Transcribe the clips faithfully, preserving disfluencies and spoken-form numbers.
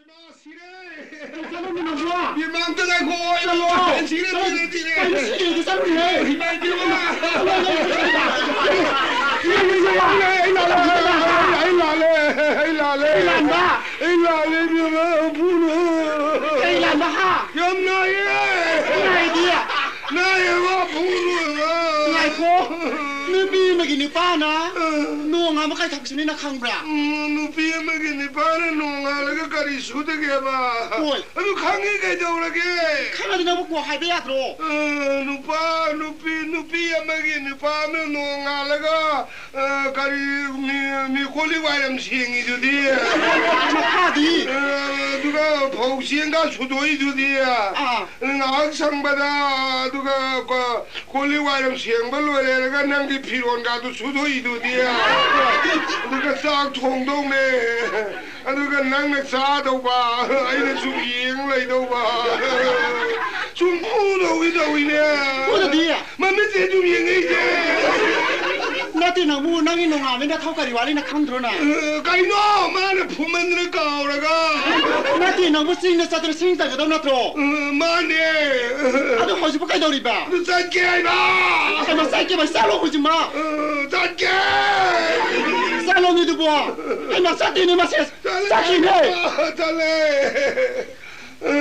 ꯁꯤꯔꯦ! ꯆꯠꯂꯣ, ꯃꯤꯅꯝꯕꯣ! ꯏꯃꯥ, ꯑꯝꯇ ꯉꯥꯏꯈꯣ! ꯆꯠꯂꯣ! ꯁꯤꯔꯦ, ꯁꯤꯔꯦ, ꯁꯤꯔꯦ! ꯀꯩꯅꯣ ꯁꯤꯔꯦꯗꯤ ꯆꯠꯂꯨꯅꯦꯍꯦ! ꯏꯃꯥ, ꯏꯕꯦꯝꯃ! ꯑꯩ ꯂꯥꯜꯂꯦ! ꯑꯩ ꯂꯥꯜꯂꯦ! ꯑꯩ ꯂꯥꯜꯂꯦ! ꯑꯩ ꯂꯥꯜꯂꯦ! ꯑꯩ ꯂꯥꯟꯕ! ꯑꯩ ꯂꯥꯜꯂꯦ, ꯏꯕꯦꯝꯃ! ꯐꯨꯅꯨ! ꯀꯩ ꯂꯥꯟꯕ, ꯍꯥ? ꯌꯥꯝ ꯅꯥꯏꯌꯦ! ꯅꯥꯏꯗꯤ? ꯅꯥꯏꯌꯦꯕ! ꯐꯨꯅꯨꯕ! ꯉꯥꯏꯈꯣ! ꯅꯨꯄꯤ ꯑꯃꯒꯤ ꯅꯨꯄꯥꯅ ꯑ꯫ ꯅꯣꯡ ꯑꯃ ꯀꯥꯏꯊꯣꯛꯄꯁꯤꯅꯤ ꯅꯪ ꯈꯪꯕ꯭ꯔꯥ? ꯎꯝ, ꯅꯨꯄꯤ ꯑꯃꯒꯤ ꯅꯨꯄꯥꯅ ꯅꯣꯡꯉꯥꯜꯂꯒ ꯀꯔꯤ ꯁꯨꯗꯒꯦꯕ? ꯍꯣꯏ꯫ ꯑꯗꯨ ꯈꯪꯉꯤ ꯀꯩꯗꯧꯔꯒꯦ? ꯈꯪꯉꯗꯤ ꯅꯪꯕꯨ ꯀꯣꯛ ꯍꯥꯏꯕ ꯌꯥꯗ꯭ꯔꯣ? ꯑ, ꯅꯨꯄꯥ, ꯅꯨꯄꯤ, ꯅꯨꯄꯤ ꯑꯃꯒꯤ ꯅꯨꯄꯥ ꯑꯃꯅ ꯅꯣꯡꯉꯥꯜꯂꯒ, ꯑ, ꯀꯔꯤ ꯃꯤ, ꯃꯤ ꯀꯣꯜꯂꯤꯛ ꯋꯥꯏꯔꯝ ꯁꯦꯡꯉꯤꯗꯨꯗꯤ? ꯃꯈꯥꯗꯤ? ꯑ, ꯑꯗꯨꯒ ꯐꯧ ꯆꯦꯡꯒ ꯁꯨꯗꯣꯛꯏꯗꯨꯗꯤ? ꯑꯥ꯫ ꯉꯥꯏꯍꯥꯛ ꯁꯪꯕꯗ, ꯑꯗꯨꯒ ꯀꯣ-, ꯀꯣꯜꯂꯤꯛ ꯋꯥꯏꯔꯝ ꯁꯦꯡꯕ ꯂꯣꯏꯔꯦ ꯍꯥꯏꯔꯒ ꯅꯪꯒꯤ ꯐꯤꯔꯣꯟꯒꯥꯗꯨ ꯁꯨꯗꯣꯛꯏꯗꯨꯗꯤ? ꯑꯗꯨꯒ ꯆꯥꯛ ꯊꯣꯡꯗꯧꯅꯦ꯫ ꯑꯗꯨꯒ ꯅꯪꯅ ꯆꯥꯗꯧꯕ, ꯑꯩꯅ ꯁꯨꯝ ꯌꯦꯡ ꯂꯩꯗꯧꯕ꯫ ꯁꯨꯝ ꯐꯨꯗꯧꯒꯤ ꯇꯧꯏꯅꯦ꯫ ꯐꯨꯗꯗꯤ? ꯃꯃꯤꯠꯁꯦ ꯁꯨꯝ ꯌꯦꯡꯉꯛꯏꯁꯦ꯫ ꯅꯠꯇꯦ, ꯅꯪꯕꯨ ꯅꯪꯒꯤ ꯅꯣꯡꯉꯥꯟꯕꯩ ꯅꯊꯧ ꯀꯔꯤ ꯋꯥꯠꯂꯤ ꯅꯪ ꯈꯪꯗ꯭ꯔꯣ ꯅꯪ? ꯑ, ꯀꯩꯅꯣ? ꯃꯥꯅ ꯐꯨꯃꯟꯗꯅ ꯀꯥꯎꯔꯒ꯫ ꯅꯠꯇꯦ, ꯅꯪꯕꯨ ꯆꯤꯡꯗ ꯆꯠꯇꯅ ꯁꯤꯡ ꯆꯟꯒꯗꯧ ꯅꯠꯇ꯭ꯔꯣ? ꯑ, ꯃꯥꯅꯦ꯫ ꯑꯗꯨ ꯍꯧꯖꯤꯛꯄꯨ ꯀꯩꯗꯧꯔꯤꯕ? ꯑꯗꯨ ꯆꯠꯀꯦ ꯍꯥꯏꯕ꯫ ꯀꯩꯅꯣ ꯆꯠꯀꯦ ꯍꯥꯏꯕ? ꯆꯠꯂꯣ ꯍꯧꯖꯤꯛꯃꯛ꯫ ꯑ, ꯆꯠꯀꯦ꯫ ꯆꯠꯂꯣꯅꯦ ꯑꯗꯨꯕꯣ꯫ ꯍꯩꯃꯥ, ꯆꯠꯇꯦꯅꯦ ꯃꯁꯦ꯫ ꯆꯠꯂꯦ꯫ ꯆꯠꯈꯤꯅꯦ꯫ ꯆꯠꯂꯦ꯫ ꯑ,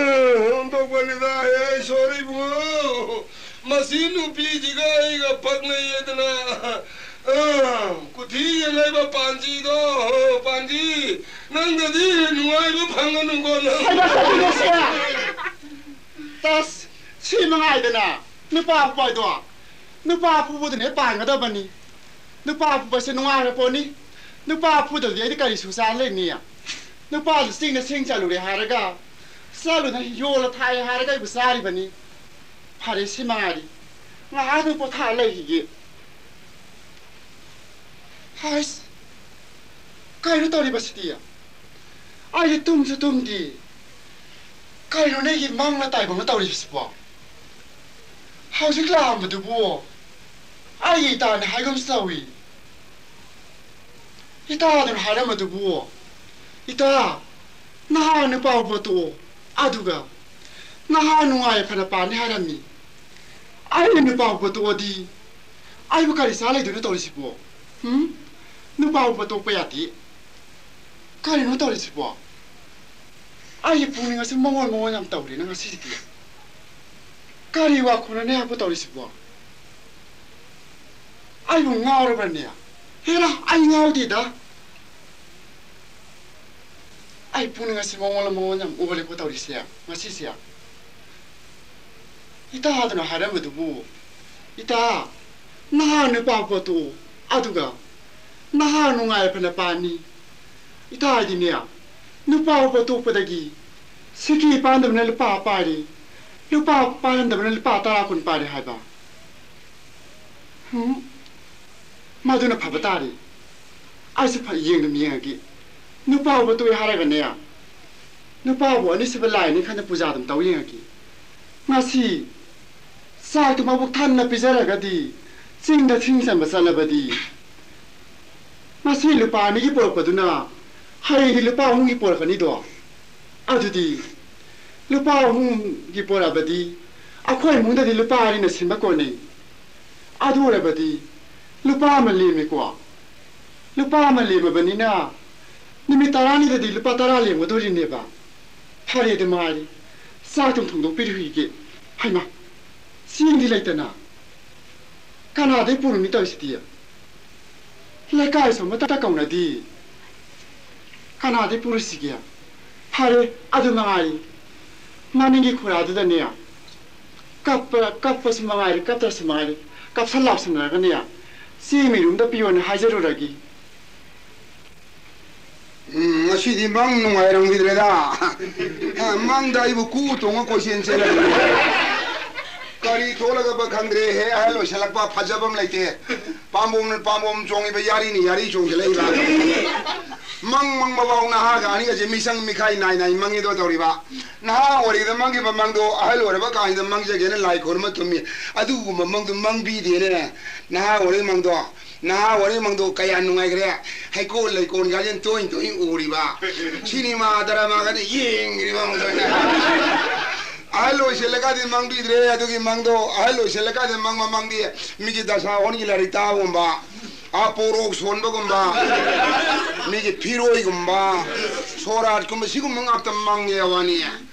ꯑꯣꯟꯊꯣꯛꯄꯅꯤꯗ꯫ ꯑꯦ, ꯁꯣꯔꯤ ꯏꯕꯨꯡꯉꯣ꯫ ꯃꯁꯤ ꯅꯨꯄꯤꯁꯤꯒ ꯑꯩꯒ ꯄꯛꯅꯩꯌꯦꯗꯅ, ꯑ, ꯀꯨꯊꯤ ꯌꯦꯡꯉꯛꯏꯕ ꯄꯥꯟꯖꯤꯗꯣ, ꯄꯥꯟꯖꯤ, ꯅꯪꯗꯗꯤ ꯅꯨꯡꯉꯥꯏꯕ ꯐꯪꯒꯅꯨꯀꯣ ꯅꯪ꯫ ꯍꯩꯃꯥ, ꯀꯔꯤꯅꯣ ꯁꯤ? ꯇꯁ, ꯁꯤ ꯃꯉꯥꯏꯗꯅ ꯅꯨꯄꯥ ꯐꯨꯕ ꯍꯥꯏꯗꯣ꯫ ꯅꯨꯄꯥ ꯐꯨꯕꯗꯨꯅ ꯍꯦꯛ ꯄꯥꯟꯒꯗꯕꯅꯤ꯫ ꯅꯨꯄꯥ ꯐꯨꯕꯁꯦ ꯅꯨꯡꯉꯥꯏꯔ ꯄꯣꯠꯅꯤ꯫ ꯅꯨꯄꯥ ꯐꯨꯗꯕꯗꯤ ꯑꯩꯗꯤ ꯀꯔꯤ ꯁꯨ ꯆꯥ ꯂꯩꯅꯤ? ꯅꯨꯄꯥꯗꯨ ꯆꯤꯡꯗ ꯁꯤꯡ ꯆꯠꯂꯨꯔꯦ ꯍꯥꯏꯔꯒ, ꯆꯠꯂꯨꯅ ꯌꯣꯜꯂ ꯊꯥꯛꯑꯦ ꯍꯥꯏꯔꯒ ꯑꯩꯕꯨ ꯆꯥꯔꯤꯕꯅꯤ꯫ ꯐꯔꯦ, ꯁꯤ ꯃꯉꯥꯏꯔꯤ꯫ ꯉꯥꯏꯍꯥꯛꯇꯪ ꯄꯣꯊꯥ ꯂꯩꯈꯤꯒꯦ꯫ ꯍꯥꯏꯁ, ꯀꯩꯅꯣ ꯇꯧꯔꯤꯕꯁꯤꯗꯤ? ꯑꯩꯗꯤ ꯇꯨꯝꯁꯨ ꯇꯨꯝꯗꯦ꯫ ꯀꯩꯅꯣ ꯅꯪꯒꯤ ꯃꯪꯂ ꯇꯥꯏꯕꯪꯂ ꯇꯧꯔꯤꯕꯁꯤꯕꯣ? ꯍꯧꯖꯤꯛ ꯂꯥꯛꯑꯝꯕꯗꯨꯕꯨ ꯑꯩꯒꯤ ꯏꯇꯥꯅꯤ ꯍꯥꯏꯒꯨꯝꯁꯨ ꯇꯧꯏ꯫ ꯏꯇꯥꯗꯨꯅ ꯍꯥꯏꯔꯝꯕꯗꯨꯕꯨ, ꯏꯇꯥ, ꯅꯍꯥ ꯅꯨꯄꯥ ꯎꯕ ꯇꯣꯛꯑꯣ, ꯑꯗꯨꯒ ꯅꯍꯥ ꯅꯨꯡꯉꯥꯏ ꯐꯅ ꯄꯥꯅꯤ ꯍꯥꯏꯔꯝꯃꯤ꯫ ꯑꯩꯅ ꯅꯨꯄꯥ ꯎꯕ ꯇꯣꯛꯑꯗꯤ ꯑꯩꯕꯨ ꯀꯔꯤ ꯆꯥ ꯂꯩꯗꯣꯏꯅꯣ ꯇꯧꯔꯤꯁꯤꯕꯣ? ꯍꯨꯝ? ꯅꯨꯄꯥ ꯎꯕ ꯇꯣꯛꯄ ꯌꯥꯗꯦ꯫ ꯀꯔꯤꯅꯣ ꯇꯧꯔꯤꯁꯤꯕꯣ? ꯑꯩꯒꯤ ꯄꯨꯛꯅꯤꯡ ꯑꯁꯤ ꯃꯉꯣꯟ ꯃꯉꯣꯟ ꯌꯥꯝ ꯇꯧꯔꯦꯅ ꯉꯁꯤꯗꯤ꯫ ꯀꯔꯤ ꯋꯥꯈꯜꯅꯣꯅꯦ ꯍꯥꯏꯕ ꯇꯧꯔꯤꯁꯤꯕꯣ? ꯑꯩꯕꯨ ꯉꯥꯎꯔꯕ꯭ꯔꯅꯦ? ꯍꯦꯔꯥ, ꯑꯩ ꯉꯥꯎꯗꯦꯗ꯫ ꯑꯩ ꯄꯨꯛꯅꯤꯡ ꯑꯁꯤ ꯃꯉꯣꯟ ꯃꯉꯣꯟ ꯌꯥꯝ ꯑꯣꯜꯂꯦꯀꯣ ꯇꯧꯔꯤꯁꯦ ꯉꯁꯤꯁꯦ꯫ ꯏꯇꯥꯗꯨꯅ ꯍꯥꯏꯔꯝꯕꯗꯨꯕꯨ, ꯏꯇꯥ, ꯅꯍꯥ ꯅꯨꯄꯥ ꯄꯣꯠꯇꯣ, ꯑꯗꯨꯒ ꯅꯍꯥ ꯅꯨꯡꯉꯥꯏ ꯐꯅ ꯄꯥꯟꯅꯤ꯫ ꯏꯇꯥ ꯍꯥꯏꯗꯤꯅꯦ, ꯅꯨꯄꯥ ꯎꯕ ꯇꯣꯛꯄꯗꯒꯤ ꯁꯤꯀꯤ ꯄꯥꯟꯗꯕꯅ ꯂꯨꯄꯥ ꯄꯥꯏꯔꯤ, ꯂꯨꯄꯥ ꯄꯥꯏꯔꯝꯗꯕꯅ ꯂꯨꯄꯥ ꯇꯔꯥ ꯀꯨꯟ ꯄꯥꯏꯔꯦ ꯍꯥꯏꯕ꯫ ꯍꯨꯝ, ꯃꯗꯨꯅ ꯐꯕ ꯇꯥꯔꯦ꯫ ꯑꯩꯁꯨ ꯐ-, ꯌꯦꯡꯗꯨꯝ ꯌꯦꯡꯉꯒꯦ꯫ ꯅꯨꯄꯥ ꯎꯕ ꯇꯣꯛꯑꯦ ꯍꯥꯏꯔꯒꯅꯦ, ꯅꯨꯄꯥꯕꯨ ꯑꯅꯤꯁꯨꯕ ꯂꯥꯏꯅꯤ ꯈꯟꯅ ꯄꯨꯖꯥ ꯑꯗꯨꯝ ꯇꯧ ꯌꯦꯡꯉꯒꯦ꯫ ꯉꯁꯤ ꯆꯥꯛꯇꯨ ꯃꯕꯨꯛ ꯊꯟꯅ ꯄꯤꯖꯔꯒꯗꯤ, ꯆꯤꯡꯗ ꯁꯤꯡ ꯆꯟꯕ ꯆꯠꯂꯕꯗꯤ, ꯉꯁꯤ ꯂꯨꯄꯥ ꯑꯅꯤꯒꯤ ꯄꯣꯔꯛꯄꯗꯨꯅ ꯍꯌꯦꯡꯗꯤ ꯂꯨꯄꯥ ꯑꯍꯨꯝꯒꯤ ꯄꯣꯔꯛꯀꯅꯤꯗꯣ꯫ ꯑꯗꯨꯗꯤ ꯂꯨꯄꯥ ꯑꯍꯨꯝꯒꯤ ꯄꯣꯔꯛꯑꯕꯗꯤ ꯑꯩꯈꯣꯏ ꯏꯃꯨꯡꯗꯗꯤ ꯂꯨꯄꯥ ꯑꯅꯤꯅ ꯁꯤꯟꯕ ꯀꯣꯟꯅꯩ꯫ ꯑꯗꯨ ꯑꯣꯏꯔꯕꯗꯤ ꯂꯨꯄꯥ ꯑꯃ ꯂꯦꯝꯃꯦꯀꯣ꯫ ꯂꯨꯄꯥ ꯑꯃ ꯂꯦꯝꯃꯕꯅꯤꯅ ꯅꯨꯃꯤꯠ ꯇꯔꯥꯅꯤꯗꯗꯤ ꯂꯨꯄꯥ ꯇꯔꯥ ꯂꯦꯝꯒꯗꯣꯔꯤꯅꯦꯕ꯫ ꯐꯔꯦ ꯑꯗꯨ ꯃꯥꯔꯤ, ꯆꯥꯛꯇꯨꯝ ꯊꯣꯡꯗꯣꯛꯄꯤꯔꯨꯈꯤꯒꯦ꯫ ꯍꯩꯃꯥ, ꯆꯦꯡꯗꯤ ꯂꯩꯇꯅ ꯀꯅꯥꯗꯩ ꯄꯨꯔꯨꯅꯤ ꯇꯧꯔꯤꯁꯤꯗꯤ? ꯂꯩꯀꯥꯏꯁꯨ ꯑꯃꯠꯇ ꯀꯧꯅꯗꯦ꯫ ꯀꯅꯥꯗꯩ ꯄꯨꯔꯨꯁꯤꯒꯦ? ꯐꯔꯦ, ꯑꯗꯨ ꯃꯉꯥꯏꯔꯤ꯫ ꯃꯅꯤꯡꯒꯤ ꯈꯨꯔꯥꯗꯨꯗꯅꯦ, ꯀꯞꯄ-, ꯀꯞꯄꯁꯨ ꯃꯉꯥꯏꯔꯦ, ꯀꯞꯇ꯭ꯔꯁꯨ ꯃꯉꯥꯏꯔꯦ, ꯀꯞꯁꯟ ꯂꯥꯎꯁꯟꯅꯔꯒꯅꯦ, ꯆꯦꯡ ꯃꯤꯔꯨꯝꯗ ꯄꯤꯌꯣꯅ ꯍꯥꯏꯖꯔꯨꯔꯒꯦ꯫ ꯎꯝ, ꯉꯁꯤꯗꯤ ꯃꯪ ꯅꯨꯡꯉꯥꯏꯔꯝꯈꯤꯗ꯭ꯔꯦꯗ꯫ ꯑ, ꯃꯪꯗ ꯑꯩꯕꯨ ꯀꯨ ꯇꯣꯡꯉ ꯀꯣꯏꯆꯦꯟ ꯆꯦꯜꯂꯝꯃꯤ꯫ ꯀꯔꯤ ꯊꯣꯛꯂꯒꯕ ꯈꯪꯗ꯭ꯔꯦ꯫ ꯍꯦ, ꯑꯍꯜ ꯑꯣꯏꯁꯜꯂꯛꯄ ꯐꯖꯕ ꯑꯃ ꯂꯩꯇꯦ꯫ ꯄꯥꯝꯕꯣꯝꯅ ꯄꯥꯝꯕꯣꯝ ꯆꯣꯡꯉꯤꯕ, ꯌꯥꯔꯤꯅ ꯌꯥꯔꯤ ꯆꯣꯡꯁꯤꯜꯂꯛꯏꯕ꯫ ꯃꯪ ꯃꯪꯕ ꯐꯥꯎ ꯅꯍꯥꯒ ꯑꯍꯟꯒꯁꯦ ꯃꯤꯁꯪ ꯃꯤꯈꯥꯏ ꯅꯥꯏ ꯅꯥꯏ ꯃꯪꯉꯤꯗꯣ ꯇꯧꯔꯤꯕ꯫ ꯅꯍꯥ ꯑꯣꯏꯔꯤꯉꯩꯗ ꯃꯪꯈꯤꯕ ꯃꯪꯗꯣ ꯑꯍꯜ ꯑꯣꯏꯔꯕ ꯀꯥꯟꯁꯤꯗ ꯃꯪꯖꯒꯦꯅ ꯂꯥꯏ ꯈꯣꯏꯔꯨꯝꯕ ꯊꯨꯝꯃꯤ꯫ ꯑꯗꯨꯒꯨꯝꯕ ꯃꯪꯗꯣ ꯃꯪꯕꯤꯗꯦꯅꯦ꯫ ꯅꯍꯥ ꯑꯣꯏꯔꯤꯉꯩ ꯃꯪꯗꯣ ꯅꯍꯥ ꯑꯣꯏꯔꯤꯉꯩ ꯃꯪꯗꯣ ꯀꯌꯥ ꯅꯨꯡꯉꯥꯏꯈ꯭ꯔꯦ꯫ ꯍꯩꯀꯣꯜ ꯂꯩꯀꯣꯜꯒꯁꯦ ꯇꯣꯏ ꯇꯣꯏ ꯎꯔꯤꯕ꯫ ꯁꯤꯅꯦꯃꯥ ꯗ꯭ꯔꯃꯥꯒꯗꯤ ꯌꯦꯡꯉꯤꯕ ꯃꯪꯗꯣ꯫ ꯑꯍꯜ ꯑꯣꯏꯁꯤꯜꯂꯀꯥꯟꯗꯤ ꯃꯪꯕꯤꯗ꯭ꯔꯦ ꯑꯗꯨꯒꯤ ꯃꯪꯗꯣ꯫ ꯑꯍꯜ ꯑꯣꯏꯁꯤꯜꯂꯀꯥꯟꯗꯤ ꯃꯪꯕ ꯃꯪꯗꯤ ꯃꯤꯒꯤ ꯗꯁꯥ ꯍꯣꯟꯒꯤ ꯂꯥꯏꯔꯤꯛ ꯇꯥꯕꯒꯨꯝꯕ, ꯑꯥ, ꯄꯣꯔꯣꯛ ꯁꯣꯟꯕꯒꯨꯝꯕ, ꯃꯤꯒꯤ ꯐꯤꯔꯣꯏꯒꯨꯝꯕ, ꯁꯣꯔꯥꯠꯀꯨꯝꯕ, ꯁꯤꯒꯨꯝꯕ ꯉꯥꯛꯇ ꯃꯪꯉꯦ ꯋꯥꯅꯤ꯫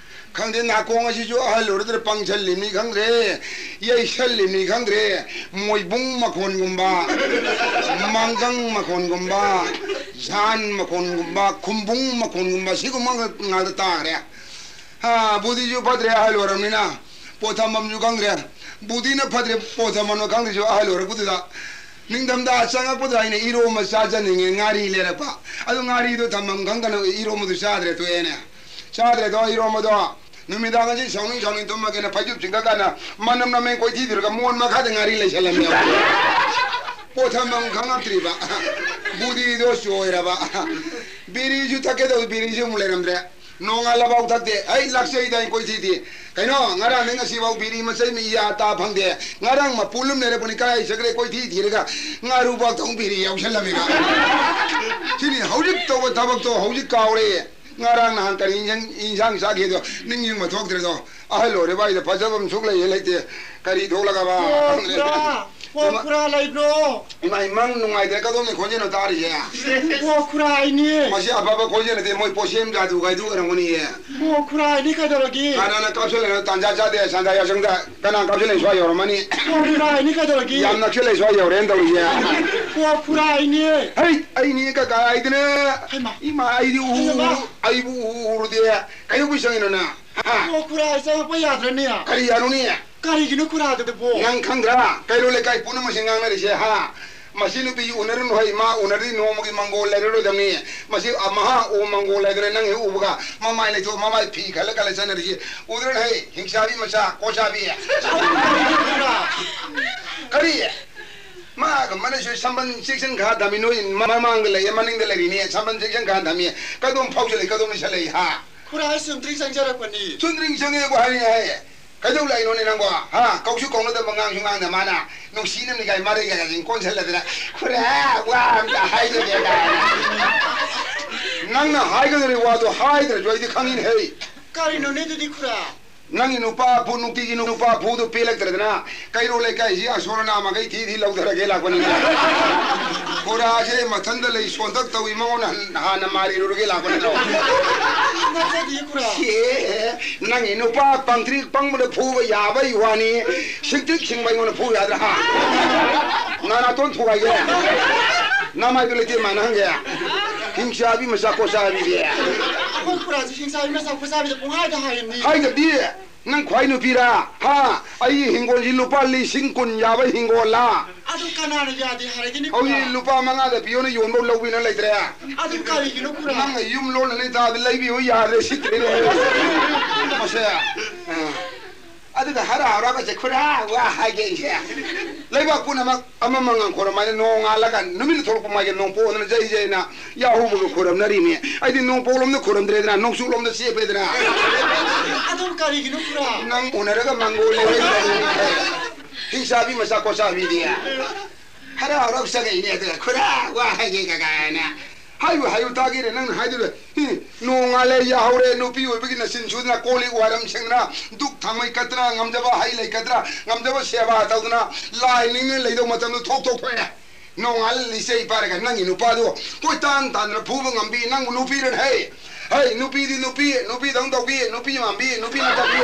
ꯈꯪꯗꯦ, ꯅꯥꯀꯣꯡ ꯑꯁꯤꯁꯨ ꯑꯍꯜ ꯑꯣꯏꯔꯗ꯭ꯔꯥ ꯄꯪꯁꯜꯂꯤꯕꯅꯤ ꯈꯪꯗ꯭ꯔꯦ, ꯌꯩꯁꯜꯂꯤꯕꯅꯤ ꯈꯪꯗ꯭ꯔꯦ, ꯃꯣꯏꯕꯨꯡ ꯃꯈꯣꯟꯒꯨꯝꯕ, ꯃꯥꯡꯒꯪ ꯃꯈꯣꯟꯒꯨꯝꯕ, ꯖꯥꯟ ꯃꯈꯣꯟꯒꯨꯝꯕ, ꯈꯨꯝꯕꯨꯡ ꯃꯈꯣꯟꯒꯨꯝꯕ, ꯁꯤꯒꯨꯝꯕ ꯉꯥꯛꯇ ꯇꯥꯈ꯭ꯔꯦ꯫ ꯍꯥ, ꯕꯨꯙꯤꯁꯨ ꯐꯠꯇ꯭ꯔꯦ, ꯑꯍꯜ ꯑꯣꯏꯔꯕꯅꯤꯅ꯫ ꯄꯣꯠ ꯊꯝꯐꯝꯁꯨ ꯈꯪꯗ꯭ꯔꯦ꯫ ꯕꯨꯙꯤꯅ ꯐꯠꯇ꯭ꯔꯦ, ꯄꯣꯠ ꯊꯝꯐꯝꯅ ꯈꯪꯗ꯭ꯔꯤꯁꯨ ꯑꯍꯜ ꯑꯣꯏꯔꯛꯄꯗꯨꯗ꯫ ꯅꯤꯡꯊꯝꯊꯥ ꯆꯪꯉꯛꯄꯗ ꯑꯩꯅ ꯏꯔꯣꯝꯕ ꯆꯥꯖꯅꯤꯡꯉꯦ, ꯉꯥꯔꯤ ꯂꯩꯔꯛꯄ꯫ ꯑꯗꯨ ꯉꯥꯔꯤꯗꯣ ꯊꯝꯐꯝ ꯈꯪꯗꯅ ꯏꯔꯣꯝꯕꯗꯨ ꯆꯥꯗ꯭ꯔꯦ, ꯇꯣꯛꯑꯦꯅꯦ꯫ ꯆꯥꯗ꯭ꯔꯦꯗꯣ ꯏꯔꯣꯝꯕꯗꯣ꯫ ꯅꯨꯃꯤꯗꯥꯡ ꯑꯁꯤ ꯁꯥꯎꯅꯤꯡ ꯁꯥꯎꯅꯤꯡ ꯇꯨꯝꯃꯒꯦꯅ ꯐꯩꯖꯨꯞ ꯆꯤꯡꯈꯠꯀꯥꯟꯗ ꯃꯅꯝ ꯅꯝꯃꯦ ꯀꯣꯏꯊꯤ ꯊꯤꯔꯒ ꯃꯣꯟ ꯃꯈꯥꯗ ꯉꯥꯔꯤ ꯂꯩꯁꯜꯂꯝꯃꯦ꯫ ꯄꯣꯠ ꯊꯝꯐꯝ ꯈꯪꯉꯛꯇ꯭ꯔꯤꯕ꯫ ꯕꯨꯙꯤꯗꯣ ꯆꯣꯏꯔꯕ꯫ ꯕꯤꯔꯤꯁꯨ ꯊꯛꯀꯦ ꯇꯧ, ꯕꯤꯔꯤꯁꯨ ꯑꯃꯨꯛ ꯂꯩꯔꯝꯗ꯭ꯔꯦ꯫ ꯅꯣꯡꯉꯥꯜꯂꯐꯥꯎ ꯊꯛꯇꯦ꯫ ꯑꯩ ꯂꯥꯛꯆꯩꯗ ꯑꯩ ꯀꯣꯏꯊꯤ ꯊꯤ꯫ ꯀꯩꯅꯣ, ꯉꯔꯥꯡꯗꯩ ꯉꯁꯤꯐꯥꯎ ꯕꯤꯔꯤ ꯃꯆꯩ ꯃꯤ ꯌꯥ ꯇꯥ ꯐꯪꯗꯦ꯫ ꯉꯔꯥꯡ ꯃꯄꯨꯜ ꯑꯃ ꯂꯩꯔꯛꯄꯅꯤ, ꯀꯗꯥꯏ ꯆꯠꯈ꯭ꯔꯦ ꯀꯣꯏꯊꯤ ꯊꯤꯔꯒ ꯉꯥꯔꯨꯕꯥꯛꯇ ꯑꯃꯨꯛ ꯕꯤꯔꯤ ꯌꯥꯎꯁꯜꯂꯝꯃꯤꯕ꯫ ꯁꯤꯅꯤ ꯍꯧꯖꯤꯛ ꯇꯧꯕ ꯊꯕꯛꯇꯣ ꯍꯧꯖꯤꯛ ꯀꯥꯎꯔꯦ꯫ ꯉꯔꯥꯡ ꯅꯍꯥꯟ ꯀꯔꯤ ꯏꯟꯖꯥꯡ, ꯏꯟꯖꯥꯡ ꯆꯥꯒꯦꯗꯣ ꯅꯤꯡꯁꯤꯡꯕ ꯊꯣꯛꯇ꯭ꯔꯦꯗꯣ꯫ ꯑꯍꯜ ꯑꯣꯏꯔꯕ ꯑꯩꯗ ꯐꯖꯕ ꯑꯃ ꯁꯨꯛ ꯂꯩ ꯂꯩꯇꯦ꯫ ꯀꯔꯤ ꯊꯣꯛꯂꯒꯕ? ꯑꯣ, ꯈꯪꯗ꯭ꯔꯦ꯫ ꯈꯨꯔꯥ! ꯑꯣ, ꯏꯃꯥ-, ꯈꯨꯔꯥ ꯂꯩꯕ꯭ꯔꯣ? ꯏꯃꯥ, ꯏꯃꯪ ꯅꯨꯡꯉꯥꯏꯇ꯭ꯔꯦ, ꯀꯗꯣꯝꯗꯩ ꯈꯣꯟꯖꯦꯜꯅꯣ ꯇꯥꯔꯤꯁꯦ? ꯑꯣ, ꯈꯨꯔꯥ ꯑꯩꯅꯦ꯫ ꯃꯁꯤ ꯑꯐꯕ ꯈꯣꯟꯖꯦꯜ ꯅꯠꯇꯦ, ꯃꯣꯏ ꯄꯣꯠꯁꯦꯝ ꯖꯥꯗꯨ ꯒꯥꯏꯗꯨ ꯑꯣꯏꯔꯝꯒꯅꯤꯌꯦ꯫ ꯑꯣ, ꯈꯨꯔꯥ ꯑꯩꯅꯦ, ꯀꯩꯗꯧꯔꯒꯦ? ꯀꯅꯥꯅ ꯀꯥꯞꯁꯤꯜꯂꯤꯅꯣ? ꯇꯥꯟꯖꯥ ꯆꯥꯗꯦ, ꯁꯟꯗꯥ ꯌꯥꯎꯁꯪꯗ꯫ ꯀꯅꯥ ꯀꯥꯞꯁꯤꯜꯂꯛꯏ? ꯁ꯭ꯋꯥꯏ ꯌꯧꯔꯝꯃꯅꯤ꯫ ꯑꯣ, ꯈꯨꯔꯥ ꯑꯩꯅꯦ, ꯀꯩꯗꯧꯔꯒꯦ? ꯌꯥꯝ ꯅꯛꯁꯤꯜꯂꯛꯏ, ꯁ꯭ꯋꯥꯏ ꯌꯧꯔꯦꯅ ꯇꯧꯔꯤꯁꯦ꯫ ꯑꯣ, ꯈꯨꯔꯥ ꯑꯩꯅꯦ꯫ ꯍꯩ, ꯑꯩꯅꯦ ꯀꯀꯥ ꯍꯥꯏꯗꯅ꯫ ꯍꯩꯃꯥ꯫ ꯏꯃꯥ, ꯑꯩꯗꯤ ꯎ-, ꯍꯩꯃꯥ꯫ ꯎ-, ꯑꯩꯕꯨ ꯎ-, ꯎꯔꯨꯗꯦ꯫ ꯀꯩꯗꯧꯕꯩ ꯆꯪꯉꯤꯅꯣ ꯅꯪ? ꯍꯥ? ꯑꯣ, ꯈꯨꯔꯥ, ꯑꯩ ꯆꯪꯉꯛꯄ ꯌꯥꯗ꯭ꯔꯅꯦ? ꯀꯔꯤ ꯌꯥꯔꯨꯅꯤ? ꯀꯔꯤꯒꯤꯅꯣ ꯈꯨꯔꯥ ꯑꯗꯨꯕꯣ? ꯅꯪ ꯈꯪꯗ꯭ꯔꯥ? ꯀꯩꯔꯣꯜ ꯂꯩꯀꯥꯏ ꯄꯨꯝꯅꯃꯛꯁꯦ ꯉꯥꯡꯅꯔꯤꯁꯦ, ꯍꯥ? ꯃꯁꯤ ꯅꯨꯄꯤ ꯎꯅꯔꯨꯅꯨ ꯍꯩ, ꯃꯥ ꯎꯅꯔꯗꯤ ꯅꯣꯡꯃꯒꯤ ꯃꯪꯒꯣꯜ ꯂꯩꯔꯔꯣꯏꯗꯕꯅꯤ꯫ ꯃꯁꯤ ꯃꯍꯥ ꯑꯣ ꯃꯪꯒꯣꯜ ꯍꯥꯏꯗꯅ ꯅꯪ ꯍꯦꯛ ꯎꯕꯒ ꯃꯃꯥꯏ ꯂꯩꯊꯣꯛ, ꯃꯃꯥꯏ ꯐꯤ ꯈꯜꯂ ꯈꯜꯂ ꯆꯠꯅꯔꯤꯁꯤ ꯎꯗ꯭ꯔꯣ ꯍꯩ? ꯍꯤꯡꯆꯥꯕꯤ ꯃꯆꯥ, ꯀꯣꯆꯥꯕꯤ꯫ ꯀꯔꯤ? ꯃꯥꯒ ꯃꯅꯁꯨ ꯁꯝꯕꯟ ꯆꯦꯛꯁꯤꯟ ꯈꯥ ꯊꯝꯃꯤ, ꯅꯣꯏ ꯃꯃꯥꯡꯗ ꯂꯩꯌꯦ, ꯃꯅꯤꯡꯗ ꯂꯩꯔꯤꯅꯦ, ꯁꯝꯕꯟ ꯆꯦꯛꯁꯤꯟ ꯈꯥ ꯊꯝꯃꯤ꯫ ꯀꯗꯣꯝ ꯐꯥꯎꯁꯤꯜꯂꯛꯏ, ꯀꯗꯣꯝ ꯂꯩꯁꯜꯂꯛꯏ, ꯍꯥ? ꯈꯨꯔꯥ, ꯑꯩ ꯆꯨꯝꯗ꯭ꯔꯤꯡ ꯆꯪꯖꯔꯛꯄꯅꯤ꯫ ꯆꯨꯝꯗ꯭ꯔꯤꯡ ꯆꯪꯉꯦꯕꯨ ꯍꯥꯏꯔꯤ ꯍꯥꯏꯌꯦ꯫ ꯀꯩꯗꯧ ꯂꯥꯛꯏꯅꯣꯅꯦ ꯅꯪꯕꯣ? ꯍꯥ? ꯀꯧꯁꯨ ꯀꯧꯅꯗꯕ, ꯉꯥꯡꯁꯨ ꯉꯥꯡꯗ ꯃꯥꯅ ꯅꯨꯡꯁꯤꯅꯕꯅꯤ ꯀꯥꯏ ꯃꯔꯩꯒ ꯀꯥꯁꯤꯡ ꯀꯣꯟꯁꯤꯜꯂꯗꯅ, "ꯈꯨꯔꯥ, ꯋꯥ ꯑꯝꯇ ꯍꯥꯏꯖꯒꯦ" ꯀꯥꯏꯅ꯫ ꯅꯪꯅ ꯍꯥꯏꯒꯗꯧꯔꯤꯕ ꯋꯥꯗꯣ ꯍꯥꯏꯗ꯭ꯔꯁꯨ ꯑꯩꯗꯤ ꯈꯪꯉꯤꯅꯦ ꯍꯩ꯫ ꯀꯔꯤꯅꯣꯅꯦ ꯑꯗꯨꯗꯤ ꯈꯨꯔꯥ? ꯅꯪꯒꯤ ꯅꯨꯄꯥ ꯐꯨ-, ꯅꯨꯡꯇꯤꯒꯤ ꯅꯨꯄꯥ ꯐꯨꯗꯨ ꯄꯦꯜꯂꯛꯇ꯭ꯔꯗꯅ ꯀꯩꯔꯣꯜ ꯂꯩꯀꯥꯏꯁꯤ ꯑꯁꯣꯔ ꯑꯅꯥ ꯃꯈꯩ ꯊꯤ ꯊꯤ ꯂꯧꯊꯔꯒꯦ ꯂꯥꯛꯄꯅꯤ꯫ ꯈꯨꯔꯥꯁꯦ ꯃꯊꯟꯗ ꯂꯩ ꯁꯣꯟꯇꯛ ꯇꯧꯏ, ꯃꯉꯣꯟꯗ ꯍꯟ-, ꯍꯥꯟꯅ ꯃꯥꯔꯤꯔꯨꯔꯒꯦ ꯂꯥꯛꯄ ꯅꯠꯇ꯭ꯔꯣ? ꯅꯠꯆꯗꯤꯌꯦ ꯈꯨꯔꯥ꯫ ꯁꯤ ꯅꯪꯒꯤ ꯅꯨꯄꯥ ꯄꯪꯇ꯭ꯔꯤꯛ ꯄꯪꯕꯗ ꯐꯨꯕ ꯌꯥꯕꯩ ꯋꯥꯅꯤ, ꯁꯤꯡꯇ꯭ꯔꯤꯛ ꯁꯤꯡꯕ ꯑꯩꯉꯣꯟꯗ ꯐꯨ ꯌꯥꯗ꯭ꯔꯥ? ꯍꯥ? ꯅꯅꯥꯇꯣꯟ ꯊꯨꯒꯥꯏꯒꯦ꯫ ꯅꯃꯥꯏꯗꯨ ꯂꯩꯇꯦ ꯃꯥꯅ ꯍꯪꯒꯦ꯫ ꯍꯤꯡꯆꯥꯕꯤ ꯃꯆꯥ ꯀꯣꯆꯥꯕꯤꯗꯤ꯫ ꯑꯩꯈꯣꯏ ꯈꯨꯔꯥꯁꯨ ꯍꯤꯡꯆꯥꯕꯤ ꯃꯆꯥ ꯀꯣꯆꯥꯕꯤꯗ ꯄꯨꯡꯍꯥꯏꯗ ꯍꯥꯏꯔꯤꯕꯅꯤ꯫ ꯍꯥꯏꯗꯕꯗꯤ? ꯅꯪ ꯈ꯭ꯋꯥꯏ ꯅꯨꯄꯤꯔꯥ? ꯍꯥ? ꯑꯩꯒꯤ ꯍꯤꯡꯒꯣꯜꯁꯤ ꯂꯨꯄꯥ ꯂꯤꯁꯤꯡ ꯀꯨꯟ ꯌꯥꯕ ꯍꯤꯡꯒꯣꯜꯂꯥ? ꯑꯗꯨ ꯀꯅꯥꯅ ꯌꯥꯗꯦ ꯍꯥꯏꯔꯒꯦꯅꯦ ꯍꯧꯖꯤꯛ ꯈꯨꯔꯥ? ꯂꯨꯄꯥ ꯃꯉꯥꯗ ꯄꯤꯌꯣꯅ ꯌꯣꯟꯕ ꯂꯧꯕꯤꯅ ꯂꯩꯇ꯭ꯔꯦ꯫ ꯑꯗꯨ ꯀꯔꯤꯒꯤꯅꯣ ꯈꯨꯔꯥ? ꯅꯪꯅ ꯌꯨꯝ ꯂꯣꯟꯅ ꯂꯩ ꯇꯥꯔꯗꯤ ꯂꯩꯕꯤꯌꯨ ꯌꯥꯗ꯭ꯔꯦ, ꯁꯤꯠꯇ꯭ꯔꯦꯅꯦ꯫ ꯃꯁꯦ꯫ ꯑ꯫ ꯑꯗꯨꯒ ꯍꯔꯥꯎ ꯍꯔꯥꯎꯒꯁꯦ ꯈꯨꯔꯥ ꯋꯥ ꯍꯥꯏꯒꯦ ꯑꯩꯁꯦ꯫ ꯂꯩꯕꯥꯛ ꯄꯨꯝꯅꯃꯛ ꯑꯃꯃ ꯉꯥꯡꯈꯣꯔꯝ ꯍꯥꯏꯅ ꯅꯣꯡꯉꯥꯜꯂꯒ ꯅꯨꯃꯤꯠ ꯊꯣꯛꯂꯛꯄ ꯃꯥꯒꯤ ꯅꯣꯡꯄꯣꯛ ꯑꯣꯟꯗꯅ ꯖꯩ ꯖꯩꯅ ꯌꯥꯍꯧꯕꯒ ꯈꯣꯏꯔꯝꯅꯔꯤꯅꯤ꯫ ꯑꯩꯗꯤ ꯅꯣꯡꯄꯣꯛꯂꯣꯝꯗ ꯈꯣꯏꯔꯝꯗ꯭ꯔꯦꯗꯅ, ꯅꯣꯡꯆꯨꯞꯂꯣꯝꯗ ꯆꯦꯞꯄꯦꯗꯅ꯫ ꯑꯗꯨꯝ ꯀꯔꯤꯒꯤꯅꯣ ꯈꯨꯔꯥ? ꯅꯪ ꯎꯅꯔꯒ ꯃꯪꯒꯣꯜ ꯂꯩꯔꯦ꯫ ꯍꯤꯡꯆꯥꯕꯤ ꯃꯆꯥ ꯀꯣꯆꯥꯕꯤꯗꯤ꯫ ꯍꯔꯥꯎ ꯍꯔꯥꯎ ꯆꯪꯉꯛꯏꯅꯦ ꯑꯗꯨꯒ ꯈꯨꯔꯥ ꯋꯥ ꯍꯥꯏꯒꯦ ꯀꯀꯥꯏꯅ꯫ ꯍꯥꯏꯕꯨ ꯍꯥꯏꯌꯨ ꯇꯥꯒꯦꯅꯦ ꯅꯪꯅ ꯍꯥꯏꯗꯨꯗ꯫ ꯍꯤ, ꯅꯣꯡꯉꯥꯜꯂꯦ ꯌꯥꯍꯧꯔꯦ, ꯅꯨꯄꯤ ꯑꯣꯏꯕꯒꯤ ꯅꯆꯤꯟ ꯁꯨꯗꯅ ꯀꯣꯜ ꯂꯤꯛ ꯋꯥꯏꯔꯝ ꯁꯦꯡꯗꯅ ꯙꯨꯛ ꯊꯥꯡꯃꯩ ꯀꯠꯇꯅ ꯉꯝꯖꯕ ꯍꯩ ꯂꯩ ꯀꯠꯇꯅ ꯉꯝꯖꯕ ꯁꯦꯕꯥ ꯇꯧꯗꯅ ꯂꯥꯏ ꯅꯤꯡꯅ ꯂꯩꯗꯧ ꯃꯇꯝꯗꯣ ꯊꯣꯛ ꯊꯣꯛ ꯊꯣꯛꯑꯦ꯫ ꯅꯣꯡꯉꯥꯜꯂ ꯂꯤꯆꯩ ꯄꯥꯏꯔꯒ ꯅꯪꯒꯤ ꯅꯨꯄꯥꯗꯣ ꯀꯣꯏꯇꯥꯟ ꯇꯥꯟꯗꯅ ꯐꯨꯕ ꯉꯝꯕꯤ ꯅꯪꯕꯨ ꯅꯨꯄꯤꯔꯅꯦ ꯍꯦ? ꯍꯩ, ꯅꯨꯄꯤꯗꯤ ꯅꯨꯄꯤ, ꯅꯨꯄꯤꯗꯧ ꯇꯧꯕꯤ, ꯅꯨꯄꯤ ꯃꯥꯟꯕꯤ, ꯅꯨꯄꯤ ꯅꯠꯇꯕꯤ꯫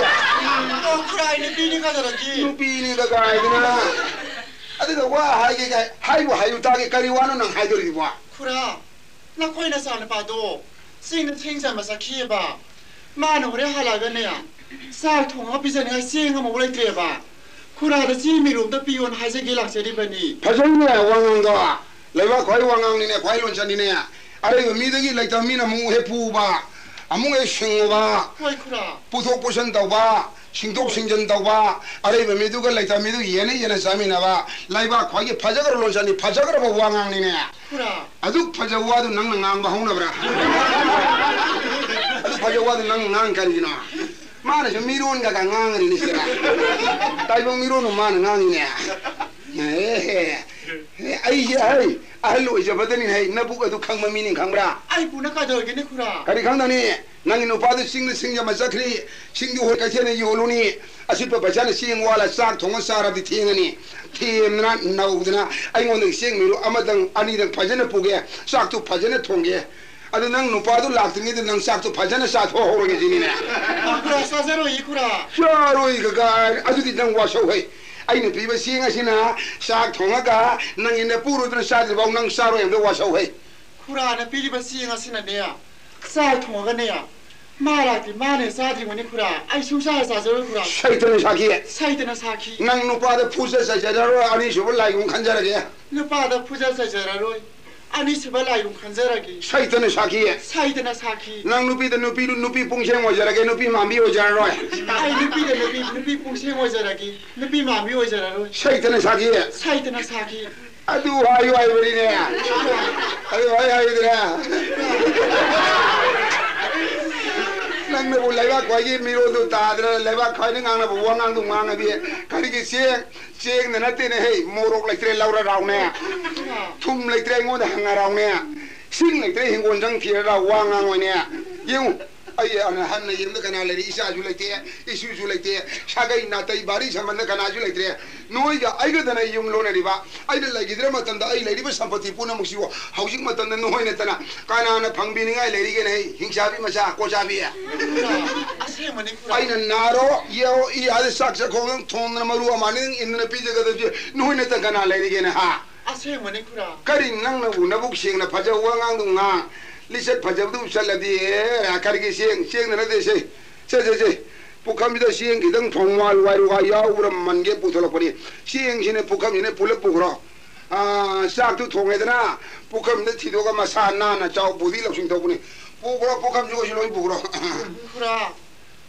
ꯑꯣ, ꯈꯨꯔꯥꯏ ꯅꯨꯄꯤꯅꯤ ꯀꯗꯧꯔꯒꯦ? ꯅꯨꯄꯤꯅꯤ ꯀꯀꯥꯏꯗꯅ꯫ ꯑꯗꯨꯒ ꯋꯥ ꯍꯥꯏꯒꯦ ꯀꯥꯏ, ꯍꯥꯏꯕꯨ ꯍꯥꯏꯌꯨ ꯇꯥꯒꯦ, ꯀꯔꯤ ꯋꯥꯅꯣ ꯅꯪ ꯍꯥꯏꯗꯣꯔꯤꯕꯣ? ꯈꯨꯔꯥ, ꯅꯈꯣꯏ ꯅꯆꯥꯅꯨꯄꯥꯗꯣ ꯆꯤꯡꯗ ꯊꯦꯡ ꯆꯟꯕ ꯆꯠꯈꯤꯑꯕ꯫ ꯃꯥꯅ ꯍꯣꯔꯦꯟ ꯍꯜꯂꯛꯑꯒꯅꯦ, ꯆꯥꯛ ꯊꯣꯡꯉꯒ ꯄꯤꯖꯅꯤꯡꯉꯥꯏ ꯆꯦꯡ ꯑꯃꯐꯥꯎ ꯂꯩꯇ꯭ꯔꯦꯕ꯫ ꯈꯨꯔꯥꯗ ꯆꯦꯡ ꯃꯤꯔꯨ ꯑꯝꯇ ꯄꯤꯌꯣꯅ ꯍꯥꯏꯖꯒꯦ ꯂꯥꯛꯆꯔꯤꯕꯅꯤ꯫ ꯐꯖꯩꯅꯦ ꯋꯥꯉꯥꯡꯗꯣ꯫ ꯂꯩꯕꯥꯛ ꯈ꯭ꯋꯥꯏ ꯋꯥꯉꯥꯡꯅꯤꯅꯦ, ꯈ꯭ꯋꯥꯏ ꯂꯣꯟꯆꯠꯅꯤꯅꯦ꯫ ꯑꯔꯩꯕ ꯃꯤꯗꯒꯤ ꯂꯩꯇꯕ ꯃꯤꯅ ꯑꯃꯨꯛ ꯍꯦꯛ ꯄꯨꯕ, ꯑꯃꯨꯛ ꯍꯦꯛ ꯁꯤꯡꯉꯨꯕ, ꯍꯣꯏ ꯈꯨꯔꯥ꯫ ꯄꯨꯊꯣꯛ ꯄꯨꯁꯤꯟ ꯇꯧꯕ, ꯁꯤꯡꯗꯣꯛ ꯍꯣꯏ꯫ ꯁꯤꯡꯖꯤꯟ ꯇꯧꯕ, ꯑꯔꯩꯕ ꯃꯤꯗꯨꯒ ꯂꯩꯇꯕ ꯃꯤꯗꯨ ꯌꯦꯟꯅ ꯌꯦꯟꯅ ꯆꯥꯃꯤꯟꯅꯕ, ꯂꯩꯕꯥꯛ ꯈ꯭ꯋꯥꯏꯒꯤ ꯐꯖꯈ꯭ꯔꯕ ꯂꯣꯟꯆꯠꯅꯤ, ꯐꯖꯈ꯭ꯔꯕ ꯋꯥꯉꯥꯡꯅꯤꯅꯦ꯫ ꯈꯨꯔꯥ꯫ ꯑꯗꯨꯛ ꯐꯖꯕ ꯋꯥꯗꯨ ꯅꯪꯅ ꯉꯥꯡꯕ ꯍꯧꯅꯕ꯭ꯔꯥ? ꯑꯗꯨꯛ ꯐꯖꯕ ꯋꯥꯗꯨ ꯅꯪ ꯉꯥꯡ ꯀꯔꯤꯒꯤꯅꯣ? ꯃꯥꯅꯁꯨ ꯃꯤꯔꯣꯟꯒ ꯉꯥꯡꯉꯤꯅꯦ ꯁꯤꯗ꯫ ꯇꯥꯏꯕꯪ ꯃꯤꯔꯣꯟꯕꯨ ꯃꯥꯅ ꯉꯥꯡꯉꯤꯅꯦ꯫ ꯑꯦ, ꯑꯩꯁꯦ, ꯍꯩ, ꯑꯍꯜ ꯑꯣꯏꯖꯕꯗꯅꯤ, ꯍꯩ, ꯅꯕꯨꯛ ꯑꯗꯨ ꯈꯪꯕ ꯃꯤꯅꯤ, ꯈꯪꯕ꯭ꯔꯥ? ꯑꯩ ꯄꯨꯅ ꯀꯩꯗꯧꯔꯒꯦꯅꯦ, ꯈꯨꯔꯥ? ꯀꯔꯤ ꯈꯪꯗꯅꯤ? ꯅꯪꯒꯤ ꯅꯨꯄꯥꯗꯨ ꯆꯤꯡꯗ ꯁꯤꯡ ꯌꯥꯝꯕ ꯆꯠꯈ꯭ꯔꯤ, ꯁꯤꯡꯗꯨ ꯍꯣꯏ ꯀꯩꯊꯦꯜꯗ ꯌꯣꯜꯂꯨꯅꯤ, ꯑꯁꯤꯠꯄ ꯄꯩꯁꯥꯅ ꯆꯦꯡ ꯋꯥꯜꯂ ꯆꯥꯛ ꯊꯣꯡꯉ ꯆꯥꯔꯕꯗꯤ ꯊꯦꯡꯉꯅꯤ꯫ ꯊꯦꯝꯗꯅ ꯅꯧꯗꯅ ꯑꯩꯉꯣꯟꯗꯒꯤ ꯆꯦꯡ ꯃꯤꯔꯨ ꯑꯃꯗꯪ ꯑꯅꯤꯗꯪ ꯐꯖꯅ ꯄꯨꯒꯦ, ꯆꯥꯛꯇꯨ ꯐꯖꯅ ꯊꯣꯡꯒꯦ꯫ ꯑꯗꯨ ꯅꯪ ꯅꯨꯄꯥꯗꯨ ꯂꯥꯛꯇ꯭ꯔꯤꯉꯩꯗ ꯅꯪ ꯆꯥꯛꯇꯨ ꯐꯖꯅ ꯆꯥꯊꯣꯛꯍꯧꯔꯒꯦ ꯁꯤꯅꯤꯅꯦ꯫ ꯈꯨꯔꯥ, ꯆꯥꯖꯔꯣꯏꯌꯦ, ꯈꯨꯔꯥ꯫ ꯆꯥꯔꯣꯏ ꯀꯀꯥ, ꯑꯗꯨꯗꯤ ꯅꯪ ꯋꯥꯁꯧ ꯍꯩ꯫ ꯑꯩꯅ ꯄꯤꯕ ꯆꯦꯡ ꯑꯁꯤꯅ ꯆꯥꯛ ꯊꯣꯡꯉꯒ ꯅꯪꯒꯤ ꯅꯄꯨꯔꯣꯏꯕꯅ ꯆꯥꯗ꯭ꯔꯤꯐꯥꯎ ꯅꯪ ꯆꯥꯔꯣꯏ ꯍꯥꯏꯕꯗ ꯋꯥꯁꯧ ꯍꯩ꯫ ꯈꯨꯔꯥꯅ ꯄꯤꯔꯤꯕ ꯆꯦꯡ ꯑꯁꯤꯅꯅꯦ, ꯆꯥꯛ ꯊꯣꯡꯉꯒꯅꯦ, ꯃꯥ ꯂꯥꯛꯇ꯭ꯔꯤ ꯃꯥꯅꯦ ꯆꯥꯗ꯭ꯔꯤꯕꯅꯤ, ꯈꯨꯔꯥ꯫ ꯑꯩ ꯁꯨꯡꯆꯥ ꯆꯥꯖꯔꯣꯏ, ꯈꯨꯔꯥ꯫ ꯁꯩꯇꯅ ꯁꯥꯈꯤ꯫ ꯁꯩꯇꯅ ꯁꯥꯈꯤ꯫ ꯅꯪ ꯅꯨꯄꯥꯗ ꯐꯨꯖ ꯆꯩꯖꯔꯔꯣꯏ, ꯑꯅꯤꯁꯨꯕ ꯂꯥꯏꯒꯨꯝ ꯈꯟꯖꯔꯒꯦ꯫ ꯅꯨꯄꯥꯗ ꯐꯨꯖ ꯆꯩꯖꯔꯔꯣꯏ, ꯑꯅꯤꯁꯨꯕ ꯂꯥꯏꯒꯨꯝ ꯈꯟꯖꯔꯒꯦ꯫ ꯁꯩꯇꯅ ꯁꯥꯈꯤ꯫ ꯁꯩꯇꯅ ꯁꯥꯈꯤ꯫ ꯅꯪ ꯅꯨꯄꯤꯗ ꯅꯨꯄꯤ, ꯅꯨꯄꯤ ꯄꯨꯡꯁꯦꯡ ꯑꯣꯏꯖꯔꯒꯦ, ꯅꯨꯄꯤ ꯃꯥꯟꯕꯤ ꯑꯣꯏꯖꯔꯔꯣꯏ꯫ ꯑꯩ ꯅꯨꯄꯤꯗ ꯅꯨꯄꯤ, ꯅꯨꯄꯤ ꯄꯨꯡꯁꯦꯡ ꯑꯣꯏꯖꯔꯒꯦ, ꯅꯨꯄꯤ ꯃꯥꯟꯕꯤ ꯑꯣꯏꯖꯔꯔꯣꯏ꯫ ꯁꯩꯇꯅ ꯁꯥꯈꯤ꯫ ꯁꯩꯇꯅ ꯁꯥꯈꯤ꯫ ꯑꯗꯨ ꯍꯥꯏꯌꯨ ꯍꯥꯏꯕꯅꯤꯅꯦ꯫ ꯑꯗꯨ ꯍꯥꯏ ꯍꯥꯏꯗ꯭ꯔꯦ꯫ ꯅꯪꯅꯕꯨ ꯂꯩꯕꯥꯛ ꯈ꯭ꯋꯥꯏꯒꯤ ꯃꯤꯔꯣꯟꯗꯨ ꯇꯥꯗ꯭ꯔ, ꯂꯩꯕꯥꯛ ꯈ꯭ꯋꯥꯏꯅ ꯉꯥꯡꯅꯕ ꯋꯥꯉꯥꯡꯗꯨ ꯉꯥꯡꯉꯗꯤ ꯀꯔꯤꯒꯤ ꯆꯦꯡ, ꯆꯦꯡꯗ ꯅꯠꯇꯦꯅꯦ ꯍꯦ, ꯃꯣꯔꯣꯛ ꯂꯩꯇ꯭ꯔꯦ ꯂꯧꯔ ꯔꯥꯎꯅꯦ, ꯊꯨꯝ ꯂꯩꯇ꯭ꯔꯦ ꯑꯩꯉꯣꯟꯗ ꯍꯪꯉ ꯔꯥꯎꯅꯦ, ꯁꯤꯡ ꯂꯩꯇ꯭ꯔꯦ ꯍꯤꯡꯒꯣꯜ ꯆꯪ ꯊꯤꯔ ꯔꯥꯎ ꯋꯥ ꯉꯥꯡꯉꯣꯏꯅꯦ꯫ ꯌꯦꯡꯉꯨ, ꯑꯩ ꯑꯅ ꯍꯟꯅ ꯌꯦꯡꯕꯗ ꯀꯅꯥ ꯂꯩꯔꯤ? ꯏꯆꯥꯁꯨ ꯂꯩꯇꯦ, ꯏꯁꯨꯁꯨ ꯂꯩꯇꯦ, ꯁꯥꯒꯩ ꯅꯥꯇꯩ ꯚꯥꯔꯤ ꯁꯝꯕꯟꯗ ꯀꯅꯥꯁꯨ ꯂꯩꯇ꯭ꯔꯦ꯫ ꯅꯣꯏꯒ ꯑꯩꯒꯗꯅ ꯌꯨꯝ ꯂꯣꯟꯅꯔꯤꯕ꯫ ꯑꯩꯅ ꯂꯩꯈꯤꯗ꯭ꯔ ꯃꯇꯝꯗ ꯑꯩ ꯂꯩꯔꯤꯕ ꯁꯝꯄꯇꯤ ꯄꯨꯝꯅꯃꯛꯁꯤꯕꯨ ꯍꯧꯖꯤꯛ ꯃꯇꯝꯗ ꯅꯣꯏ ꯅꯠꯇꯅ ꯀꯅꯥꯅ ꯐꯪꯕꯤꯅꯤꯡꯉꯥꯏ ꯂꯩꯔꯤꯒꯦꯅꯦ? ꯍꯤꯡꯆꯥꯕꯤ ꯃꯆꯥ, ꯀꯣꯆꯥꯕꯤ꯫ ꯑꯁꯦꯡꯕꯅꯤ, ꯈꯨꯔꯥ꯫ ꯑꯩꯅ ꯅꯥꯔꯣ, ꯌꯦꯑꯣ, ꯏ ꯑꯥꯗ ꯆꯥꯛ ꯆꯥꯛꯈꯣꯡꯗꯪ ꯊꯣꯡꯗꯅ ꯃꯔꯨ ꯑꯃꯥꯅꯤꯗꯪ ꯏꯟꯗꯅ ꯄꯤꯖꯒꯗꯕꯁꯦ ꯅꯣꯏ ꯅꯠꯇꯅ ꯀꯅꯥ ꯂꯩꯔꯤꯒꯦꯅꯦ, ꯍꯥ? ꯑꯁꯦꯡꯕꯅꯤ, ꯈꯨꯔꯥ꯫ ꯀꯔꯤ ꯅꯪꯅꯕꯨ ꯅꯕꯨꯛ ꯁꯦꯡꯅ ꯐꯖꯕ ꯋꯥꯉꯥꯡꯗꯣ ꯉꯥꯡ, ꯂꯤꯆꯠ ꯐꯖꯕꯗꯨ ꯆꯠꯂꯗꯤ, ꯑꯦ, ꯀꯔꯤꯒꯤ ꯆꯦꯡ, ꯆꯦꯡꯗ ꯅꯠꯇꯦ ꯁꯦ꯫ ꯁꯦ, ꯁꯦ, ꯁꯦ꯫ ꯄꯨꯈꯝꯁꯤꯗ ꯆꯦꯡ ꯈꯤꯇꯪ ꯊꯣꯡ ꯋꯥꯏꯔꯨ ꯋꯥꯏꯔꯨ ꯋꯥ ꯌꯥꯎꯕ꯭ꯔꯥ ꯃꯟꯒꯦ ꯄꯨꯊꯣꯂꯛꯄꯅꯤ꯫ ꯆꯦꯡꯁꯤꯅ ꯄꯨꯈꯝꯁꯤꯅ ꯄꯨꯂꯞ ꯄꯨꯈ꯭ꯔꯣ꯫ ꯑꯥ, ꯆꯥꯛꯇꯨ ꯊꯣꯡꯉꯦꯗꯅ, ꯄꯨꯈꯝꯗ ꯊꯤꯗꯣꯛꯑꯒ ꯃꯁꯥ ꯅꯥꯟꯅ ꯆꯥꯎ, ꯕꯨꯗꯤ ꯂꯧꯁꯤꯡ ꯊꯣꯛꯄꯅꯤ꯫ ꯄꯨꯈ꯭ꯔꯣ, ꯄꯨꯈꯝꯁꯨ ꯑꯩꯁꯨ ꯂꯣꯏ ꯄꯨꯈ꯭ꯔꯣ꯫ ꯈꯨꯔꯥ,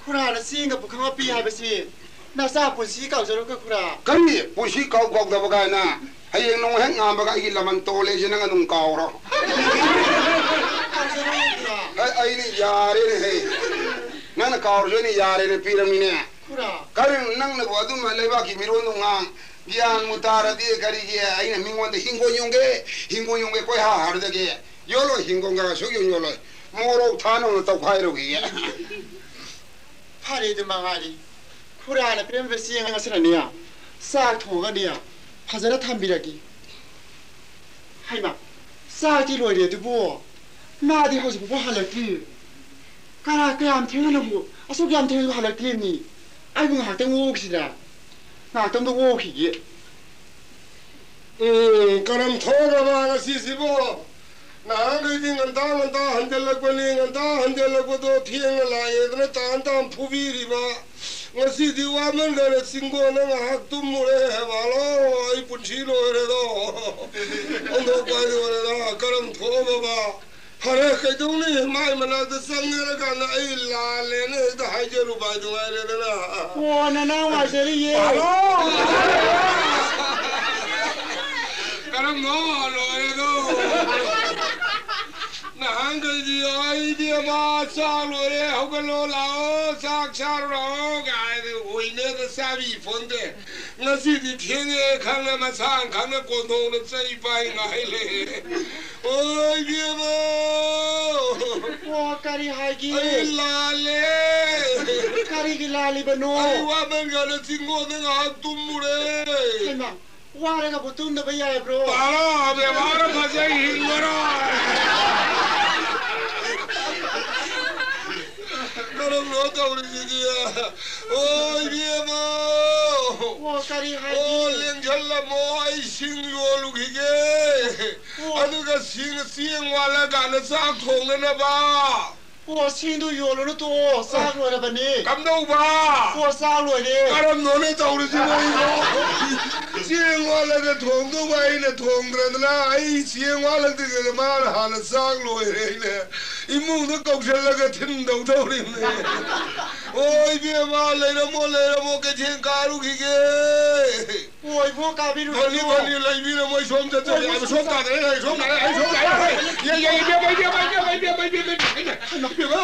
ꯈꯨꯔꯥꯅ ꯆꯦꯡꯒ ꯄꯨꯈꯝ ꯑꯃ ꯄꯤ ꯍꯥꯏꯕꯁꯤ ꯅꯆꯥ ꯄꯨꯟꯁꯤ ꯀꯥꯎꯖꯔꯣꯏꯀꯣ, ꯈꯨꯔꯥ꯫ ꯀꯔꯤ? ꯄꯨꯟꯁꯤ ꯀꯥꯎ ꯀꯥꯎꯗꯕ ꯀꯥꯏꯅ? ꯍꯌꯦꯡ ꯅꯣꯡ ꯍꯦꯛ ꯉꯥꯟꯕꯒ ꯑꯩꯒꯤ ꯂꯃꯟ ꯇꯣꯜꯂꯦꯁꯦ ꯅꯪ ꯑꯗꯨꯝ ꯀꯥꯎꯔꯣ꯫ ꯀꯥꯎꯖꯔꯣꯏ, ꯈꯨꯔꯥ꯫ ꯑꯩ, ꯑꯩꯅ ꯌꯥꯔꯦꯅꯦ ꯍꯦ꯫ ꯅꯪꯅ ꯀꯥꯎꯔꯁꯨ ꯑꯩꯅ ꯌꯥꯔꯦꯅ ꯄꯤꯔꯝꯃꯤꯅꯦ꯫ ꯈꯨꯔꯥ꯫ ꯀꯔꯤꯅꯣ ꯅꯪꯅꯕꯨ ꯑꯗꯨꯝꯕ ꯂꯩꯕꯥꯛꯀꯤ ꯃꯤꯔꯣꯟꯗꯣ ꯉꯥꯡ-, ꯒ꯭ꯌꯥꯟꯕꯨ ꯇꯥꯔꯗꯤ ꯀꯔꯤꯒꯤ ꯑꯩꯅ ꯃꯤꯉꯣꯟꯗ ꯍꯤꯡꯒꯣꯜ ꯌꯣꯟꯒꯦ, ꯍꯤꯡꯒꯣꯜ ꯌꯣꯟꯒꯦ ꯀꯣꯏꯍꯥ ꯍꯥꯔꯗꯒꯦ? ꯌꯣꯜꯂꯣꯏ, ꯍꯤꯡꯒꯣꯜꯒ ꯁꯨꯛꯌꯣꯟ ꯌꯣꯜꯂꯣꯏ꯫ ꯃꯣꯔꯣꯛ ꯊꯥꯅꯕ ꯇꯧꯈꯥꯏꯔꯨꯈꯤꯒꯦ꯫ ꯐꯔꯦ, ꯑꯗꯨ ꯃꯉꯥꯏꯔꯦ꯫ ꯈꯨꯔꯥꯅ ꯄꯤꯔꯝꯕ ꯆꯦꯡ ꯑꯁꯤꯅꯅꯦ, ꯆꯥꯛ ꯊꯣꯡꯉꯒꯅꯦ, ꯐꯖꯅ ꯊꯝꯕꯤꯔꯒꯦ꯫ ꯍꯩꯃꯥ, ꯆꯥꯛꯇꯤ ꯂꯣꯏꯔꯦ ꯑꯗꯨꯕꯨ ꯃꯥꯗꯤ ꯍꯧꯖꯤꯛ ꯐꯥꯎꯕ ꯍꯜꯂꯛꯇ꯭ꯔꯤ꯫ ꯀꯅꯥ, ꯀꯌꯥꯝ ꯊꯦꯡꯅꯅꯕꯨ, ꯑꯁꯨꯛ ꯌꯥꯝ ꯊꯦꯡꯅꯁꯨ ꯍꯜꯂꯛꯇ꯭ꯔꯤꯕꯅꯤ꯫ ꯑꯩꯕꯨ ꯉꯥꯏꯍꯥꯛꯇꯪ ꯑꯣꯛꯈꯤꯁꯤꯔꯥ? ꯉꯥꯏꯍꯥꯛꯇꯪꯗ ꯑꯣꯛꯈꯤꯒꯦ꯫ ꯎꯝ, ꯀꯔꯝ ꯊꯣꯛꯑꯕ ꯉꯁꯤꯁꯤꯕꯨ? ꯅꯍꯥꯟꯈꯩꯗꯤ ꯉꯟꯇꯥ ꯉꯟꯇꯥ ꯍꯟꯖꯜꯂꯛꯄꯅꯤ, ꯉꯟꯇꯥ ꯍꯟꯖꯜꯂꯛꯄꯗꯣ ꯊꯦꯡꯅ ꯂꯥꯛꯑꯦꯗꯅ ꯇꯥꯟ ꯇꯥꯟ ꯐꯨꯕꯤꯔꯤꯕ꯫ ꯉꯁꯤꯗꯤ ꯋꯥꯃꯟꯗꯅ ꯆꯤꯡꯒꯣꯟꯗ ꯉꯥꯏꯍꯥꯛ ꯇꯨꯝꯃꯨꯔꯦ꯫ ꯍꯦꯕꯥꯂꯣ, ꯑꯩ ꯄꯨꯟꯁꯤ ꯂꯣꯏꯔꯦꯗꯣ꯫ ꯑꯣꯟꯊꯣꯛꯄ ꯍꯥꯏꯗꯣ ꯑꯣꯏꯔꯦꯗ꯫ ꯀꯔꯝ ꯊꯣꯛꯑꯕꯕ? ꯐꯔꯦ, ꯀꯩꯗꯧꯅꯤ? ꯃꯥꯏ ꯃꯅꯥꯛꯇ ꯆꯪꯉꯦꯅ ꯀꯥꯟꯗ ꯑꯩ ꯂꯥꯜꯂꯦꯅ ꯍꯦꯛꯇ ꯍꯥꯏꯖꯔꯨꯕ ꯍꯥꯏꯗꯨ ꯉꯥꯏꯔꯦꯗꯅ꯫ ꯑꯣ, ꯅꯅꯥꯎ ꯉꯥꯏꯖꯔꯤꯌꯦ꯫ ꯍꯜꯂꯣ! ꯀꯔꯝꯅꯣ ꯂꯣꯏꯔꯦꯗꯣ? ꯅꯍꯥꯟꯈꯩꯗꯤ ꯑꯩꯗꯤ ꯑꯃ ꯆꯥꯛ ꯂꯣꯏꯔꯦ, ꯍꯧꯒꯠꯂꯣ ꯂꯥꯛꯑꯣ, ꯆꯥꯛ ꯆꯥꯔꯨ ꯂꯥꯛꯑꯣ ꯀꯥꯏꯅ ꯑꯣꯏꯅꯦꯗ ꯆꯥꯕꯤ ꯐꯣꯟꯗꯦ꯫ ꯉꯁꯤꯗꯤ ꯊꯦꯡꯉꯦ ꯈꯪꯅ ꯃꯁꯥꯡ ꯈꯪꯅ ꯀꯣꯟꯊꯣꯡꯅ ꯆꯩ ꯄꯥꯏ ꯉꯥꯏ ꯂꯩꯔꯦ꯫ ꯑꯣ, ꯏꯕꯦꯝꯃ! ꯑꯣ, ꯀꯔꯤ ꯍꯥꯏꯒꯦ? ꯑꯩ ꯂꯥꯜꯂꯦ꯫ ꯀꯔꯤꯒꯤ ꯂꯥꯜꯂꯤꯕꯅꯣ? ꯑꯩ ꯋꯥꯃꯟꯒꯅ ꯆꯤꯡꯒꯣꯟꯗ ꯉꯥꯏꯍꯥꯛ ꯇꯨꯝꯃꯨꯔꯦ꯫ ꯍꯩꯃꯥ, ꯋꯥꯔꯒꯕꯨ ꯇꯨꯝꯗꯕ ꯌꯥꯕ꯭ꯔꯣ? ꯇꯥꯔꯣ, ꯕꯦꯕꯥꯔ ꯐꯖꯩ ꯍꯤꯡꯉꯔꯣꯏ꯫ ꯀꯔꯝꯅꯣ ꯇꯧꯔꯤꯁꯤꯗꯤ? ꯑꯣ, ꯏꯕꯦꯝꯃ! ꯑꯣ, ꯀꯔꯤ ꯍꯥꯏꯒꯦ? ꯑꯣ, ꯂꯦꯡꯁꯜꯂꯝꯃꯣ, ꯑꯩ ꯁꯤꯡ ꯌꯣꯜꯂꯨꯈꯤꯒꯦ꯫ ꯑꯣ꯫ ꯑꯗꯨꯒ ꯁꯤꯡ, ꯆꯦꯡ ꯋꯥꯠꯂꯀꯥꯟꯗ ꯆꯥꯛ ꯊꯣꯡꯅꯅꯕ꯫ ꯑꯣ, ꯁꯤꯡꯗꯨ ꯌꯣꯜꯂꯨꯅꯨ, ꯇꯣꯛꯑꯣ, ꯆꯥꯛ ꯂꯣꯏꯔꯕꯅꯤ꯫ ꯀꯝꯗꯧꯕ? ꯑꯣ, ꯆꯥꯛ ꯂꯣꯏꯔꯦ꯫ ꯀꯔꯝꯅꯣꯅꯦ ꯇꯧꯔꯤꯁꯤꯕꯣ ꯑꯩꯕꯣ? ꯆꯦꯡ ꯋꯥꯠꯂꯒ ꯊꯣꯡꯗꯧꯕ ꯑꯩꯅ ꯊꯣꯡꯗ꯭ꯔꯗꯅ, ꯑꯩ ꯆꯦꯡ ꯋꯥꯠꯂꯛꯇ꯭ꯔꯤꯉꯩꯗ ꯃꯥꯅ ꯍꯥꯟꯅ ꯆꯥꯛ ꯂꯣꯏꯔꯦ ꯑꯩꯅ ꯏꯃꯨꯡꯗ ꯀꯧꯁꯜꯂꯒ ꯊꯤꯟꯗꯧ ꯇꯧꯔꯤꯕꯅꯦ꯫ ꯑꯣ, ꯏꯕꯦꯝꯃ, ꯂꯩꯔꯝꯃꯣ, ꯂꯩꯔꯝꯃꯣ, ꯀꯩꯊꯦꯜ ꯀꯥꯔꯨꯈꯤꯒꯦ꯫ ꯑꯣ, ꯏꯕꯣ, ꯀꯥꯕꯤꯔꯨꯔꯣ꯫ ꯐꯅꯤ, ꯐꯅꯤ, ꯂꯩꯕꯤꯔꯝꯃꯣ, ꯑꯩ ꯁꯣꯝ ꯆꯠꯆꯒꯦ꯫ ꯑꯣ, ꯑꯩ ꯁꯣꯝ ꯇꯥꯗ꯭ꯔꯦ, ꯑꯩ ꯁꯣꯝ ꯂꯥꯛꯑꯦ, ꯑꯩ ꯁꯣꯝ ꯂꯥꯛꯑꯦ꯫ ꯌꯦ, ꯌꯦ, ꯏꯕꯦꯝꯃ, ꯏꯕꯦꯝꯃ, ꯏꯕꯦꯝꯃ, ꯏꯕꯦꯝꯃ, ꯏꯕꯦꯝꯃ, ꯏꯕꯦꯝꯃ, ꯏꯕꯦꯝꯃ, ꯏꯕꯦꯝꯃ, ꯏꯕꯦꯝꯃ,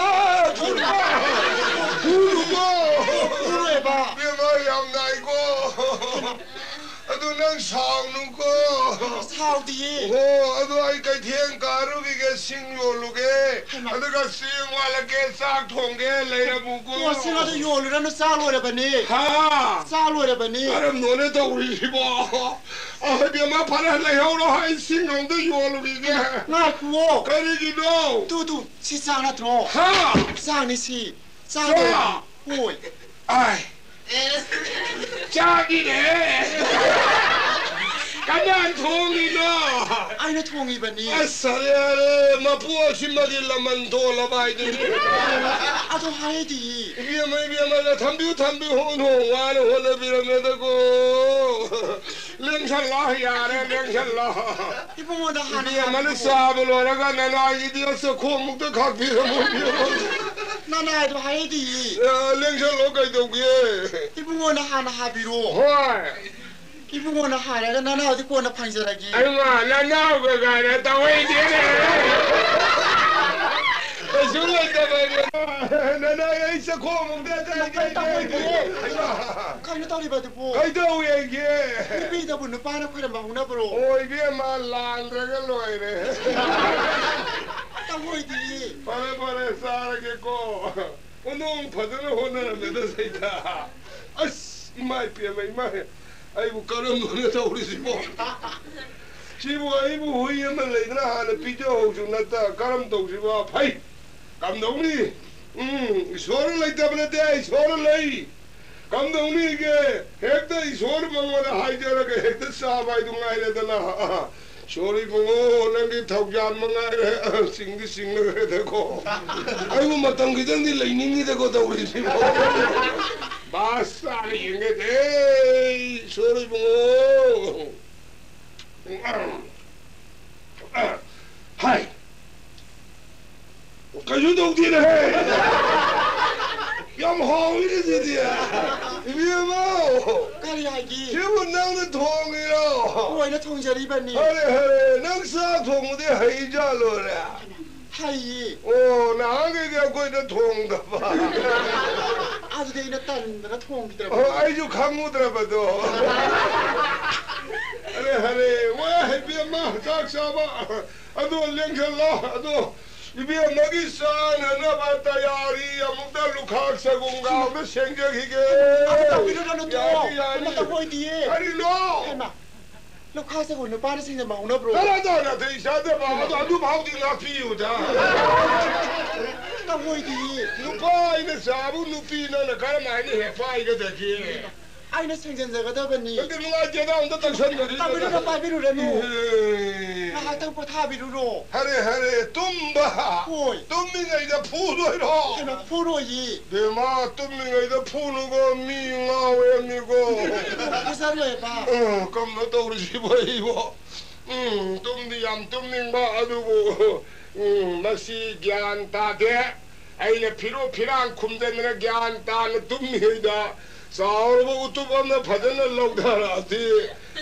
ꯏꯕꯦꯝꯃ꯫ ꯍꯥꯎꯗꯤꯌꯦ꯫ ꯑꯣ, ꯑꯗꯨ ꯑꯩ ꯀꯩꯊꯦꯜ ꯀꯥꯔꯨꯈꯤꯒꯦ, ꯁꯤꯡ ꯌꯣꯜꯂꯨꯒꯦ꯫ ꯍꯩꯃꯥ꯫ ꯑꯗꯨꯒ ꯆꯦꯡ ꯋꯥꯠꯂꯛꯀꯦ, ꯆꯥꯛ ꯊꯣꯡꯒꯦ, ꯂꯩꯔꯝꯃꯨꯀꯣ꯫ ꯑꯣ, ꯁꯤꯡ ꯑꯗꯨ ꯌꯣꯜꯂꯨꯔꯅꯨ, ꯆꯥꯛ ꯂꯣꯏꯔꯕꯅꯤ꯫ ꯍꯥ? ꯆꯥꯛ ꯂꯣꯏꯔꯕꯅꯤ꯫ ꯀꯔꯝꯅꯣꯅꯦ ꯇꯧꯔꯤꯁꯤꯕꯣ? ꯑ, ꯏꯕꯦꯝꯃ, ꯐꯔꯦ, ꯂꯩꯍꯧꯔꯣ, ꯑꯩ ꯁꯤꯡ ꯑꯝꯇ ꯌꯣꯜꯂꯨꯈꯤꯒꯦ꯫ ꯉꯥꯏꯈꯨꯑꯣ꯫ ꯀꯔꯤꯒꯤꯅꯣ? ꯇꯨ, ꯇꯨ, ꯁꯤ ꯆꯥꯛ ꯅꯠꯇ꯭ꯔꯣ? ꯍꯥ? ꯆꯥꯛꯅꯤ ꯁꯤ꯫ ꯆꯥꯛ ꯆꯥꯛ? ꯂꯣꯏꯔꯕꯅꯤ꯫ ꯍꯣꯏ꯫ ꯑꯥꯏ꯫ ꯆꯥꯛꯅꯤꯅꯦ꯫ ꯀꯅꯥꯅ ꯊꯣꯡꯉꯤꯅꯣ? ꯑꯩꯅ ꯊꯣꯡꯉꯤꯕꯅꯤ꯫ ꯑꯁ, ꯌꯥꯔꯦ, ꯌꯥꯔꯦ, ꯃꯄꯨ ꯑꯁꯤꯃꯗꯤ ꯂꯃꯟ ꯇꯣꯜꯂꯕ ꯍꯥꯏꯗꯨꯅꯤ꯫ ꯑꯗꯨ ꯍꯥꯏꯗꯤꯌꯦ꯫ ꯏꯕꯦꯝꯃ, ꯏꯕꯦꯝꯃ, ꯊꯝꯕꯤꯌꯨ, ꯊꯝꯕꯤꯌꯨ, ꯍꯣ, ꯋꯥꯅ ꯍꯣꯠꯅꯕꯤꯔꯝꯃꯦꯗꯀꯣ꯫ ꯂꯦꯡꯁꯜꯂꯣ, ꯌꯥꯔꯦ, ꯂꯦꯡꯁꯜꯂꯣ꯫ ꯏꯕꯨꯡꯉꯣꯗ ꯍꯥꯟꯅ ꯏꯕꯦꯝꯃꯅ ꯍꯥꯏꯕꯤꯌꯨ꯫ ꯆꯥꯕ ꯂꯣꯏꯔꯒ ꯅꯅꯥꯏꯒꯤꯗꯤ ꯆꯈꯣꯝꯃꯨꯛꯇ ꯈꯥꯛꯄꯤꯔꯝꯃꯣ, ꯏꯕꯦꯝꯃ꯫ ꯅꯅꯥꯏꯗꯣ ꯍꯥꯏꯗꯤꯌꯦ꯫ ꯑ, ꯂꯦꯡꯁꯜꯂꯣ, ꯀꯩꯗꯧꯒꯦ? ꯏꯕꯨꯡꯉꯣꯅ ꯍꯥꯟꯅ ꯍꯥꯏꯕꯤꯔꯣ꯫ ꯍꯣꯏ꯫ ꯏꯕꯨꯡꯉꯣꯅ ꯍꯥꯏꯔꯒ ꯅꯅꯥꯎꯗꯤ ꯀꯣꯟꯅ ꯐꯪꯖꯔꯒꯦ꯫ ꯑꯩꯃ, ꯅꯅꯥꯎꯒ ꯀꯥꯏꯅ ꯇꯧꯍꯩꯗꯦꯅꯦ꯫ ꯀꯩꯁꯨ ꯂꯩꯇꯕ ꯑꯩꯉꯣꯟꯗ꯫ ꯅꯅꯥꯎ, ꯑꯩ ꯆꯈꯣꯝꯃꯨꯛꯇ ꯅꯪ ꯀꯩ ꯇꯧꯍꯩꯗꯦ? ꯍꯩꯃꯥ꯫ ꯀꯩꯅꯣ ꯇꯧꯔꯤꯕꯗꯨꯕꯨ? ꯀꯩꯗꯧꯋꯦꯒꯦ? ꯅꯨꯄꯤꯗꯕꯨ ꯅꯨꯄꯥꯅ ꯈꯣꯏꯔꯝꯕ ꯍꯧꯅꯕ꯭ꯔꯣ? ꯑꯣ, ꯏꯕꯦꯝꯃ, ꯂꯥꯟꯗ꯭ꯔꯒ ꯂꯣꯏꯔꯦ꯫ ꯇꯧꯍꯩꯗꯤꯌꯦ꯫ ꯐꯔꯦ, ꯐꯔꯦ, ꯆꯥꯔꯒꯦꯀꯣ꯫ ꯑꯣ, ꯅꯣꯡ ꯐꯖꯅ ꯍꯣꯠꯅꯔꯝꯃꯦꯗ, ꯁꯩꯇ꯫ ꯑꯁ, ꯏꯃꯥ ꯏꯄꯦꯝꯃ, ꯏꯃꯥ, ꯑꯩꯕꯨ ꯀꯔꯝꯕꯅ ꯇꯧꯔꯤꯁꯤꯕꯣ? ꯁꯤꯕꯨ ꯑꯩꯕꯨ ꯍꯨꯏ ꯑꯃ ꯂꯩꯗꯅ ꯍꯥꯟꯅ ꯄꯤꯖꯍꯧꯁꯨ ꯅꯠꯇ, ꯀꯔꯝ ꯇꯧꯁꯤꯕ? ꯐꯩ, ꯀꯝꯗꯧꯅꯤ? ꯎꯝ, ꯏꯁꯣꯔ ꯂꯩꯇꯕ ꯅꯠꯇꯦ, ꯏꯁꯣꯔ ꯂꯩ꯫ ꯀꯝꯗꯧꯅꯤꯒꯦ? ꯍꯦꯛꯇ ꯏꯁꯣꯔ ꯃꯉꯣꯟꯗ ꯍꯥꯏꯖꯔꯒ ꯍꯦꯛꯇ ꯆꯥꯕ ꯍꯥꯏꯗꯨ ꯉꯥꯏꯔꯦꯗꯅ꯫ ꯁꯣꯔꯤ ꯏꯕꯨꯡꯉꯣ, ꯅꯪꯒꯤ ꯊꯧꯖꯥꯟ ꯃꯉꯥꯏꯔꯦ꯫ ꯆꯤꯡꯗꯤ ꯆꯤꯡꯂꯒꯗꯀꯣ꯫ ꯑꯩꯕꯨ ꯃꯇꯝ ꯈꯤꯇꯪꯗꯤ ꯂꯩꯅꯤꯡꯉꯤꯗꯀꯣ ꯇꯧꯔꯤꯁꯤꯕꯣ꯫ ꯕꯥꯁ ꯇꯥꯔ ꯌꯦꯡꯒꯦꯗꯦ, ꯁꯣꯔꯤ ꯏꯕꯨꯡꯉꯣ꯫ ꯍꯥꯏ꯫ ꯀꯩꯁꯨ ꯇꯧꯗꯦꯅꯦꯍꯦ꯫ ꯌꯥꯝ ꯍꯥꯎꯋꯤꯅꯦ ꯁꯤꯗꯤ꯫ ꯏꯕꯦꯝꯃ! ꯀꯔꯤ ꯍꯥꯏꯒꯦ? ꯁꯤꯕꯨ ꯅꯪꯅ ꯊꯣꯡꯉꯤꯔꯣ? ꯍꯣꯏꯅ ꯊꯣꯡꯖꯔꯤꯕꯅꯤ꯫ ꯐꯔꯦ, ꯐꯔꯦ꯫ ꯅꯪ ꯆꯥꯛ ꯊꯣꯡꯕꯗꯤ ꯍꯩꯖꯥꯠꯂꯣꯅꯦ? ꯍꯩꯌꯦ꯫ ꯑꯣ, ꯅꯍꯥꯟꯈꯩꯗꯤ ꯑꯩꯈꯣꯏꯅ ꯊꯣꯡꯗꯕ꯫ ꯑꯗꯨꯗꯤ ꯑꯩꯅ ꯇꯟꯗꯅ ꯊꯣꯡꯈꯤꯗ꯭ꯔꯕ꯫ ꯑꯣ, ꯑꯩꯁꯨ ꯈꯪꯉꯨꯗ꯭ꯔꯕꯗꯣ꯫ ꯑꯔꯦ, ꯑꯔꯦ, ꯋꯥ, ꯏꯕꯦꯝꯃ, ꯆꯥꯛ ꯆꯥꯕ꯫ ꯑꯗꯣ ꯂꯦꯡꯁꯜꯂꯣ꯫ ꯑꯗꯣ ꯏꯕꯦꯝꯃꯒꯤ ꯆꯥꯅꯅꯕ ꯇꯌꯥꯔꯤ ꯑꯃꯨꯛꯇ ꯂꯨꯈꯥꯛ ꯁꯒꯨꯝꯒ ꯑꯝꯇ ꯁꯦꯡꯖꯈꯤꯒꯦ꯫ ꯑꯃ ꯇꯧꯕꯤꯔꯨꯔꯅꯨ, ꯇꯣꯛꯑꯣ꯫ ꯌꯥꯅꯤ, ꯌꯥꯅꯤ꯫ ꯑꯃ ꯇꯧꯕ ꯑꯣꯏꯗꯤꯌꯦ꯫ ꯀꯔꯤꯅꯣ? ꯍꯩꯃꯥ, ꯂꯨꯈꯥꯛ ꯁꯒꯨꯝ ꯅꯨꯄꯥꯅ ꯁꯦꯡꯖꯟꯕ ꯍꯧꯅꯕ꯭ꯔꯣ? ꯀꯅꯥ ꯀꯅꯥ ꯅꯥꯇꯩ ꯆꯥꯗꯕ? ꯑꯗꯣ ꯑꯗꯨ ꯐꯥꯎꯗꯤ ꯉꯥꯛꯄꯤꯌꯨꯗ꯫ ꯇꯧꯕ ꯑꯣꯏꯗꯤꯌꯦ꯫ ꯅꯨꯄꯥ ꯑꯩꯅ ꯆꯥꯕꯨ ꯅꯨꯄꯤ ꯅꯪꯅ ꯀꯔꯝ ꯍꯥꯏꯅ ꯍꯦꯛ ꯄꯥꯏꯒꯗꯒꯦ? ꯑꯩꯅ ꯁꯦꯡꯖꯟꯖꯒꯗꯕꯅꯤ꯫ ꯑꯗꯨ ꯅꯨꯡꯉꯥꯏꯇꯦꯗ, ꯑꯝꯇ ꯇꯛꯁꯟꯗꯔꯤ꯫ ꯇꯧꯕꯤꯔꯨꯔꯣ, ꯄꯥꯏꯕꯤꯔꯨꯔꯅꯨ꯫ ꯏꯍꯦ꯫ ꯉꯥꯏꯍꯥꯛꯇꯪ ꯄꯣꯊꯥꯕꯤꯔꯨꯔꯣ꯫ ꯍꯔꯦ, ꯍꯔꯦ, ꯇꯨꯝꯕ꯫ ꯍꯣꯏ꯫ ꯇꯨꯝꯃꯤꯉꯩꯗ ꯐꯨꯗꯣꯏꯔꯣ? ꯀꯩꯅꯣ, ꯐꯨꯔꯣꯏꯌꯦ꯫ ꯕꯦꯝꯃ, ꯇꯨꯝꯃꯤꯉꯩꯗ ꯐꯨꯅꯨꯀꯣ, ꯃꯤ ꯉꯥꯎꯋꯦ ꯃꯤꯀꯣ꯫ ꯐꯨꯖꯔꯣꯏꯕ꯫ ꯑ, ꯀꯝꯅꯣ ꯇꯧꯔꯤꯁꯤꯕꯣ ꯑꯩꯕꯣ? ꯎꯝ, ꯇꯨꯝꯗꯤ ꯌꯥꯝ ꯇꯨꯝꯅꯤꯡꯕ, ꯑꯗꯨꯕꯨ, ꯎꯝ, ꯃꯁꯤ ꯒ꯭ꯌꯥꯟ ꯇꯥꯗꯦ꯫ ꯑꯩꯅ ꯐꯤꯔꯨ ꯐꯤꯔꯥꯟ ꯈꯨꯝꯖꯟꯗꯅ ꯒ꯭ꯌꯥꯟ ꯇꯥꯅ ꯇꯨꯝꯃꯤꯉꯩꯗ ꯆꯥꯎꯔꯕ ꯎꯇꯨꯞ ꯑꯃꯅ ꯐꯖꯅ ꯂꯧꯊꯔꯛꯑꯗꯤ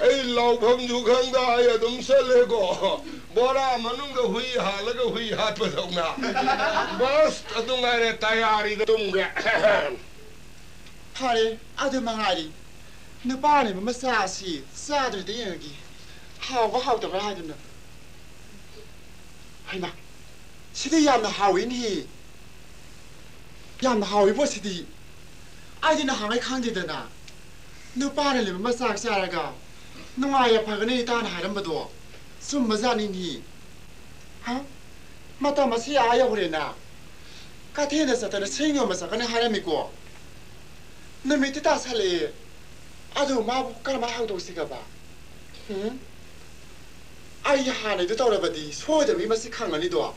ꯑꯩ ꯂꯥꯎꯐꯝꯁꯨ ꯈꯪꯗ ꯑꯩ ꯑꯗꯨꯝ ꯆꯠꯂꯦꯀꯣ꯫ ꯕꯣꯔꯥ ꯃꯅꯨꯡꯗ ꯍꯨꯏ ꯍꯥꯜꯂꯒ ꯍꯨꯏ ꯍꯥꯠꯄꯗꯧꯅ꯫ ꯕꯁ ꯑꯗꯨ ꯉꯥꯏꯔꯦ, ꯇꯌꯥꯔꯤꯗ ꯇꯨꯝꯒꯦ꯫ ꯐꯔꯦ, ꯑꯗꯨ ꯃꯉꯥꯏꯔꯤ꯫ ꯅꯨꯄꯥ ꯂꯩꯕ ꯃꯆꯥ ꯑꯁꯤ ꯆꯥꯗ꯭ꯔꯗꯤ ꯌꯦꯡꯉꯒꯦ꯫ ꯍꯥꯎꯕ ꯍꯥꯎꯇꯕ꯭ꯔꯥ ꯍꯥꯏꯗꯨꯅ꯫ ꯍꯩꯃꯥ, ꯁꯤꯗꯤ ꯌꯥꯝꯅ ꯍꯥꯎꯏꯅꯦꯍꯦ꯫ ꯌꯥꯝꯅ ꯍꯥꯎꯏꯕꯣ ꯁꯤꯗꯤ꯫ ꯑꯩꯗꯤ ꯅꯍꯥꯟꯉꯩ ꯈꯪꯗꯦꯗꯅ꯫ ꯅꯨꯄꯥꯅ ꯂꯩꯕ ꯃꯆꯥꯛ ꯆꯥꯔꯒ ꯅꯨꯡꯉꯥꯏ ꯌꯥꯏꯐꯒꯅꯤ ꯏꯇꯥꯅ ꯍꯥꯏꯔꯝꯕꯗꯣ ꯆꯨꯝꯕꯖꯥꯠꯅꯤꯅꯦ꯫ ꯍꯥ? ꯃꯇꯝ ꯑꯁꯤ ꯑꯥ ꯌꯧꯔꯦꯅ꯫ ꯀꯩꯊꯦꯜꯗ ꯆꯠꯇꯅ ꯁꯤꯡ ꯌꯣꯟꯕ ꯆꯠꯀꯅꯤ ꯍꯥꯏꯔꯝꯃꯤꯀꯣ꯫ ꯅꯨꯃꯤꯠꯇꯤ ꯇꯥꯁꯜꯂꯛꯑꯦ꯫ ꯑꯗꯨ ꯃꯥꯕꯨ ꯀꯔꯝꯍꯥꯏꯅ ꯍꯧꯗꯣꯛꯁꯤꯒꯕ? ꯎꯝ? ꯑꯩ ꯍꯥꯟꯅꯩꯗꯨ ꯇꯧꯔꯕꯗꯤ ꯁꯣꯏꯗꯕꯤ ꯃꯁꯤ ꯈꯪꯉꯅꯤꯗꯣ꯫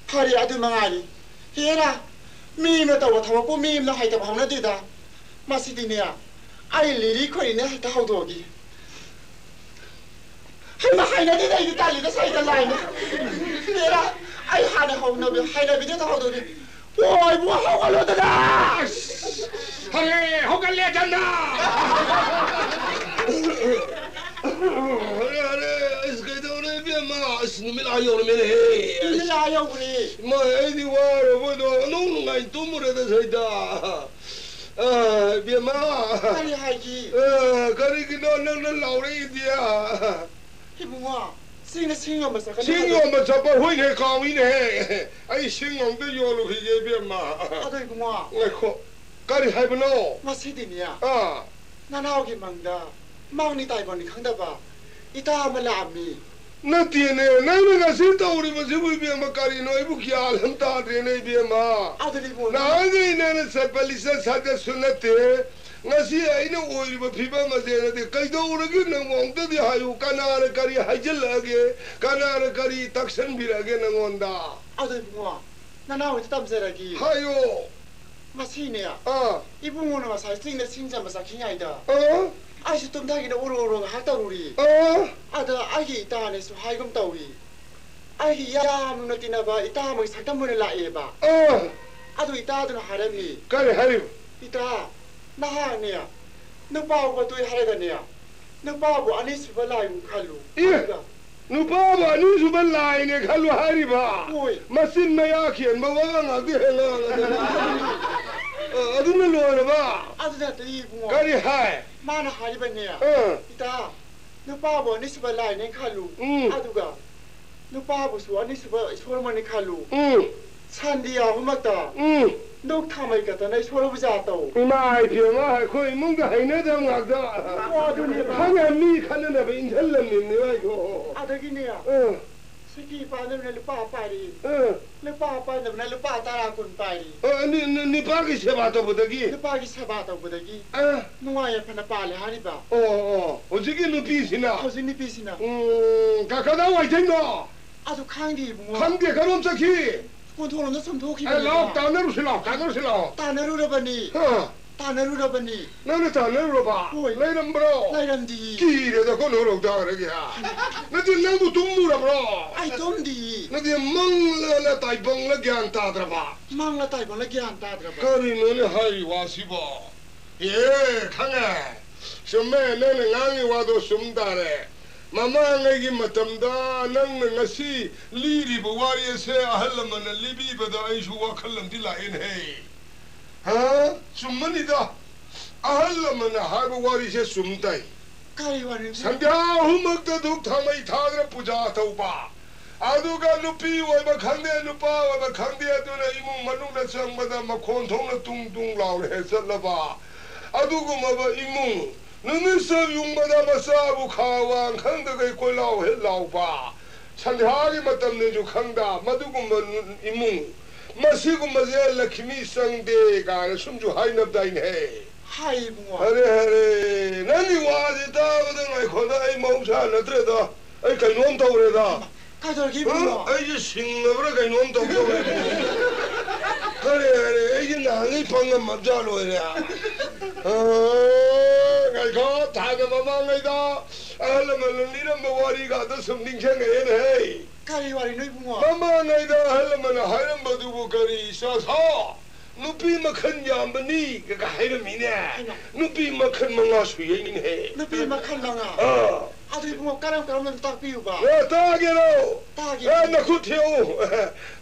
ꯐꯔꯦ, ꯑꯗꯨ ꯃꯉꯥꯏꯔꯤ꯫ ꯍꯦꯔꯥ, ꯃꯤ ꯑꯃꯅ ꯇꯧꯕ ꯊꯕꯛꯄꯨ ꯃꯤ ꯑꯃꯅ ꯍꯩꯇꯕ ꯍꯧꯅꯗꯦꯗ꯫ ꯃꯁꯤꯗꯤꯅꯦ, ꯑꯩ ꯂꯤꯔꯤ ꯈꯣꯏꯔꯤꯅꯦ ꯍꯦꯛꯇ ꯍꯧꯗꯣꯛꯑꯒꯦ꯫ ꯍꯩꯃꯥ, ꯍꯩꯅꯗꯦꯗ, ꯑꯩꯗꯤ ꯇꯜꯂꯤꯗ, ꯁꯩꯇ ꯂꯥꯏꯅ꯫ ꯍꯦꯔꯥ, ꯑꯩ ꯍꯥꯟꯅ ꯍꯧꯅꯕꯤ-, ꯍꯩꯅꯕꯤꯗ ꯍꯦꯛꯇ ꯍꯧꯗꯣꯛꯑꯒꯦ꯫ ꯑꯣ, ꯏꯕꯨꯡꯉꯣ, ꯍꯧꯒꯠꯂꯣꯗꯅ! ꯑꯁ! ꯍꯔꯦ, ꯍꯧꯒꯠꯂꯦꯗꯅ! ꯍꯔꯦ, ꯍꯔꯦ, ꯑꯁ, ꯀꯩꯗꯧꯔꯦ, ꯏꯕꯦꯝꯃ? ꯑꯁ, ꯅꯨꯃꯤꯠ ꯑꯥ ꯌꯧꯔꯝꯃꯦꯅꯦꯍꯦ! ꯅꯨꯃꯤꯠ ꯑꯥ ꯌꯧꯈ꯭ꯔꯦ꯫ ꯏꯃꯥ, ꯑꯩꯗꯤ ꯋꯥꯔꯕꯗꯣ, ꯅꯨꯡ ꯅꯨꯡꯉꯥꯏ ꯇꯨꯝꯃꯨꯔꯦꯗ, ꯁꯩꯗ꯫ ꯑ, ꯏꯕꯦꯝꯃ꯫ ꯀꯔꯤ ꯍꯥꯏꯒꯦ? ꯑ, ꯀꯔꯤꯒꯤꯅꯣ ꯅꯪꯅ ꯂꯥꯎꯔꯛꯏꯗꯤ? ꯏꯕꯨꯡꯉꯣ, ꯆꯤꯡꯗ ꯁꯤꯡ ꯌꯣꯟꯕ ꯆꯠꯀꯅꯤ ꯁꯤꯡ ꯍꯥꯏꯕ꯫ ꯌꯣꯟꯕ ꯆꯠꯄ? ꯍꯣꯏꯅꯦ, ꯀꯥꯎꯏꯅꯦꯍꯦ꯫ ꯑꯩ ꯁꯤꯡ ꯑꯝꯇ ꯌꯣꯜꯂꯨꯈꯤꯒꯦ, ꯏꯕꯦꯝꯃ꯫ ꯑꯗꯣ ꯏꯕꯨꯡꯉꯣ꯫ ꯉꯥꯏꯈꯣ, ꯀꯔꯤ ꯍꯥꯏꯕꯅꯣ? ꯉꯁꯤꯗꯤꯅꯦ, ꯑꯥ꯫ ꯅꯅꯥꯎꯒꯤ ꯃꯪꯗ ꯃꯪꯅꯤ ꯇꯥꯏꯕꯪꯅꯤ ꯈꯪꯗꯕ ꯏꯇꯥ ꯑꯃ ꯂꯥꯛꯑꯝꯃꯤ꯫ ꯅꯠꯇꯦꯅꯦ, ꯅꯪꯅ ꯉꯁꯤ ꯇꯧꯔꯤꯕꯁꯤꯕꯨ, ꯏꯕꯦꯝꯃ, ꯀꯔꯤꯅꯣ? ꯑꯩꯕꯨ ꯒ꯭ꯌꯥꯟ ꯑꯃ ꯇꯥꯗ꯭ꯔꯦꯅꯦ, ꯏꯕꯦꯝꯃ꯫ ꯑꯗꯨꯗꯤ ꯏꯕꯨꯡꯉꯣ, ꯅꯪ ꯅꯍꯥꯟꯈꯩ ꯅꯪꯅ ꯆꯠꯄ ꯂꯤꯆꯠ ꯁꯥꯖꯠꯁꯨ ꯅꯠꯇꯦ꯫ ꯉꯁꯤ ꯑꯩꯅ ꯑꯣꯏꯔꯤꯕ ꯐꯤꯕꯝ ꯑꯁꯦ ꯅꯠꯇꯦ꯫ ꯀꯩꯗꯧꯔꯒꯦ ꯅꯪꯕꯨ? ꯑꯃꯨꯛꯇꯗꯤ ꯍꯥꯏꯌꯨ, ꯀꯅꯥꯅ ꯀꯔꯤ ꯍꯥꯏꯖꯤꯜꯂꯛꯑꯒꯦ? ꯀꯅꯥꯅ ꯀꯔꯤ ꯇꯛꯁꯟꯕꯤꯔꯛꯑꯒꯦ ꯅꯪꯉꯣꯟꯗ? ꯑꯗꯣ ꯏꯕꯨꯡꯉꯣ, ꯅꯅꯥꯎ ꯍꯣꯏꯗ ꯇꯝꯖꯔꯒꯦ꯫ ꯍꯥꯏꯌꯣ꯫ ꯉꯁꯤꯅꯦ, ꯑꯥ꯫ ꯏꯕꯨꯡꯉꯣꯅ ꯉꯁꯥꯏ ꯆꯤꯡꯗ ꯁꯤꯡ ꯆꯟꯕ ꯆꯠꯈꯤꯉꯩꯗ, ꯑꯥ꯫ ꯑꯩꯁꯨ ꯇꯨꯝꯊꯒꯦꯅ ꯎꯔꯨ ꯎꯔꯨ ꯉꯥꯏꯍꯥꯛ ꯇꯧꯔꯨꯔꯤ꯫ ꯑꯥ꯫ ꯑꯗ ꯑꯩꯒꯤ ꯏꯇꯥꯅꯁꯨ ꯍꯥꯏꯒꯨꯝ ꯇꯧꯏ, ꯑꯩꯒꯤ ꯌꯥꯝꯅ ꯇꯤꯟꯅꯕ ꯏꯇꯥ ꯑꯃꯒꯤ ꯁꯛꯇꯝ ꯑꯣꯏꯅ ꯂꯥꯛꯑꯦꯕ꯫ ꯑꯥ꯫ ꯑꯗꯨ ꯏꯇꯥꯗꯨꯅ ꯍꯥꯏꯔꯝꯃꯤ, ꯀꯔꯤ ꯍꯥꯏꯔꯤꯕ? "ꯏꯇꯥ, ꯅꯍꯥꯛꯅꯦ ꯅꯨꯄꯥ ꯎꯕ ꯇꯣꯛꯑꯦ ꯍꯥꯏꯔꯒꯅꯦ, ꯅꯨꯄꯥꯕꯨ ꯑꯅꯤꯁꯨꯕ ꯂꯥꯏꯕꯨ ꯈꯜꯂꯨ꯫ ꯑꯦ! ꯑꯗꯨꯒ" ꯅꯨꯄꯥꯕꯨ ꯑꯅꯤꯁꯨꯕ ꯂꯥꯏꯅꯦ ꯈꯜꯂꯨ ꯍꯥꯏꯔꯤꯕ? ꯍꯣꯏ꯫ ꯃꯆꯤꯟ ꯃꯌꯥ ꯈꯦꯟꯕ ꯋꯥ ꯉꯥꯛꯇ ꯍꯦꯛ ꯉꯥꯡꯉꯗꯅ꯫ ꯑ, ꯑꯗꯨꯅ ꯂꯣꯏꯔꯕ? ꯑꯗꯨ ꯅꯠꯇꯦ ꯏꯕꯨꯡꯉꯣ꯫ ꯀꯔꯤ ꯍꯥꯏ? ꯃꯥꯅ ꯍꯥꯏꯔꯤꯕꯅꯦ, ꯑ꯫ "ꯏꯇꯥ, ꯅꯨꯄꯥꯕꯨ ꯑꯅꯤꯁꯨꯕ ꯂꯥꯏꯅꯦ ꯈꯜꯂꯨ꯫ ꯎꯝ꯫ ꯑꯗꯨꯒ ꯅꯨꯄꯥꯕꯨꯁꯨ ꯑꯅꯤꯁꯨꯕ ꯏꯁꯣꯔ ꯑꯃꯅꯤ ꯈꯜꯂꯨ꯫ ꯎꯝ꯫ ꯁꯟꯗꯤ ꯌꯥꯎꯕꯃꯛꯇ ꯎꯝ꯫ ꯅꯨꯛ ꯊꯥꯃꯩ ꯈꯛꯇꯅ ꯏꯁꯣꯔꯕꯨ ꯖꯥ ꯇꯧ꯫" ꯏꯃꯥ ꯏꯕꯦꯝꯃ, ꯑꯩꯈꯣꯏ ꯏꯃꯨꯡꯗ ꯍꯩꯅꯗꯕ ꯉꯥꯛꯇ꯫ ꯑꯣ, ꯑꯗꯨꯅꯦꯕ꯫ ꯈꯪꯉꯦ, ꯃꯤ ꯈꯠꯅꯅꯕ ꯏꯟꯁꯤꯜꯂꯝꯃꯤꯅꯦꯕ ꯑꯩꯗꯣ꯫ ꯑꯗꯒꯤꯅꯦ, ꯑ꯫ ꯁꯤꯀꯤ ꯄꯥꯟꯅꯕꯅ ꯂꯨꯄꯥ ꯄꯥꯏꯔꯤ꯫ ꯑ꯫ ꯂꯨꯄꯥ ꯄꯥꯏꯅꯕꯅ ꯂꯨꯄꯥ ꯇꯔꯥ ꯀꯨꯟ ꯄꯥꯏꯔꯤ꯫ ꯑ, ꯅꯨ-, ꯅꯨ-, ꯅꯨꯄꯥꯒꯤ ꯁꯦꯕꯥ ꯇꯧꯕꯗꯒꯤ? ꯅꯨꯄꯥꯒꯤ ꯁꯦꯕꯥ ꯇꯧꯕꯗꯒꯤ꯫ ꯑ꯫ ꯅꯨꯡꯉꯥꯏ ꯌꯥꯏꯐꯅ ꯄꯥꯜꯂꯦ ꯍꯥꯏꯔꯤꯕ꯫ ꯑꯣ, ꯑꯣ, ꯍꯧꯖꯤꯛꯀꯤ ꯅꯨꯄꯤꯁꯤꯅ? ꯍꯧꯖꯤꯛ ꯅꯨꯄꯤꯁꯤꯅ꯫ ꯎꯝ, ꯀ-, ꯀꯗꯥꯏ ꯋꯥꯏꯊꯩꯅꯣ? ꯑꯗꯨ ꯈꯪꯗꯦ, ꯏꯕꯨꯡꯉꯣ꯫ ꯈꯪꯗꯦ, ꯀꯔꯣꯝ ꯆꯠꯈꯤ? ꯀꯣꯟꯊꯣꯛꯂꯣꯝꯗ ꯑꯦ, ꯂꯥꯎ, ꯆꯨꯝꯊꯣꯛꯈꯤꯕꯅꯦꯕ꯫ ꯇꯥꯟꯅꯔꯨꯁꯤ ꯂꯥꯎ, ꯇꯥꯟꯅꯔꯨꯁꯤ ꯂꯥꯎ꯫ ꯇꯥꯟꯅꯔꯨꯔꯕꯅꯤ꯫ ꯍꯥ? ꯇꯥꯟꯅꯔꯨꯔꯕꯅꯤ꯫ ꯅꯪꯅ ꯇꯥꯟꯅꯔꯨꯔꯕ? ꯍꯣꯏ꯫ ꯂꯩꯔꯝꯕ꯭ꯔꯣ? ꯂꯩꯔꯝꯗꯤ꯫ ꯀꯤꯔꯦꯗꯀꯣ, ꯅꯣꯏ ꯂꯧꯗꯥꯔꯒꯦ, ꯍꯥ? ꯅꯠꯇꯦ, ꯅꯪꯕꯨ ꯇꯨꯝꯃꯨꯔꯕ꯭ꯔꯣ? ꯑꯩ ꯇꯨꯝꯗꯤ꯫ ꯅꯠꯇꯦ, ꯃꯪꯂ ꯇꯥꯏꯕꯪꯂ ꯒ꯭ꯌꯥꯟ ꯇꯥꯗ꯭ꯔꯕ? ꯃꯪꯂ ꯇꯥꯏꯕꯪꯂ ꯒ꯭ꯌꯥꯟ ꯇꯥꯗ꯭ꯔꯕ? ꯀꯔꯤꯅꯣꯅꯦ ꯍꯥꯏꯔꯤ ꯋꯥꯁꯤꯕꯣ? ꯑꯦ, ꯈꯪꯉꯦ꯫ ꯆꯨꯝꯃꯦ, ꯅꯪꯅ ꯉꯥꯡꯉꯤ ꯋꯥꯗꯣ ꯆꯨꯝ ꯇꯥꯔꯦ꯫ ꯃꯃꯥꯡꯉꯩꯒꯤ ꯃꯇꯝꯗ ꯅꯪꯅ ꯉꯁꯤ ꯂꯤꯔꯤꯕ ꯋꯥꯔꯤ ꯑꯁꯦ ꯑꯍꯜ ꯂꯃꯟꯅ ꯂꯤꯕꯤꯕꯗ ꯑꯩꯁꯨ ꯋꯥꯈꯜ ꯑꯃꯗꯤ ꯂꯥꯛꯑꯦꯅꯦꯍꯦ꯫ ꯍꯥ? ꯆꯨꯝꯃꯅꯤꯗ꯫ ꯑꯍꯜ ꯂꯃꯟꯅ ꯍꯥꯏꯕ ꯋꯥꯔꯤꯁꯦ ꯆꯨꯝ ꯇꯥꯏ꯫ ꯀꯔꯤ ꯋꯥꯔꯤꯅꯣ? ꯁꯟꯙ꯭ꯌꯥ ꯑꯍꯨꯝꯃꯛꯇ ꯙꯨꯞ ꯊꯥꯎꯃꯩ ꯊꯥꯗꯅ ꯄꯨꯖꯥ ꯇꯧꯕ꯫ ꯑꯗꯨꯒ ꯅꯨꯄꯤ ꯑꯣꯏꯕ ꯈꯪꯗꯦ, ꯅꯨꯄꯥ ꯑꯣꯏꯕ ꯈꯪꯗꯦ, ꯑꯗꯨꯅ ꯏꯃꯨꯡ ꯃꯅꯨꯡꯗ ꯆꯪꯕꯗ ꯃꯈꯣꯟ ꯊꯣꯛꯅ ꯇꯨꯡ ꯇꯨꯡ ꯂꯥꯎꯅ ꯍꯦꯛ ꯆꯠꯂꯕ꯫ ꯑꯗꯨꯒꯨꯝꯂꯕ ꯏꯃꯨꯡ, ꯅꯨꯃꯤꯠ ꯆꯞ ꯌꯨꯡꯕꯗ ꯃꯆꯥꯕꯨ ꯈꯥ ꯋꯥꯡ ꯈꯪꯗꯈꯩ ꯀꯣꯏꯂꯥꯎ ꯍꯦꯛ ꯂꯥꯎꯕ꯫ ꯁꯟꯙ꯭ꯌꯥꯒꯤ ꯃꯇꯝꯅꯦꯁꯨ ꯈꯪꯗ, ꯃꯗꯨꯒꯨꯝꯕ ꯅꯨ-, ꯏꯃꯨꯡ, ꯃꯁꯤꯒꯨꯝꯕꯁꯦ ꯂꯛꯈꯤꯃꯤ ꯆꯪꯗꯦ ꯀꯥꯏꯅ ꯁꯨꯝꯁꯨ ꯍꯥꯏꯅꯕꯗꯥꯏꯅꯦ꯫ ꯍꯥꯏ ꯏꯕꯨꯡꯉꯣ꯫ ꯑꯔꯦ, ꯑꯔꯦ, ꯅꯪꯒꯤ ꯋꯥꯁꯤ ꯇꯥꯕꯗ ꯉꯥꯏꯈꯣꯗ, ꯑꯩ ꯃꯍꯧꯁꯥ ꯅꯠꯇ꯭ꯔꯦꯗ, ꯑꯩ ꯀꯩꯅꯣꯝ ꯇꯧꯔꯦꯗ꯫ ꯍꯩꯃꯥ, ꯀꯩꯗꯧꯔꯒꯦ ꯏꯕꯨꯡꯉꯣ? ꯑ, ꯑꯩꯁꯦ ꯁꯤꯡꯉꯕ꯭ꯔꯥ ꯀꯩꯅꯣꯝ ꯇꯧꯗꯧꯔꯦ꯫ ꯑꯔꯦ, ꯑꯔꯦ, ꯑꯩꯁꯦ ꯅꯍꯥꯟꯉꯩ ꯄꯪꯉꯝꯃꯕꯖꯥ ꯂꯣꯏꯔꯦ꯫ ꯑ, ꯉꯥꯏꯈꯣ, ꯊꯥꯏꯅ ꯃꯃꯥꯡꯉꯩꯗ ꯑꯍꯜ ꯂꯃꯟꯅ ꯂꯤꯔꯝꯕ ꯋꯥꯔꯤꯒꯗꯣ ꯁꯨꯝ ꯅꯤꯡꯁꯤꯡꯉꯛꯑꯦꯅꯦꯍꯦ꯫ ꯀꯔꯤ ꯋꯥꯔꯤꯅꯣ ꯏꯕꯨꯡꯉꯣ? ꯃꯃꯥꯡꯉꯩꯗ ꯑꯍꯜ ꯂꯃꯟꯅ ꯍꯥꯏꯔꯝꯕꯗꯨꯕꯨ ꯀꯔꯤ, ꯏꯆꯥ ꯁꯥ? ꯅꯨꯄꯤ ꯃꯈꯜ ꯌꯥꯝꯕꯅꯤ ꯀ ꯍꯥꯏꯔꯝꯃꯤꯅꯦ꯫ ꯍꯩꯃꯥ꯫ ꯅꯨꯄꯤ ꯃꯈꯜ ꯃꯉꯥ ꯁꯨꯏꯅꯦꯍꯦ꯫ ꯅꯨꯄꯤ ꯃꯈꯜ ꯃꯉꯥ? ꯑꯥ꯫ ꯑꯗꯨ ꯏꯕꯨꯡꯉꯣ, ꯀꯔꯝ ꯀꯔꯝꯕꯅꯣ ꯇꯥꯛꯄꯤꯌꯨꯕ? ꯑꯦ, ꯇꯥꯒꯦꯔꯣ? ꯇꯥꯒꯦ꯫ ꯑꯦ, ꯅꯈꯨꯠ ꯊꯦꯛꯎ꯫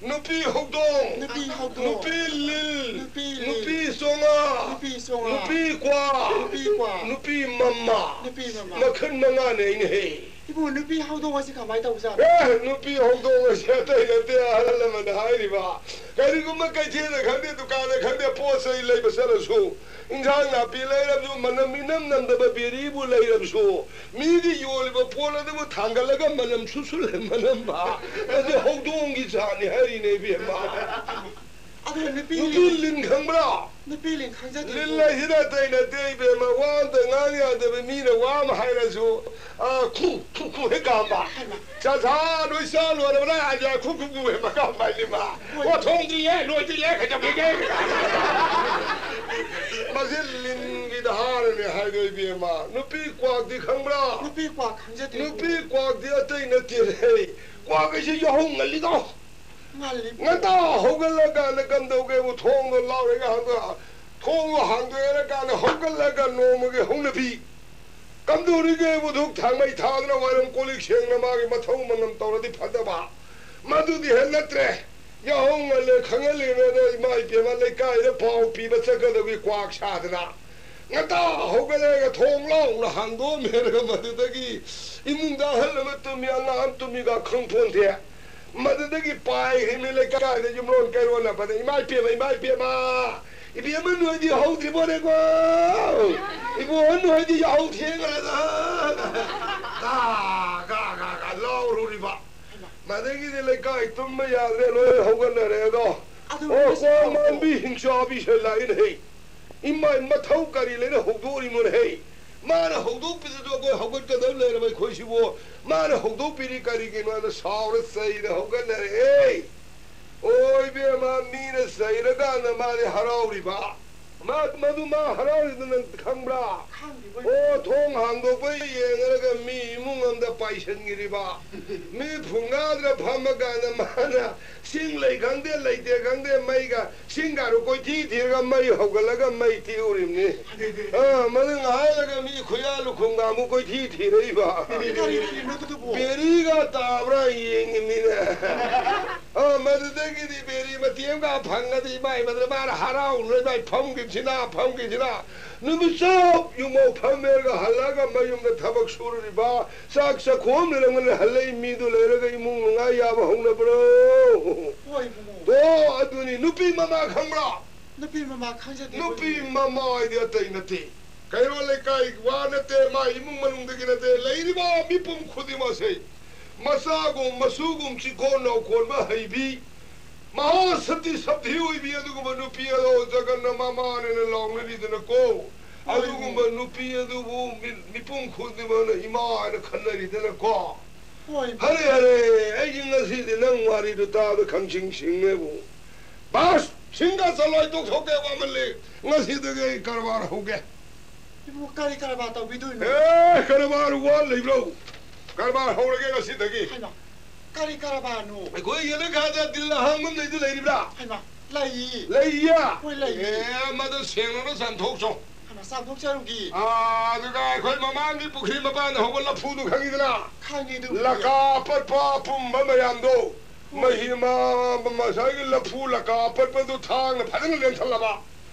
ꯅꯨꯄꯤ ꯍꯧꯗꯣꯡ꯫ ꯅꯨꯄꯤ ꯍꯧꯗꯣꯡ꯫ ꯅꯨꯄꯤ ꯂꯤꯜ꯫ ꯅꯨꯄꯤ ꯂꯤꯜ꯫ ꯅꯨꯄꯤ ꯆꯣꯉꯥ꯫ ꯅꯨꯄꯤ ꯆꯣꯉꯥ꯫ ꯅꯨꯄꯤ ꯀ꯭ꯋꯥ꯫ ꯅꯨꯄꯤ ꯀ꯭ꯋꯥ꯫ ꯅꯨꯄꯤ ꯃꯃꯥ꯫ ꯅꯨꯄꯤ ꯃꯃꯥ꯫ ꯃꯈꯜ ꯃꯉꯥꯅꯦ ꯑꯩꯅ ꯍꯦ꯫ ꯏꯕꯨꯡꯉꯣ, ꯅꯨꯄꯤ ꯍꯧꯗꯣꯡ ꯑꯁꯤ ꯀꯃꯥꯏꯅ ꯇꯧꯕꯖꯥꯠꯅꯣ? ꯑꯦ, ꯅꯨꯄꯤ ꯍꯧꯗꯣꯡ ꯑꯁꯤ ꯑꯇꯩ ꯅꯠꯇꯦ, ꯑꯍꯜ ꯂꯃꯟꯅ ꯍꯥꯏꯔꯤꯕ꯫ ꯀꯔꯤꯒꯨꯝꯕ ꯀꯩꯊꯦꯜꯗ ꯈꯪꯗꯦ, ꯗꯨꯀꯥꯟꯗ ꯈꯪꯗꯦ, ꯄꯣꯠ ꯆꯩ ꯂꯩꯕ ꯆꯠꯂꯁꯨ, ꯏꯟꯁꯥꯡ ꯅꯥꯄꯤ ꯂꯩꯔꯕꯁꯨ, ꯃꯅꯝ ꯏꯅꯝ ꯅꯝꯗꯕ ꯕꯦꯔꯤꯕꯨ ꯂꯩꯔꯕꯁꯨ, ꯃꯤꯒꯤ ꯌꯣꯜꯂꯤꯕ ꯄꯣꯠ ꯑꯗꯨꯕꯨ ꯊꯥꯡꯒꯠꯂꯒ ꯃꯅꯝ ꯁꯨꯁꯨ ꯃꯅꯝꯕ, ꯑꯗꯨ ꯍꯧꯗꯣꯡꯒꯤ ꯖꯥꯠꯅꯤ ꯍꯥꯏꯔꯤꯅꯦ, ꯏꯕꯦꯝꯃ꯫ ꯑꯗꯨ ꯅꯨꯄꯤ ꯅꯨꯄꯤ ꯂꯤꯟ ꯈꯪꯕ꯭ꯔꯥ? ꯅꯨꯄꯤ ꯂꯤꯟ ꯈꯪꯖꯗꯦ꯫ ꯂꯤꯟ ꯍꯥꯏꯁꯤꯅ ꯑꯇꯩ ꯅꯠꯇꯦ, ꯏꯕꯦꯝꯃ, ꯋꯥ ꯑꯝꯇ ꯉꯥꯡ ꯌꯥꯗꯕ, ꯃꯤꯅ ꯋꯥ ꯑꯃ ꯍꯥꯏꯔꯁꯨ, ꯑ, ꯈꯨ, ꯈꯨ, ꯈꯨ ꯍꯦꯛ ꯀꯥꯝꯕ꯫ ꯍꯩꯃꯥ꯫ ꯆꯥ, ꯆꯥ, ꯅꯣꯏ ꯆꯥ ꯂꯣꯏꯔꯕ꯭ꯔꯥ? ꯍꯥꯏꯗꯤ ꯈꯨ, ꯈꯨ, ꯈꯨ ꯍꯦꯛ ꯃꯀꯥꯝ ꯄꯥꯏꯅꯤꯡꯕ꯫ ꯍꯣꯏ꯫ ꯑꯣ, ꯊꯣꯡꯗ꯭ꯔꯤꯌꯦ, ꯂꯣꯏꯗ꯭ꯔꯤꯌꯦ, ꯀꯩꯗꯧꯔꯤꯒꯦ? ꯃꯁꯤ ꯂꯤꯟꯒꯤ ꯗꯍꯥꯔꯅꯦ ꯍꯥꯏꯗꯣ, ꯏꯕꯦꯝꯃ꯫ ꯅꯨꯄꯤ ꯀ꯭ꯋꯥꯛꯇꯤ ꯈꯪꯕ꯭ꯔꯥ? ꯅꯨꯄꯤ ꯀ꯭ꯋꯥꯛ ꯈꯪꯖꯗꯦ꯫ ꯅꯨꯄꯤ ꯀ꯭ꯋꯥꯛꯇꯤ ꯑꯇꯩ ꯅꯠꯇꯦꯅꯦ꯫ ꯀ꯭ꯋꯥꯛ ꯍꯥꯏꯁꯤ ꯌꯥꯍꯧ ꯉꯜꯂꯤꯗꯣ꯫ ꯉꯜꯂꯤ꯫ ꯉꯟꯇꯥ ꯍꯧꯒꯠꯂꯀꯥꯟꯗ ꯀꯝꯗꯧꯒꯦꯕꯨ, ꯊꯣꯡꯗꯣ ꯂꯥꯎꯔꯒ ꯍꯥꯡꯗꯣꯛ-, ꯊꯣꯡꯗꯣ ꯍꯥꯡꯗꯣꯛꯑꯦꯔꯀꯥꯟꯗ ꯍꯧꯒꯠꯂꯒ ꯅꯣꯡꯃꯒꯤ ꯍꯧꯅꯕꯤ꯫ ꯀꯝꯗꯧꯔꯤꯒꯦꯕꯨ, ꯙꯨꯛ ꯊꯥꯡꯃꯩ ꯊꯥꯗꯅ ꯋꯥꯏꯔꯝ ꯀꯣꯜ ꯂꯤꯛ ꯁꯦꯡꯅ ꯃꯥꯒꯤ ꯃꯊꯧ ꯃꯉꯝ ꯇꯧꯔꯗꯤ ꯐꯗꯕ꯫ ꯃꯗꯨꯗꯤ ꯍꯦꯛ ꯅꯠꯇ꯭ꯔꯦ꯫ ꯌꯥꯍꯧ ꯉꯜꯂꯦ ꯈꯪꯍꯜꯂꯤꯉꯩꯗ ꯏꯃꯥ ꯏꯕꯦꯝꯃ ꯂꯩꯀꯥꯏꯗ ꯄꯥꯎ ꯄꯤꯕ ꯆꯠꯀꯗꯕꯒꯤ ꯀ꯭ꯋꯥꯛ ꯁꯥꯗꯅ ꯉꯟꯇꯥ ꯍꯧꯒꯠꯂꯒ ꯊꯣꯡ ꯂꯥꯎꯅ ꯍꯥꯡꯗꯣꯛꯑꯝꯃꯦ꯫ ꯑꯗꯨꯒ ꯃꯗꯨꯗꯒꯤ ꯏꯃꯨꯡꯗ ꯑꯍꯜ ꯑꯃ ꯇꯨꯝꯃꯤ, ꯑꯉꯥꯡ ꯑꯃ ꯇꯨꯝꯃꯤꯒ ꯈꯪꯄꯣꯟꯇꯦ꯫ ꯃꯗꯨꯗꯒꯤ ꯄꯥꯏꯈ꯭ꯔꯤꯕꯅꯤ ꯂꯩꯀꯥꯏꯗ ꯌꯨꯝꯂꯣꯟ ꯀꯩꯔꯣꯟꯅꯕꯗ, "ꯏꯃꯥ ꯏꯕꯦꯝꯃ, ꯏꯃꯥ ꯏꯕꯦꯝꯃ, ꯏꯕꯦꯝꯃ ꯅꯣꯏꯗꯤ ꯍꯧꯗ꯭ꯔꯤꯕꯣꯅꯦꯀꯣ? ꯏꯕꯨꯡꯉꯣ ꯅꯣꯏꯗꯤ ꯌꯥꯍꯧ ꯊꯦꯡꯈ꯭ꯔꯦꯗ!" ꯒꯥ, ꯒꯥ, ꯒꯥ, ꯒꯥ ꯂꯥꯎꯔꯨꯔꯤꯕ꯫ ꯃꯗꯒꯤꯗꯤ ꯂꯩꯀꯥꯏ ꯇꯨꯝꯕ ꯌꯥꯗ꯭ꯔꯦ, ꯂꯣꯏ ꯍꯧꯒꯠꯅꯔꯦ ꯑꯗꯣ꯫ ꯑꯗꯨ ꯑꯣ, ꯃꯁꯤ ꯀꯣ ꯇꯧꯕ꯭ꯔꯣ? ꯃꯥꯟꯕꯤ ꯍꯤꯡꯆꯥꯕꯤ ꯁꯦ ꯂꯥꯛꯏꯅꯦ ꯍꯦ꯫ ꯏꯃꯥꯏ, ꯃꯊꯧ ꯀꯔꯤ ꯂꯩꯅ ꯍꯧꯗꯣꯛꯎꯔꯤꯅꯣꯅꯦ ꯍꯦ? ꯃꯥꯅ ꯍꯧꯗꯣꯛꯄꯤꯗꯁꯨ ꯑꯩꯈꯣꯏ ꯍꯧꯒꯠꯀꯗꯕ ꯂꯩꯔꯕ ꯑꯩꯈꯣꯏꯁꯤꯕꯨ꯫ ꯃꯥꯅ ꯍꯧꯗꯣꯛꯄꯤꯔꯤ ꯀꯔꯤꯒꯤꯅꯣ ꯍꯥꯏꯅ ꯁꯥꯎꯔ ꯆꯩꯔ ꯍꯧꯒꯠꯅꯔꯦ꯫ ꯑꯣ ꯏꯕꯦꯝꯃ, ꯃꯤꯅ ꯆꯩꯔꯀꯥꯟꯗ ꯃꯥꯗꯤ ꯍꯔꯥꯎꯔꯤꯕ꯫ ꯃꯥ, ꯃꯗꯨ ꯃꯥ ꯍꯔꯥꯎꯔꯤꯗꯨ ꯅꯪ ꯈꯪꯕ꯭ꯔꯥ? ꯈꯪꯗꯦ, ꯃꯣꯏ ꯑꯣ, ꯊꯣꯡ ꯍꯥꯡꯗꯣꯛꯄ ꯌꯦꯡꯉꯒ ꯃꯤ ꯏꯃꯨꯡ ꯑꯃꯗ ꯄꯥꯏꯁꯟꯈꯤꯔꯤꯕ꯫ ꯃꯤ ꯐꯨꯡꯒꯥꯗ꯭ꯔ ꯐꯝꯃꯀꯥꯟꯗ ꯃꯥꯅ ꯁꯤꯡ ꯂꯩ ꯈꯪꯗꯦ, ꯂꯩꯇꯦ ꯈꯪꯗꯦ, ꯃꯩꯒ ꯁꯤꯡꯒꯥꯔꯨ ꯀꯣꯏꯊꯤ ꯊꯤꯔꯒ ꯃꯩ ꯍꯧꯒꯠꯂꯒ ꯃꯩ ꯇꯤꯛꯎꯔꯤꯕꯅꯤ꯫ ꯑꯥ, ꯃꯗꯨ ꯉꯥꯏꯍꯥꯛ ꯂꯩꯔꯒ ꯃꯤ ꯈꯨꯌꯥ ꯂꯨꯈꯣꯡꯒ ꯑꯃꯨꯛ ꯀꯣꯏꯊꯤ ꯊꯤꯔꯛꯏꯕ꯫ ꯀꯔꯤ ꯂꯩꯔꯤꯅꯣ ꯑꯗꯨꯕꯨ? ꯕꯦꯔꯤꯒ ꯇꯥꯕ꯭ꯔꯥ ꯌꯦꯡꯉꯤꯃꯤꯅꯦ꯫ ꯑꯥ, ꯃꯗꯨꯗꯒꯤꯗꯤ ꯕꯦꯔꯤ ꯃꯇꯦꯛ ꯑꯃꯒ ꯐꯪꯉꯗꯤ ꯏꯃꯥꯏ, ꯃꯗꯨꯗ ꯃꯥꯅ ꯍꯔꯥꯎꯅ ꯏꯃꯥꯏ ꯐꯝꯈꯤꯕꯁꯤꯅ, ꯐꯝꯈꯤꯕꯁꯤꯅ꯫ ꯅꯨꯃꯤꯠ ꯆꯨꯞ ꯌꯨꯝꯐꯥꯎ ꯐꯝꯃꯦꯔꯒ ꯍꯜꯂꯛꯑꯒ ꯃꯌꯨꯝꯗ ꯊꯕꯛ ꯁꯨꯔꯨꯔꯤꯕ, ꯆꯥꯛ ꯆꯥꯈꯣꯝ ꯂꯩꯔꯝꯒꯅꯤ, ꯍꯜꯂꯛꯏ ꯃꯤꯗꯨ ꯂꯩꯔꯒ ꯏꯃꯨꯡ ꯅꯨꯡꯉꯥꯏ ꯌꯥꯕ ꯍꯧꯅꯕ꯭ꯔꯣ? ꯍꯣꯏ, ꯏꯕꯨꯡꯉꯣ꯫ ꯇꯣ, ꯑꯗꯨꯅꯤ ꯅꯨꯄꯤ ꯃꯃꯥ ꯈꯪꯕ꯭ꯔꯥ? ꯅꯨꯄꯤ ꯃꯃꯥ ꯈꯪꯖꯗꯦ, ꯅꯨꯄꯤ ꯏꯕꯨꯡꯉꯣ꯫ ꯃꯃꯥ ꯍꯥꯏꯗꯤ ꯑꯇꯩ ꯅꯠꯇꯦ꯫ ꯀꯩꯔꯣꯜ ꯂꯩꯀꯥꯏ ꯋꯥ ꯅꯠꯇꯦ, ꯃꯥ ꯏꯃꯨꯡ ꯃꯅꯨꯡꯗꯒꯤ ꯅꯠꯇꯦ, ꯂꯩꯔꯤꯕ ꯃꯤꯄꯨꯝ ꯈꯨꯗꯤꯡꯃꯛꯁꯦ ꯃꯆꯥꯒꯨꯝ ꯃꯁꯨꯒꯨꯝ ꯆꯤꯀꯣꯟ ꯅꯥꯎꯀꯣꯟꯕ ꯍꯩꯕꯤ, ꯃꯍꯥꯁꯇꯤ ꯁꯇꯤ ꯑꯣꯏꯕꯤ ꯑꯗꯨꯒꯨꯝꯕ ꯅꯨꯄꯤ ꯑꯗꯣ ꯖꯒꯟꯅ ꯃꯃꯥꯅꯦꯅ ꯂꯥꯎꯅꯔꯤꯗꯅꯀꯣ꯫ ꯍꯣꯏ꯫ ꯑꯗꯨꯒꯨꯝꯕ ꯅꯨꯄꯤ ꯑꯗꯨꯕꯨ ꯃꯤ-, ꯃꯤꯄꯨꯝ ꯈꯨꯗꯤꯡꯃꯛꯅ ꯏꯃꯥ ꯍꯥꯏꯅ ꯈꯟꯅꯔꯤꯗꯅꯀꯣ꯫ ꯍꯣꯏ꯫ ꯍꯔꯦ, ꯍꯔꯦ, ꯑꯩꯒꯤ ꯉꯁꯤꯗꯤ ꯅꯪ ꯋꯥꯔꯤꯗꯨ ꯇꯥꯕꯗ ꯈꯪꯁꯤꯡ ꯁꯤꯡꯉꯦꯕꯨ꯫ ꯕꯥꯁ, ꯁꯤꯡꯒ ꯆꯠꯂꯣꯏ, ꯇꯣꯛꯊꯣꯛꯀꯦ, ꯋꯥꯃꯜꯂꯤ꯫ ꯉꯁꯤꯗꯒꯤ ꯑꯩ ꯀꯔꯕꯥꯔ ꯍꯧꯒꯦ꯫ ꯏꯕꯨꯡꯉꯣ, ꯀꯔꯤ ꯀꯔꯕꯥꯔ ꯇꯧꯕꯤꯗꯣꯏꯅꯣ? ꯑꯦ, ꯀꯔꯕꯥꯔ ꯋꯥꯠꯂꯤꯕ꯭ꯔꯣ? ꯀꯔꯕꯥꯔ ꯍꯧꯔꯒꯦ ꯉꯁꯤꯗꯒꯤ꯫ ꯍꯩꯃꯥ, ꯀꯔꯤ ꯀꯔꯕꯥꯔꯅꯣ? ꯑꯩꯈꯣꯏ ꯌꯦꯅꯈꯥꯗ ꯗꯤꯜ ꯑꯍꯥꯡꯕ ꯑꯃ ꯂꯩꯗꯨ ꯂꯩꯔꯤꯕ꯭ꯔꯥ? ꯍꯩꯃꯥ, ꯂꯩꯌꯦ꯫ ꯂꯩꯌꯦ? ꯍꯣꯏ, ꯂꯩꯌꯦ꯫ ꯑꯦ, ꯃꯗꯨ ꯁꯦꯡꯅꯅ ꯆꯥꯝꯊꯣꯛꯆꯧ꯫ ꯍꯩꯃꯥ, ꯆꯥꯝꯊꯣꯛꯆꯔꯨꯒꯦ꯫ ꯑꯥ, ꯑꯗꯨꯒ ꯑꯩꯈꯣꯏ ꯃꯃꯥꯡꯒꯤ ꯄꯨꯈ꯭ꯔꯤ ꯃꯄꯥꯟꯗ ꯍꯧꯕ ꯂꯐꯨꯗꯨ ꯈꯪꯉꯤꯗꯅ? ꯈꯪꯉꯦ ꯑꯗꯨꯕꯨꯗꯤ꯫ ꯂꯀꯥ ꯑꯄꯠꯄ ꯑꯄꯨꯝꯕ ꯃꯌꯥꯝꯗꯣ ꯃꯍꯤ ꯑꯃ, ꯉꯁꯥꯏꯒꯤ ꯂꯐꯨ ꯂꯀꯥ ꯑꯄꯠꯄꯗꯨ ꯊꯥꯡꯅ ꯐꯖꯅ ꯂꯦꯟꯊꯠꯂꯕ,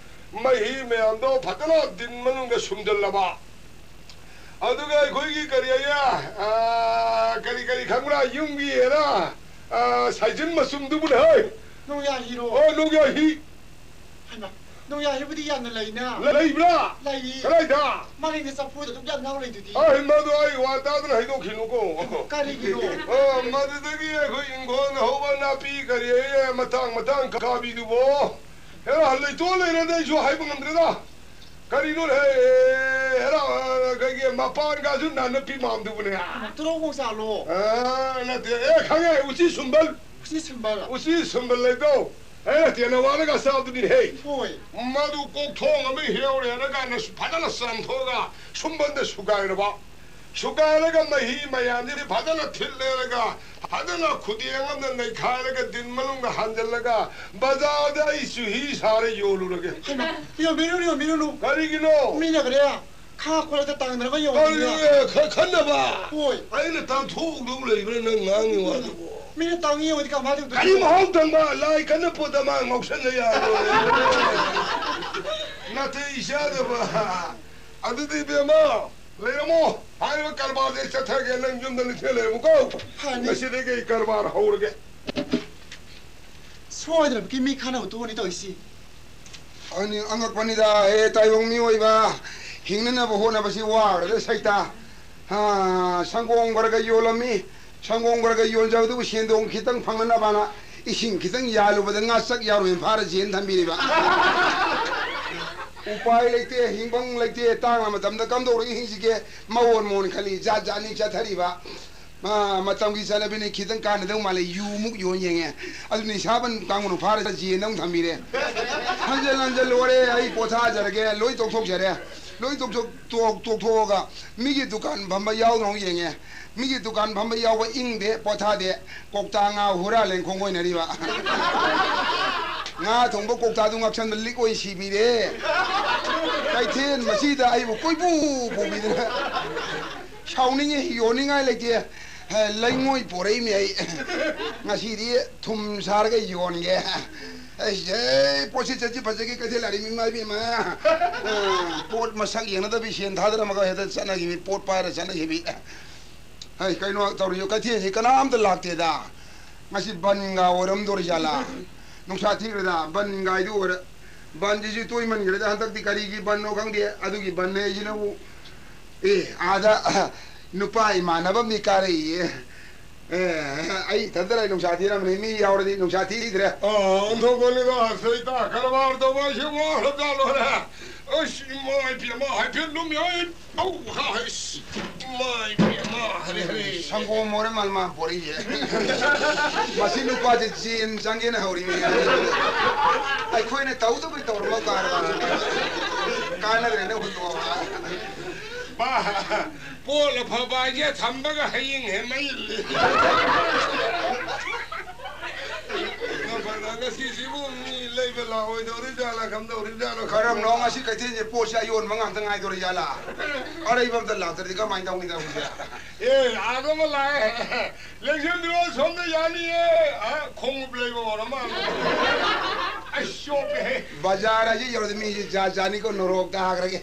ꯃꯍꯤ ꯃꯌꯥꯝꯗꯣ ꯐꯖꯅ ꯗꯤꯟ ꯃꯅꯨꯡꯗ ꯁꯨꯝꯖꯜꯂꯕ, ꯑꯗꯨꯒ ꯑꯩꯈꯣꯏꯒꯤ ꯀꯔꯤ ꯑꯌꯦ, ꯑ, ꯀꯔꯤ, ꯀꯔꯤ ꯈꯪꯕ꯭ꯔꯥ? ꯌꯨꯝꯒꯤ ꯑꯦꯔꯥ, ꯑ, ꯁꯥꯏꯖꯤꯟ ꯃꯆꯨꯝꯗꯨꯕꯨꯅꯦ, ꯍꯣꯏ꯫ ꯅꯣꯡꯌꯥ ꯍꯤꯔꯣ? ꯑꯣ, ꯅꯣꯡꯌꯥ ꯍꯤ꯫ ꯍꯩꯃꯥ, ꯅꯣꯡꯌꯥ ꯍꯤꯕꯨꯗꯤ ꯌꯥꯝꯅ ꯂꯩꯅ꯫ ꯂꯩꯕ꯭ꯔꯥ? ꯂꯩꯌꯦ꯫ ꯀꯗꯥꯏꯗ? ꯃꯥꯂꯦꯝꯒꯤ ꯆꯐꯨꯗ ꯙꯨꯞ ꯌꯥꯝ ꯌꯥꯎ ꯂꯩꯗꯨꯗꯤ꯫ ꯑ, ꯍꯩꯃꯥꯗꯣ ꯑꯩ ꯋꯥ ꯇꯥꯗꯅ ꯍꯩꯗꯣꯛꯈꯤꯅꯨꯀꯣ꯫ ꯀꯔꯤꯒꯤꯅꯣ? ꯑ, ꯃꯗꯨꯗꯒꯤ ꯑꯩꯈꯣꯏ ꯏꯪꯈꯣꯜꯗ ꯍꯧꯕ ꯅꯥꯄꯤ ꯀꯔꯤ ꯑꯌꯦ ꯃꯇꯥꯡ ꯃꯇꯥꯡ ꯀꯥꯕꯤꯗꯨꯕꯣ꯫ ꯍꯦꯔꯥ, ꯂꯩꯇꯣꯟ ꯂꯩꯔꯗꯤ ꯑꯩꯁꯨ ꯍꯥꯏꯕ ꯉꯝꯗ꯭ꯔꯦꯗ꯫ ꯀꯔꯤꯅꯣ ꯍꯦ? ꯍꯦꯔꯥ, ꯀꯩꯒꯤ ꯃꯄꯥꯟꯒꯥꯁꯨ ꯅꯥꯅꯞꯄꯤ ꯃꯥꯝꯗꯨꯕꯨꯅꯦ? ꯇꯨꯔꯧ ꯃꯣꯡꯆꯥꯂꯣ? ꯑ, ꯅꯠꯇꯦ꯫ ꯑꯦ, ꯈꯪꯉꯦ, ꯎꯆꯤ ꯁꯨꯝꯕꯜ꯫ ꯎꯆꯤ ꯁꯨꯝꯕꯜ? ꯎꯆꯤ ꯁꯨꯝꯕꯜ ꯂꯩꯗꯣ꯫ ꯑꯦ, ꯅꯠꯇꯦ, ꯅꯋꯥꯅꯒ ꯆꯥꯕꯗꯨꯅꯤ ꯍꯦ꯫ ꯍꯣꯏ꯫ ꯃꯗꯨ ꯀꯣꯛꯊꯣꯡ ꯑꯃ ꯍꯦꯛꯎꯔꯦ ꯍꯥꯏꯔ ꯀꯥꯟꯗ ꯐꯖꯅ ꯆꯥꯝꯊꯣꯛꯑꯒ ꯁꯨꯝꯕꯜꯗ ꯁꯨꯒꯥꯏꯔꯕ꯫ ꯁꯨꯒꯥꯏꯔꯒ ꯃꯍꯤ ꯃꯌꯥꯝꯁꯤꯗꯤ ꯐꯖꯅ ꯊꯤꯠꯂꯦꯔꯒ ꯐꯖꯅ ꯈꯨꯗꯦꯡ ꯑꯃꯅ ꯅꯩꯈꯥꯏꯔꯒ ꯗꯤꯟ ꯃꯅꯨꯡꯗ ꯍꯥꯟꯖꯜꯂꯒ ꯕꯖꯥꯔꯗ ꯑꯩ ꯆꯨꯍꯤ ꯁꯥꯔ ꯌꯣꯜꯂꯨꯔꯒꯦ꯫ ꯍꯩꯃꯥ, ꯌꯣꯟꯕꯤꯔꯨꯅꯨ, ꯌꯣꯟꯕꯤꯔꯨꯅꯨ꯫ ꯀꯔꯤꯒꯤꯅꯣ? ꯃꯤꯅ ꯈꯔꯦ ꯈꯥ ꯈꯣꯠꯂꯒ ꯇꯥꯡꯗꯅꯕ ꯀꯔꯤ, ꯌꯣꯟꯕꯤꯔꯦ꯫ ꯑꯦ, ꯈ-, ꯈꯟꯅꯕ? ꯍꯣꯏ꯫ ꯑꯩꯅ ꯇꯥꯟꯊꯣꯛꯎꯗꯧ ꯂꯩꯕ꯭ꯔꯥ ꯅꯪ ꯉꯥꯡꯉꯤ ꯋꯥꯗꯨꯕꯣ? ꯃꯤꯅ ꯇꯥꯡꯉꯤ ꯌꯣꯜꯂꯗꯤ ꯀꯃꯥꯏꯅ ꯇꯧꯗꯣꯏꯅꯣ? ꯀꯔꯤ ꯃꯍꯥꯎ ꯇꯪꯕ? ꯂꯥꯏ ꯀꯟꯅ ꯄꯣꯠꯇ ꯃꯥ ꯉꯥꯎꯁꯟꯅ ꯌꯥꯔꯣꯏ꯫ ꯅꯥꯇꯩ ꯆꯥꯗꯕ꯫ ꯑꯗꯨꯗꯤ ꯏꯕꯦꯝꯃ, ꯂꯩꯔꯝꯃꯣ꯫ ꯍꯥꯏꯔꯤꯕ ꯀꯔꯕꯥꯔꯁꯦ ꯆꯠꯊꯒꯦ, ꯅꯪ ꯌꯨꯝꯗ ꯅꯤꯡꯊꯤꯅ ꯂꯩꯔꯝꯃꯨꯀꯣ꯫ ꯐꯅꯤ꯫ ꯉꯁꯤꯗꯒꯤ ꯑꯩ ꯀꯔꯕꯥꯔ ꯍꯧꯔꯒꯦ꯫ ꯁꯣꯏꯗꯅꯃꯛꯀꯤ ꯃꯤ ꯈꯟꯅꯕ ꯇꯣꯛꯑꯅꯤ ꯇꯧꯔꯤꯁꯤ꯫ ꯑꯅꯤ-, ꯑꯉꯛꯄꯅꯤꯗ, ꯍꯦ ꯇꯥꯏꯕꯪ ꯃꯤꯑꯣꯏꯕ, ꯍꯤꯡꯅꯅꯕ ꯍꯣꯠꯅꯕꯁꯤ ꯋꯥꯈ꯭ꯔꯗ ꯁꯩꯇꯥ꯫ ꯍꯥ, ꯁꯪꯒꯣꯝ ꯈꯔꯒ ꯌꯣꯜꯂꯝꯃꯤ꯫ ꯁꯪꯒꯣꯝ ꯈꯔꯒ ꯌꯣꯟꯖꯕꯗꯨꯕꯨ ꯁꯦꯟꯗꯣꯡ ꯈꯤꯇꯪ ꯐꯪꯅꯅꯕꯅ ꯏꯁꯤꯡ ꯈꯤꯇꯪ ꯌꯥꯜꯂꯨꯕꯗ ꯉꯥꯆꯛ ꯌꯥꯎꯔꯣꯏꯅ ꯐꯥꯔ ꯖꯦꯜ ꯊꯝꯕꯤꯔꯤꯕ꯫ ꯎꯄꯥꯏ ꯂꯩꯇꯦ, ꯍꯤꯡꯐꯝ ꯂꯩꯇꯦ, ꯇꯥꯡꯂ ꯃꯇꯝꯗ ꯀꯝꯗꯧꯔꯒ ꯍꯤꯡꯁꯤꯒꯦ? ꯃꯑꯣꯟ ꯃꯑꯣꯟ ꯈꯜꯂꯤ, ꯖꯥꯠ ꯖꯥꯠꯅꯤ ꯆꯠꯊꯔꯤꯕ꯫ ꯃꯥ ꯃꯇꯝꯒꯤ ꯆꯠꯅꯕꯤꯅꯤ, ꯈꯤꯇꯪ ꯀꯥꯟꯅꯗꯧ ꯃꯥꯜꯂꯦ, ꯌꯨꯃꯨꯛ ꯌꯣꯟ ꯌꯦꯡꯉꯦ꯫ ꯑꯗꯨ ꯅꯤꯁꯥꯕꯟ ꯀꯥꯡꯕꯨꯅ ꯐꯥꯔ ꯖꯦꯜꯗ ꯑꯃꯨꯛ ꯊꯝꯕꯤꯔꯦ꯫ ꯍꯟꯖꯜ ꯍꯟꯖꯜ ꯂꯣꯏꯔꯦ, ꯑꯩ ꯄꯣꯊꯥꯖꯔꯒꯦ, ꯂꯣꯏ ꯇꯣꯛꯊꯣꯛꯆꯔꯦ꯫ ꯂꯣꯏ ꯇꯣꯛꯊꯣꯛ-, ꯇꯣꯛ-, ꯇꯣꯛꯊꯣꯛꯑꯒ ꯃꯤꯒꯤ ꯗꯨꯀꯥꯟ ꯐꯝꯕ ꯌꯥꯎꯗꯅ ꯑꯃꯨꯛ ꯌꯦꯡꯉꯦ꯫ ꯃꯤꯒꯤ ꯗꯨꯀꯥꯟ ꯐꯝꯕ ꯌꯥꯎꯕ ꯏꯪꯗꯦ, ꯄꯣꯊꯥꯗꯦ, ꯀꯧꯇꯥ ꯉꯥ ꯍꯨꯔꯥꯜꯂꯦꯅ ꯈꯣꯡꯒꯣꯏꯅꯔꯤꯕ꯫ ꯉꯥ ꯊꯣꯡꯕ ꯀꯧꯇꯥꯗꯨ ꯉꯥꯛꯁꯟꯕ ꯂꯤꯛ ꯑꯣꯏꯅ ꯁꯤꯕꯤꯔꯦ꯫ ꯀꯩꯊꯦꯜ ꯃꯁꯤꯗ ꯑꯩꯕꯨ ꯀꯣꯏꯄꯨ ꯄꯨꯕꯤꯗꯅ꯫ ꯁꯥꯎꯅꯤꯡꯉꯤ, ꯌꯣꯟꯅꯤꯡꯉꯥꯏ ꯂꯩꯇꯦ꯫ ꯍꯦ, ꯂꯩꯉꯣꯏ ꯄꯣꯔꯛꯏꯃꯤ ꯑꯩ꯫ ꯉꯁꯤꯗꯤ ꯊꯨꯝ ꯁꯥꯔꯒ ꯌꯣꯟꯒꯦ꯫ ꯑꯩꯁꯦ, ꯄꯣꯠꯁꯤ ꯆꯠꯁꯤ ꯐꯖꯒꯦ ꯀꯩꯊꯦꯜ ꯂꯥꯛꯏ ꯃꯤ ꯃꯥꯏ ꯄꯦꯝꯃ꯫ ꯑ, ꯄꯣꯠ ꯃꯁꯛ ꯌꯦꯡꯅꯗꯕꯤ ꯁꯦꯟ ꯊꯥꯗꯔꯝꯃꯒ ꯍꯦꯛꯇ ꯆꯠꯅꯈꯤꯕꯤ, ꯄꯣꯠ ꯄꯥꯏꯔ ꯆꯠꯅꯈꯤꯕꯤ꯫ ꯍꯩ, ꯀꯩꯅꯣ ꯇꯧꯔꯤꯁꯦ, ꯀꯩꯊꯦꯜꯁꯤ ꯀꯅꯥꯝꯇ ꯂꯥꯛꯇꯦꯗ꯫ ꯉꯁꯤ ꯕꯟꯒ ꯑꯣꯏꯔꯝꯗꯣꯔꯤꯖꯥꯠꯂꯥ? ꯅꯨꯡꯁꯥ ꯊꯤꯈ꯭ꯔꯗ ꯕꯟꯒꯥꯏꯗꯨ ꯑꯣꯏꯔꯦ꯫ ꯕꯟꯁꯤꯁꯨ ꯇꯣꯏꯃꯟꯈ꯭ꯔꯦꯗ, ꯍꯟꯗꯛꯇꯤ ꯀꯔꯤꯒꯤ ꯕꯟꯅꯣ ꯈꯪꯗꯦ꯫ ꯑꯗꯨꯒꯤ ꯕꯟꯅꯦ ꯍꯥꯏꯁꯤꯅꯕꯨ, ꯑꯦ, ꯑꯥꯗ ꯅꯨꯄꯥ ꯏꯃꯥꯟꯅꯕ ꯑꯃꯗꯤ ꯀꯥꯔꯛꯏꯌꯦ꯫ ꯑꯦ, ꯑꯩ ꯏꯊꯟꯇ ꯂꯩ ꯅꯨꯡꯁꯥ ꯊꯤꯔꯝꯕꯅꯤ, ꯃꯤ ꯌꯥꯎꯔꯗꯤ ꯅꯨꯡꯁꯥ ꯊꯤꯗ꯭ꯔꯦ꯫ ꯑꯣꯟꯊꯣꯛꯄꯅꯤꯗ, ꯁꯩꯇꯥ ꯀꯔꯕꯥꯔ ꯇꯧꯕ ꯍꯥꯏꯁꯦ ꯋꯥꯈ꯭ꯔꯖꯥꯠ ꯂꯣꯏꯔꯦ꯫ ꯑꯁ, ꯏꯃꯥ ꯏꯕꯦꯝꯃ, ꯍꯥꯏꯐꯦꯠ ꯂꯨꯝ ꯌꯥꯏ꯫ ꯑꯧ, ꯍꯥꯏꯁ, ꯏꯃꯥ ꯏꯕꯦꯝꯃ, ꯍꯔꯦ, ꯍꯔꯦ꯫ ꯁꯪꯒꯣꯝ ꯑꯣꯏꯔ ꯃꯥꯜ ꯃꯥ ꯄꯣꯔꯛꯏꯁꯦ꯫ ꯃꯁꯤ ꯅꯨꯄꯥꯁꯦ ꯖꯦꯟ ꯆꯪꯒꯦꯅ ꯍꯧꯔꯤꯅꯦ꯫ ꯑꯩꯈꯣꯏꯅ ꯇꯧꯗꯕꯩ ꯇꯧꯔꯝꯃ ꯀꯥꯟꯗ ꯀꯥꯟꯅꯗ꯭ꯔꯦꯅ ꯍꯨꯟꯗꯣꯛꯑꯕ꯫ ꯄꯣꯠ ꯑꯐꯕ ꯍꯥꯏꯁꯦ ꯊꯝꯕꯒ ꯍꯌꯦꯡ ꯍꯦꯟ ꯃꯩ ꯏꯜꯂꯤ꯫ ꯉꯁꯤꯁꯤꯕꯨ ꯃꯤ ꯂꯩꯕ ꯂꯥꯛꯑꯣꯏꯗꯧꯔꯤꯖꯥꯠꯂ ꯀꯝꯗꯧꯔꯤꯖꯥꯠꯅꯣ? ꯀꯔꯝꯅꯣ ꯉꯁꯤ ꯀꯩꯊꯦꯜꯁꯦ ꯄꯣꯠꯁꯦ ꯑꯌꯣꯟꯕ ꯉꯥꯛꯇ ꯉꯥꯏꯗꯧꯔꯤꯖꯥꯠꯂ? ꯑꯔꯩꯕ ꯑꯝꯇ ꯂꯥꯛꯇ꯭ꯔꯗꯤ ꯀꯃꯥꯏꯅ ꯇꯧꯅꯤ ꯇꯧꯔꯤꯁꯦ? ꯑꯦ, ꯑꯥꯗ ꯑꯃ ꯂꯥꯛꯑꯦ꯫ ꯂꯦꯡꯁꯤꯟꯕꯤꯔꯣ, ꯁꯣꯝꯗ ꯌꯥꯅꯤꯌꯦ꯫ ꯑ, ꯈꯣꯡꯎꯞ ꯂꯩꯕ ꯑꯣꯏꯔ ꯃꯥꯜꯂꯦ꯫ ꯑꯩ ꯆꯣꯞꯄꯦꯍꯦ꯫ ꯕꯖꯥꯔ ꯑꯁꯤ ꯌꯧꯔꯗꯤ ꯃꯤꯁꯤ ꯖꯥꯠ ꯖꯥꯠꯅꯤꯀꯣ, ꯅꯣꯔꯣꯛꯇ ꯍꯥꯏꯈ꯭ꯔꯒꯦ꯫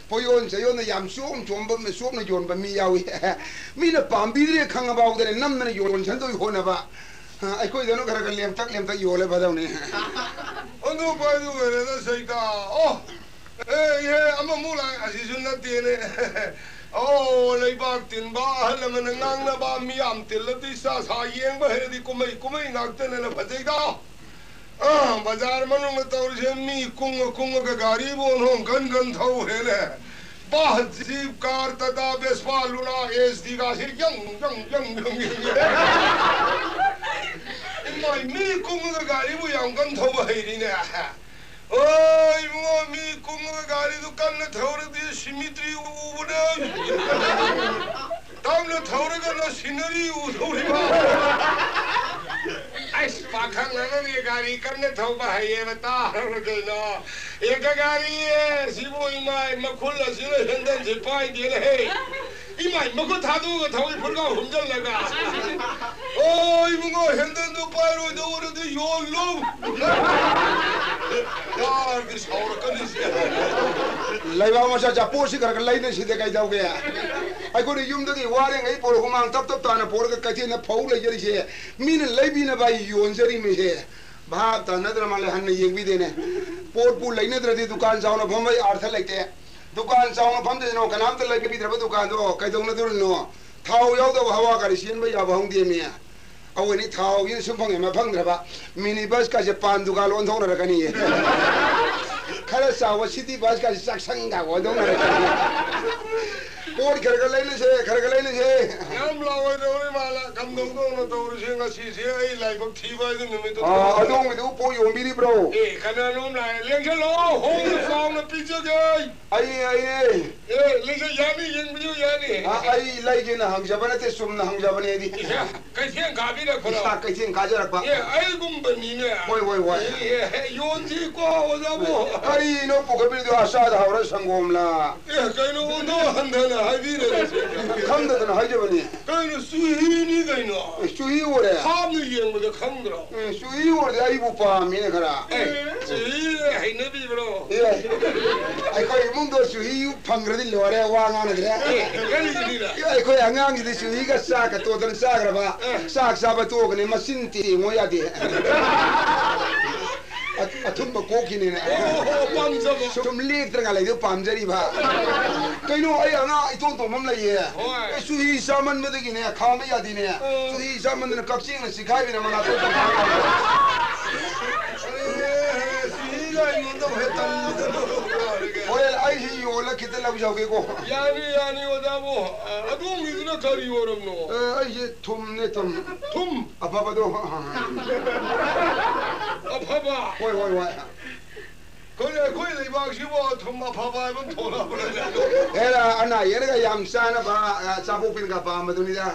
ꯄꯣꯌꯣꯟ ꯆꯌꯣꯟꯗ ꯌꯥꯝ ꯆꯣꯝ ꯆꯣꯝꯕ, ꯆꯣꯞꯅ ꯌꯣꯟꯕ ꯃꯤ ꯌꯥꯎꯏ꯫ ꯃꯤꯅ ꯄꯥꯝꯕꯤꯗ꯭ꯔꯦ ꯈꯪꯉꯐꯥꯎꯗꯅꯦ ꯅꯝꯗꯅ ꯌꯣꯟꯁꯟꯗꯣꯏ ꯍꯣꯠꯅꯕ꯫ ꯑ, ꯑꯩꯈꯣꯏꯗꯅ ꯈꯔ ꯈꯔ ꯂꯦꯝꯇꯛ ꯂꯦꯝꯇꯛ ꯌꯣꯜꯂꯦ ꯐꯗꯧꯅꯤ꯫ ꯑꯗꯨ ꯄꯥꯏꯗꯨ ꯑꯣꯏꯔꯦꯗ ꯁꯩꯇꯥ꯫ ꯑꯣ, ꯑꯦ, ꯏꯍꯦ, ꯑꯃꯃꯨꯛ ꯂꯥꯛꯑꯦ, ꯑꯁꯤꯁꯨ ꯅꯠꯇꯦꯅꯦ꯫ ꯑꯣ, ꯂꯩꯕꯥꯛ ꯇꯤꯟꯕ ꯑꯍꯜ ꯑꯃꯅ ꯉꯥꯡꯅꯕ, ꯃꯤꯌꯥꯝ ꯇꯤꯜꯂꯗꯤ ꯁꯥ ꯁꯥ ꯌꯦꯡꯕ ꯍꯩꯔꯗꯤ ꯀꯨꯝꯍꯩ ꯀꯨꯝꯍꯩ ꯉꯥꯛꯇꯅꯦꯅ ꯐꯖꯩꯗ꯫ ꯑ, ꯕꯖꯥꯔ ꯃꯅꯨꯡꯗ ꯇꯧꯔꯤꯁꯦ ꯃꯤ ꯀꯨꯡꯉ ꯀꯨꯡꯉꯒ ꯒꯥꯔꯤꯕꯨ ꯑꯣꯟꯊꯣꯡ ꯀꯟ ꯀꯟ ꯊꯧꯔꯦꯅꯦ꯫ ꯕꯥ, jeep, car, Tata, Vespa, Luna, S D ꯒꯥꯁꯦ ꯌꯪ ꯌꯪ ꯌꯪ ꯌꯪ ꯌꯪ꯫ ꯏꯃꯥꯏ, ꯃꯤ ꯀꯨꯡꯉꯒ ꯒꯥꯔꯤꯕꯨ ꯌꯥꯝ ꯀꯟ ꯊꯧꯕ ꯍꯩꯔꯤꯅꯦ꯫ ꯑꯣ, ꯏꯕꯨꯡꯉꯣ, ꯃꯤ ꯀꯨꯡꯉꯒ ꯒꯥꯔꯤꯗꯨ ꯀꯟꯅ ꯊꯧꯔꯗꯤ ꯁꯤꯃꯤꯇ꯭ꯔꯤ ꯎꯕꯅꯦ꯫ ꯇꯞꯅ ꯊꯧꯔꯒꯅ ꯁꯤꯅꯔꯤ ꯎꯗꯧꯔꯤꯕ꯫ ꯑꯩꯁ, ꯄꯥꯈꯪ ꯑꯃꯒꯤ ꯒꯥꯔꯤ ꯀꯟꯅ ꯊꯧꯕ ꯍꯩꯌꯦꯕ, ꯇꯥꯔꯕ꯭ꯔꯥ ꯀꯩꯅꯣ? ꯑꯦ, ꯒꯥꯔꯤ, ꯑꯦ, ꯁꯤꯕꯨ ꯏꯃꯥꯏ, ꯃꯈꯨꯜ ꯑꯁꯤꯅ ꯍꯦꯟꯗꯜꯁꯤ ꯄꯥꯏꯗꯦꯅꯦ, ꯍꯦ꯫ ꯏꯃꯥꯏ, ꯃꯈꯨꯠ ꯊꯥꯗꯣꯛꯑꯒ ꯊꯋꯥꯏ ꯐꯨꯔꯒꯥꯎ ꯍꯨꯝꯖꯜꯂꯒ꯫ "ꯑꯣ, ꯏꯕꯨꯡꯉꯣ, ꯍꯦꯟꯗꯜꯗꯨ ꯄꯥꯏꯔꯣꯏꯗꯧ ꯑꯣꯏꯔꯗꯤ ꯌꯣꯜꯂꯨ!" ꯌꯥꯔꯗꯤ ꯁꯥꯎꯔꯛꯀꯅꯤꯁꯦ꯫ ꯂꯩꯕꯥꯛ ꯃꯆꯥ ꯆꯥꯄꯣꯠꯁꯤ ꯈꯔ ꯈꯔ ꯂꯩꯅꯁꯤꯗ ꯀꯩꯗꯧꯒꯦ? ꯑꯩꯈꯣꯏꯅ ꯌꯨꯝꯗꯒꯤ ꯋꯥꯔꯦꯡꯉꯩ ꯄꯣꯔꯛ ꯍꯨꯃꯥꯡ ꯇꯞ ꯇꯞ ꯇꯥꯅ ꯄꯣꯔꯒ ꯀꯩꯊꯦꯜꯗ ꯐꯧ ꯂꯩꯖꯔꯤꯁꯦ꯫ ꯃꯤꯅ ꯂꯩꯕꯤꯅꯕ ꯑꯩ ꯌꯣꯟꯖꯔꯤꯃꯤꯁꯦ꯫ ꯚꯥꯞ ꯇꯥꯅꯗ꯭ꯔ ꯃꯥꯜꯂꯦ, ꯍꯟꯅ ꯌꯦꯡꯕꯤꯗꯦꯅꯦ꯫ ꯄꯣꯠꯄꯨ ꯂꯩꯅꯗ꯭ꯔꯗꯤ ꯗꯨꯀꯥꯟ ꯆꯥꯎꯅ ꯐꯝꯕꯩ ꯑꯥꯔꯊ ꯂꯩꯇꯦ꯫ ꯗꯨꯀꯥꯟ ꯆꯥꯎꯅ ꯐꯝꯗꯣꯏꯅꯣ, ꯀꯅꯥꯝꯇ ꯂꯩꯕꯤꯗ꯭ꯔꯕ ꯗꯨꯀꯥꯟꯗꯣ ꯀꯩꯗꯧꯅꯗꯣꯔꯤꯅꯣ? ꯊꯥꯎ ꯌꯥꯎꯗꯕ ꯍꯋꯥ ꯒꯥꯔꯤ ꯆꯦꯟꯕ ꯌꯥꯕ ꯍꯧꯗꯦꯃꯤ꯫ ꯑꯧ, ꯑꯅꯤ ꯊꯥꯎꯒꯤꯅ ꯁꯨꯝ ꯐꯪꯉꯦ, ꯑꯃ ꯐꯪꯗ꯭ꯔꯕ꯫ ꯃꯤꯅꯤ ꯕꯁꯀꯥꯁꯦ ꯄꯥꯟ ꯗꯨꯀꯥꯟ ꯑꯣꯟꯊꯣꯛꯅꯔꯛꯀꯅꯤꯌꯦ꯫ ꯈꯔ ꯆꯥꯎꯕ ꯁꯤꯇꯤ ꯕꯁꯀꯥꯁꯦ ꯆꯥꯛꯁꯪꯒ ꯑꯣꯟꯊꯣꯛꯅꯔꯛꯀꯅꯤ꯫ ꯄꯣꯠ ꯈꯔ ꯈꯔ ꯂꯩꯅꯁꯦ, ꯈꯔ ꯈꯔ ꯂꯩꯅꯁꯦ꯫ ꯌꯥꯝ ꯂꯥꯎꯔꯣꯏꯗꯧꯔꯤ ꯃꯥꯜꯂꯦ꯫ ꯀꯝꯗꯧꯗꯧꯅ ꯇꯧꯔꯤꯁꯦ ꯉꯁꯤꯁꯦ? ꯑꯩ ꯂꯥꯏꯕꯛ ꯊꯤꯕ ꯍꯥꯏꯗꯨ ꯅꯨꯃꯤꯠꯇꯨ ꯑꯥ, ꯊꯣꯛꯑꯦ꯫ ꯑꯗꯣꯝꯒꯤꯗꯨ ꯄꯣꯠ ꯌꯣꯟꯕꯤꯔꯤꯕ꯭ꯔꯣ? ꯑꯦ, ꯀꯅꯥꯅꯣꯝ ꯂꯥꯛꯑꯦ꯫ ꯂꯦꯡꯁꯜꯂꯣ, ꯍꯣꯡꯅ ꯆꯥꯎꯅ ꯄꯤꯖꯒꯦ꯫ ꯑꯩꯅꯦ, ꯑꯩꯅꯦ꯫ ꯑꯦ, ꯂꯦꯡꯁꯜ-, ꯌꯥꯅꯤ, ꯌꯦꯡꯕꯤꯌꯨ, ꯌꯥꯅꯤ꯫ ꯑꯥ, ꯑꯩ ꯂꯩꯒꯦꯅ ꯍꯪꯖꯕ ꯅꯠꯇꯦ, ꯆꯨꯝꯅ ꯍꯪꯖꯕꯅꯦ ꯑꯩꯗꯤ꯫ ꯏꯁꯥ ꯀꯩꯊꯦꯜ ꯀꯥꯕꯤꯔꯛꯄ꯭ꯔꯣ? ꯏꯁꯥ ꯀꯩꯊꯦꯜ ꯀꯥꯖꯔꯛꯄ꯫ ꯑꯦ, ꯑꯩꯒꯨꯝꯕꯅꯤꯅꯦ꯫ ꯍꯣꯏ, ꯍꯣꯏ, ꯍꯣꯏ꯫ ꯑꯦ, ꯑꯦ, ꯌꯣꯟꯁꯤꯀꯣ, ꯑꯣꯖꯥꯕꯨ꯫ ꯀꯔꯤꯅꯣ ꯄꯨꯈꯠꯄꯤꯔꯤꯗꯣ? ꯑꯆꯥꯗ ꯍꯧꯔ ꯁꯪꯒꯣꯝꯂ? ꯑꯦ, ꯀꯩꯅꯣ, ꯑꯣꯟꯊꯣꯛ ꯍꯟꯊꯅ ꯍꯥꯏꯕꯤꯔꯦ꯫ ꯈꯪꯗꯗꯅ ꯍꯥꯏꯖꯕꯅꯤ꯫ ꯀꯩꯅꯣ, ꯆꯨꯍꯤꯅꯤ ꯀꯩꯅꯣ꯫ ꯑꯦ, ꯆꯨꯍꯤ ꯑꯣꯏꯔꯦ? ꯊꯥꯞꯅ ꯌꯦꯡꯕꯗ ꯈꯪꯗ꯭ꯔꯣ? ꯑꯦ, ꯆꯨꯍꯤ ꯑꯣꯏꯔꯗꯤ ꯑꯩꯕꯨ ꯄꯥꯝꯃꯤꯅꯦ ꯈꯔ꯫ ꯑꯦ, ꯆꯨꯍꯤ ꯍꯩꯅꯕꯤꯕ꯭ꯔꯣ? ꯑꯦ, ꯑꯩꯈꯣꯏ ꯏꯃꯨꯡꯗꯣ ꯆꯨꯍꯤ ꯐꯪꯈ꯭ꯔꯗꯤ ꯂꯣꯏꯔꯦ, ꯋꯥ ꯉꯥꯡꯅꯗ꯭ꯔꯦ꯫ ꯑꯦ, ꯀꯔꯤꯒꯤꯅꯤꯗ? ꯑꯦ, ꯑꯩꯈꯣꯏ ꯑꯉꯥꯡꯁꯤꯗꯤ ꯆꯨꯍꯤꯒ ꯆꯥꯛꯀ ꯇꯣꯠꯇꯅ ꯆꯥꯈ꯭ꯔꯕ꯫ ꯑꯦ꯫ ꯆꯥꯛ ꯆꯥꯕ ꯇꯣꯛꯑꯒꯅꯤ, ꯃꯆꯤꯟ ꯇꯦꯡꯉꯣ ꯌꯥꯗꯦ꯫ ꯑ-, ꯑꯊꯨꯝꯕ ꯀꯣꯛꯈꯤꯅꯤꯅꯦ꯫ ꯑꯣ, ꯑꯣ, ꯑꯣ, ꯄꯥꯝꯖꯕ꯫ ꯁꯨꯝ ꯂꯦꯛꯇ꯭ꯔꯒ ꯂꯩꯗꯣ ꯄꯥꯝꯖꯔꯤꯕ꯫ ꯀꯩꯅꯣ, ꯑꯩ ꯑꯉꯥꯡ ꯏꯇꯣꯟ ꯇꯣꯟꯕ ꯑꯃ ꯂꯩꯌꯦ꯫ ꯍꯣꯏ꯫ ꯑꯦ, ꯆꯨꯍꯤ ꯆꯥꯃꯟꯕꯗꯒꯤꯅꯦ, ꯈꯥꯝꯕ ꯌꯥꯗꯦꯅꯦ꯫ ꯑꯣ꯫ ꯆꯨꯍꯤ ꯆꯥꯃꯟꯗꯅ ꯀꯛꯆꯦꯡꯅ ꯆꯤꯈꯥꯏꯕꯅ ꯃꯅꯥꯇꯣꯟ ꯇꯠꯈ꯭ꯔꯦ꯫ ꯑꯦ, ꯆꯨꯍꯤꯒ ꯑꯩꯉꯣꯟꯗ ꯑꯃꯨꯛ ꯍꯦꯛ ꯇꯜꯂꯤꯗ꯫ ꯍꯣꯔꯦꯟ ꯑꯩꯁꯤ ꯌꯣꯜꯂ ꯈꯤꯇ ꯂꯧꯖꯍꯧꯒꯦꯀꯣ꯫ ꯌꯥꯅꯤ, ꯌꯥꯅꯤ, ꯑꯣꯖꯥꯕꯨ꯫ ꯑ, ꯑꯗꯣꯝꯒꯤꯗꯨꯅ ꯀꯔꯤ ꯑꯣꯏꯔꯝꯅꯣ? ꯑ, ꯑꯩꯁꯦ ꯊꯨꯝꯅꯦ, ꯊꯨꯝ꯫ ꯊꯨꯝ? ꯑꯐꯕꯗꯣ꯫ ꯑꯐꯕ? ꯍꯣꯏ, ꯍꯣꯏ, ꯍꯣꯏ꯫ ꯑꯩꯈꯣꯏ, ꯑꯩꯈꯣꯏ ꯂꯩꯕꯥꯛꯁꯤꯕꯨ ꯊꯨꯝ ꯑꯐꯕ ꯍꯥꯏꯕ ꯑꯃ ꯊꯣꯛꯂꯛꯑꯕ꯭ꯔꯥꯅꯦ? ꯍꯦꯔꯥ, ꯑꯅꯥ ꯑꯌꯦꯛꯒ ꯌꯥꯝ ꯆꯥꯅꯕ, ꯑ, ꯆꯥꯕꯣꯛꯄꯤꯅꯒ ꯄꯥꯝꯕꯗꯨꯅꯤꯗ꯫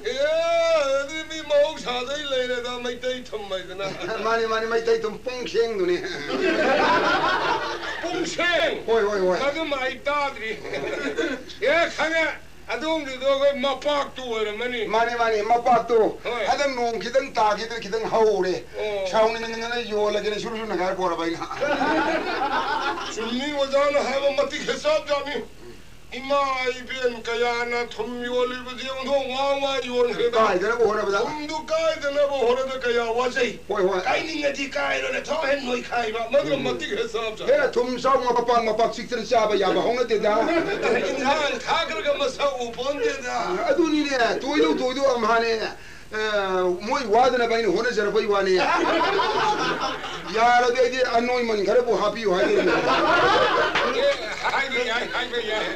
ꯑꯦ, ꯑꯗꯨꯗꯤ ꯃꯤ ꯃꯍꯧꯁꯥꯗꯩ ꯂꯩꯔꯦꯗ, ꯃꯩꯇꯩ ꯊꯨꯝ ꯍꯥꯏꯗꯅ꯫ ꯃꯥꯅꯤ, ꯃꯥꯅꯤ, ꯃꯩꯇꯩ ꯊꯨꯝ ꯄꯨꯡꯁꯦꯡꯗꯨꯅꯤ꯫ ꯄꯨꯡꯁꯦꯡ? ꯍꯣꯏ, ꯍꯣꯏ, ꯍꯣꯏ꯫ ꯑꯗꯨꯝ ꯑꯩ ꯇꯥꯗ꯭ꯔꯤ꯫ ꯑꯦ, ꯈꯪꯉꯦ꯫ ꯑꯗꯣꯝꯒꯤꯗꯣ ꯑꯩꯈꯣꯏ ꯃꯄꯥꯛꯇꯨ ꯑꯣꯏꯔꯝꯃꯅꯤ꯫ ꯃꯥꯅꯦ, ꯃꯥꯅꯦ, ꯃꯄꯥꯛꯇꯣ꯫ ꯍꯣꯏ꯫ ꯍꯟꯗꯛ ꯅꯣꯡ ꯈꯤꯇꯪ ꯇꯥꯈꯤꯗꯅ ꯈꯤꯇꯪ ꯍꯧꯔꯦ꯫ ꯑꯣ꯫ ꯁꯥꯎꯅꯤꯡꯗꯅ ꯌꯣꯜꯂꯒꯦꯅ ꯁꯨꯔꯨ ꯁꯨꯔꯨ ꯅꯪꯒꯥꯏ ꯄꯣꯔꯕ ꯑꯩꯅ꯫ ꯆꯨꯝꯃꯤ, ꯑꯣꯖꯥꯅ ꯍꯥꯏꯕ ꯃꯇꯤꯛ ꯍꯦꯛ ꯆꯞ ꯆꯥꯕꯤ꯫ ꯏꯃꯥ ꯏꯕꯦꯟ ꯀꯌꯥꯅ ꯊꯨꯝ ꯌꯣꯜꯂꯤꯕꯁꯦ ꯑꯣꯟꯊꯣꯛ ꯋꯥ ꯋꯥ ꯌꯣꯟꯈ꯭ꯔꯦꯗ꯫ ꯀꯥꯏꯗꯅꯕ ꯍꯣꯠꯅꯕꯗ꯫ ꯊꯨꯝꯗꯨ ꯀꯥꯏꯗꯅꯕ ꯍꯣꯠꯅꯕꯗ ꯀꯌꯥ ꯋꯥꯖꯩ꯫ ꯍꯣꯏ, ꯍꯣꯏ꯫ ꯀꯥꯏꯅꯤꯡꯉꯗꯤ ꯀꯥꯏꯔꯣꯅ ꯊꯣꯛꯍꯦꯟ ꯅꯣꯏꯈꯥꯏꯕ꯫ ꯃꯗꯨ ꯎꯝ꯫ ꯃꯇꯤꯛ ꯍꯦꯛ ꯆꯞ ꯆꯥꯕꯤ꯫ ꯍꯦꯟꯅ ꯊꯨꯝ ꯆꯥꯎ ꯃꯄꯥꯛ ꯃꯄꯥꯛ ꯆꯤꯛꯇꯅ ꯆꯥꯕ ꯌꯥꯕ ꯍꯧꯅꯗꯦꯗ꯫ ꯏꯟꯁꯥꯡ ꯊꯥꯈ꯭ꯔꯒ ꯃꯁꯛ ꯎ ꯄꯣꯟꯗꯦꯗ꯫ ꯑꯗꯨꯅꯤꯅꯦ, ꯇꯣꯏꯗꯧ ꯇꯣꯏꯗꯧ ꯑꯝꯍꯥꯅꯦ꯫ ꯑ, ꯃꯣꯏ ꯋꯥꯗꯅꯕ ꯑꯩꯅ ꯍꯣꯠꯅꯖꯔꯛꯄꯩ ꯋꯥꯅꯤ꯫ ꯌꯥꯔꯗꯤ ꯑꯩꯗꯤ ꯑꯅꯣꯏꯃꯟ ꯈꯔꯕꯨ ꯍꯥꯞꯄꯤꯌꯨ ꯍꯥꯏꯗꯣꯏꯅꯦ꯫ ꯑꯦ, ꯍꯥꯏꯕ ꯌꯥꯏ, ꯍꯥꯏꯕ ꯌꯥꯏ꯫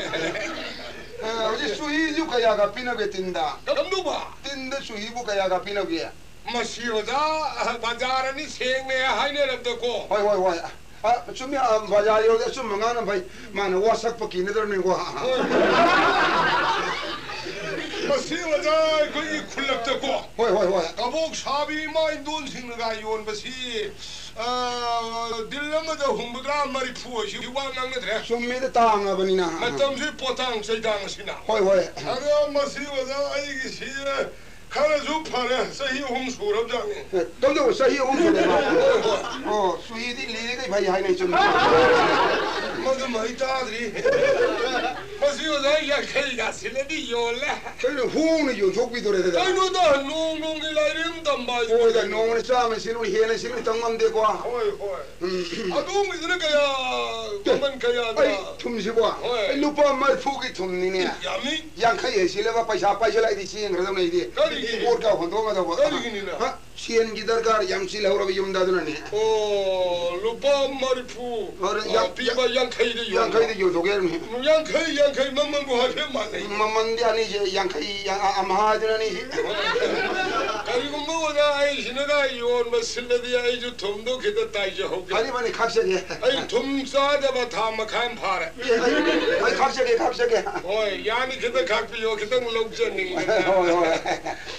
ꯑ, ꯍꯧꯖꯤꯛ ꯆꯨꯍꯤꯁꯨ ꯀꯌꯥꯒ ꯄꯤꯅꯒꯦ ꯇꯤꯟꯗ? ꯀꯔꯝꯗꯧꯕ? ꯇꯤꯟꯗ ꯆꯨꯍꯤꯕꯨ ꯀꯌꯥꯒ ꯄꯤꯅꯒꯦ? ꯃꯁꯤ ꯑꯣꯖꯥ, ꯕꯖꯥꯔ ꯑꯅꯤ ꯁꯦꯡꯅꯦ ꯍꯥꯏꯅꯔꯕꯗꯀꯣ꯫ ꯍꯣꯏ, ꯍꯣꯏ, ꯍꯣꯏ꯫ ꯑ, ꯆꯨꯝꯃꯤ, ꯑ, ꯕꯖꯥꯔ ꯌꯧꯔꯗꯤ ꯑꯆꯨꯝꯕ ꯉꯥꯡꯅ ꯐꯩ꯫ ꯃꯥꯅ ꯋꯥ ꯁꯛꯄ ꯀꯤꯅꯗ꯭ꯔꯅꯤꯀꯣ꯫ ꯍꯣꯏ꯫ ꯃꯁꯤ ꯑꯣꯖꯥ ꯑꯩꯈꯣꯏꯒꯤ ꯈꯨꯜꯂꯛꯇꯀꯣ꯫ ꯍꯣꯏ, ꯍꯣꯏ, ꯍꯣꯏ꯫ ꯀꯕꯣꯛ ꯁꯥꯕꯤ ꯏꯃꯥ ꯏꯟꯗꯣꯟꯁꯤꯡꯅꯒ ꯌꯣꯟꯕꯁꯤ, ꯑ, ꯗꯤꯜ ꯑꯃꯗ ꯍꯨꯝꯐꯨꯇꯔꯥ ꯃꯔꯤꯐꯨ ꯑꯁꯤ ꯋꯥ ꯉꯥꯡꯅꯗ꯭ꯔꯦ꯫ ꯆꯨꯝꯃꯤꯗ ꯇꯥꯡꯉꯕꯅꯤꯅ꯫ ꯃꯇꯝꯁꯤ ꯄꯣꯇꯥꯡ ꯆꯩꯇꯥꯡ ꯑꯁꯤꯅ꯫ ꯍꯣꯏ, ꯍꯣꯏ꯫ ꯑꯗꯣ ꯃꯁꯤ ꯑꯣꯖꯥ ꯑꯩꯒꯤꯁꯤ ꯈꯔꯁꯨ ꯐꯔꯦ, ꯆꯍꯤ ꯑꯍꯨꯝ ꯁꯨꯔꯕꯖꯥꯠꯅꯤ꯫ ꯑꯦ, ꯀꯝꯗꯧꯕ ꯆꯍꯤ ꯑꯍꯨꯝ ꯁꯨꯔꯦꯕ? ꯍꯣꯏ, ꯍꯣꯏ꯫ ꯑꯣ, ꯆꯨꯍꯤꯗꯤ ꯂꯤꯔꯤꯈꯩ ꯐꯩ ꯍꯥꯏꯅꯩ, ꯆꯨꯝꯃꯤ꯫ ꯃꯗꯨꯃ ꯑꯩ ꯇꯥꯗ꯭ꯔꯤ꯫ ꯃꯁꯤ ꯑꯣꯖꯥ ꯌꯥꯡꯈꯩ ꯀꯥꯁꯤꯜꯂꯗꯤ ꯌꯣꯜꯂꯦ꯫ ꯀꯩꯅꯣ, ꯍꯣꯡꯅ ꯌꯣꯟꯊꯣꯛꯄꯤꯗꯣꯔꯦ ꯑꯗꯨꯗ? ꯀꯩꯅꯣꯗ, ꯅꯣꯡ ꯅꯣꯡꯒꯤ ꯂꯥꯏꯔꯤ ꯑꯃ ꯇꯝꯕ ꯍꯥꯏꯁꯤꯗꯤ꯫ ꯍꯣꯏꯗ, ꯅꯣꯡꯃꯅ ꯆꯥꯝꯃ ꯁꯤꯠꯂꯨꯅꯤ, ꯍꯦꯟꯅ ꯁꯤꯠꯂꯨꯅꯤ, ꯇꯝ ꯉꯝꯗꯦꯀꯣ꯫ ꯍꯣꯏ, ꯍꯣꯏ꯫ ꯎꯝ꯫ ꯑꯗꯣꯝꯒꯤꯗꯨꯅ ꯀꯌꯥ, ꯑꯦ, ꯃꯃꯜ ꯀꯌꯥꯗ? ꯑꯩ ꯊꯨꯝꯁꯤꯕꯣ? ꯍꯣꯏ꯫ ꯑꯩ ꯂꯨꯄꯥ ꯃꯔꯤꯐꯨꯒꯤ ꯊꯨꯝꯅꯤꯅꯦ꯫ ꯌꯥꯝꯃꯤ꯫ ꯌꯥꯡꯈꯩ ꯍꯦꯛ ꯁꯤꯠꯂꯒ ꯄꯩꯁꯥ ꯄꯥꯏꯁꯤꯜꯂꯛꯑꯗꯤ ꯆꯦꯟꯈ꯭ꯔꯗꯧꯅꯦ ꯑꯩꯗꯤ꯫ ꯀꯔꯤꯒꯤ? ꯄꯣꯠꯀ ꯍꯣꯟꯗꯣꯛꯑꯝꯃꯗꯧꯕ꯫ ꯀꯔꯤꯒꯤꯅꯤꯅ? ꯍꯥ? ꯁꯦꯟꯒꯤ ꯗꯔꯀꯥꯔ ꯌꯥꯝ ꯆꯤꯜꯍꯧꯔꯕ ꯌꯨꯝꯗ, ꯑꯗꯨꯅꯅꯦ꯫ ꯑꯣ, ꯂꯨꯄꯥ ꯃꯔꯤꯐꯨ, ꯍꯣꯏ, ꯑ, ꯌꯥ-, ꯄꯤꯕ ꯌꯥ-, ꯌꯥꯡꯈꯩꯗ ꯌꯣꯟꯕ꯫ ꯌꯥꯡꯈꯩꯗ ꯌꯣꯟꯊꯣꯛꯀꯦ ꯍꯥꯏꯕꯅꯤ꯫ ꯌꯥꯡꯈꯩ, ꯌꯥꯡꯈꯩ ꯃꯃꯜꯕꯨ ꯍꯥꯏꯐꯦꯠ ꯃꯥꯟꯅꯩ꯫ ꯃꯃꯜꯗꯤ ꯑꯅꯤꯁꯦ ꯌꯥꯡꯈꯩ, ꯌꯥ-, ꯑ-, ꯑꯝꯍꯥꯗꯨꯅ ꯑꯅꯤꯁꯦ꯫ ꯀꯔꯤꯒꯨꯝꯕ ꯑꯣꯖꯥ, ꯑꯩꯁꯤꯅꯒ ꯌꯣꯟꯕ ꯁꯤꯠꯂꯗꯤ ꯑꯩꯁꯨ ꯊꯨꯝꯗꯨ ꯈꯤꯇ ꯇꯥꯏꯖꯍꯧꯒꯦ꯫ ꯐꯅꯤ, ꯐꯅꯤ, ꯈꯥꯛꯆꯒꯦ꯫ ꯑꯩ ꯊꯨꯝ ꯆꯥꯗꯕ ꯊꯥ ꯃꯈꯥꯏ ꯑꯃ ꯐꯥꯔꯦ꯫ ꯑꯦ, ꯑꯩ, ꯑꯩ ꯈꯥꯛꯆꯒꯦ, ꯈꯥꯛꯆꯒꯦ꯫ ꯍꯣꯏ, ꯌꯥꯅꯤ, ꯈꯤꯇ ꯈꯥꯛꯄꯤꯌꯣ, ꯈꯤꯇꯪ ꯂꯧꯖꯅꯤꯡꯗꯅ꯫ ꯍꯣꯏ, ꯍꯣꯏ꯫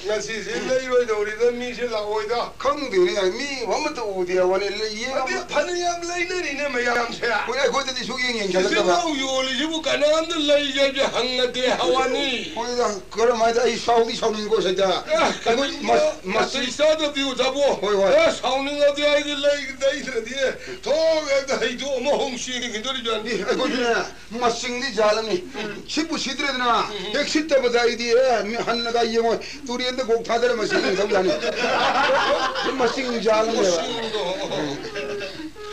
ꯉꯁꯤꯁꯦ ꯂꯩꯔꯣꯏꯗꯧꯔꯤꯗ, ꯃꯤꯁꯦ ꯂꯥꯛꯑꯣꯏꯗ꯫ ꯈꯪꯗꯦꯅꯦ, ꯃꯤ ꯑꯃꯠꯇ ꯎꯗꯦ, ꯋꯥꯅꯤ, ꯂꯩ-, ꯌꯦꯡꯉꯝ-, ꯑꯗꯨ ꯐꯅꯌꯥꯝ ꯂꯩꯅꯔꯤꯅꯦ ꯃꯌꯥꯝꯁꯦ꯫ ꯍꯣꯏ, ꯑꯩꯈꯣꯏꯗꯗꯤ ꯁꯨꯛꯌꯦꯡ ꯌꯦꯡꯁꯤꯜꯂꯛꯇꯕ꯫ ꯏꯆꯤꯟ ꯏꯅꯥꯎ ꯌꯣꯜꯂꯤꯁꯤꯕꯨ ꯀꯅꯥꯝꯇ ꯂꯩꯒꯦ ꯍꯪꯉꯗꯦ ꯍꯥꯏ ꯋꯥꯅꯤ꯫ ꯍꯣꯏꯗ, ꯀꯔꯝ ꯍꯥꯏꯗ ꯑꯩ ꯁꯥꯎꯗꯤ ꯁꯥꯎꯅꯤꯡꯉꯤꯀꯣ ꯁꯩꯗ꯫ ꯑꯦ, ꯑꯩꯈꯣꯏ ꯀꯔꯤꯅꯣ? ꯃꯁ-, ꯃꯁꯤ ꯅꯥꯇꯩ ꯆꯥꯗꯕꯗꯤ ꯑꯣꯖꯥꯕꯨ꯫ ꯍꯣꯏ, ꯍꯣꯏ꯫ ꯑꯦ, ꯁꯥꯎꯅꯤꯡꯉꯗꯤ ꯑꯩꯗꯤ ꯂꯩ-, ꯂꯩꯗ꯭ꯔꯗꯤ ꯊꯣꯡ ꯍꯦꯛꯇ ꯍꯩꯗꯣꯛꯑꯝꯃ ꯍꯣꯡ ꯆꯦꯟꯈꯤꯗꯣꯔꯤꯕꯅꯤ꯫ ꯑꯦ, ꯑꯩꯈꯣꯏꯁꯨꯅꯦ, ꯃꯁꯤꯡꯗꯤ ꯌꯥꯜꯂꯝꯃꯤ꯫ ꯎꯝ꯫ ꯁꯤꯠꯄꯨ ꯁꯤꯠꯇ꯭ꯔꯦꯗꯅ, ꯎꯝ꯫ ꯍꯦꯛ ꯁꯤꯠꯇꯕꯗ ꯑꯩꯗꯤ, ꯑꯦ, ꯃꯤ ꯍꯟꯅꯒ ꯌꯦꯡꯉꯣꯏ, ꯇꯨꯔꯦꯟꯗ ꯀꯣꯛ ꯊꯥꯗꯔ ꯃꯁꯤ ꯌꯦꯡꯊꯧ ꯌꯥꯅꯤ꯫ ꯃꯁꯤꯡ ꯌꯥꯜꯂꯝꯃꯦꯕ꯫ ꯃꯁꯤꯡꯗꯣ꯫ ꯎꯝ꯫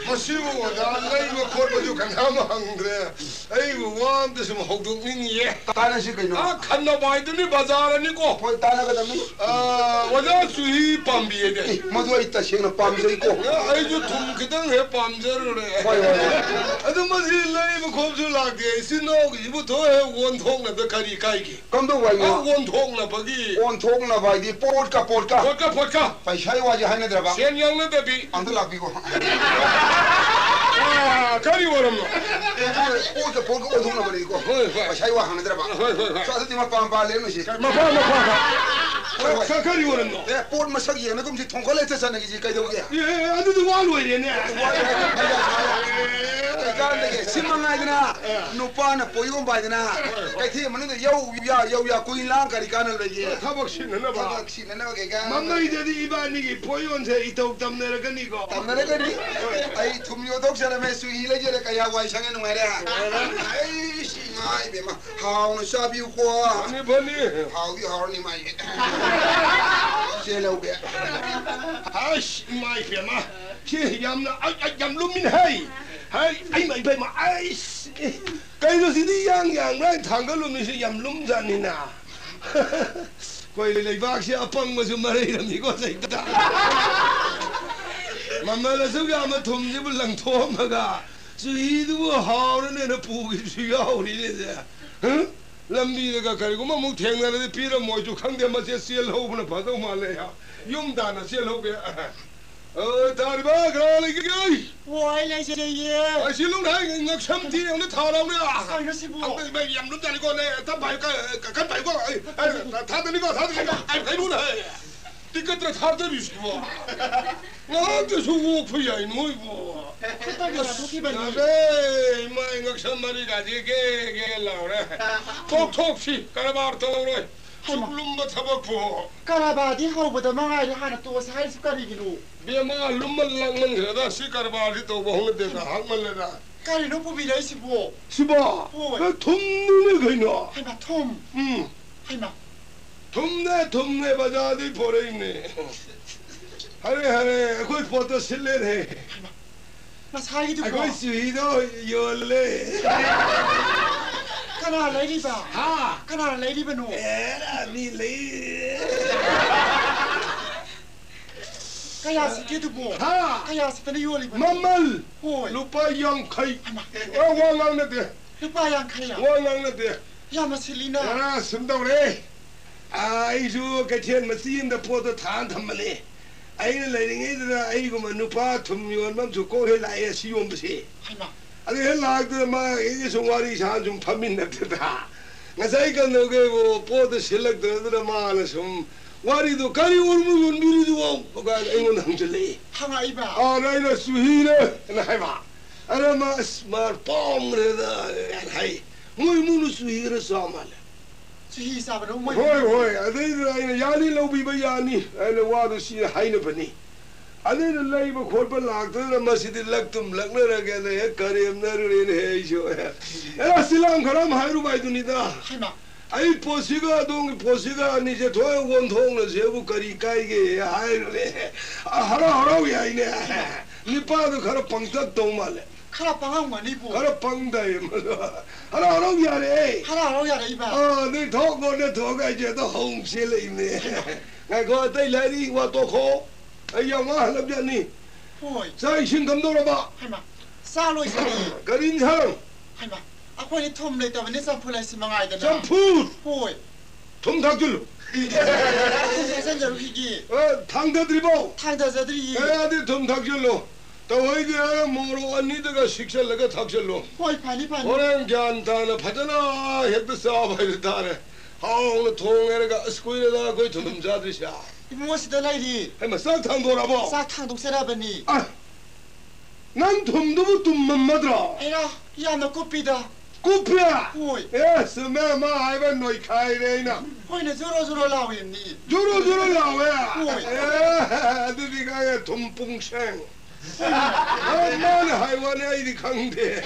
ꯃꯁꯤꯕꯨ ꯑꯣꯖꯥ ꯂꯩꯕ ꯈꯣꯠꯄꯁꯨ ꯀꯅꯥꯝ ꯍꯪꯗ꯭ꯔꯦ꯫ ꯑꯩꯕꯨ ꯋꯥ ꯑꯝꯇ ꯁꯨꯝ ꯍꯧꯗꯣꯛꯅꯤꯡꯉꯤꯌꯦ꯫ ꯇꯥꯟꯅꯁꯤ ꯀꯩꯅꯣ? ꯑꯥ, ꯈꯟꯅꯕ ꯍꯥꯏꯗꯨꯅꯤ, ꯕꯖꯥꯔꯅꯤꯀꯣ꯫ ꯍꯣꯏ, ꯇꯥꯟꯅꯒꯗꯕꯅꯤ꯫ ꯑꯥ, ꯑꯣꯖꯥ ꯆꯨꯍꯤ ꯄꯥꯝꯕꯤ ꯍꯥꯏꯗꯤ꯫ ꯑꯦ, ꯃꯗꯨ ꯑꯩ ꯇꯁꯦꯡꯅ ꯄꯥꯝꯖꯩꯀꯣ꯫ ꯑꯩꯁꯨ ꯊꯨꯝ ꯈꯤꯇꯪ ꯍꯦꯛ ꯄꯥꯝꯖꯔꯨꯔꯦ꯫ ꯍꯣꯏ, ꯍꯣꯏ, ꯍꯣꯏ꯫ ꯑꯗꯨ ꯃꯁꯤ ꯂꯩꯕ ꯈꯣꯠꯄꯁꯨ ꯂꯥꯛꯇꯦ꯫ ꯏꯆꯤꯟ ꯏꯅꯥꯎꯒꯤꯁꯤꯕꯨ ꯊꯣꯛ ꯍꯦꯛ ꯑꯣꯟꯊꯣꯛꯅꯗ ꯀꯔꯤ ꯀꯥꯏꯒꯦ? ꯀꯝꯗꯧꯕ ꯍꯥꯏꯅꯣ? ꯑ, ꯑꯣꯟꯊꯣꯛꯅꯕꯒꯤ꯫ ꯑꯣꯟꯊꯣꯛꯅꯕ ꯍꯥꯏꯗꯤ ꯄꯣꯠꯀ, ꯄꯣꯠꯀ꯫ ꯄꯣꯠꯀ, ꯄꯣꯠꯀ꯫ ꯄꯩꯁꯥꯒꯤ ꯋꯥꯁꯦ ꯍꯥꯏꯅꯗ꯭ꯔꯕ? ꯁꯦꯟ ꯌꯥꯎꯅꯗꯕꯤ꯫ ꯑꯝꯇ ꯂꯥꯛꯄꯤꯈꯣ꯫ ꯑ, ꯀꯔꯤ ꯑꯣꯏꯔꯝꯅꯣ? ꯑꯦ, ꯄꯣꯠꯀ, ꯄꯣꯠꯀ ꯑꯣꯟꯊꯣꯛꯅꯕꯅꯤꯀꯣ꯫ ꯍꯣꯏ, ꯍꯣꯏ꯫ ꯄꯩꯁꯥꯒꯤ ꯋꯥ ꯍꯪꯅꯗ꯭ꯔꯕ? ꯍꯣꯏ, ꯍꯣꯏ, ꯍꯣꯏ꯫ ꯁꯣ, ꯑꯗꯨꯗꯤ ꯃꯄꯥ, ꯃꯄꯥ ꯂꯦꯝꯃꯤꯁꯤ꯫ ꯃꯄꯥ, ꯃꯄꯥ, ꯃꯄꯥ꯫ ꯍꯣꯏ, ꯍꯣꯏ꯫ ꯀ-, ꯀꯔꯤ ꯑꯣꯏꯔꯝꯅꯣ? ꯑꯦ, ꯄꯣꯠ ꯃꯁꯛ ꯌꯦꯡꯅꯒꯨꯝꯁꯤ, ꯊꯣꯡꯀꯠꯂ ꯍꯦꯛꯇ ꯆꯠꯅꯈꯤꯁꯤ, ꯀꯩꯗꯧꯒꯦ? ꯑꯦ, ꯑꯗꯨꯗꯤ ꯋꯥ ꯂꯣꯏꯔꯦꯅꯦ꯫ ꯋꯥ ꯂꯣꯏꯔꯦ, ꯐꯩ ꯌꯥꯝ ꯁꯥꯔꯦ꯫ ꯀꯩꯀꯥꯟꯗꯒꯤ ꯁꯤ ꯃꯉꯥꯏꯗꯅ, ꯑꯦ꯫ ꯅꯨꯄꯥꯅ ꯄꯣꯌꯣꯝ ꯄꯥꯏꯗꯅ, ꯀꯩꯊꯦꯜ ꯃꯅꯨꯡꯗ ꯌꯧ ꯌꯥ, ꯌꯧ ꯌꯥ, ꯀꯨꯏ ꯂꯥꯡ ꯀꯔꯤ ꯀꯥꯟꯅ ꯂꯩꯒꯦ? ꯊꯕꯛ ꯁꯤꯟꯅꯅꯕ꯫ ꯊꯕꯛ ꯁꯤꯟꯅꯅꯕ ꯀꯩꯀꯥ꯫ ꯃꯃꯩꯗꯗꯤ ꯏꯕꯥꯅꯤꯒꯤ ꯄꯣꯌꯣꯟꯁꯦ ꯏꯇꯧ ꯇꯝꯅꯔꯛꯀꯅꯤꯀꯣ꯫ ꯇꯝꯅꯔꯛꯀꯅꯤ꯫ ꯍꯣꯏ꯫ ꯑꯩ ꯊꯨꯝ ꯌꯣꯟꯊꯣꯛꯆꯔꯝꯃꯦ, ꯆꯨꯍꯤ ꯂꯩꯖꯔꯦ, ꯀꯌꯥ ꯋꯥꯏ ꯁꯪꯉꯦ, ꯅꯨꯡꯉꯥꯏꯔꯦ꯫ ꯅꯨꯡꯉꯥꯏꯔꯦ꯫ ꯑꯩ ꯁꯤ ꯏꯃꯥ ꯏꯕꯦꯝꯃ, ꯍꯥꯎꯅ ꯆꯥꯕꯤꯌꯨꯀꯣ꯫ ꯐꯅꯤ, ꯐꯅꯤ꯫ ꯍꯥꯎꯗꯤ ꯍꯥꯎꯔꯅꯤ ꯃꯥꯏꯁꯦ꯫ ꯆꯦꯜꯍꯧꯒꯦ꯫ ꯑꯁ, ꯏꯃꯥ ꯏꯕꯦꯝꯃ, ꯁꯤ ꯌꯥꯝꯅ, ꯑ, ꯑ, ꯌꯥꯝ ꯂꯨꯝꯃꯤꯅꯦ, ꯍꯩ꯫ ꯍꯩ, ꯑꯩꯃ ꯏꯕꯦꯝꯃ, ꯑꯩꯁ꯫ ꯀꯩꯅꯣ ꯁꯤꯗꯤ ꯌꯥꯡ ꯌꯥꯡꯕ꯭ꯔꯥ ꯍꯥꯏꯅ ꯊꯥꯡꯒꯠꯂꯨꯕꯅꯤ, ꯁꯤ ꯌꯥꯝ ꯂꯨꯝꯖꯥꯠꯅꯤꯅ꯫ ꯑꯩꯈꯣꯏ ꯂꯩꯕꯥꯛꯁꯤ ꯑꯄꯪꯕꯁꯨ ꯃꯔꯩꯔꯝꯃꯤꯀꯣ ꯁꯩꯇ꯫ ꯃꯃꯜ ꯑꯁꯨꯛ ꯌꯥꯝꯕ ꯊꯨꯝꯁꯤꯕꯨ ꯂꯪꯊꯣꯛꯑꯝꯃꯒ ꯆꯨꯍꯤꯗꯨꯕꯨ ꯍꯥꯎꯔꯅꯦꯅ ꯄꯨꯈꯤꯕꯁꯨ ꯌꯥꯎꯔꯤꯅꯦꯁꯦ꯫ ꯍ? ꯂꯝꯕꯤꯗꯒ ꯀꯔꯤꯒꯨꯝꯕ ꯑꯃꯨꯛ ꯊꯦꯡꯅꯔꯗꯤ ꯄꯤꯔꯝꯃꯣꯏꯁꯨ ꯈꯪꯗꯦ, ꯃꯁꯦ ꯆꯦꯜꯍꯧꯕꯅ ꯐꯗꯧ ꯃꯥꯜꯂꯦ꯫ ꯌꯨꯝ ꯇꯥꯟꯅ ꯆꯦꯜꯍꯧꯒꯦ꯫ ꯑ, ꯇꯥꯔꯤꯕ ꯀꯅꯥ ꯂꯩꯒꯦ? ꯑꯣ, ꯑꯩ ꯂꯩꯖꯩꯌꯦ꯫ ꯑꯩ ꯁꯤ ꯂꯨꯝ ꯍꯥꯏ ꯉꯛꯁꯝ ꯊꯤ ꯑꯃꯨꯛ ꯊꯥꯔꯕꯅꯦ꯫ ꯀꯩꯅꯣ ꯁꯤꯕꯨ? ꯑꯝꯇ ꯏꯃꯥ ꯌꯥꯝ ꯂꯨꯝ ꯆꯥꯅꯤꯀꯣ, ꯅꯦ, ꯇꯞ ꯄꯥꯏꯌꯨ, ꯀ-, ꯀ-, ꯀꯟ ꯄꯥꯏꯌꯨꯀꯣ, ꯑꯩ, ꯑꯩ, ꯊꯥꯗꯅꯤꯀꯣ, ꯊꯥꯗꯅꯤꯀꯣ, ꯑꯩ ꯐꯩꯔꯨꯅ ꯍꯥꯏ꯫ ꯇꯤꯀꯠꯇ꯭ꯔ ꯊꯥꯗꯔꯤꯁꯤꯕꯣ? ꯉꯔꯥꯡꯗꯁꯨ ꯑꯣꯛꯄ ꯌꯥꯏ ꯅꯣꯏꯕꯨ꯫ ꯈꯨꯠꯇꯒꯤ ꯂꯥꯊꯣꯛꯈꯤꯕꯅꯤ꯫ ꯌꯥꯔꯦ, ꯏꯃꯥ, ꯉꯛꯁꯝ ꯃꯔꯤꯒꯥꯁꯦ ꯒꯦ ꯒꯦ ꯂꯥꯎꯔꯦ꯫ ꯇꯣꯛꯊꯣꯛꯁꯤ, ꯀꯔꯕꯥꯔ ꯇꯧꯔꯣꯏ꯫ ꯁꯨꯛ ꯍꯩꯃꯥ꯫ ꯂꯨꯝꯕ ꯊꯕꯛꯄꯨ꯫ ꯀꯔꯕꯥꯔꯗꯤ ꯍꯧꯕꯗ ꯃꯉꯥꯏꯔꯦ, ꯍꯥꯟꯅ ꯇꯣꯛꯑꯁꯤ ꯍꯥꯏꯔꯤꯁꯤ ꯀꯔꯤꯒꯤꯅꯣ? ꯕꯦꯝꯃ, ꯂꯨꯝꯃꯟ ꯂꯥꯡꯃꯟꯈ꯭ꯔꯦꯗ, ꯁꯤ ꯀꯔꯕꯥꯔꯁꯤ ꯇꯧꯕ ꯍꯧꯅꯗꯦꯗ, ꯍꯥꯡꯃꯜꯂꯦꯗ꯫ ꯀꯔꯤꯅꯣ ꯄꯨꯕꯤꯔꯛꯏꯁꯤꯕꯣ? ꯁꯤꯕꯣ? ꯍꯣꯏ꯫ ꯑꯦ, ꯊꯨꯝꯅꯤꯅꯦ ꯀꯩꯅꯣ꯫ ꯍꯩꯃꯥ, ꯊꯨꯝ? ꯎꯝ꯫ ꯍꯩꯃꯥ꯫ ꯊꯨꯝꯅꯦ, ꯊꯨꯝꯅꯦ, ꯕꯖꯥꯔꯗꯩ ꯄꯣꯔꯛꯏꯅꯦ꯫ ꯍꯔꯦ, ꯍꯔꯦ, ꯑꯩꯈꯣꯏ ꯄꯣꯠꯇ ꯁꯤꯠꯂꯦꯅꯦ꯫ ꯍꯩꯃꯥ꯫ ꯉꯁꯥꯏꯒꯤꯗꯨꯕꯣ? ꯑꯩꯈꯣꯏ ꯆꯨꯍꯤꯗꯣ ꯌꯣꯜꯂꯦ꯫ ꯀꯅꯥ ꯂꯩꯔꯤꯕ? ꯍꯥ? ꯀꯅꯥꯅ ꯂꯩꯔꯤꯕꯅꯣ? ꯑꯦ, ꯃꯤ ꯂꯩ꯫ ꯀꯌꯥ ꯁꯤꯠꯀꯦ ꯑꯗꯨꯕꯣ? ꯍꯥ? ꯀꯌꯥ ꯁꯤꯠꯇꯅ ꯌꯣꯜꯂꯤꯕꯅꯣ? ꯃꯃꯜ? ꯍꯣꯏ꯫ ꯂꯨꯄꯥ ꯌꯥꯡꯈꯩ꯫ ꯍꯩꯃꯥ꯫ ꯑꯦ, ꯋꯥ ꯉꯥꯡꯅꯗꯦ꯫ ꯂꯨꯄꯥ ꯌꯥꯡꯈꯩ? ꯋꯥ ꯉꯥꯡꯅꯗꯦ꯫ ꯌꯥꯝꯅ ꯁꯤꯠꯂꯤꯅ꯫ ꯑ, ꯁꯨꯝ ꯇꯧꯔꯦ꯫ ꯑ, ꯑꯩꯁꯨ ꯀꯩꯊꯦꯜ ꯃꯆꯤ ꯑꯃꯗ ꯄꯣꯠꯇꯣ ꯊꯥꯅ ꯊꯝꯕꯅꯦ꯫ ꯑꯩꯅ ꯂꯩꯔꯤꯉꯩꯗꯨꯗ ꯑꯩꯒꯨꯝꯕ ꯅꯨꯄꯥ ꯊꯨꯝ ꯌꯣꯟꯕ ꯑꯃꯁꯨ ꯀꯣꯛ ꯍꯦꯛ ꯂꯥꯛꯑꯦ ꯑꯁꯤ ꯌꯣꯟꯕꯁꯦ꯫ ꯍꯩꯃꯥ꯫ ꯑꯗꯨ ꯍꯦꯛ ꯂꯥꯛꯇꯨꯅ ꯃꯥ ꯑꯩꯒ ꯁꯨꯝ ꯋꯥꯔꯤ ꯁꯥ ꯁꯨꯝ ꯐꯝꯃꯤꯟꯅꯗꯅ ꯉꯁꯥꯏ ꯀꯩꯅꯣꯒꯤꯕꯨ ꯄꯣꯠꯇꯨ ꯁꯤꯜꯂꯛꯇꯗꯅ ꯃꯥꯅ ꯁꯨꯝ ꯋꯥꯔꯤꯗꯨ ꯀꯔꯤ ꯎꯔꯨꯝ ꯌꯣꯟꯕꯤꯔꯤꯗꯨꯕꯣ? ꯀꯥꯏꯅ ꯑꯩꯉꯣꯟꯗ ꯍꯪꯖꯜꯂꯛꯏ꯫ ꯍꯪꯉꯛꯏꯕ? ꯑꯥ, ꯑꯩꯅ ꯆꯨꯍꯤꯅꯦ ꯍꯥꯏꯅ ꯍꯥꯏꯕ꯫ ꯑꯗ ꯃꯥ, "ꯑꯁ, ꯃꯥ ꯄꯥꯝꯈ꯭ꯔꯦꯗ" ꯍꯥꯏ꯫ ꯃꯣꯏ ꯏꯃꯨꯡꯗ ꯆꯨꯍꯤ ꯈꯔ ꯆꯥ ꯃꯥꯜꯂꯦ꯫ ꯆꯨꯍꯤ ꯆꯥꯕꯗꯣ ꯃꯣꯏ ꯍꯣꯏ, ꯏꯃꯨꯡꯗ? ꯍꯣꯏ꯫ ꯑꯗꯩꯗꯨꯗ ꯑꯩꯅ, "ꯌꯥꯅꯤ, ꯂꯧꯕꯤꯕ ꯌꯥꯅꯤ" ꯍꯥꯏꯅ ꯋꯥꯗꯣ ꯁꯤ ꯍꯥꯏꯅꯕꯅꯤ꯫ ꯑꯗꯩꯗ ꯂꯩꯕ ꯈꯣꯠꯄ ꯂꯥꯛꯇꯗꯅ ꯃꯁꯤꯗꯤ ꯂꯛꯇꯨꯝ ꯂꯛꯅꯔꯒꯦꯅ ꯍꯦꯛ ꯀꯔꯦꯝꯅꯔꯨꯔꯦꯅꯦ ꯑꯩꯁꯨ꯫ ꯑꯦ, ꯁꯤꯂꯥꯡ ꯈꯔ ꯑꯃ ꯍꯥꯏꯔꯨꯕ ꯍꯥꯏꯗꯨꯅꯤꯗ꯫ ꯍꯩꯃꯥ꯫ ꯑꯩ ꯄꯣꯠꯁꯤꯒ ꯑꯗꯣꯝꯒꯤ ꯄꯣꯠꯁꯤꯒ ꯑꯅꯤꯁꯦ ꯊꯣꯛ ꯑꯣꯟꯊꯣꯛꯅꯁꯦꯕꯨ ꯀꯔꯤ ꯀꯥꯏꯒꯦ ꯍꯥꯏꯔꯨꯔꯦ꯫ ꯑ, ꯍꯔꯥꯎ ꯍꯔꯥꯎ ꯌꯥꯏꯅꯦ꯫ ꯅꯤꯄꯥꯗꯨ ꯈꯔ ꯄꯪꯇꯛ ꯇꯧ ꯃꯥꯜꯂꯦ꯫ ꯈꯔ ꯄꯪꯉꯝꯒꯅꯤꯕꯨ꯫ ꯈꯔ ꯄꯪꯗꯥꯏ ꯃꯗꯨ꯫ ꯍꯔꯥꯎ ꯍꯔꯥꯎ ꯌꯥꯔꯦ꯫ ꯍꯔꯥꯎ ꯍꯔꯥꯎ ꯌꯥꯔꯛꯏꯕ꯫ ꯑꯥ, ꯅꯣꯏ ꯊꯣꯛ ꯂꯣꯟꯅ ꯊꯣꯛꯑꯒ ꯑꯩꯁꯦ ꯑꯗꯣ ꯍꯧꯁꯦ ꯂꯩꯅꯦ꯫ ꯉꯥꯏꯈꯣ, ꯑꯇꯩ ꯂꯥꯏꯔꯤ ꯋꯥ ꯇꯣꯛꯈꯣ꯫ ꯑꯩ ꯌꯥꯝ ꯋꯥꯍꯜꯂꯕ ꯖꯥꯠꯅꯤ꯫ ꯍꯣꯏ꯫ ꯆꯥꯛ ꯏꯁꯤꯡ ꯀꯝꯗꯧꯔꯕ? ꯍꯩꯃꯥ, ꯆꯥ ꯂꯣꯏꯁꯤꯜꯂꯦ꯫ ꯀꯔꯤ ꯏꯟꯁꯥꯡ? ꯍꯩꯃꯥ, ꯑꯩꯈꯣꯏꯗꯤ ꯊꯨꯝ ꯂꯩꯇꯕꯅꯤ, ꯆꯝꯐꯨꯠ ꯍꯥꯏꯁꯤ ꯃꯉꯥꯏꯗꯅ꯫ ꯆꯝꯐꯨꯠ? ꯍꯣꯏ꯫ ꯊꯨꯝ ꯊꯥꯛꯆꯤꯜꯂꯨ꯫ ꯊꯨꯝ ꯊꯥꯛꯆꯟꯖꯔꯨꯈꯤꯒꯦ꯫ ꯑ, ꯊꯥꯡꯗꯗ꯭ꯔꯤꯕꯣ? ꯊꯥꯡꯗꯖꯗ꯭ꯔꯤꯌꯦ꯫ ꯑꯦ, ꯑꯗꯨꯗꯤ ꯊꯨꯝ ꯊꯥꯛꯆꯤꯜꯂꯨ꯫ ꯇꯧꯍꯩꯗꯦ ꯍꯥꯏꯔꯒ ꯃꯣꯔꯣꯛ ꯑꯅꯤꯗꯒ ꯁꯤꯛꯆꯜꯂꯒ ꯊꯥꯛꯆꯜꯂꯨ꯫ ꯍꯣꯏ, ꯐꯅꯤ, ꯐꯅꯤ꯫ ꯍꯣꯔꯦꯟ ꯒ꯭ꯌꯥꯟ ꯇꯥꯅ ꯐꯖꯅ ꯍꯦꯛꯇ ꯆꯥꯕ ꯍꯥꯏꯗꯨ ꯇꯥꯔꯦ꯫ ꯍꯥꯎꯅ ꯊꯣꯡꯉꯦ ꯍꯥꯏꯔꯒ, ꯑꯁ, ꯀꯨꯏꯔꯦꯗ ꯑꯩꯈꯣꯏ ꯊꯨꯝ ꯆꯥꯗ꯭ꯔꯤꯁꯦ꯫ ꯏꯕꯨꯡꯉꯣ ꯁꯤꯗ ꯂꯩꯔꯤ꯫ ꯍꯩꯃꯥ, ꯆꯥꯛ ꯊꯥꯡꯗꯣꯔꯛꯑꯕꯣ? ꯆꯥꯛ ꯊꯥꯡꯗꯣꯛꯆꯔꯕꯅꯤ꯫ ꯑ, ꯅꯪ ꯊꯨꯝꯗꯨꯕꯨ ꯇꯨꯝꯃꯝꯃꯗ꯭ꯔꯣ? ꯑꯩꯔꯥ, ꯌꯥꯝꯅ ꯀꯨꯞꯄꯤꯗ꯫ ꯀꯨꯞꯄꯦ? ꯍꯣꯏ꯫ ꯑꯦ, ꯆꯨꯝꯃꯦ, ꯃꯥ ꯍꯥꯏꯕ ꯅꯣꯏꯈꯥꯏꯔꯦ ꯑꯩꯅ꯫ ꯍꯣꯏꯅꯦ, ꯖꯣꯔꯣ ꯖꯣꯔꯣ ꯂꯥꯎꯋꯦ ꯃꯤ꯫ ꯖꯣꯔꯣ ꯖꯣꯔꯣ ꯂꯥꯎꯋꯦ? ꯍꯣꯏ꯫ ꯑꯦ, ꯑꯗꯨꯗꯤ ꯈꯪꯉꯦ, ꯊꯨꯝ ꯄꯨꯡꯁꯦꯡ꯫ ꯍꯣꯏꯅꯦ꯫ ꯑ, ꯃꯥꯅ ꯍꯥꯏ ꯋꯥꯅꯤ, ꯑꯩꯗꯤ ꯈꯪꯗꯦ꯫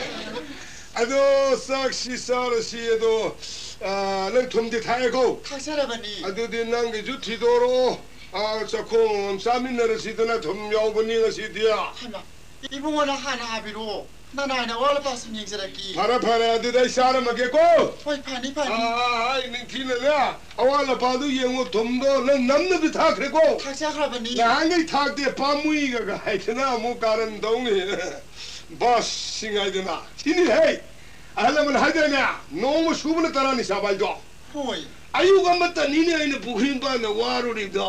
ꯑꯗꯣ ꯆꯥꯛꯁꯤ ꯆꯥꯔꯁꯤ, ꯑꯗꯣ, ꯑ, ꯅꯪ ꯊꯨꯝꯗꯤ ꯊꯥꯛꯑꯦꯀꯣ? ꯊꯥꯛꯆꯔꯕꯅꯤ꯫ ꯑꯗꯨꯗꯤ ꯅꯪꯒꯤꯁꯨ ꯊꯤꯗꯣꯔꯛꯑꯣ꯫ ꯑ, ꯆꯥꯛꯈꯣꯝ ꯑꯃꯃꯝ ꯆꯥꯃꯤꯟꯅꯔꯁꯤꯗꯅ, ꯊꯨꯝ ꯌꯥꯎꯕꯅꯤ ꯉꯁꯤꯗꯤ꯫ ꯍꯩꯃꯥ, ꯏꯕꯨꯡꯉꯣꯅ ꯍꯥꯟꯅ ꯍꯥꯏꯕꯤꯔꯛꯑꯣ꯫ ꯅꯅꯥꯏꯅ ꯑꯋꯥꯠ ꯑꯄꯥ ꯁꯨꯝ ꯌꯦꯡꯖꯔꯛꯀꯦ꯫ ꯐꯔꯦ, ꯐꯔꯦ, ꯑꯗꯨꯗꯤ ꯑꯩ ꯆꯥꯔꯝꯃꯒꯦꯀꯣ꯫ ꯍꯣꯏ, ꯐꯅꯤ, ꯐꯅꯤ꯫ ꯑ, ꯑ, ꯑ, ꯑꯩ ꯅꯤꯡꯊꯤꯅꯅꯦ, ꯑꯋꯥꯠ ꯑꯄꯥꯗꯨ ꯌꯦꯡꯉꯣ, ꯊꯨꯝꯗꯣ ꯅꯪ ꯅꯝꯅꯗꯤ ꯊꯥꯛꯈ꯭ꯔꯦꯀꯣ꯫ ꯊꯥꯛꯆꯈ꯭ꯔꯕꯅꯤ꯫ ꯅꯍꯥꯟꯈꯩ ꯊꯥꯛꯇꯦ, ꯄꯥꯝꯃꯨꯏꯒ ꯍꯥꯏꯗꯅ ꯑꯃꯨꯛ ꯀꯥꯔꯟ ꯇꯧꯅꯤ꯫ ꯕꯁ, ꯁꯤ ꯉꯥꯏꯗꯅ꯫ ꯁꯤꯅꯤ ꯍꯦ, ꯑꯍꯜ ꯂꯃꯟ ꯍꯥꯏꯗꯥꯏꯅꯦ, ꯅꯣꯡꯃ ꯁꯨꯕꯅ ꯇꯔꯥꯅꯤ ꯆꯥꯕ ꯍꯥꯏꯗꯣ꯫ ꯍꯣꯏ꯫ ꯑꯌꯨꯛ ꯑꯃꯇꯅꯤꯅꯦ ꯑꯩꯅ ꯄꯨꯈ꯭ꯔꯤ ꯃꯄꯥꯟꯗ ꯋꯥꯔꯨꯔꯤꯗꯣ꯫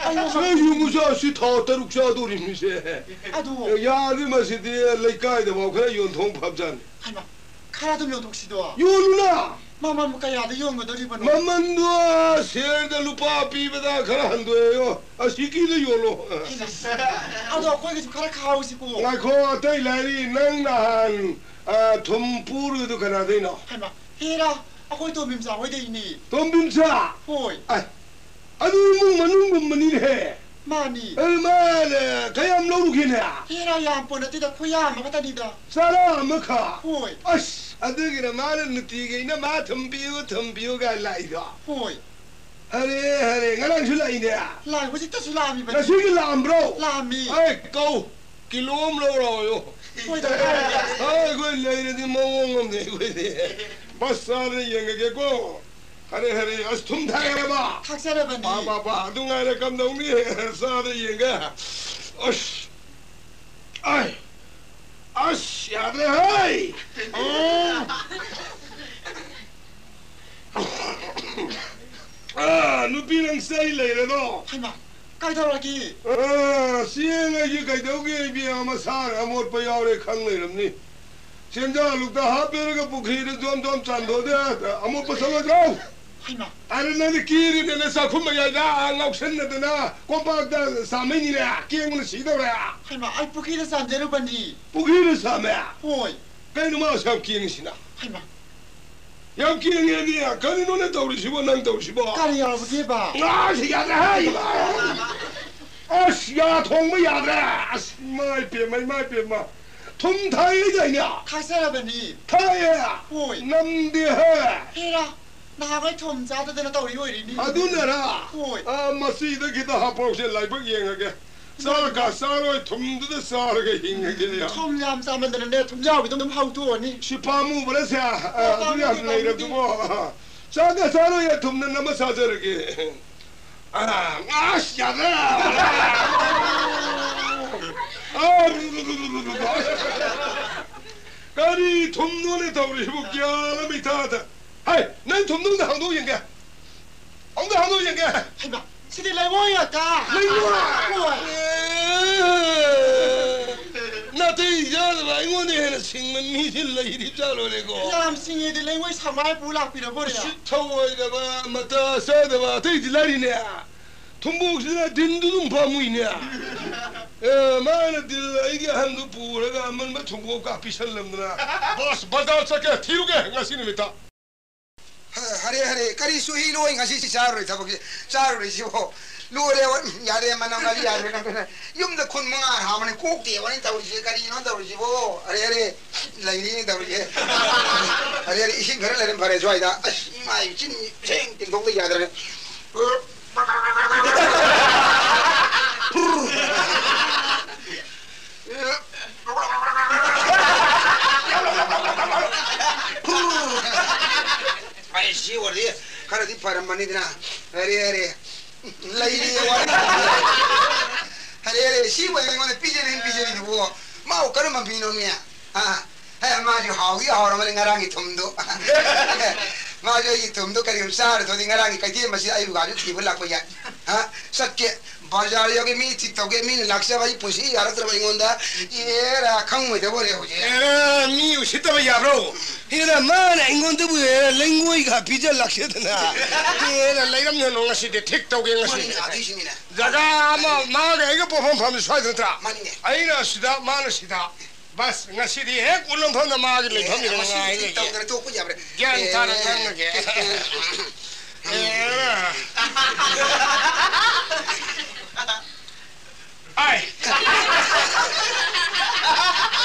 ꯑꯌꯨꯛ ꯁꯤ ꯑꯃꯇꯅꯤ꯫ ꯌꯨꯝ ꯃꯆꯥꯁꯤ ꯊꯥ ꯇꯔꯨꯛ ꯆꯥꯗꯣꯔꯤꯕꯅꯤꯁꯦ꯫ ꯑꯗꯨ ꯌꯥꯔꯗꯤ ꯃꯁꯤꯗꯤ ꯂꯩꯀꯥꯏꯗꯐꯥꯎ ꯈꯔ ꯌꯣꯟꯊꯣꯛ ꯐꯕꯖꯥꯠꯅꯤ꯫ ꯍꯩꯃꯥ, ꯈꯔ ꯑꯗꯨꯝ ꯌꯣꯟꯊꯣꯛꯁꯤꯗꯣ꯫ ꯌꯣꯜꯂꯨꯅ! ꯃꯃꯜꯕꯨ ꯀꯌꯥꯗ ꯌꯣꯟꯒꯗꯧꯔꯤꯕꯅꯣ? ꯃꯃꯜꯗꯣ ꯁꯦꯔꯗ ꯂꯨꯄꯥ ꯄꯤꯕꯗ ꯈꯔ ꯍꯟꯗꯣꯛꯑꯦꯌꯣ꯫ ꯑꯁꯤꯒꯤꯗ ꯌꯣꯜꯂꯣ꯫ ꯍꯩꯃꯥ, ꯑꯗꯣ ꯑꯩꯈꯣꯏꯒꯤꯁꯨ ꯈꯔ ꯈꯥꯎꯁꯤꯀꯣ꯫ ꯉꯥꯏꯈꯣ, ꯑꯇꯩ ꯂꯥꯏꯔꯤ, ꯅꯪ ꯅꯍꯥꯟ, ꯑ, ꯊꯨꯝ ꯄꯨꯔꯨꯕꯗꯨ ꯀꯅꯥꯗꯩꯅꯣ? ꯍꯩꯃꯥ, ꯍꯦꯔꯥ, ꯑꯩꯈꯣꯏ ꯇꯣꯝꯕꯤꯝꯆꯥ ꯍꯣꯏꯗꯩꯅꯦ꯫ ꯇꯣꯝꯕꯤꯝꯆꯥ? ꯍꯣꯏ꯫ ꯑ, ꯑꯗꯨ ꯏꯃꯨꯡ ꯃꯅꯨꯡꯒꯨꯝꯕꯅꯤꯅꯦꯍꯦ꯫ ꯃꯥꯅꯤ꯫ ꯑꯗꯨ ꯃꯥꯅ ꯀꯌꯥꯝ ꯂꯧꯔꯨꯒꯦꯅꯦ? ꯍꯦꯔꯥ, ꯌꯥꯝ ꯄꯣꯠ ꯅꯠꯇꯦꯗ, ꯈꯨꯌꯥ ꯑꯃꯈꯛꯇꯅꯤꯗ꯫ ꯆꯔꯥ ꯑꯃꯈꯛ? ꯍꯣꯏ꯫ ꯑꯁ, ꯑꯗꯨꯒꯤꯅ ꯃꯥꯅ ꯅꯨꯡꯇꯤꯒꯤ ꯑꯩꯅ ꯃꯥ ꯊꯨꯝ ꯄꯤꯌꯨ, ꯊꯨꯝ ꯄꯤꯌꯨ ꯀꯥꯏꯅ ꯂꯥꯛꯏꯗꯣ? ꯍꯣꯏ꯫ ꯍꯔꯦ, ꯍꯔꯦ, ꯉꯔꯥꯡꯁꯨ ꯂꯥꯛꯏꯅꯦ꯫ ꯂꯥꯛ-, ꯍꯧꯖꯤꯛꯇꯁꯨ ꯂꯥꯛꯑꯝꯃꯤꯕꯅꯤ꯫ ꯉꯁꯤꯒꯤ ꯂꯥꯛꯑꯝꯕ꯭ꯔꯣ? ꯂꯥꯛꯑꯝꯃꯤ꯫ ꯑꯩ ꯀꯧ, ꯀꯤꯂꯣ ꯑꯃ ꯂꯧꯔꯛꯑꯣꯌꯣ꯫ ꯍꯣꯏꯗ, ꯂꯧꯔꯒꯦ꯫ ꯑꯩ ꯑꯩꯈꯣꯏ ꯂꯩꯔꯗꯤ ꯃꯑꯣꯡ ꯑꯃꯅꯦ ꯑꯩꯈꯣꯏꯗꯤ꯫ ꯕꯁ ꯆꯥꯗꯅ ꯌꯦꯡꯉꯒꯦꯀꯣ꯫ ꯍꯔꯦ, ꯍꯔꯦ, ꯑꯁ ꯊꯨꯝ ꯊꯥꯛꯑꯦꯕ꯫ ꯊꯥꯛꯆꯔꯕꯅꯤ꯫ ꯄꯥ, ꯄꯥ, ꯄꯥ, ꯑꯗꯨ ꯉꯥꯏꯔꯦ ꯀꯝꯗꯧꯅꯤ? ꯆꯥꯗ ꯌꯦꯡꯒꯦ꯫ ꯑꯁ, ꯑꯥꯏ, ꯑꯁ, ꯌꯥꯗ꯭ꯔꯦ ꯍꯩ꯫ ꯎꯝ꯫ ꯅꯪ ꯆꯩ ꯂꯩꯔꯗꯣ? ꯍꯩꯃꯥ, ꯀꯩꯗꯧꯔꯒꯦ? ꯑꯥ, ꯆꯦꯡ ꯑꯩꯁꯦ ꯀꯩꯗꯧꯒꯦ, ꯏꯕꯦꯝꯃ, ꯃꯁꯥꯅ ꯑꯃꯣꯠꯄ ꯌꯥꯎꯔꯦ ꯈꯪ ꯂꯩꯔꯝꯅꯤ꯫ ꯆꯦꯟꯖꯥ ꯂꯨꯛꯇ ꯍꯥꯞꯄꯤꯔꯒ ꯄꯨꯈ꯭ꯔꯤꯗ ꯖꯣꯝ ꯖꯣꯝ ꯆꯥꯝꯊꯣꯛꯑꯗꯤ ꯑꯃꯣꯠꯄ ꯆꯠꯂꯣꯏꯗ꯭ꯔꯣ? ꯍꯩꯃꯥ꯫ ꯑꯗ ꯅꯪꯗꯤ ꯀꯦꯔꯤꯗꯅ ꯆꯥꯛꯈꯨꯝ ꯃꯌꯥꯏꯗ ꯉꯥꯎꯁꯟꯅꯗꯅ ꯀꯣꯝꯄꯥꯛꯇ ꯆꯥꯝꯃꯩꯅꯤꯅꯦ, ꯀꯦꯡꯕꯅ ꯁꯤꯗꯧꯔꯦ꯫ ꯍꯩꯃꯥ, ꯑꯩ ꯄꯨꯈ꯭ꯔꯤꯗ ꯆꯥꯝꯖꯔꯨꯕꯅꯤ꯫ ꯄꯨꯈ꯭ꯔꯤꯗ ꯆꯥꯝꯃꯦ? ꯍꯣꯏ꯫ ꯀꯩꯅꯣ ꯃꯥ ꯑꯁꯨꯛ ꯌꯥꯝ ꯀꯦꯡꯉꯤꯁꯤꯅ? ꯍꯩꯃꯥ꯫ ꯌꯥꯝ ꯀꯦꯡꯉꯦꯅꯦ꯫ ꯀꯔꯤꯅꯣꯅꯦ ꯇꯧꯔꯤꯁꯤꯕꯣ, ꯅꯪ ꯇꯧꯔꯤꯁꯤꯕꯣ? ꯀꯔꯤ ꯌꯥꯎꯔꯕꯒꯦꯕ? ꯑꯁ, ꯌꯥꯗ꯭ꯔꯦ ꯍꯥꯏ! ꯑꯁ, ꯌꯥ ꯊꯣꯡꯕ ꯌꯥꯗ꯭ꯔꯦ! ꯑꯁ, ꯏꯃꯥ ꯏꯄꯦꯝꯃ, ꯏꯃꯥ ꯏꯄꯦꯝꯃ! ꯊꯨꯝ ꯊꯥꯛꯏ ꯍꯥꯏꯗꯥꯏꯅꯦ? ꯊꯥꯛꯆꯔꯕꯅꯤ꯫ ꯊꯥꯛꯑꯦ? ꯍꯣꯏ꯫ ꯅꯝꯗꯦꯍꯦ! ꯍꯦꯔꯥ, ꯅꯍꯥꯟꯈꯩ ꯊꯨꯝ ꯆꯥꯗꯗꯅ ꯇꯧꯔꯤ ꯑꯣꯏꯔꯤꯅꯤ꯫ ꯑꯗꯨꯅꯔꯥ? ꯍꯣꯏ꯫ ꯑꯥ, ꯃꯁꯤꯗ ꯈꯤꯇ ꯍꯥꯞꯄꯧꯁꯦ, ꯂꯥꯏꯕꯛ ꯌꯦꯡꯉꯒꯦ꯫ ꯆꯥꯛꯀ ꯆꯥꯔꯣꯏ, ꯊꯨꯝꯗꯨꯗ ꯆꯥꯔꯒ ꯍꯤꯡꯉꯒꯦ꯫ ꯊꯨꯝ ꯌꯥꯝ ꯆꯥꯃꯟꯗꯅꯅꯦ, ꯊꯨꯝꯖꯥꯎꯒꯤꯗꯣ ꯑꯗꯨꯝ ꯍꯧꯇꯣꯛꯑꯅꯤ꯫ ꯁꯤ ꯄꯥꯝꯃꯨꯕꯅ ꯁꯦ, ꯑ, ꯑꯣ, ꯑꯗꯨ ꯌꯥꯝ ꯄꯥꯝꯃꯨꯗꯦ, ꯂꯩꯔꯕꯗꯨꯕꯣ꯫ ꯄꯥꯝꯃꯨꯗꯦ꯫ ꯆꯥꯛꯀ ꯆꯥꯔꯣꯏ, ꯊꯨꯝꯅ ꯅꯝꯃ ꯆꯥꯖꯔꯒꯦ꯫ ꯑ, ꯑꯁ, ꯌꯥꯗ꯭ꯔꯦ꯫ ꯑ, ꯀꯔꯤ ꯊꯨꯝꯅꯣꯅꯦ ꯇꯧꯔꯤꯁꯤꯕꯨ? ꯒ꯭ꯌꯥꯟ ꯑꯃ ꯏꯇꯥ ꯇꯥ-, ꯍꯩ, ꯅꯪ ꯊꯨꯝꯗꯣ ꯑꯝꯇ ꯍꯥꯡꯗꯣꯛ ꯌꯦꯡꯒꯦ꯫ ꯑꯃꯨꯛꯇ ꯍꯥꯡꯗꯣꯛ ꯌꯦꯡꯒꯦ꯫ ꯍꯩꯃꯥ, ꯁꯤꯗꯤ ꯂꯩꯉꯣꯏ ꯉꯥꯛꯇ꯫ ꯂꯩꯉꯣꯏ? ꯍꯣꯏ꯫ ꯑꯦ, ꯅꯥꯇꯩ ꯆꯥꯗꯕ, ꯑꯩꯉꯣꯟꯗ ꯍꯦꯟꯅ ꯁꯤꯡꯕ ꯃꯤꯁꯤ ꯂꯩꯔꯤꯕ ꯖꯥꯠꯂꯣꯅꯦꯀꯣ? ꯌꯥꯝ ꯁꯤꯡꯉꯦꯗꯤ ꯂꯩꯉꯣꯏ ꯁꯪꯒꯥꯏ ꯄꯨ ꯂꯥꯛꯄꯤꯔꯕꯣꯔꯦ? ꯎꯁꯤꯠ ꯊꯧꯑꯣꯏꯗꯕ, ꯃꯇꯥ ꯆꯥꯗꯕ, ꯑꯇꯩꯗꯤ ꯂꯥꯏꯔꯤꯅꯦ꯫ ꯊꯨꯝꯕꯣꯛꯁꯤꯅ ꯗꯤꯟꯗꯨ ꯑꯗꯨꯝ ꯄꯥꯝꯃꯨꯏꯅꯦ꯫ ꯑꯦ, ꯃꯥꯅ ꯗꯤꯜ ꯑꯩꯒꯤ ꯑꯍꯟꯗꯨ ꯄꯨꯔꯒ ꯑꯃꯟꯕ ꯊꯨꯝꯕꯣꯛ ꯀꯥ ꯄꯤꯁꯜꯂꯝꯗꯅ꯫ ꯕꯣꯁ, ꯕꯖꯥꯔ ꯆꯠꯀꯦ, ꯊꯤꯔꯨꯒꯦ ꯉꯁꯤ ꯅꯨꯃꯤꯠꯇ꯫ ꯍ-, ꯍꯔꯦ, ꯍꯔꯦ, ꯀꯔꯤ ꯆꯨꯍꯤ ꯂꯣꯏ ꯉꯁꯤ ꯁꯤ ꯆꯥꯔꯨꯔꯦ ꯊꯕꯛꯁꯤ, ꯆꯥꯔꯨꯔꯦ ꯁꯤꯕꯣ꯫ ꯂꯣꯏꯔꯦ, ꯌꯥꯔꯦ, ꯃꯅꯝ ꯉꯥꯁꯤ ꯌꯥꯗ꯭ꯔꯦ, ꯅꯪ꯫ ꯌꯨꯝꯗ ꯈꯨꯟ ꯃꯉꯥ ꯍꯥꯕꯅꯤ, ꯀꯣꯛ ꯇꯦꯛꯑꯕꯅꯤ ꯇꯧꯔꯤꯁꯦ, ꯀꯔꯤꯅꯣ ꯇꯧꯔꯤꯁꯤꯕꯣ? ꯍꯔꯦ, ꯍꯔꯦ, ꯂꯩꯔꯤꯅꯦ ꯇꯧꯔꯤꯁꯦ꯫ ꯍꯔꯦ, ꯍꯔꯦ, ꯏꯁꯤꯡ ꯈꯔ ꯂꯩꯔꯝ ꯐꯔꯦ ꯁ꯭ꯋꯥꯏꯗ꯫ ꯑꯁ, ꯏꯃꯥꯏ, ꯆꯤꯟ ꯁꯦꯡ ꯇꯦꯡꯊꯣꯛꯇ ꯌꯥꯗ꯭ꯔꯦ꯫ ꯑꯩ ꯁꯤ ꯑꯣꯏꯔꯗꯤ ꯈꯔꯗꯤ ꯐꯔꯝꯃꯅꯤꯗꯅ꯫ ꯑꯔꯦ, ꯑꯔꯦ꯫ ꯂꯩꯔꯤ ꯋꯥꯔꯤ꯫ ꯑꯔꯦ, ꯑꯔꯦ, ꯁꯤ ꯑꯣꯏꯔꯗꯤ ꯑꯩꯉꯣꯟꯗ ꯄꯤꯖꯅꯤ, ꯄꯤꯖꯅꯤꯗꯨꯕꯨ꯫ ꯃꯥꯕꯨ ꯀꯔꯝꯕ ꯃꯤꯅꯣꯅꯦ? ꯑꯥ꯫ ꯑꯦ, ꯃꯥꯁꯨ ꯍꯥꯎꯗꯤ ꯍꯥꯎꯔꯝꯃꯅꯤ ꯉꯔꯥꯡꯒꯤ ꯊꯨꯝꯗꯣ꯫ ꯃꯥꯁꯨ ꯑꯩꯒꯤ ꯊꯨꯝꯗꯣ ꯀꯔꯤꯒꯨꯝꯕ ꯆꯥꯔꯗꯣꯏꯗꯤ ꯉꯔꯥꯡꯒꯤ ꯀꯩꯊꯦꯜ ꯃꯁꯤ ꯑꯩꯕꯨ ꯒꯥꯔꯤ ꯊꯤꯕ ꯂꯥꯛꯄ ꯌꯥꯏ꯫ ꯍꯥ? ꯆꯠꯀꯦ꯫ ꯕꯖꯥꯔ ꯌꯧꯒꯦ, ꯃꯤ ꯊꯤꯛ ꯇꯧꯒꯦ, ꯃꯤꯅ ꯂꯥꯛꯆꯕ ꯑꯩ ꯄꯨꯟꯁꯤ ꯌꯥꯔꯛꯇ꯭ꯔꯕ ꯑꯩꯉꯣꯟꯗ꯫ ꯑꯦꯔꯥ, ꯈꯪꯉꯣꯏꯗꯕ ꯑꯣꯏꯔꯦ ꯍꯧꯖꯤꯛ꯫ ꯑꯦꯔꯥ, ꯃꯤ ꯎꯁꯤꯠꯇꯕ ꯌꯥꯕ꯭ꯔꯣ? ꯑꯦꯔꯥ, ꯃꯥꯅ ꯑꯩꯉꯣꯟꯗꯕꯨ, ꯑꯦꯔꯥ, ꯂꯩꯉꯣꯏꯒ ꯄꯤꯖ ꯂꯥꯛꯆꯗꯅ꯫ ꯑꯦꯔꯥ, ꯂꯩꯔꯝꯗꯅꯣ ꯉꯁꯤꯗꯤ ꯊꯤꯛ ꯇꯧꯒꯦ ꯉꯁꯤ꯫ ꯃꯥꯅꯤꯅꯦ, ꯑꯗꯨꯏꯁꯨꯅꯤꯅꯦ꯫ ꯖꯒꯥ ꯑꯃ ꯃꯥꯒ ꯑꯩꯒ ꯄꯣꯛꯐꯝ ꯐꯝꯗꯤ ꯁ꯭ꯋꯥꯏꯗ ꯅꯠꯇ꯭ꯔꯥ? ꯃꯥꯅꯤꯅꯦ꯫ ꯑꯩꯅ ꯑꯁꯤꯗ, ꯃꯥꯅ ꯁꯤꯗ꯫ ꯕꯁ, ꯉꯁꯤꯗꯤ ꯍꯦꯛ ꯎꯠꯂꯝꯐꯝꯗ ꯃꯥꯒꯤ ꯂꯩꯐꯝ ꯑꯦ, ꯏꯔꯝ ꯃꯁꯤ ꯉꯥꯏ ꯂꯩꯌꯦ꯫ ꯇꯧꯗꯅ ꯇꯣꯛꯄ ꯌꯥꯕ꯭ꯔꯥ? ꯒ꯭ꯌꯥꯟ ꯑꯦ, ꯇꯥꯅ ꯉꯥꯡꯉꯒꯦ꯫ ꯑꯦ, ꯑꯦ꯫ ꯑꯥꯏ꯫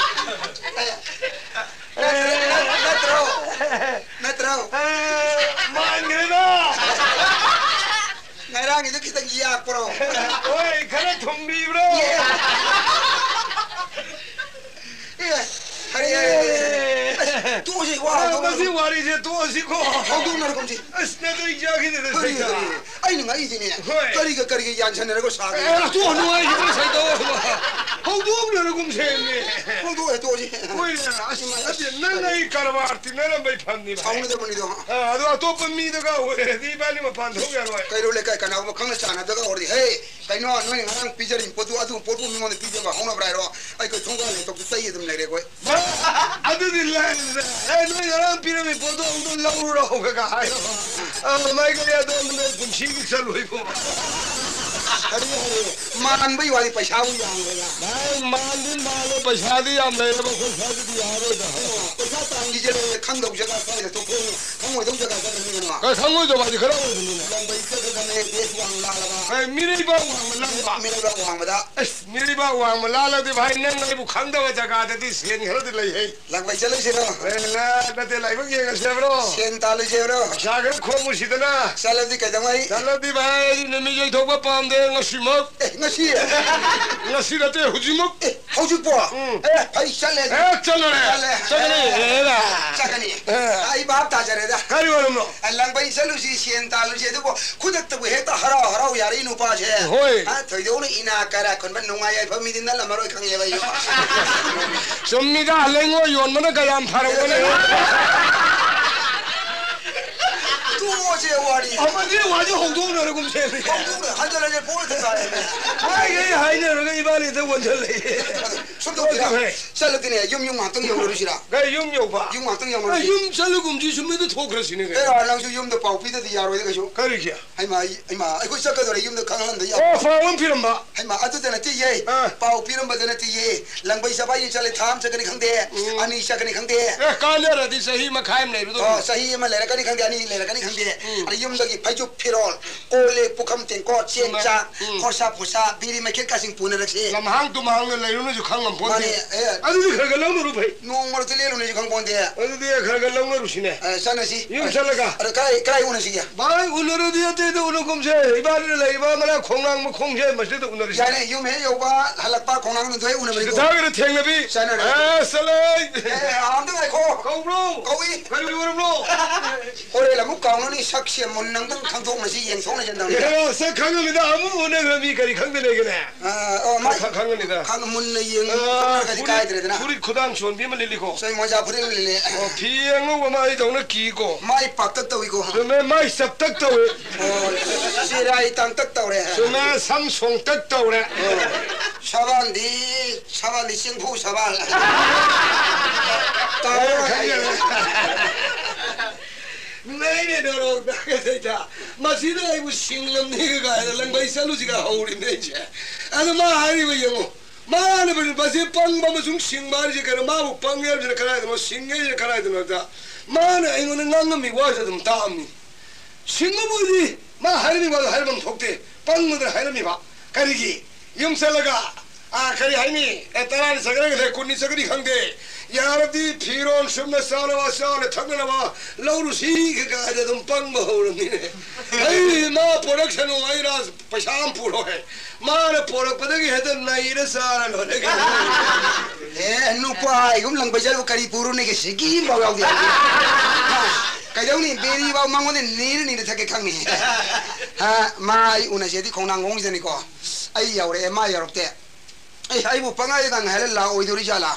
ꯅꯠꯇ꯭ꯔꯣ? ꯅꯠꯇ꯭ꯔꯣ? ꯑꯦ, ꯃꯥꯟꯈ꯭ꯔꯦꯗ꯫ ꯉꯔꯥꯡꯒꯤꯗꯣ ꯈꯤꯇꯪ ꯌꯥꯛꯄ꯭ꯔꯣ? ꯍꯣꯏ, ꯈꯔ ꯊꯨꯝꯕꯤꯕ꯭ꯔꯣ? ꯑꯦ꯫ ꯑꯦ, ꯍꯔꯦ, ꯍꯔꯦ, ꯍꯔꯦ, ꯍꯔꯦ꯫ ꯑꯁ, ꯇꯣꯛꯑꯁꯤ, ꯋꯥ ꯑ, ꯍꯧꯗꯣꯛꯅꯔꯒꯨꯝ-, ꯃꯁꯤ ꯋꯥꯔꯤꯁꯦ ꯇꯣꯛꯑꯁꯤꯀꯣ꯫ ꯍꯧꯗꯣꯛꯅꯔꯒꯨꯝꯁꯤ꯫ ꯑꯁ, ꯅꯗꯣ ꯑꯩ ꯆꯥꯈꯤꯗꯦꯗ, ꯍꯔꯦ, ꯁꯩꯇꯥ꯫ ꯍꯔꯦ꯫ ꯑꯩꯅ ꯉꯛꯏꯁꯤꯅꯦ꯫ ꯍꯣꯏ꯫ ꯀꯔꯤꯒ ꯀꯔꯤꯒ ꯌꯥꯟꯁꯟꯅꯔꯒ ꯁꯥꯒꯦ? ꯑꯦ, ꯇꯣꯛꯑꯅꯨ ꯍꯥꯏꯁꯤꯕꯨ, ꯁꯩꯇꯥ꯫ ꯍꯧꯗꯣꯛꯅꯔꯒꯨꯝꯁꯦꯃꯤ꯫ ꯍꯧꯗꯣꯛꯑꯦ, ꯇꯣꯛꯑꯁꯤ꯫ ꯍꯣꯏꯅꯦ, ꯑꯁ, ꯏꯃꯥ, ꯅꯠꯇꯦ, ꯑꯁ, ꯅꯪ ꯀꯔꯤ? ꯑꯩ ꯀꯔꯕꯥꯔ ꯇꯤꯟꯅꯔꯝꯕꯩ ꯐꯝꯅꯤꯕ꯫ ꯁꯥꯎꯅꯗꯕꯅꯤꯗꯣ꯫ ꯑ, ꯑꯗꯣ ꯑꯇꯣꯞꯄ ꯃꯤꯗꯒ ꯑꯣꯏꯔꯗꯤ ꯏꯕꯥꯅꯤ ꯃꯄꯥꯟ ꯊꯣꯛ ꯌꯥꯔꯣꯏ꯫ ꯀꯩꯔꯣꯜ ꯂꯩꯀꯥꯏ ꯀꯅꯥꯒꯨꯝꯕ ꯈꯪꯅ ꯆꯥꯟꯅꯗꯒ ꯑꯣꯏꯔꯗꯤ, "ꯍꯦ, ꯀꯩꯅꯣ ꯅꯣꯏ ꯉꯔꯥꯡ ꯄꯤꯖꯔꯤꯕ ꯄꯣꯠꯇꯨ, ꯑꯗꯨ ꯄꯣꯠꯄꯨ ꯃꯤꯉꯣꯟꯗ ꯄꯤꯖꯕ ꯍꯧꯅꯕ꯭ꯔꯥ?" ꯍꯥꯏꯔꯣ꯫ ꯑꯩꯈꯣꯏ ꯊꯣꯡꯒꯥꯜ ꯍꯦꯛꯇ ꯆꯩ ꯑꯗꯨꯝ ꯂꯩꯔꯦ ꯑꯩꯈꯣꯏ꯫ ꯃꯥ, ꯑꯗꯨꯗꯤ ꯂꯥꯏꯔꯗꯅ, "ꯑꯦ, ꯅꯣꯏ ꯉꯔꯥꯡ ꯄꯤꯔꯝꯃꯤ ꯄꯣꯠꯇꯣ ꯑꯃꯨꯛꯇ ꯂꯧꯔꯨꯔꯣ" ꯀꯀꯥ ꯍꯥꯏꯔꯣ꯫ ꯑ, ꯃꯥꯏ ꯀꯔꯤ ꯑꯗꯣꯝꯗ ꯄꯨꯟꯁꯤꯒꯤ ꯆꯠꯂꯣꯏꯀꯣ꯫ ꯀꯔꯤ ꯍꯥꯏꯔꯦ? ꯃꯥꯟꯕꯩ ꯋꯥꯗꯤ ꯄꯩꯁꯥꯕꯨ ꯌꯥꯝꯈ꯭ꯔꯦꯅ꯫ ꯚꯥꯏ, ꯃꯥꯟꯗꯤ ꯃꯥꯜꯂꯦ, ꯄꯩꯁꯥꯗꯤ ꯌꯥꯝ ꯂꯩꯔꯕ ꯑꯩꯈꯣꯏ ꯁ꯭ꯋꯥꯏꯗꯗꯤ ꯌꯥꯔꯔꯣꯏꯗ꯫ ꯀꯩꯅꯣ, ꯄꯩꯁꯥ ꯇꯥꯟꯈꯤꯁꯦ ꯈꯪꯗꯧ ꯖꯒꯥ ꯁ꯭ꯋꯥꯏꯗ ꯊꯣꯛꯈ꯭ꯔꯦ꯫ ꯈꯪꯉꯣꯏꯗꯧ ꯖꯒꯥ ꯆꯠꯈ꯭ꯔꯅꯤ ꯀꯩꯅꯣ꯫ ꯀꯩ ꯈꯪꯉꯣꯏꯗꯧꯕ ꯍꯥꯏꯗꯤ ꯈꯔ ꯑꯣꯏꯕꯅꯤꯅꯦ꯫ ꯂꯝꯕꯩ ꯆꯠꯈ꯭ꯔꯗꯕꯅꯦ, ꯕꯦꯁ ꯋꯥꯡ ꯂꯥꯜꯂꯕ꯫ ꯑꯦ, ꯃꯤꯔꯩꯕꯥꯛ ꯋꯥꯡꯃ ꯂꯥꯟꯕ꯫ ꯃꯤꯔꯩꯕꯥꯛ ꯋꯥꯡꯃꯗ꯫ ꯑꯁ, ꯃꯤꯔꯩꯕꯥꯛ ꯋꯥꯡꯃ ꯂꯥꯜꯂꯗꯤ ꯚꯥꯏ, ꯅꯪ ꯑꯩꯕꯨ ꯈꯪꯗꯕ ꯖꯒꯥꯗꯗꯤ ꯁꯦꯟ ꯈꯔꯗꯤ ꯂꯩꯍꯦ꯫ ꯂꯥꯡꯕꯩ ꯆꯠꯂꯨꯁꯤꯔꯣ? ꯑꯦ, ꯅ-, ꯅꯠꯇꯦ, ꯂꯥꯏꯕꯛ ꯌꯦꯡꯉꯁꯦ ꯍꯥꯏꯕ꯭ꯔꯣ? ꯁꯦꯟ ꯇꯥꯜꯂꯨꯁꯦ ꯍꯥꯏꯕ꯭ꯔꯣ? ꯄꯩꯁꯥ ꯈꯔ ꯈꯣꯝꯃꯨꯁꯤꯗꯅ꯫ ꯆꯠꯂꯗꯤ ꯀꯩꯗꯧꯉꯩ? ꯆꯠꯂꯗꯤ ꯚꯥꯏ, ꯑꯩꯗꯤ ꯅꯨꯃꯤꯠ ꯌꯩꯊꯣꯛꯄ ꯄꯥꯝꯗꯦ ꯉꯁꯤꯃꯛ꯫ ꯑꯦ, ꯉꯁꯤ? ꯉꯁꯤ ꯅꯠꯇꯦ, ꯍꯧꯖꯤꯛꯃꯛ꯫ ꯑꯦ, ꯍꯧꯖꯤꯛꯄꯣ? ꯎꯝ꯫ ꯑꯦ, ꯑꯩ ꯆꯠꯂꯦ꯫ ꯑꯦ, ꯆꯠꯂꯣꯅꯦ꯫ ꯆꯠꯂꯦ꯫ ꯆꯠꯀꯅꯤ꯫ ꯑꯦ, ꯑꯦꯔꯥ꯫ ꯆꯠꯀꯅꯤ꯫ ꯑꯦ꯫ ꯑꯩ ꯚꯥꯞ ꯇꯥꯖꯔꯦꯗ꯫ ꯀꯔꯤ ꯃꯔꯝꯅꯣ? ꯑ, ꯂꯥꯡꯕꯩ ꯆꯠꯂꯨꯁꯤ, ꯁꯦꯟ ꯇꯥꯜꯂꯨꯁꯤ, ꯑꯗꯨꯕꯨ ꯈꯨꯗꯛꯇꯕꯨ ꯍꯦꯛꯇ ꯍꯔꯥꯎ ꯍꯔꯥꯎ ꯌꯥꯔꯛꯏ ꯅꯨꯄꯥꯁꯦ꯫ ꯍꯣꯏ꯫ ꯑ, ꯊꯣꯏꯗꯣꯛꯅ ꯏꯅꯥꯛ ꯀꯥꯏꯔꯥ ꯈꯨꯟꯕ ꯅꯨꯡꯉꯥꯏ ꯌꯥꯏꯐꯝ ꯃꯤꯗꯤ ꯅꯠꯂꯝꯃꯔꯣꯏ ꯈꯪꯉꯦꯕ ꯑꯩꯁꯨ꯫ ꯆꯨꯝꯃꯤꯗ, ꯂꯩꯉꯣꯏ ꯌꯣꯟꯕꯅ ꯀꯌꯥꯝ ꯐꯔꯕꯅꯦ꯫ ꯁꯦ ꯋꯥꯔꯤ꯫ ꯑꯃꯗꯤ ꯋꯥꯁꯦ ꯍꯧꯗꯣꯛꯅꯔꯒꯨꯝ ꯁꯦꯝꯃꯤ꯫ ꯍꯧꯗꯣꯛꯅ-, ꯍꯟꯖꯤꯜ ꯍꯟꯖꯤꯜ ꯄꯣꯠ ꯊꯥꯔꯦꯃꯤ꯫ ꯍꯥꯏꯒꯩ ꯍꯥꯏꯅꯔꯒ ꯏꯕꯥꯅꯤꯗ ꯑꯣꯟꯁꯤꯜꯂꯛꯑꯦ꯫ ꯁꯨꯝ ꯇꯧꯁꯤꯔꯥ? ꯍꯣꯏ꯫ ꯆꯠꯂꯨꯗꯤꯅꯦ, ꯌꯨꯝ, ꯌꯨꯝ ꯉꯥꯛꯇꯪ ꯌꯧꯔꯨꯔꯁꯤꯔꯥ? ꯀꯩ ꯌꯨꯝ ꯌꯧꯕ? ꯌꯨꯝ ꯉꯥꯛꯇꯪ ꯑꯦ, ꯌꯧꯔꯨꯔꯁꯤ꯫ ꯌꯨꯝ ꯆꯠꯂꯒꯨꯝꯁꯤ ꯁꯨꯝ ꯍꯦꯛꯇ ꯊꯣꯛꯈ꯭ꯔꯁꯤꯅꯦ ꯀꯩꯅꯣ꯫ ꯑꯦ, ꯅꯪꯁꯨ ꯌꯨꯝꯗ ꯄꯥꯎ ꯄꯤꯗꯗꯤ ꯌꯥꯔꯣꯏꯗ ꯀꯩꯁꯨ꯫ ꯀꯔꯤꯒꯤ? ꯍꯩꯃꯥ, ꯑꯩ, ꯍꯩꯃꯥ, ꯑꯩꯈꯣꯏ ꯆꯠꯀꯗꯧꯔꯦ, ꯌꯨꯝꯗ ꯈꯪꯍꯟꯗ ꯌꯥꯔꯣꯏ꯫ ꯑꯣ, ꯐꯥꯎ ꯑꯃ ꯄꯤꯔꯝꯕ? ꯍꯩꯃꯥ, ꯑꯗꯨꯗ ꯅꯠꯇꯦꯌꯦ꯫ ꯑꯥ꯫ ꯄꯥꯎ ꯄꯤꯔꯝꯕꯗ ꯅꯠꯇꯦꯌꯦ꯫ ꯂꯪꯕꯩ ꯆꯕꯥꯏ ꯆꯠꯂꯦ, ꯊꯥ ꯑꯃ ꯆꯠꯀꯅꯤ ꯈꯪꯗꯦ, ꯎꯝ꯫ ꯑꯅꯤ ꯆꯠꯀꯅꯤ ꯈꯪꯗꯦ꯫ ꯑꯦ, ꯀꯥꯟꯅꯔꯗꯤ ꯆꯍꯤ ꯃꯈꯥꯏ ꯑꯃ ꯂꯩꯕꯗꯣ꯫ ꯑꯣ, ꯆꯍꯤ ꯑꯃ ꯂꯩꯔꯛꯀꯅꯤ ꯈꯪꯗꯦ, ꯑꯅꯤ ꯂꯩꯔꯛꯀꯅꯤ ꯈꯪꯗꯦ꯫ ꯎꯝ꯫ ꯑꯗ ꯌꯨꯝꯗꯒꯤ ꯐꯩꯖꯨꯞ ꯐꯤꯔꯣꯜ, ꯀꯣꯜ ꯂꯤꯛ, ꯄꯨꯈꯝ ꯇꯦꯡꯀꯣꯠ, ꯆꯦꯡ ꯆꯨꯝꯃꯦ꯫ ꯆꯥꯛ, ꯎꯝ꯫ ꯈꯣꯔꯁꯥ ꯐꯨꯔꯁꯥ, ꯕꯤꯔꯤ ꯃꯩꯈꯦꯠ ꯀꯥꯁꯤꯡ ꯄꯨꯅꯔꯛꯁꯤ꯫ ꯂꯝꯍꯥꯡ ꯇꯨꯝꯍꯥꯡꯗ ꯂꯩꯔꯨꯅꯁꯨ ꯈꯪ ꯉꯝꯄꯣꯟꯇꯦ꯫ ꯃꯥꯅꯦ, ꯑꯦ꯫ ꯑꯗꯨꯗꯤ ꯈꯔ ꯈꯔ ꯂꯧꯅꯔꯨ ꯐꯩ꯫ ꯅꯣꯡ ꯃꯔꯛꯇ ꯂꯦꯜꯂꯨꯅꯁꯨ ꯈꯪꯄꯣꯟꯇꯦ꯫ ꯑꯗꯨꯗꯤ ꯈꯔ ꯈꯔ ꯂꯧꯅꯔꯨꯁꯤꯅꯦ꯫ ꯑꯦ, ꯆꯠꯅꯁꯤ꯫ ꯌꯨꯝ ꯆꯠꯂꯒ꯫ ꯑꯗꯣ ꯀꯥꯏ, ꯀꯥꯏ ꯎꯅꯁꯤꯒꯦ? ꯚꯥꯏ, ꯎꯅꯔꯗꯤ ꯑꯇꯩꯗ ꯎꯅꯒꯨꯝꯁꯦ꯫ ꯏꯕꯥꯅꯤꯅ ꯂꯩꯔꯤꯕ ꯃꯅꯥꯛ ꯈꯣꯡꯅꯥꯡ ꯃꯈꯣꯡꯁꯦ ꯃꯁꯤꯗ ꯎꯅꯔꯁꯤ꯫ ꯌꯥꯏꯅꯦ, ꯌꯨꯝ ꯍꯦꯛ ꯌꯧꯕ ꯍꯜꯂꯛꯄ ꯈꯣꯡꯅꯥꯡ ꯑꯗꯨꯗ ꯍꯦꯛ ꯎꯅꯕꯅꯤꯀꯣ꯫ ꯁꯤꯗ ꯊꯥꯒꯅ ꯊꯦꯡꯅꯕꯤ꯫ ꯆꯠꯅꯔꯦ꯫ ꯑꯦ, ꯆꯠꯂꯦ꯫ ꯑꯦ, ꯑꯝꯇ ꯉꯥꯏꯈꯣ꯫ ꯀꯧꯕ꯭ꯔꯣ? ꯀꯧꯏ꯫ ꯀꯔꯤ ꯑꯣꯏꯔꯕ꯭ꯔꯣ? ꯍꯣꯔꯦꯟ ꯑꯃꯨꯛ ꯀꯥꯎꯅꯅꯤ, ꯁꯛꯁꯦ ꯃꯨꯟꯅ ꯑꯝꯇꯪ ꯈꯪꯗꯣꯛꯅꯁꯤ, ꯌꯦꯡꯊꯣꯛꯅꯁꯤ ꯑꯝꯇꯪ꯫ ꯑꯦ, ꯁꯛ ꯈꯪꯉꯝꯃꯤꯗ, ꯑꯃꯨꯛ ꯎꯅꯈ꯭ꯔ ꯃꯤ ꯀꯔꯤ ꯈꯪꯗꯅ ꯂꯩꯒꯅꯤ? ꯑ, ꯑꯣ, ꯃꯥꯏ ꯈ-, ꯈꯪꯉꯅꯤꯗ꯫ ꯈꯪ-, ꯃꯨꯟꯅ ꯑ, ꯌꯦꯡꯉꯒꯗꯤ ꯐꯨꯔꯤꯠ, ꯀꯥꯏꯗ꯭ꯔꯦꯗꯅ꯫ ꯐꯨꯔꯤꯠ ꯈꯨꯗꯥꯡ ꯆꯣꯟꯕꯤ ꯑꯃ ꯂꯤꯠꯂꯤꯀꯣ꯫ ꯁꯣꯏ ꯃꯣꯖꯥ ꯐꯨꯔꯤꯠ ꯑꯃ ꯂꯤꯠꯂꯦ꯫ ꯑꯣ, ꯐꯤ ꯑꯉꯧꯕ ꯑꯃ ꯑꯩꯗꯧꯅ ꯀꯤꯀꯣ꯫ ꯃꯥꯏ ꯄꯥꯛꯇꯛ ꯇꯧꯏꯀꯣ꯫ ꯆꯨꯝꯃꯦ, ꯃꯥꯏ ꯆꯞꯇꯛ ꯇꯧꯏ꯫ ꯑꯣ, ꯆꯤꯔꯥꯏ ꯇꯥꯡꯇꯛ ꯇꯧꯔꯦ꯫ ꯆꯨꯝꯃꯦ, ꯁꯝ ꯁꯣꯡꯇꯛ ꯇꯧꯔꯦ꯫ ꯑꯣ, ꯁꯕꯥꯟꯗꯤ, ꯁꯕꯥꯟꯗꯤ ꯆꯦꯡꯐꯨ ꯁꯕꯥꯟ꯫ ꯇꯧꯔꯦ, ꯈꯪꯉꯦ꯫ ꯅꯩꯅꯦ, ꯅꯣꯔꯣꯛ ꯅꯥꯀꯟꯗꯩꯗ꯫ ꯃꯁꯤꯅ ꯑꯩꯕꯨ ꯁꯤꯡꯂꯝꯅꯤꯒ ꯀꯥꯏꯅ ꯂꯪꯕꯩ ꯆꯠꯂꯨꯁꯤꯒ ꯍꯧꯔꯤꯕꯅꯦ ꯑꯩꯁꯦ꯫ ꯑꯗꯣ ꯃꯥ ꯍꯥꯏꯔꯤꯕ ꯌꯦꯡꯉꯨ꯫ ꯃꯥꯅ ꯃꯁꯤ ꯄꯪꯕ ꯑꯃꯁꯨꯡ ꯁꯤꯡꯕ ꯍꯥꯏꯔꯤꯁꯦ ꯀꯩꯅꯣ? ꯃꯥꯕꯨ ꯄꯪꯉꯦ ꯍꯥꯏꯕꯁꯤꯅ ꯀꯗꯥꯏꯗꯅꯣ, ꯁꯤꯡꯉꯦ ꯍꯥꯏꯁꯤꯅ ꯀꯗꯥꯏꯗꯅꯣ ꯍꯥꯏꯕꯗ, ꯃꯥꯅ ꯑꯩꯉꯣꯟꯗ ꯉꯥꯡꯉꯝꯃꯤ ꯋꯥꯁꯦ ꯑꯗꯨꯝ ꯇꯥꯛꯑꯝꯃꯤ꯫ ꯁꯤꯡꯕꯕꯨꯗꯤ ꯃꯥ ꯍꯥꯏꯔꯝꯃꯤ ꯋꯥꯗꯣ ꯍꯥꯏꯔꯝꯐꯝ ꯊꯣꯛꯇꯦ, ꯄꯪꯕꯗꯨꯅ ꯍꯥꯏꯔꯝꯃꯤꯕ꯫ ꯀꯔꯤꯒꯤ? ꯌꯨꯝ ꯆꯠꯂꯒ, ꯑꯥ, ꯀꯔꯤ ꯍꯥꯏꯅꯤ? ꯑꯦ, ꯇꯔꯥꯅꯤ ꯆꯠꯈ꯭ꯔꯒ ꯂꯩ, ꯀꯨꯟꯅꯤ ꯆꯠꯈ꯭ꯔꯗꯤ ꯈꯪꯗꯦ꯫ ꯌꯥꯔꯗꯤ ꯐꯤꯔꯣꯟ ꯁꯨꯝꯅ ꯆꯥꯅꯕ, ꯆꯥꯅ ꯊꯛꯅꯅꯕ ꯂꯧꯔꯨꯁꯤ ꯀꯥꯏꯅ ꯑꯗꯨꯝ ꯄꯪꯕ ꯍꯧꯔꯝꯃꯤꯅꯦ꯫ ꯑꯩ ꯃꯥ ꯄꯣꯔꯛꯁꯅꯨ, ꯑꯩ ꯔꯥꯖ ꯄꯩꯁꯥ ꯑꯃ ꯄꯨꯔꯣꯏ꯫ ꯃꯥꯅ ꯄꯣꯔꯛꯄꯗꯒꯤ ꯍꯦꯛꯇ ꯅꯩꯔ ꯆꯥꯔ ꯂꯣꯏꯔꯦ ꯀꯩꯅꯣ꯫ ꯑꯦ, ꯅꯨꯄꯥ ꯍꯥꯏꯒꯨꯝ ꯂꯪꯕ ꯆꯠꯂꯨ ꯀꯔꯤ ꯄꯨꯔꯨꯅꯤꯒꯦ? ꯁꯤꯀꯤ ꯑꯃꯐꯥꯎ ꯌꯥꯎꯗꯦ꯫ ꯍꯥ, ꯀꯩꯗꯧꯅꯤ? ꯕꯦꯔꯤꯐꯥꯎ ꯃꯉꯣꯟꯗ ꯅꯤꯔ ꯅꯤꯔ ꯊꯛꯀꯦ ꯈꯪꯅꯤ꯫ ꯍꯥ, ꯃꯥ ꯑꯩ ꯎꯅꯁꯦꯗꯤ ꯈꯣꯡꯅꯥꯡ ꯈꯣꯡꯁꯤꯗꯅꯤꯀꯣ꯫ ꯑꯩ ꯌꯧꯔꯛꯑꯦ, ꯃꯥ ꯌꯧꯔꯛꯇꯦ꯫ ꯑꯦ, ꯑꯩꯕꯨ ꯄꯪꯍꯥꯏꯗ ꯉꯥꯏꯍꯜꯂ ꯂꯥꯛꯑꯣꯏꯗꯧꯔꯤ ꯖꯥꯠꯂꯥ?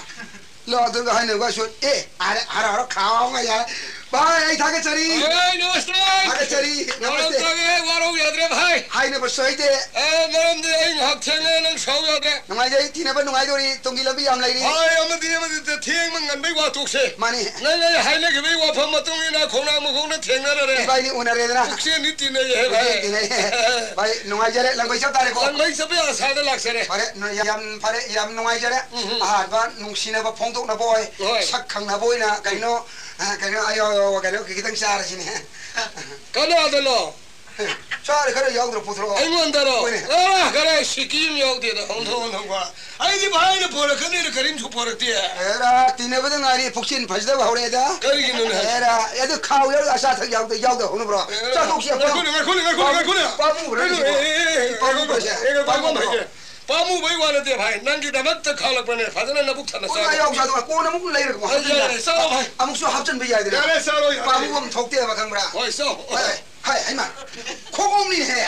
ꯂꯥꯛꯇ꯭ꯔꯒ ꯍꯥꯏꯅꯕꯒꯁꯨ, ꯑꯦ, ꯍꯔ ꯍꯔ ꯈꯥꯎ ꯉꯥꯏ ꯌꯥꯔꯦ꯫ ꯚꯥꯏ, ꯑꯩ ꯊꯥꯒꯠꯆꯔꯤ꯫ ꯚꯥꯏ, ꯅꯃꯁꯇꯦ꯫ ꯊꯥꯒꯠꯆꯔꯤ꯫ ꯅꯃꯁꯇꯦ꯫ ꯋꯥꯔꯧ ꯌꯥꯗ꯭ꯔꯦ, ꯚꯥꯏ꯫ ꯍꯥꯏꯅꯕꯁꯨ ꯍꯩꯇꯦ꯫ ꯑꯦ, ꯃꯔꯝꯗꯤ ꯑꯩ ꯉꯥꯏꯍꯥꯛ ꯊꯦꯡꯉꯦ, ꯅꯪ ꯁꯥꯎ ꯌꯥꯗ꯭ꯔꯦ꯫ ꯅꯨꯡꯉꯥꯏꯖꯩ, ꯊꯤꯅꯕ ꯅꯨꯡꯉꯥꯏꯗꯣꯔꯤ, ꯇꯨꯡꯒꯤ ꯂꯝꯕꯤ ꯌꯥꯝ ꯂꯩꯔꯤ꯫ ꯚꯥꯏ, ꯑꯃꯗꯤ, ꯑꯃꯗꯤ ꯊꯦꯡꯕ ꯉꯟꯕꯩ ꯋꯥ ꯇꯣꯛꯁꯦ꯫ ꯃꯥꯅꯤ꯫ ꯅꯪ ꯑꯩ ꯍꯥꯏꯅꯈꯤꯕꯩ ꯋꯥꯐꯝ ꯃꯇꯨꯡ ꯏꯟꯅ ꯈꯣꯡꯅꯥꯡ ꯃꯈꯣꯡꯅ ꯊꯦꯡꯅꯔꯔꯦ꯫ ꯏꯕꯥꯅꯤ ꯎꯅꯔꯦꯗꯅ꯫ ꯄꯨꯛꯆꯦꯟꯗꯤ ꯇꯤꯟꯅꯩꯌꯦ, ꯚꯥꯏ꯫ ꯄꯨꯛꯆꯦꯟ ꯇꯤꯟꯅꯩ꯫ ꯚꯥꯏ, ꯅꯨꯡꯉꯥꯏꯖꯔꯦ, ꯂꯪꯕꯩ ꯆꯞ ꯇꯥꯔꯦꯀꯣ꯫ ꯂꯪꯕꯩ ꯆꯠꯄꯩ ꯑꯁꯥꯗ ꯂꯥꯛꯆꯔꯦ꯫ ꯐꯔꯦ, ꯅꯣꯏ ꯌꯥꯝ ꯐꯔꯦ, ꯌꯥꯝ ꯅꯨꯡꯉꯥꯏꯖꯔꯦ꯫ ꯎꯝ, ꯎꯝ꯫ ꯑꯍꯥꯟꯕ ꯅꯨꯡꯁꯤꯅꯕ ꯐꯣꯡꯗꯣꯛꯅꯕ ꯑꯣꯏ꯫ ꯍꯣꯏ꯫ ꯁꯛ ꯈꯪꯅꯕ ꯑꯣꯏꯅ ꯀꯩꯅꯣ, ꯑ, ꯀꯩꯅꯣ, ꯑꯌꯣ, ꯑꯌꯣ, ꯀꯩꯅꯣ ꯈꯤꯇꯪ ꯆꯥꯔꯁꯤꯅꯦ꯫ ꯀꯅꯥꯗꯅꯣ? ꯆꯥꯔꯦ, ꯈꯔ ꯌꯥꯎꯗ꯭ꯔꯣ? ꯄꯨꯊꯣꯔꯛꯑꯣ꯫ ꯑꯩꯉꯣꯟꯗꯔꯣ? ꯍꯣꯏꯅꯦ꯫ ꯑ, ꯈꯔ ꯁꯤꯀꯤ ꯑꯃ ꯌꯥꯎꯗꯦꯗ꯫ ꯍꯣꯡꯊꯣꯛ, ꯍꯣꯡꯊꯣꯛꯄ꯫ ꯑꯩꯗꯤ ꯚꯥꯏꯅ ꯄꯣꯔꯛꯀꯅꯤꯅ ꯀꯔꯤꯝꯁꯨ ꯄꯣꯔꯛꯇꯦ꯫ ꯑꯦꯔꯥ, ꯇꯤꯟꯅꯕꯗ ꯉꯥꯏꯔꯤ, ꯄꯨꯛꯆꯦꯟ ꯐꯖꯗꯕ ꯍꯧꯔꯛꯑꯦꯗ꯫ ꯀꯔꯤꯒꯤꯅꯣꯅꯦ ꯍꯥꯏꯁꯦ? ꯑꯦꯔꯥ, ꯑꯗꯨ ꯈꯥꯎ ꯌꯥꯎꯔꯒ ꯑꯆꯥ ꯑꯊꯛ ꯌꯥꯎꯗ-, ꯌꯥꯎꯗ ꯍꯧꯅꯕ꯭ꯔꯣ? ꯑꯦꯔꯥ, ꯆꯥꯊꯣꯛꯁꯤ, ꯉꯥꯏꯈꯣꯅꯦ, ꯉꯥꯏꯈꯣꯅꯦ, ꯉꯥꯏꯈꯣꯅꯦ, ꯄꯥꯝꯃꯨ-, ꯉꯥꯏꯈꯣꯅꯦ꯫ ꯄꯥꯝꯃꯨꯕ꯭ꯔꯣ ꯍꯥꯏꯁꯤꯕꯣ? ꯑꯦ, ꯑꯦ, ꯑꯦ, ꯑꯦ, ꯄꯥꯝꯃꯨꯕ꯭ꯔꯣ ꯍꯥꯏꯁꯦ? ꯑꯦ, ꯄꯥꯝꯃꯨꯕ꯭ꯔꯣ? ꯄꯥꯝꯃꯨꯕ꯭ꯔꯣ? ꯄꯥꯝꯃꯨꯕꯩ ꯋꯥ ꯅꯠꯇꯦ ꯚꯥꯏ, ꯅꯪꯒꯤꯗꯃꯛꯇ ꯈꯥꯛꯂꯛꯄꯅꯦ, ꯐꯖꯅ ꯅꯕꯨꯛ ꯊꯟꯅ ꯀꯣꯟꯅ ꯆꯥꯔꯣ꯫ ꯌꯥꯎꯁꯤ, ꯑꯗꯨꯒ ꯀꯣꯟꯅ ꯑꯃꯨꯛ ꯂꯩꯔꯒ ꯑꯃꯨꯛ ꯑꯩ ꯍꯥꯞꯆꯤꯟꯕ ꯌꯥꯏ, ꯌꯥꯏ꯫ ꯆꯥꯔꯣ ꯚꯥꯏ꯫ ꯑꯃꯨꯛꯁꯨ ꯍꯥꯞꯆꯤꯟꯕ ꯌꯥꯏꯗꯅ꯫ ꯌꯥꯔꯦ, ꯆꯥꯔꯣ, ꯌꯥꯔꯦ꯫ ꯄꯥꯝꯃꯨꯕ ꯑꯃ ꯊꯣꯛꯇꯦꯕ, ꯈꯪꯕ꯭ꯔꯥ? ꯍꯣꯏ, ꯆꯥꯎ꯫ ꯍꯣꯏ, ꯍꯣꯏ, ꯍꯥꯏ, ꯍꯥꯏꯃ꯫ ꯈꯣꯡꯎꯞꯅꯤꯅꯦꯍꯦ꯫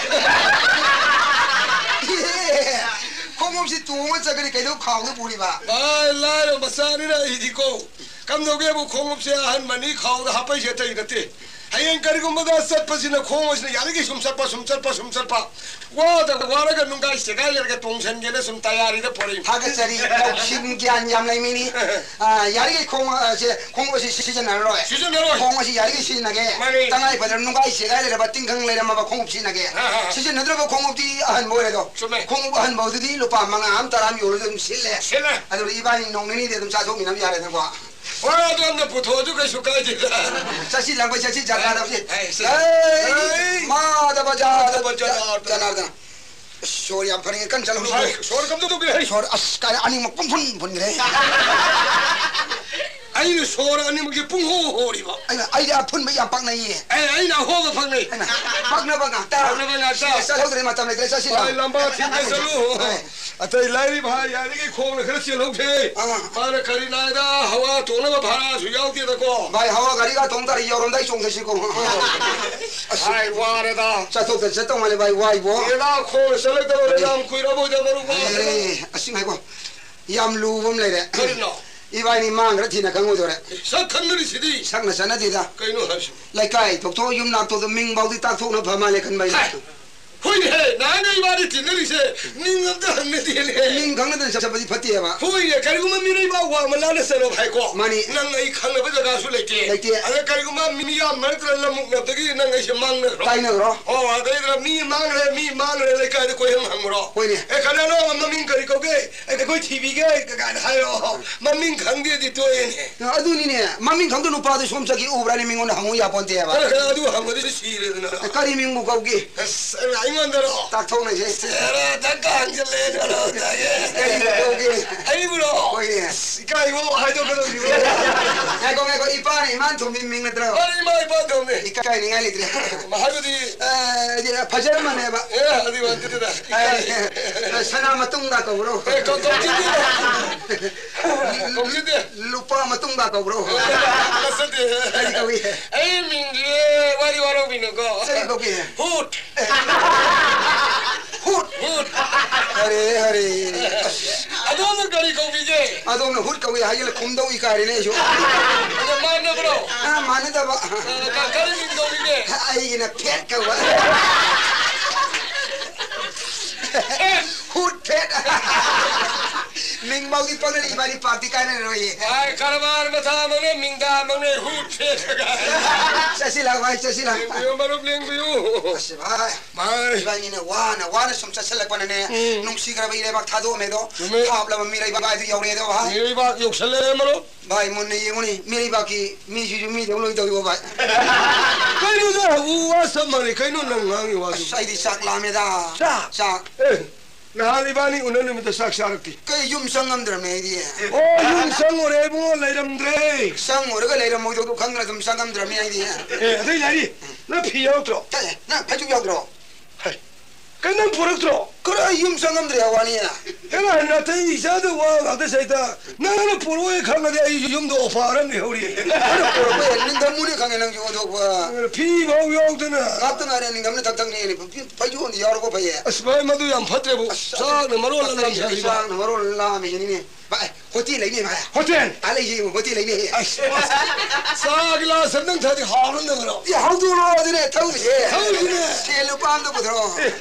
ꯈꯣꯡꯎꯞꯁꯤ ꯇꯣꯡꯉ ꯆꯠꯀꯅꯤ, ꯀꯩꯗꯧ ꯈꯥꯎꯗ ꯄꯨꯔꯤꯕ? ꯚꯥꯏ, ꯂꯥꯏꯔꯕ ꯃꯆꯥꯅꯤꯅ ꯑꯩꯗꯤꯀꯣ, ꯀꯝꯗꯧꯒꯦꯕꯨ, ꯈꯣꯡꯎꯞꯁꯦ ꯑꯍꯟꯕꯅꯤ, ꯈꯥꯎꯗ ꯍꯥꯞꯄꯩꯁꯦ ꯑꯇꯩ ꯅꯠꯇꯦ꯫ ꯍꯌꯦꯡ ꯀꯔꯤꯒꯨꯝꯕꯗ ꯆꯠꯄꯁꯤꯅ ꯈꯣꯡ ꯑꯁꯤꯅ ꯌꯥꯔꯤꯈꯩ ꯁꯨꯝ ꯆꯠꯄ, ꯁꯨꯝ ꯆꯠꯄ, ꯁꯨꯝ ꯆꯠꯄ꯫ ꯋꯥꯗ ꯋꯥꯔꯒ ꯅꯨꯡꯒꯥꯏ ꯁꯦꯒꯥꯏ ꯂꯩꯔꯒ ꯇꯣꯡꯁꯟꯒꯦꯅ ꯁꯨꯝ ꯇꯌꯥꯔꯤꯗ ꯄꯣꯔꯛꯏ꯫ ꯊꯥꯒꯠꯆꯔꯤ, ꯂꯧꯁꯤꯡ ꯒ꯭ꯌꯥꯟ ꯌꯥꯝ ꯂꯩ ꯃꯤꯅꯤ꯫ ꯑ, ꯌꯥꯔꯤꯈꯩ ꯈꯣꯡ ꯑꯁꯦ, ꯈꯣꯡꯎꯞ ꯑꯁꯤ ꯁꯤꯖꯤꯟꯅꯔꯔꯣꯏ꯫ ꯁꯤꯖꯤꯟꯅꯔꯣꯏ꯫ ꯈꯣꯡ ꯑꯁꯤ ꯌꯥꯔꯤꯈꯩ ꯁꯤꯖꯤꯟꯅꯒꯦ꯫ ꯃꯥꯅꯤ꯫ ꯇꯉꯥꯏ ꯐꯗꯅ ꯅꯨꯡꯒꯥꯏ ꯁꯦꯒꯥꯏ ꯂꯩꯔꯕ, ꯇꯤꯡꯈꯪ ꯂꯩꯔꯝꯃꯕ ꯈꯣꯡꯎꯞ ꯁꯤꯖꯤꯟꯅꯒꯦ꯫ ꯑ, ꯑ, ꯑ꯫ ꯁꯤꯖꯤꯟꯅꯗ꯭ꯔꯕ ꯈꯣꯡꯎꯞꯇꯤ ꯑꯍꯟꯕ ꯑꯣꯏꯔꯦꯗꯣ꯫ ꯆꯨꯝꯃꯦ꯫ ꯈꯣꯡꯎꯞ ꯑꯍꯟꯕ ꯑꯗꯨꯗꯤ ꯂꯨꯄꯥ ꯃꯉꯥ ꯑꯃ, ꯇꯔꯥ ꯑꯃ ꯌꯣꯜꯂꯒ ꯑꯗꯨꯝ ꯁꯤꯠꯂꯦ꯫ ꯁꯤꯠꯂꯦ꯫ ꯑꯗꯨꯅ ꯏꯕꯥꯅꯤ ꯅꯣꯡ ꯅꯤꯅꯤꯗꯤ ꯑꯗꯨꯝ ꯆꯥꯊꯣꯛꯃꯤꯟꯅꯕ ꯌꯥꯔꯦꯗꯅꯀꯣ꯫ ꯍꯣꯏ, ꯑꯗꯣꯝꯗ ꯄꯨꯊꯣꯛꯑꯁꯨ ꯀꯩꯁꯨ ꯀꯥꯏꯗꯦꯗ꯫ ꯆꯠꯁꯤ, ꯂꯥꯛꯄꯩ ꯆꯠꯁꯤ, ꯖꯒꯥꯗ ꯍꯧꯖꯤꯛ꯫ ꯑꯩ, ꯑꯩ, ꯆꯠꯁꯤ꯫ ꯑꯩ, ꯑꯩ, ꯃꯥꯙꯕ ꯖꯥꯗ ꯃꯥꯙꯕ ꯖꯅꯥꯔꯗꯅ꯫ ꯖꯅꯥꯔꯗꯅ꯫ ꯑꯁ, ꯁꯣꯔ ꯌꯥꯝ ꯐꯔꯦ, ꯀꯟꯅ ꯆꯠꯂꯨ꯫ ꯉꯁꯥꯏ ꯁꯣꯔ ꯀꯝꯗꯧ ꯇꯧꯒꯦ? ꯁꯣꯔ, ꯑꯁ, ꯀꯥꯏ ꯑꯅꯤꯃꯛ ꯄꯨꯡꯐꯨꯟ ꯐꯨꯟꯈ꯭ꯔꯦ꯫ ꯑꯩꯅ ꯁꯣꯔ ꯑꯅꯤꯃꯛꯁꯦ ꯄꯨꯡꯍꯣ ꯍꯣꯔꯤꯕ꯫ ꯑꯩꯅ, ꯑꯩꯗꯤ ꯑꯐꯨꯟꯕ ꯌꯥꯝ ꯄꯥꯛꯅꯩꯌꯦ꯫ ꯑꯩ, ꯑꯩꯅ ꯑꯍꯣꯕ ꯐꯪꯅꯩ꯫ ꯑꯩꯅ ꯄꯥꯛꯅꯕ ꯉꯥꯛꯇ꯫ ꯄꯥꯛꯅꯕ ꯉꯥꯛꯇ꯫ ꯁꯤ ꯆꯠꯍꯧꯗ꯭ꯔꯦ, ꯃꯇꯝ ꯂꯩꯇ꯭ꯔꯦ, ꯆꯠꯁꯤ ꯍꯣꯏ, ꯂꯥꯛꯑꯣ꯫ ꯂꯝꯕꯥ ꯊꯤꯟꯕ ꯆꯠꯂꯨ꯫ ꯍꯣꯏ꯫ ꯑꯇꯩ ꯂꯥꯏꯔꯤ ꯚꯥꯏ, ꯌꯥꯔꯤꯈꯩ ꯈꯣꯡꯅ ꯈꯔ ꯆꯦꯜꯍꯧꯁꯦ꯫ ꯑꯥ꯫ ꯃꯥꯅ ꯀꯔꯤ ꯅꯥꯏꯗ ꯍꯋꯥ ꯇꯣꯡꯅꯕ ꯚꯔꯥꯁꯨ ꯌꯥꯎꯗꯦꯗꯀꯣ꯫ ꯚꯥꯏ, ꯍꯋꯥ ꯒꯥꯔꯤꯒ ꯇꯣꯡ ꯇꯥꯔꯦ, ꯌꯧꯔꯝꯗꯥꯏ ꯆꯣꯡꯊꯁꯤꯀꯣ꯫ ꯑꯁ꯫ ꯚꯥꯏ, ꯋꯥꯔꯦꯗ꯫ ꯆꯠꯊꯣꯛꯇ ꯆꯠꯇꯧ ꯃꯥꯜꯂꯦ ꯚꯥꯏ, ꯋꯥꯏꯕꯣ꯫ ꯀꯨꯏꯔꯦꯗ, ꯈꯣꯡꯅ ꯆꯠꯂꯛꯇꯕ ꯌꯥꯝ ꯀꯨꯏꯔꯕꯣꯏꯗ, ꯃꯔꯨꯞ, ꯋꯥꯔꯦꯗ꯫ ꯑꯦ, ꯑꯁꯤ ꯉꯥꯏꯈꯣ꯫ ꯌꯥꯝ ꯂꯨꯕ ꯑꯃ ꯂꯩꯔꯦ꯫ ꯀꯔꯤꯅꯣ? ꯏꯕꯥꯅꯤ ꯃꯥꯡꯈ꯭ꯔ ꯊꯤꯅ ꯈꯪꯉꯨꯗꯣꯔꯦ꯫ ꯁꯛ ꯈꯪꯅꯔꯤꯁꯤꯗꯤ꯫ ꯁꯛꯅ ꯆꯠꯅꯗꯦꯗ꯫ ꯀꯩꯅꯣ ꯍꯥꯏꯁꯤꯕꯣ? ꯂꯩꯀꯥꯏ ꯊꯣꯛꯇꯣꯛꯑ ꯌꯨꯝ ꯂꯥꯛꯊꯣꯛꯇ ꯃꯤꯡ ꯐꯥꯎꯗꯤ ꯇꯥꯛꯊꯣꯛꯅ ꯐ ꯃꯥꯜꯂꯦ ꯈꯟꯕ ꯑꯩꯅ꯫ ꯍꯥꯏ꯫ ꯍꯣꯏꯅꯦꯍꯦ, ꯅꯍꯥꯟꯒꯩ ꯏꯕꯥꯅꯤ ꯇꯤꯟꯅꯔꯤꯁꯦ ꯃꯤꯡ ꯑꯝꯇ ꯍꯪꯅꯗꯦꯅꯦ꯫ ꯃꯤꯡ ꯈꯪꯅꯗꯅ ꯆꯠꯄꯗꯤ ꯐꯠꯇꯦꯕ꯫ ꯍꯣꯏꯅꯦ, ꯀꯔꯤꯒꯨꯝꯕ ꯃꯤꯔꯩꯕꯥꯛ ꯋꯥꯡꯃ ꯂꯥꯟꯅ ꯆꯠꯂꯣ ꯍꯥꯏꯀꯣ꯫ ꯃꯥꯅꯤ꯫ ꯅꯪ ꯑꯩ ꯈꯪꯅꯕ ꯖꯒꯥꯁꯨ ꯂꯩꯇꯦ꯫ ꯂꯩꯇꯦ꯫ ꯑꯗ ꯀꯔꯤꯒꯨꯝꯕ ꯃꯤꯌꯥꯝ ꯃꯔꯛꯇ ꯂꯝꯃꯨꯛꯅꯕꯗꯒꯤ ꯅꯪ ꯑꯩꯁꯦ ꯃꯥꯡꯅꯈ꯭ꯔꯣ꯫ ꯀꯥꯏꯅꯈ꯭ꯔꯣ꯫ ꯑꯣ, ꯑꯗꯩꯗ ꯃꯤ ꯃꯥꯡꯈ꯭ꯔꯦ, ꯃꯤ ꯃꯥꯡꯈ꯭ꯔꯦ, ꯂꯩꯀꯥꯏꯗ ꯀꯣꯏꯍꯪ ꯍꯪꯉꯨꯔꯣ꯫ ꯍꯣꯏꯅꯦ꯫ ꯑꯦ, ꯀꯅꯥꯅꯣ ꯃꯃꯤꯡ ꯀꯔꯤ ꯀꯧꯒꯦ? ꯑꯩꯈꯣꯏ ꯊꯤꯕꯤꯒꯦ ꯀꯥꯏꯅ ꯍꯥꯏꯔꯣ꯫ ꯃꯃꯤꯡ ꯈꯪꯗꯦꯗꯤ ꯇꯣꯛꯑꯦꯅꯦ꯫ ꯑꯗꯨꯅꯤꯅꯦ, ꯃꯃꯤꯡ ꯈꯪꯗ ꯅꯨꯄꯥꯗꯨ ꯁꯣꯝ ꯆꯠꯈꯤ ꯎꯕ꯭ꯔꯥꯅꯦ? ꯃꯤꯉꯣꯟꯗ ꯍꯪꯉꯨ ꯌꯥꯄꯣꯟꯇꯦꯕ꯫ ꯈꯔ ꯈꯔ ꯑꯗꯨ ꯍꯪꯕꯗꯤ ꯁꯤꯔꯦꯗꯅ꯫ ꯀꯔꯤ ꯃꯤꯡꯕꯨ ꯀꯧꯒꯦ? ꯑꯁ, ꯑꯩꯉꯣꯟꯗꯔꯣ? ꯇꯥꯛꯊꯣꯛꯅꯁꯦ꯫ ꯁꯦꯔꯥ, ꯅꯪꯒ ꯍꯪꯖꯜꯂꯦ, ꯀꯩꯅꯣ, ꯇꯥꯏꯌꯦ꯫ ꯀꯔꯤ ꯀꯧꯒꯦ? ꯑꯩꯕꯨꯔꯣ? ꯍꯣꯏꯅꯦ꯫ ꯑꯁ, ꯏꯀꯥꯏꯕꯣ, ꯍꯥꯏꯗꯣꯛꯀꯗꯧꯁꯤꯕꯣ? ꯉꯥꯏꯈꯣ, ꯉꯥꯏꯈꯣ, ꯏꯄꯥꯅ ꯏꯃꯥꯟ ꯊꯣꯝꯕꯤ ꯃꯤꯡ ꯅꯠꯇ꯭ꯔꯣ? ꯃꯥꯅꯤ, ꯏꯃꯥ ꯏꯄꯥ ꯊꯣꯝꯃꯦ꯫ ꯏꯀꯥꯏꯅꯤꯡꯉꯥꯏ ꯂꯩꯇ꯭ꯔꯦ꯫ ꯍꯥꯏꯕꯗꯤ ꯑ, ꯐꯖꯔꯝꯃꯅꯦꯕ꯫ ꯑꯦ, ꯑꯗꯨꯒꯤ ꯋꯥ ꯅꯠꯇꯦꯗ꯫ ꯏꯀꯥꯏ꯫ ꯑ, ꯁꯅꯥ ꯃꯇꯨꯝꯒ ꯀꯧꯕ꯭ꯔꯣ? ꯑꯦ, ꯀꯧ-, ꯀꯧꯖꯗꯦꯗ꯫ ꯀꯧꯖꯗꯦ꯫ ꯂꯨꯄꯥ ꯃꯇꯨꯝꯒ ꯀꯧꯕ꯭ꯔꯣ? ꯑꯦ, ꯀꯧꯖꯗꯦ꯫ ꯀꯔꯤ ꯀꯧꯏ? ꯑꯩ ꯃꯤꯡꯁꯦ ꯋꯥꯔꯤ ꯋꯥꯔꯧꯕꯤꯅꯨꯀꯣ꯫ ꯀꯔꯤ ꯀꯧꯒꯦ? ꯍꯨꯠ꯫ ꯍꯨꯠ꯫ ꯍꯨꯠ꯫ ꯑꯔꯦ, ꯑꯔꯦ꯫ ꯑꯁ꯫ ꯑꯗꯣꯝꯅ ꯀꯔꯤ ꯀꯧꯕꯤꯒꯦ? ꯑꯗꯣꯝꯅ ꯍꯨꯠ ꯀꯧꯏ ꯍꯥꯏꯖꯤꯜꯂ ꯈꯨꯝꯗꯧ ꯏꯀꯥꯏꯔꯦꯅꯦ ꯑꯩꯁꯨ꯫ ꯑꯗꯣ ꯃꯥꯟꯅꯕ꯭ꯔꯣ? ꯑ, ꯃꯥꯟꯅꯗꯕ꯫ ꯑ, ꯀ-, ꯀꯔꯤ ꯃꯤꯡ ꯀꯧꯕꯤꯒꯦ? ꯑꯩꯒꯤꯅ ꯐꯦꯠ ꯀꯧꯕ꯫ ꯑꯦ! ꯍꯨꯠ ꯐꯦꯠ꯫ ꯃꯤꯡ ꯐꯥꯎꯗꯤ ꯄꯪꯅꯔꯤ ꯏꯕꯥꯅꯤ ꯄꯥꯛꯇꯤ ꯀꯥꯏꯅꯔꯣꯏꯌꯦ꯫ ꯚꯥꯏ, ꯀꯔꯕꯥꯔ ꯃꯊꯥ ꯑꯃꯅꯦ, ꯃꯤꯡꯗꯥ ꯑꯃꯅꯦ, ꯍꯨꯠ ꯐꯦꯠ꯫ ꯆꯠꯁꯤ ꯂꯥꯎ ꯚꯥꯏ, ꯆꯠꯁꯤ ꯂꯥꯎ꯫ ꯂꯦꯡꯕꯤꯌꯨ, ꯃꯔꯨꯞ, ꯂꯦꯡꯕꯤꯌꯨ꯫ ꯑꯁ ꯚꯥꯏ꯫ ꯃꯥꯅꯦ꯫ ꯏꯕꯥꯅꯤꯅ ꯋꯥꯅ ꯋꯥꯅ ꯁꯨꯝ ꯆꯠꯁꯤꯜꯂꯛꯄꯅꯅꯦ, ꯎꯝ꯫ ꯅꯨꯡꯁꯤꯈ꯭ꯔꯕ ꯏꯔꯩꯕꯥꯛ ꯊꯥꯗꯣꯛꯑꯝꯃꯦꯗꯣ, ꯆꯨꯝꯃꯦ꯫ ꯊꯥꯞꯂꯕ ꯃꯤꯔꯩꯕꯥꯛ ꯍꯥꯏꯗꯨ ꯌꯧꯔꯛꯑꯦꯗꯣ ꯚꯥꯏ꯫ ꯃꯤꯔꯩꯕꯥꯛ ꯌꯧꯁꯜꯂꯛꯑꯦ ꯃꯔꯨꯞ꯫ ꯚꯥꯏ, ꯃꯨꯟꯅ ꯌꯦꯡꯉꯨꯅꯦ, ꯃꯤꯔꯩꯕꯥꯛꯀꯤ ꯃꯤꯁꯤꯁꯨ ꯃꯤꯗꯧ ꯂꯣꯏ ꯇꯧꯏꯕꯣ ꯚꯥꯏ꯫ ꯀꯩꯅꯣꯗ ꯎ ꯋꯥ ꯆꯞ ꯃꯥꯟꯅꯩ, ꯀꯩꯅꯣ ꯅꯪ ꯉꯥꯡꯉꯤ ꯋꯥꯗꯨ? ꯑꯁ, ꯑꯩꯗꯤ ꯆꯥꯛ ꯂꯥꯝꯃꯦꯗ꯫ ꯆꯥꯛ? ꯆꯥꯛ꯫ ꯑꯦ, ꯅꯍꯥꯟ ꯏꯕꯥꯅꯤ ꯎꯅ ꯅꯨꯃꯤꯠꯇ ꯆꯥꯛ ꯆꯥꯔꯛꯇꯦ꯫ ꯀꯩ ꯌꯨꯝ ꯆꯪꯉꯝꯗ꯭ꯔꯕꯅꯦ ꯑꯩꯗꯤ꯫ ꯑꯣ, ꯌꯨꯝ ꯆꯪꯉꯨꯔꯦ ꯏꯕꯨꯡꯉꯣ, ꯂꯩꯔꯝꯗ꯭ꯔꯦ꯫ ꯆꯪꯉꯨꯔꯒ ꯂꯩꯔꯝꯃꯣꯏꯗꯧꯗꯣ ꯈꯪꯗꯅ ꯑꯗꯨꯝ ꯆꯪꯉꯝꯗ꯭ꯔꯕꯅꯦ ꯑꯩꯗꯤ꯫ ꯑꯦ, ꯑꯗꯩ ꯂꯥꯏꯔꯤ, ꯅꯪ ꯐꯤ ꯌꯥꯎꯗ꯭ꯔꯣ? ꯀꯩ, ꯅꯪ ꯐꯩꯖꯨꯞ ꯌꯥꯎꯗ꯭ꯔꯣ? ꯍꯩ, ꯀꯩ ꯅꯪ ꯄꯨꯔꯛꯇ꯭ꯔꯣ? ꯀꯔꯥꯏ ꯌꯨꯝ ꯆꯪꯉꯝꯗ꯭ꯔꯦ ꯋꯥꯅꯤ꯫ ꯍꯦꯔꯥ, ꯅꯥꯇꯩ ꯆꯥꯗ ꯋꯥ ꯉꯥꯛꯇ ꯁꯩꯇ꯫ ꯅꯪꯅ ꯄꯨꯔꯛꯑꯣꯏ ꯈꯪꯉꯗꯤ ꯑꯩ ꯌꯨꯝꯗ ꯑꯣꯐꯔ ꯑꯃ ꯂꯩꯍꯧꯔꯤ꯫ ꯑꯩꯅ ꯄꯨꯔꯛꯄ ꯍꯦꯛ ꯅꯤꯡꯊꯝꯃꯨꯅꯦ ꯈꯪꯉꯦ ꯅꯪꯁꯨ ꯑꯣꯟꯊꯣꯛꯄ꯫ ꯐꯤ ꯐꯥꯎ ꯌꯥꯎꯗꯅ꯫ ꯉꯥꯛꯇ ꯉꯥꯏꯔꯦ ꯅꯤꯡꯊꯝꯅ ꯊꯛ ꯊꯛꯅꯦꯅꯦ꯫ ꯐꯤ-, ꯐꯤ-, ꯐꯩꯖꯣꯝꯗꯤ ꯌꯥꯎꯔꯛꯄ ꯐꯩꯌꯦ꯫ ꯑꯁ ꯚꯥꯏ, ꯃꯗꯨ ꯌꯥꯝ ꯐꯠꯇ꯭ꯔꯦꯕꯨ꯫ ꯑꯁ, ꯆꯥꯛꯅ ꯃꯔꯣꯜ ꯑꯃ ꯐꯠꯇ꯭ꯔꯦ, ꯂꯥꯝꯁꯤꯜꯂꯤꯕ꯫ ꯆꯥꯛꯅ ꯃꯔꯣꯜ ꯑꯃ ꯂꯥꯝꯃꯤꯁꯤꯅꯤꯅꯦ꯫ ꯚꯥꯏ, ꯍꯣꯇꯦꯜ ꯂꯩꯅꯦ ꯚꯥꯏ꯫ ꯍꯣꯇꯦꯜ? ꯑꯥ, ꯂꯩꯌꯦ, ꯍꯣꯇꯦꯜ ꯂꯩꯅꯦ꯫ ꯑꯁ, ꯆꯥ ꯒꯤꯂꯥꯁ ꯑꯝꯇꯪ ꯊꯛꯑꯗꯤ ꯍꯥꯎꯔꯝꯗꯕ꯭ꯔꯣ? ꯑꯦ, ꯍꯧꯗꯣꯔꯛꯑꯣ ꯑꯗꯨꯅꯦ ꯊꯛꯎꯁꯦ꯫ ꯊꯛꯎꯁꯤꯅꯦ꯫ ꯁꯦ ꯂꯨꯄꯥ ꯑꯝꯇ ꯄꯨꯊꯣꯔꯛꯑꯣ꯫ ꯑꯦ,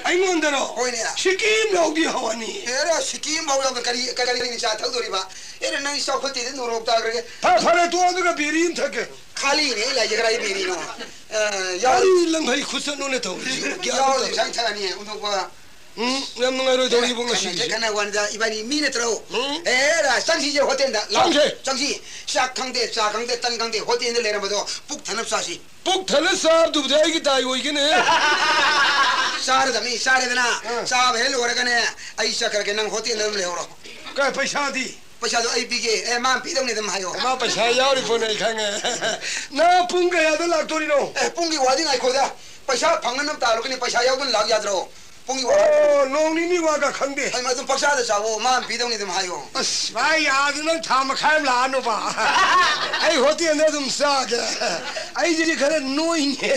ꯑꯩꯉꯣꯟꯗꯔꯣ? ꯍꯣꯏꯅꯦ꯫ ꯁꯤꯀꯤꯝ ꯌꯥꯎꯗꯤ ꯍꯧꯔꯅꯤ꯫ ꯑꯦꯔꯥ, ꯁꯤꯀꯤꯝ ꯐꯥꯎ ꯌꯥꯎꯗꯅ ꯀꯔꯤ, ꯀꯔꯤ, ꯀꯔꯤ ꯆꯥ ꯊꯛꯇꯣꯔꯤꯕ? ꯑꯦꯔꯥ, ꯅꯪ ꯆꯥꯎꯈꯠꯇꯦꯗ ꯅꯣꯔꯣꯛ ꯇꯥꯈ꯭ꯔꯒꯦ꯫ ꯐ-, ꯐꯔꯦ, ꯇꯣꯛꯑꯣ, ꯑꯗꯨꯒ ꯕꯤꯔꯤ ꯑꯃ ꯊꯛꯀꯦ꯫ ꯈꯥꯂꯤꯅꯦ ꯑꯩ ꯂꯥꯏꯁꯦ, ꯀꯔꯥꯏ ꯕꯤꯔꯤꯅꯣ? ꯑ, ꯌꯥꯎ-, ꯀꯔꯤ ꯂꯪꯐꯩ ꯈꯨꯠꯆꯠꯅꯣꯅꯦ ꯇꯧꯔꯤꯁꯤ? ꯒ꯭ꯌꯥꯟ ꯑꯃ ꯌꯥꯎꯔꯗꯤ ꯇꯥꯗꯦ꯫ ꯁꯨꯃꯥꯏꯅ ꯊꯛꯑꯅꯤ, ꯑꯣꯟꯊꯣꯛꯄ꯫ ꯎꯝ, ꯌꯥꯝ ꯅꯨꯡꯉꯥꯏꯔꯣꯏꯗꯧꯔꯤꯕꯣ ꯉꯁꯤꯁꯦ? ꯀꯟꯅ ꯋꯥꯅꯤꯗ ꯏꯕꯥꯅꯤ ꯃꯤ ꯅꯠꯇ꯭ꯔꯣ? ꯎꯝ꯫ ꯑꯦ, ꯔꯥ, ꯆꯪꯁꯤꯁꯦ ꯍꯣꯇꯦꯜꯗ꯫ ꯂꯥꯎ꯫ ꯆꯪꯁꯦ꯫ ꯆꯪꯁꯤ꯫ ꯆꯥꯛ ꯈꯪꯗꯦ, ꯆꯥ ꯈꯪꯗꯦ, ꯇꯟ ꯈꯪꯗꯦ, ꯍꯣꯇꯦꯜꯗ ꯂꯩꯔꯝꯕꯗꯣ ꯄꯨꯛ ꯊꯟꯅꯕ ꯆꯥꯁꯤ꯫ ꯄꯨꯛ ꯊꯟꯅ ꯆꯥꯕꯗꯨꯕꯨꯗꯤ ꯑꯩꯒꯤ ꯗꯥꯏ ꯑꯣꯏꯒꯦꯅꯦ꯫ ꯆꯥꯔꯗꯕꯅꯤ, ꯆꯥꯔꯦꯗꯅ꯫ ꯑꯥ꯫ ꯆꯥꯕ ꯍꯦꯛ ꯂꯣꯏꯔꯒꯅꯦ, ꯑꯩ ꯆꯠꯈ꯭ꯔꯒꯦ, ꯅꯪ ꯍꯣꯇꯦꯜꯗ ꯑꯗꯨꯝ ꯂꯩꯍꯧꯔꯣ꯫ ꯀꯥꯏ ꯄꯩꯁꯥꯗꯤ? ꯄꯩꯁꯥꯗꯣ ꯑꯩ ꯄꯤꯒꯦ꯫ ꯑꯦ, ꯃꯥꯅ ꯄꯤꯗꯧꯅꯤ ꯑꯗꯨꯝ ꯍꯥꯏꯌꯣ꯫ ꯃꯥ ꯄꯩꯁꯥ ꯌꯥꯎꯔꯤ ꯄꯣꯠꯅꯦ ꯑꯩ ꯈꯪꯉꯦ꯫ ꯅꯪ ꯄꯨꯡ ꯀꯌꯥꯗ ꯂꯥꯛꯇꯣꯔꯤꯅꯣ? ꯑꯦ, ꯄꯨꯡꯒꯤ ꯋꯥꯗꯤ ꯉꯥꯏꯈꯣꯗ꯫ ꯄꯩꯁꯥ ꯐꯪꯅꯅꯕ ꯇꯥꯜꯂꯨꯒꯅꯤ, ꯄꯩꯁꯥ ꯌꯥꯎꯗꯅ ꯂꯥꯛ ꯌꯥꯗ꯭ꯔꯣ? ꯄꯨꯡꯒꯤ ꯋꯥ꯫ ꯑꯣ, ꯅꯣꯡ ꯅꯤꯅꯤ ꯋꯥꯒ ꯈꯪꯗꯦ꯫ ꯍꯩꯃꯥ, ꯑꯗꯨꯝ ꯄꯪꯆꯥꯗ ꯆꯥꯋꯣ, ꯃꯥꯅ ꯄꯤꯗꯧꯅꯤ ꯑꯗꯨꯝ ꯍꯥꯏꯌꯣ꯫ ꯑꯁ, ꯚꯥꯏ, ꯑꯥꯗ ꯅꯪ ꯊꯥ ꯃꯈꯥꯏ ꯑꯃ ꯂꯥꯛꯑꯅꯨꯕ꯫ ꯑꯩ ꯍꯣꯇꯦꯜꯗ ꯑꯗꯨꯝ ꯆꯥꯒꯦ꯫ ꯑꯩꯁꯤꯗꯤ ꯈꯔ ꯅꯣꯏꯅꯦ꯫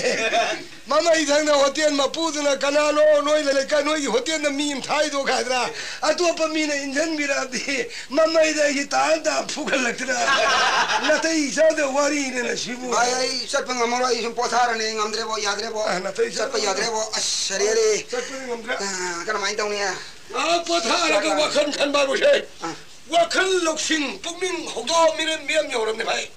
ꯃꯃꯩ ꯊꯪꯅ ꯍꯣꯇꯦꯜ ꯃꯄꯨꯗꯨꯅ, "ꯀꯅꯥꯅꯣ ꯅꯣꯏ ꯂꯩꯀꯥꯏ, ꯅꯣꯏꯒꯤ ꯍꯣꯇꯦꯜꯗ ꯃꯤ ꯑꯃ ꯊꯥꯏꯗꯣ?" ꯍꯥꯏꯗꯅ ꯑꯇꯣꯞꯄ ꯃꯤꯅ ꯏꯟꯁꯤꯟꯕꯤꯔꯛꯑꯗꯤ ꯃꯃꯩꯗ ꯑꯩꯒꯤ ꯇꯥꯟ ꯇꯥꯟ ꯐꯨꯒꯠꯂꯛꯇꯅ ꯅꯥꯇꯩ ꯆꯥꯗ ꯋꯥꯔꯤꯅꯦꯅ ꯁꯤꯕꯨ꯫ ꯚꯥꯏ, ꯑꯩ ꯆꯠꯄ ꯉꯝꯃꯔꯣꯏ, ꯑꯩ ꯁꯨꯝ ꯄꯣꯊꯥꯔꯅꯤ, ꯑꯩ ꯉꯝꯗ꯭ꯔꯦꯕꯣ, ꯌꯥꯗ꯭ꯔꯦꯕꯣ꯫ ꯑ, ꯅꯥꯇꯩ ꯆꯠꯄ ꯆꯥꯗ ꯌꯥꯗ꯭ꯔꯦꯕꯣ, ꯑꯁ, ꯁꯔꯦꯔꯦ꯫ ꯆꯠꯄꯗꯤ ꯉꯝꯗ꯭ꯔꯦ꯫ ꯑ, ꯀꯔꯝꯍꯥꯏꯅ ꯇꯧꯅꯤ? ꯑ, ꯄꯣꯊꯥꯔꯒ ꯋꯥꯈꯜ ꯈꯟꯕ ꯍꯥꯏꯕꯁꯦ꯫ ꯑ꯫ ꯋꯥꯈꯜ ꯂꯧꯁꯤꯡ, ꯄꯨꯛꯅꯤꯡ ꯍꯧꯗꯣꯛꯑ ꯃꯤꯔꯝ, ꯃꯤꯔꯝ ꯌꯧꯔꯝꯅꯦ ꯚꯥꯏ꯫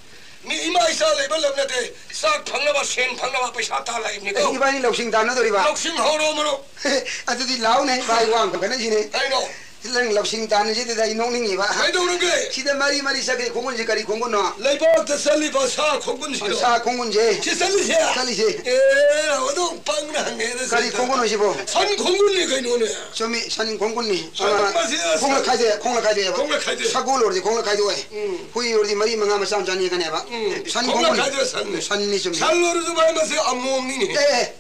ꯃꯤ ꯏꯃꯥ ꯏꯆꯥ ꯂꯩꯕ ꯂꯝ ꯅꯠꯇꯦ, ꯆꯥꯛ ꯐꯪꯅꯕ, ꯁꯦꯟ ꯐꯪꯅꯕ ꯄꯩꯁꯥ ꯇꯥꯜꯂꯛꯏꯕꯅꯤꯀꯣ꯫ ꯑꯦ, ꯏꯕꯥꯅꯤ ꯂꯧꯁꯤꯡ ꯇꯥꯟꯅꯗꯣꯔꯤꯕ? ꯂꯧꯁꯤꯡ ꯍꯧꯔꯣ, ꯃꯔꯨꯞ꯫ ꯑꯗꯨꯗꯤ ꯂꯥꯎꯅꯦ, ꯚꯥꯏ, ꯋꯥ ꯑꯃꯈꯛ ꯈꯟꯅꯁꯤꯅꯦ꯫ ꯀꯩꯅꯣ? ꯅꯪ ꯂꯧꯁꯤꯡ ꯇꯥꯟꯅꯁꯤꯗꯨꯗ ꯑꯩ ꯅꯣꯛꯅꯤꯡꯉꯤꯕ꯫ ꯀꯩꯗꯧꯔꯒꯦ? ꯁꯤꯗ ꯃꯔꯤ ꯃꯔꯤ ꯆꯠꯈ꯭ꯔꯤ ꯈꯣꯡꯒꯨꯟꯁꯤ ꯀꯔꯤ ꯈꯣꯡꯒꯨꯟꯅꯣ? ꯂꯩꯕꯥꯛꯇ ꯆꯠꯂꯤꯕ ꯁꯥ ꯈꯣꯡꯒꯨꯟꯁꯤꯔꯣ? ꯁꯥ ꯈꯣꯡꯒꯨꯟꯁꯦ꯫ ꯁꯤ ꯆꯠꯂꯤꯁꯦ? ꯆꯠꯂꯤꯁꯦ꯫ ꯑꯦ, ꯑꯗꯨꯝ ꯄꯪꯅ ꯍꯪꯉꯦꯗ, ꯀꯔꯤ ꯁꯤꯗ꯫ ꯈꯣꯡꯒꯨꯟꯅꯣ ꯁꯤꯕꯣ? ꯁꯟ ꯈꯣꯡꯒꯨꯟꯅꯤ ꯀꯩꯅꯣꯅꯦ꯫ ꯆꯨꯝꯃꯤ, ꯁꯟ ꯈꯣꯡꯒꯨꯟꯅꯤ꯫ ꯁꯟ ꯑ, ꯃꯁꯤ ꯈꯣꯡꯅ ꯈꯥꯏꯗꯣꯛꯑꯦ, ꯈꯣꯡꯅ ꯈꯥꯏꯗꯣꯛꯑꯦꯕ꯫ ꯈꯣꯡꯅ ꯈꯥꯏꯗꯣꯛꯑꯦ꯫ ꯁꯒꯣꯜ ꯑꯣꯏꯔꯗꯤ ꯈꯣꯡꯅ ꯈꯥꯏꯗꯣꯛꯑꯦ꯫ ꯎꯝ꯫ ꯍꯨꯏ ꯑꯣꯏꯔꯗꯤ ꯃꯔꯤ ꯃꯉꯥ ꯃꯆꯥ ꯃꯆꯥ ꯅꯦꯛꯀꯅꯦꯕ꯫ ꯎꯝ꯫ ꯁꯟ ꯈꯣꯡꯅ ꯈꯣꯡꯒꯨꯟ꯫ ꯈꯥꯏꯗꯣꯛꯑꯦ, ꯁꯟꯅꯤ꯫ ꯁꯟꯅꯤ, ꯆꯨꯝꯃꯤ꯫ ꯁꯟ ꯑꯣꯏꯔꯁꯨ ꯚꯥꯏ, ꯃꯁꯤ ꯑꯃꯣꯝꯅꯤꯅꯦ꯫ ꯑꯦ, ꯑꯦ꯫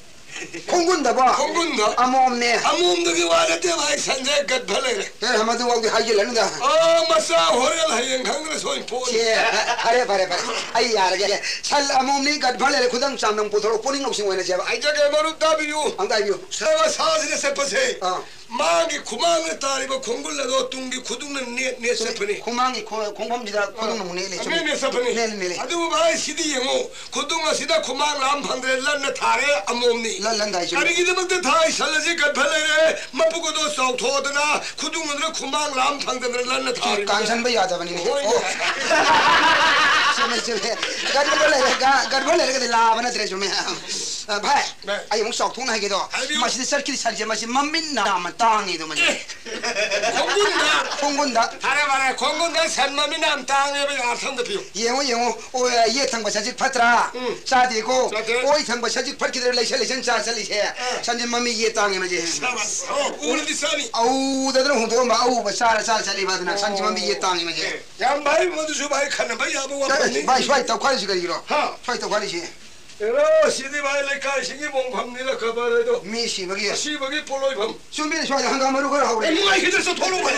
ꯈꯣꯡꯒꯨꯟꯗꯕꯣ? ꯈꯣꯡꯒꯨꯟꯗ꯫ ꯑꯃꯣꯝꯅꯦ꯫ ꯑꯃꯣꯝꯗꯒꯤ ꯋꯥ ꯅꯠꯇꯦ ꯚꯥꯏ, ꯁꯟꯁꯦ ꯒꯠꯐ ꯂꯩꯔꯦ꯫ ꯑꯦ, ꯃꯗꯨꯐꯥꯎꯗꯤ ꯍꯥꯏꯖꯤꯜꯂꯅꯨꯗ꯫ ꯑꯣ, ꯃꯆꯥ ꯍꯣꯔꯦꯟ ꯍꯌꯦꯡ ꯈꯪꯗꯅ ꯁꯣꯏ ꯄꯣꯛꯅꯤ꯫ ꯁꯦ, ꯐꯔꯦ, ꯐꯔꯦ, ꯐꯔꯦ꯫ ꯑꯩ ꯌꯥꯔꯒꯦ꯫ ꯁꯟ ꯑꯃꯣꯝꯅꯤ ꯒꯠꯐ ꯂꯩꯔꯦ, ꯈꯨꯗꯝ ꯆꯥꯡꯗꯝ ꯄꯨꯊꯣꯔꯛꯑꯣ, ꯄꯨꯛꯅꯤꯡ ꯂꯧꯁꯤꯡ ꯑꯣꯏꯅꯁꯦꯕ꯫ ꯍꯥꯏꯖꯒꯦ, ꯃꯔꯨꯞ ꯇꯥꯕꯤꯌꯨ꯫ ꯑꯝꯇ ꯍꯥꯏꯕꯤꯌꯨ꯫ ꯁꯥ-, ꯁꯥꯁꯤꯗ ꯆꯠꯄꯁꯦ꯫ ꯑꯥ꯫ ꯃꯥꯒꯤ ꯈꯨꯃꯥꯡꯗ ꯇꯥꯔꯤꯕ ꯈꯣꯡꯒꯨꯜ ꯑꯗꯣ ꯇꯨꯡꯒꯤ ꯈꯨꯗꯨꯡꯅ ꯅꯦꯠ ꯅꯦꯠ ꯆꯠꯄꯅꯤ꯫ ꯈꯨꯃꯥꯡꯒꯤ ꯈꯣ-, ꯈꯣꯡꯐꯝꯁꯤꯗ ꯈꯨꯗꯨꯡꯅ ꯑꯃꯨꯛ ꯅꯦꯠꯂꯦ, ꯆꯨꯝꯃꯤ꯫ ꯅꯦꯠ ꯅꯦꯠ ꯆꯠꯄꯅꯤ꯫ ꯅꯦꯠꯂꯦ, ꯅꯦꯠꯂꯦ꯫ ꯑꯗꯨꯕꯨ ꯚꯥꯏ, ꯁꯤꯗꯤ ꯌꯦꯡꯉꯨ, ꯈꯨꯗꯨꯡ ꯑꯁꯤꯗ ꯈꯨꯃꯥꯡ ꯂꯥꯝ ꯐꯪꯗ꯭ꯔꯦ, ꯂꯟꯅ ꯊꯥꯔꯦ, ꯑꯃꯣꯝꯅꯤ꯫ ꯂꯟ, ꯂꯟ ꯊꯥꯏ, ꯆꯨꯝꯃꯤ꯫ ꯀꯔꯤꯒꯤꯗꯃꯛꯇ ꯊꯥꯏ? ꯁꯟ ꯑꯁꯤ ꯒꯠꯐ ꯂꯩꯔꯦ, ꯃꯄꯨꯛ ꯑꯗꯣ ꯆꯥꯎꯊꯣꯛꯑꯗꯅ ꯈꯨꯗꯨꯡ ꯑꯗꯨꯅ ꯈꯨꯃꯥꯡ ꯂꯥꯝ ꯐꯪꯗꯗꯅ ꯂꯟꯅ ꯊꯥꯔꯤꯕꯅꯤ꯫ ꯀꯥꯟꯁꯟꯕ ꯌꯥꯗꯕꯅꯤꯅꯦ꯫ ꯍꯣꯏꯅꯦ꯫ ꯑꯣ꯫ ꯆꯨꯝꯃꯦ, ꯆꯨꯝꯃꯦ꯫ ꯒꯠꯐ ꯂꯩꯔꯦ, ꯒ-, ꯒꯠꯐ ꯂꯩꯔꯒꯗꯤ ꯂꯥꯕ ꯅꯠꯇ꯭ꯔꯦ, ꯆꯨꯝꯃꯦ꯫ ꯑ, ꯚꯥꯏ, ꯚꯥꯏ꯫ ꯑꯩ ꯑꯃꯨꯛ ꯆꯥꯎꯊꯣꯛꯅ ꯍꯥꯏꯒꯦꯗꯣ꯫ ꯍꯥꯏꯕꯤꯌꯨ꯫ ꯃꯁꯤꯗ ꯆꯠꯈꯤꯗꯤ ꯁꯟꯁꯦ, ꯃꯁꯤ ꯃꯃꯤꯠ ꯅꯥꯝꯃ ꯇꯥꯡꯉꯤꯗꯣ, ꯃꯁꯤ꯫ ꯑꯦ, ꯈꯣꯡꯒꯨꯟꯗ꯫ ꯈꯣꯡꯒꯨꯟꯗ꯫ ꯐꯔꯦ, ꯐꯔꯦ, ꯈꯣꯡꯒꯨꯟꯗ ꯁꯟ ꯃꯃꯤꯠ ꯅꯥꯝ ꯇꯥꯡꯉꯦꯕ, ꯑꯥꯔꯊ ꯑꯝꯗ ꯄꯤꯌꯨ꯫ ꯌꯦꯡꯉꯣ, ꯌꯦꯡꯉꯣ꯫ ꯑꯣ, ꯌꯦꯠ ꯊꯪꯕ ꯁꯖꯤꯛ ꯐꯠꯇ꯭ꯔꯥ? ꯎꯝ꯫ ꯆꯥꯗꯦꯀꯣ꯫ ꯆꯥꯗꯦ꯫ ꯑꯣꯏ ꯊꯪꯕ ꯁꯖꯤꯛ ꯐꯠꯈꯤꯗ꯭ꯔꯥ? ꯂꯩꯁꯟ, ꯂꯩꯁꯟ ꯆꯥ ꯆꯠꯂꯤꯁꯦ꯫ ꯑꯥ꯫ ꯁꯟꯁꯦ ꯃꯃꯤꯠ ꯌꯦꯠ ꯇꯥꯡꯉꯦ, ꯃꯁꯤ꯫ ꯁꯥꯕꯥꯁ꯫ ꯑꯣ, ꯎꯔꯗꯤ ꯆꯥꯅꯤ꯫ ꯑꯎꯗ ꯑꯗꯨꯅ ꯍꯨꯟꯗꯣꯛꯑꯝꯕ ꯑꯎꯕ ꯆꯥꯔ, ꯆꯥꯔ ꯆꯠꯂꯤꯕ ꯑꯗꯨꯅ ꯁꯟꯁꯦ ꯃꯃꯤꯠ ꯌꯦꯠ ꯇꯥꯡꯉꯦ, ꯃꯁꯤ꯫ ꯑꯦ, ꯌꯥꯝ ꯐꯩ, ꯃꯗꯨꯁꯨ ꯚꯥꯏ, ꯈꯟꯅꯕ ꯌꯥꯕ ꯋꯥꯐꯝꯅꯤ꯫ ꯚꯥꯏ, ꯁ꯭ꯋꯥꯏ ꯇꯧꯈꯥꯏꯔꯤꯁꯤ ꯀꯔꯤꯒꯤꯅꯣ? ꯍꯥ? ꯁ꯭ꯋꯥꯏ ꯇꯧꯈꯥꯏꯔꯤꯁꯤ꯫ ꯑꯦꯔꯥ, ꯁꯤꯗꯤ ꯚꯥꯏ, ꯂꯩꯀꯥꯏꯁꯤꯒꯤ ꯃꯣꯡꯐꯝꯅꯤꯅ ꯈꯕꯔ ꯍꯥꯏꯗꯣ꯫ ꯃꯤ ꯁꯤꯕꯒꯤ꯫ ꯑꯁꯤꯕꯒꯤ ꯄꯣꯠꯂꯣꯏꯐꯝ꯫ ꯆꯨꯝꯃꯤ, ꯁ꯭ꯋꯥꯏꯗ ꯍꯪꯒꯥꯝ ꯃꯔꯨ ꯈꯔ ꯍꯧꯔꯦ꯫ ꯑꯦ, ꯅꯨꯡꯉꯥꯏꯈꯤꯗ꯭ꯔꯦ, ꯆꯠꯊꯣꯛꯂꯣ, ꯚꯥꯏ꯫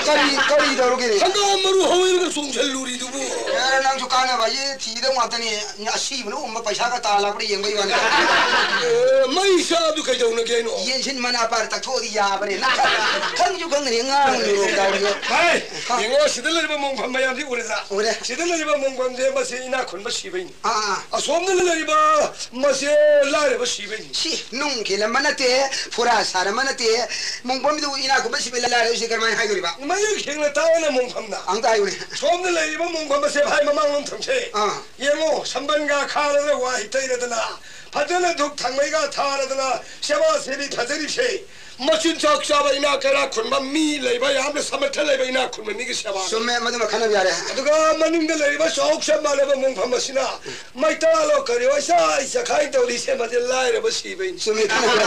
ꯀꯔꯤ, ꯀꯔꯤ ꯇꯧꯔꯒꯦ? ꯍꯪꯒꯥꯝ ꯃꯔꯨ ꯍꯧꯋꯦꯅ ꯆꯣꯡꯁꯤꯜꯂꯨꯔꯤꯗꯨꯕꯨ꯫ ꯑꯦ, ꯅꯪꯁꯨ ꯀꯥꯟꯅꯕ, ꯑꯩ ꯊꯤꯗꯧ ꯉꯥꯛꯇꯅꯤ꯫ ꯑꯁꯤꯕꯅ ꯎꯝꯕ ꯄꯩꯁꯥꯒ ꯇꯥꯜꯂꯛꯄ꯭ꯔꯥ ꯌꯦꯡꯕꯩ ꯋꯥꯅꯤ꯫ ꯑꯦ, ꯃꯩ ꯆꯥꯕꯗꯨ ꯀꯩꯗꯧꯅꯒꯦ ꯍꯥꯏꯅꯣ? ꯌꯦꯟꯁꯤꯟ ꯃꯅꯥ ꯄꯥꯔ ꯇꯛꯊꯣꯛꯑꯗꯤ ꯌꯥꯕꯅꯦ꯫ ꯅꯪ ꯈꯪꯁꯨ ꯈꯪꯗꯅ ꯉꯥꯡꯉꯤꯔꯣ, ꯇꯧꯔꯤꯗꯣ꯫ ꯚꯥꯏ, ꯍꯥ? ꯌꯦꯡꯉꯣ, ꯁꯤꯗ ꯂꯩꯔꯤꯕ ꯃꯣꯡꯐꯝ ꯃꯌꯥꯝꯁꯤ ꯎꯔꯦꯗ? ꯎꯔꯦ꯫ ꯁꯤꯗ ꯂꯩꯔꯤꯕ ꯃꯣꯡꯐꯝꯁꯦ ꯃꯁꯤ ꯏꯅꯥꯛ ꯈꯨꯟꯕ ꯁꯤꯕꯩꯅꯤ꯫ ꯑꯥ, ꯑꯥ꯫ ꯑꯁꯣꯝꯗ ꯂꯩꯔꯤꯕ ꯃꯁꯦ ꯂꯥꯏꯔꯕ ꯁꯤꯕꯩꯅꯤ꯫ ꯁꯤ ꯅꯨꯡ ꯈꯤꯜꯂꯝꯕ ꯅꯠꯇꯦ, ꯐꯨꯔꯥ ꯁꯥꯔꯝꯕ ꯅꯠꯇꯦ꯫ ꯃꯣꯡꯐꯝꯗꯨ ꯏꯅꯥꯛ ꯈꯨꯟꯕ ꯁꯤꯕ ꯂꯥꯏꯔꯕ ꯁꯤ ꯀꯔꯝꯍꯥꯏꯅ ꯍꯥꯏꯗꯣꯔꯤꯕ? ꯃꯌꯦꯛ ꯁꯦꯡꯅ ꯇꯥꯛꯑꯣꯅꯦ ꯃꯣꯡꯐꯝꯅ꯫ ꯑꯝꯇ ꯍꯥꯏꯌꯨꯅꯦ꯫ ꯁꯣꯝꯗ ꯂꯩꯔꯤꯕ ꯃꯣꯡꯐꯝ ꯑꯁꯦ ꯚꯥꯏ ꯃꯃꯥꯡꯂꯣꯝ ꯊꯪꯁꯦ꯫ ꯑꯥ꯫ ꯌꯦꯡꯉꯣ, ꯁꯝꯕꯟꯒ ꯈꯥꯔꯗꯅ ꯋꯥꯍꯤ ꯇꯩꯔꯗꯅ ꯐꯖꯅ ꯙꯨꯞ ꯊꯥꯡꯃꯩꯒ ꯊꯥꯔꯗꯅ ꯁꯦꯕꯥ ꯁꯦꯕꯤ ꯐꯖꯔꯤꯁꯦ꯫ ꯃꯆꯤꯟꯖꯥꯛ ꯆꯥꯕ ꯏꯅꯥꯛ ꯀꯩꯔꯥꯛ ꯈꯨꯟꯕ ꯃꯤ ꯂꯩꯕ, ꯌꯥꯝꯅ ꯁꯃꯔꯊ ꯂꯩꯕ ꯏꯅꯥꯛ ꯈꯨꯟꯕ ꯃꯤꯒꯤ ꯁꯦꯕꯥ꯫ ꯆꯨꯝꯃꯦ, ꯃꯗꯨꯃ ꯈꯟꯅꯕ ꯌꯥꯔꯦ꯫ ꯑꯗꯨꯒ ꯃꯅꯤꯡꯗ ꯂꯩꯔꯤꯕ ꯆꯥꯎ ꯆꯞ ꯃꯥꯟꯅꯕ ꯃꯣꯡꯐꯝ ꯑꯁꯤꯅ ꯃꯩꯇꯥꯂꯣ ꯀꯔꯤꯑꯣ ꯏꯁꯥ ꯏꯁꯥꯈꯥꯏ ꯇꯧꯔꯤꯁꯦ, ꯃꯁꯤ ꯂꯥꯏꯔꯕ ꯁꯤꯕꯩꯅꯤ꯫ ꯆꯨꯝꯃꯦ, ꯈꯟꯅꯕ ꯌꯥꯔꯦ꯫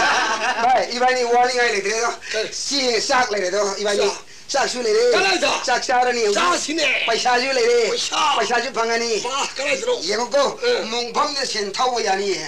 ꯚꯥꯏ, ꯏꯕꯥꯅꯤ ꯋꯥꯅꯤꯡꯉꯥꯏ ꯂꯩꯇ꯭ꯔꯦꯗꯣ꯫ ꯀꯔꯤ? ꯆꯦ ꯆꯥꯛ ꯂꯩꯔꯦꯗꯣ, ꯏꯕꯥꯅꯤ꯫ ꯆꯥꯛ꯫ ꯆꯥꯛꯁꯨ ꯂꯩꯔꯦ꯫ ꯀꯗꯥꯏꯗ? ꯆꯥꯛ ꯆꯥꯔꯅꯤ ꯍꯧꯖꯤꯛ꯫ ꯆꯥꯁꯤꯅꯦ꯫ ꯄꯩꯁꯥꯁꯨ ꯂꯩꯔꯦ꯫ ꯄꯩꯁꯥ꯫ ꯄꯩꯁꯥꯁꯨ ꯐꯪꯉꯅꯤ꯫ ꯄꯥ, ꯀꯗꯥꯏꯗꯅꯣ? ꯌꯦꯡꯉꯨꯀꯣ, ꯑꯦ꯫ ꯃꯣꯡꯐꯝꯗ ꯁꯦꯟ ꯊꯧꯕ ꯌꯥꯅꯤꯌꯦ꯫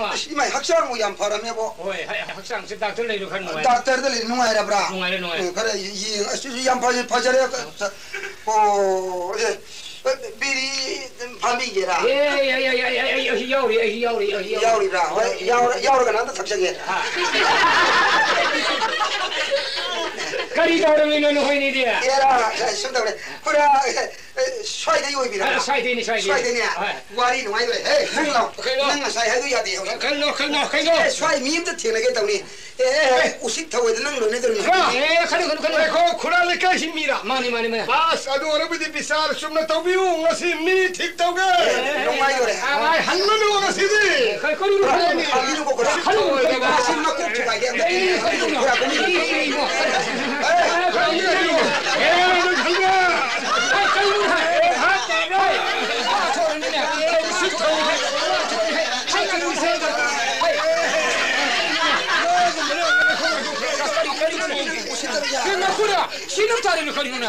ꯏꯃꯥ꯫ ꯑꯁ, ꯏꯃꯥ, ꯍꯛꯆꯥꯡꯕꯨ ꯌꯥꯝ ꯐꯔꯝꯃꯦꯕꯣ꯫ ꯍꯣꯏ, ꯍ-, ꯍꯛꯆꯥꯡꯁꯦ ꯗꯥꯛꯇꯔ ꯂꯩꯔꯨ ꯈꯔ ꯅꯨꯡꯉꯥꯏ꯫ ꯗꯥꯛꯇꯔꯗ ꯂꯩ ꯅꯨꯡꯉꯥꯏꯔꯕ꯭ꯔꯥ? ꯅꯨꯡꯉꯥꯏꯔꯦ, ꯅꯨꯡꯉꯥꯏꯔꯦ꯫ ꯎꯝ, ꯈꯔ ꯌꯦꯡ-, ꯑꯁ, ꯌꯥꯝ ꯐꯖ-, ꯐꯖꯔꯦ꯫ ꯑꯣ, ꯑꯦ, ꯕꯤꯔꯤ ꯐꯥꯕꯤꯒꯦꯔꯥ? ꯑꯦ, ꯑꯩ, ꯑꯩ, ꯑꯩ, ꯑꯩ, ꯑꯩ, ꯑꯩ ꯌꯥꯎꯔꯤ, ꯑꯩ ꯌꯥꯎꯔꯤ, ꯑꯩ ꯌꯥꯎꯔꯤ꯫ ꯌꯥꯎꯔꯤꯕ꯭ꯔꯥ? ꯍꯣꯏ, ꯌꯥꯎꯔ-, ꯌꯥꯎꯔꯒꯅ ꯑꯝꯇ ꯊꯛꯆꯒꯦ꯫ ꯍꯥ? ꯀꯔꯤ ꯇꯧꯔꯝꯃꯤꯅꯣ ꯅꯈꯣꯏꯅꯤꯗꯤ? ꯑꯦꯔꯥ, ꯁꯨꯝ ꯇꯧꯔꯦ꯫ ꯈꯨꯔꯥ, ꯑꯦ, ꯁ꯭ꯋꯥꯏꯗꯩ ꯑꯣꯏꯕꯤꯔꯕ꯭ꯔꯥ? ꯑ, ꯁ꯭ꯋꯥꯏꯗꯩꯅꯦ, ꯁ꯭ꯋꯥꯏꯗꯩ꯫ ꯁ꯭ꯋꯥꯏꯗꯩꯅꯦ? ꯍꯣꯏ꯫ ꯋꯥꯔꯤ ꯅꯨꯡꯉꯥꯏꯗꯣꯔꯦ꯫ ꯍꯦ, ꯅꯪ ꯂꯥꯎ꯫ ꯀꯩꯅꯣ? ꯅꯪ ꯉꯁꯥꯏ ꯍꯥꯏꯗꯣ ꯌꯥꯗꯦ ꯍꯧꯖꯤꯛ꯫ ꯀꯩꯅꯣ, ꯀꯩꯅꯣ, ꯀꯩꯅꯣ? ꯑꯦ, ꯁ꯭ꯋꯥꯏ ꯃꯤ ꯑꯝꯇ ꯊꯦꯡꯅꯒꯦ ꯇꯧꯅꯤ꯫ ꯑꯦ, ꯑꯦ, ꯑꯦ, ꯎꯁꯤꯠ ꯊꯑꯣꯏꯗ ꯅꯪ ꯂꯣꯏꯅꯗꯧꯔꯤꯅꯤ꯫ ꯈꯨꯔꯥ! ꯑꯦ, ꯈꯜꯂꯨ, ꯈꯜꯂꯨ, ꯈꯜꯂꯨ꯫ ꯉꯥꯏꯈꯣ, ꯈꯨꯔꯥ ꯂꯩꯀꯥꯏꯁꯤ ꯃꯤꯔꯥ? ꯃꯥꯅꯤ, ꯃꯥꯅꯤ, ꯃꯥꯅꯤ꯫ ꯑꯁ, ꯑꯗꯨ ꯑꯣꯏꯔꯕꯗꯤ ꯕꯤꯆꯥꯔ ꯆꯨꯝꯅ ꯇꯧꯕꯤꯌꯨ, ꯉꯁꯤ ꯃꯤ ꯊꯤꯛ ꯇꯧꯒꯦ꯫ ꯑꯦ, ꯑꯦ, ꯑꯦ, ꯅꯨꯡꯉꯥꯏ-, ꯌꯧꯔꯦ꯫ ꯍꯜꯂꯅꯨ ꯉꯁꯤꯗꯤ꯫ ꯀꯔꯤ, ꯀꯔꯤꯅꯣ ꯍꯜꯂꯅꯨ? ꯍꯜꯂꯅꯨ, ꯀꯣꯛ ꯀꯣꯛ ꯍꯜꯂꯅꯨ, ꯀꯣꯛ ꯀꯣꯛ꯫ ꯉꯁꯤ ꯃꯀꯣꯛ ꯊꯨꯒꯥꯏꯒꯦ꯫ ꯑꯦ, ꯀꯔꯤꯅꯣ? ꯈꯨꯔꯥ ꯀꯨꯝꯃꯤ꯫ ꯀꯔꯤꯅꯣ? ꯑꯦ, ꯀꯔꯤꯅꯣ? ꯑꯦ, ꯅꯪ ꯈꯪꯕ꯭ꯔꯥ? ꯑꯦ, ꯀꯔꯤꯅꯣ? ꯑꯦ, ꯍꯥꯠꯇꯦ, ꯅꯪ꯫ ꯀꯔꯤ, ꯀꯔꯤꯅꯣ? ꯁꯤ ꯅꯪ ꯇꯥꯔꯤꯅꯣ ꯀꯔꯤꯅꯣꯅꯦ?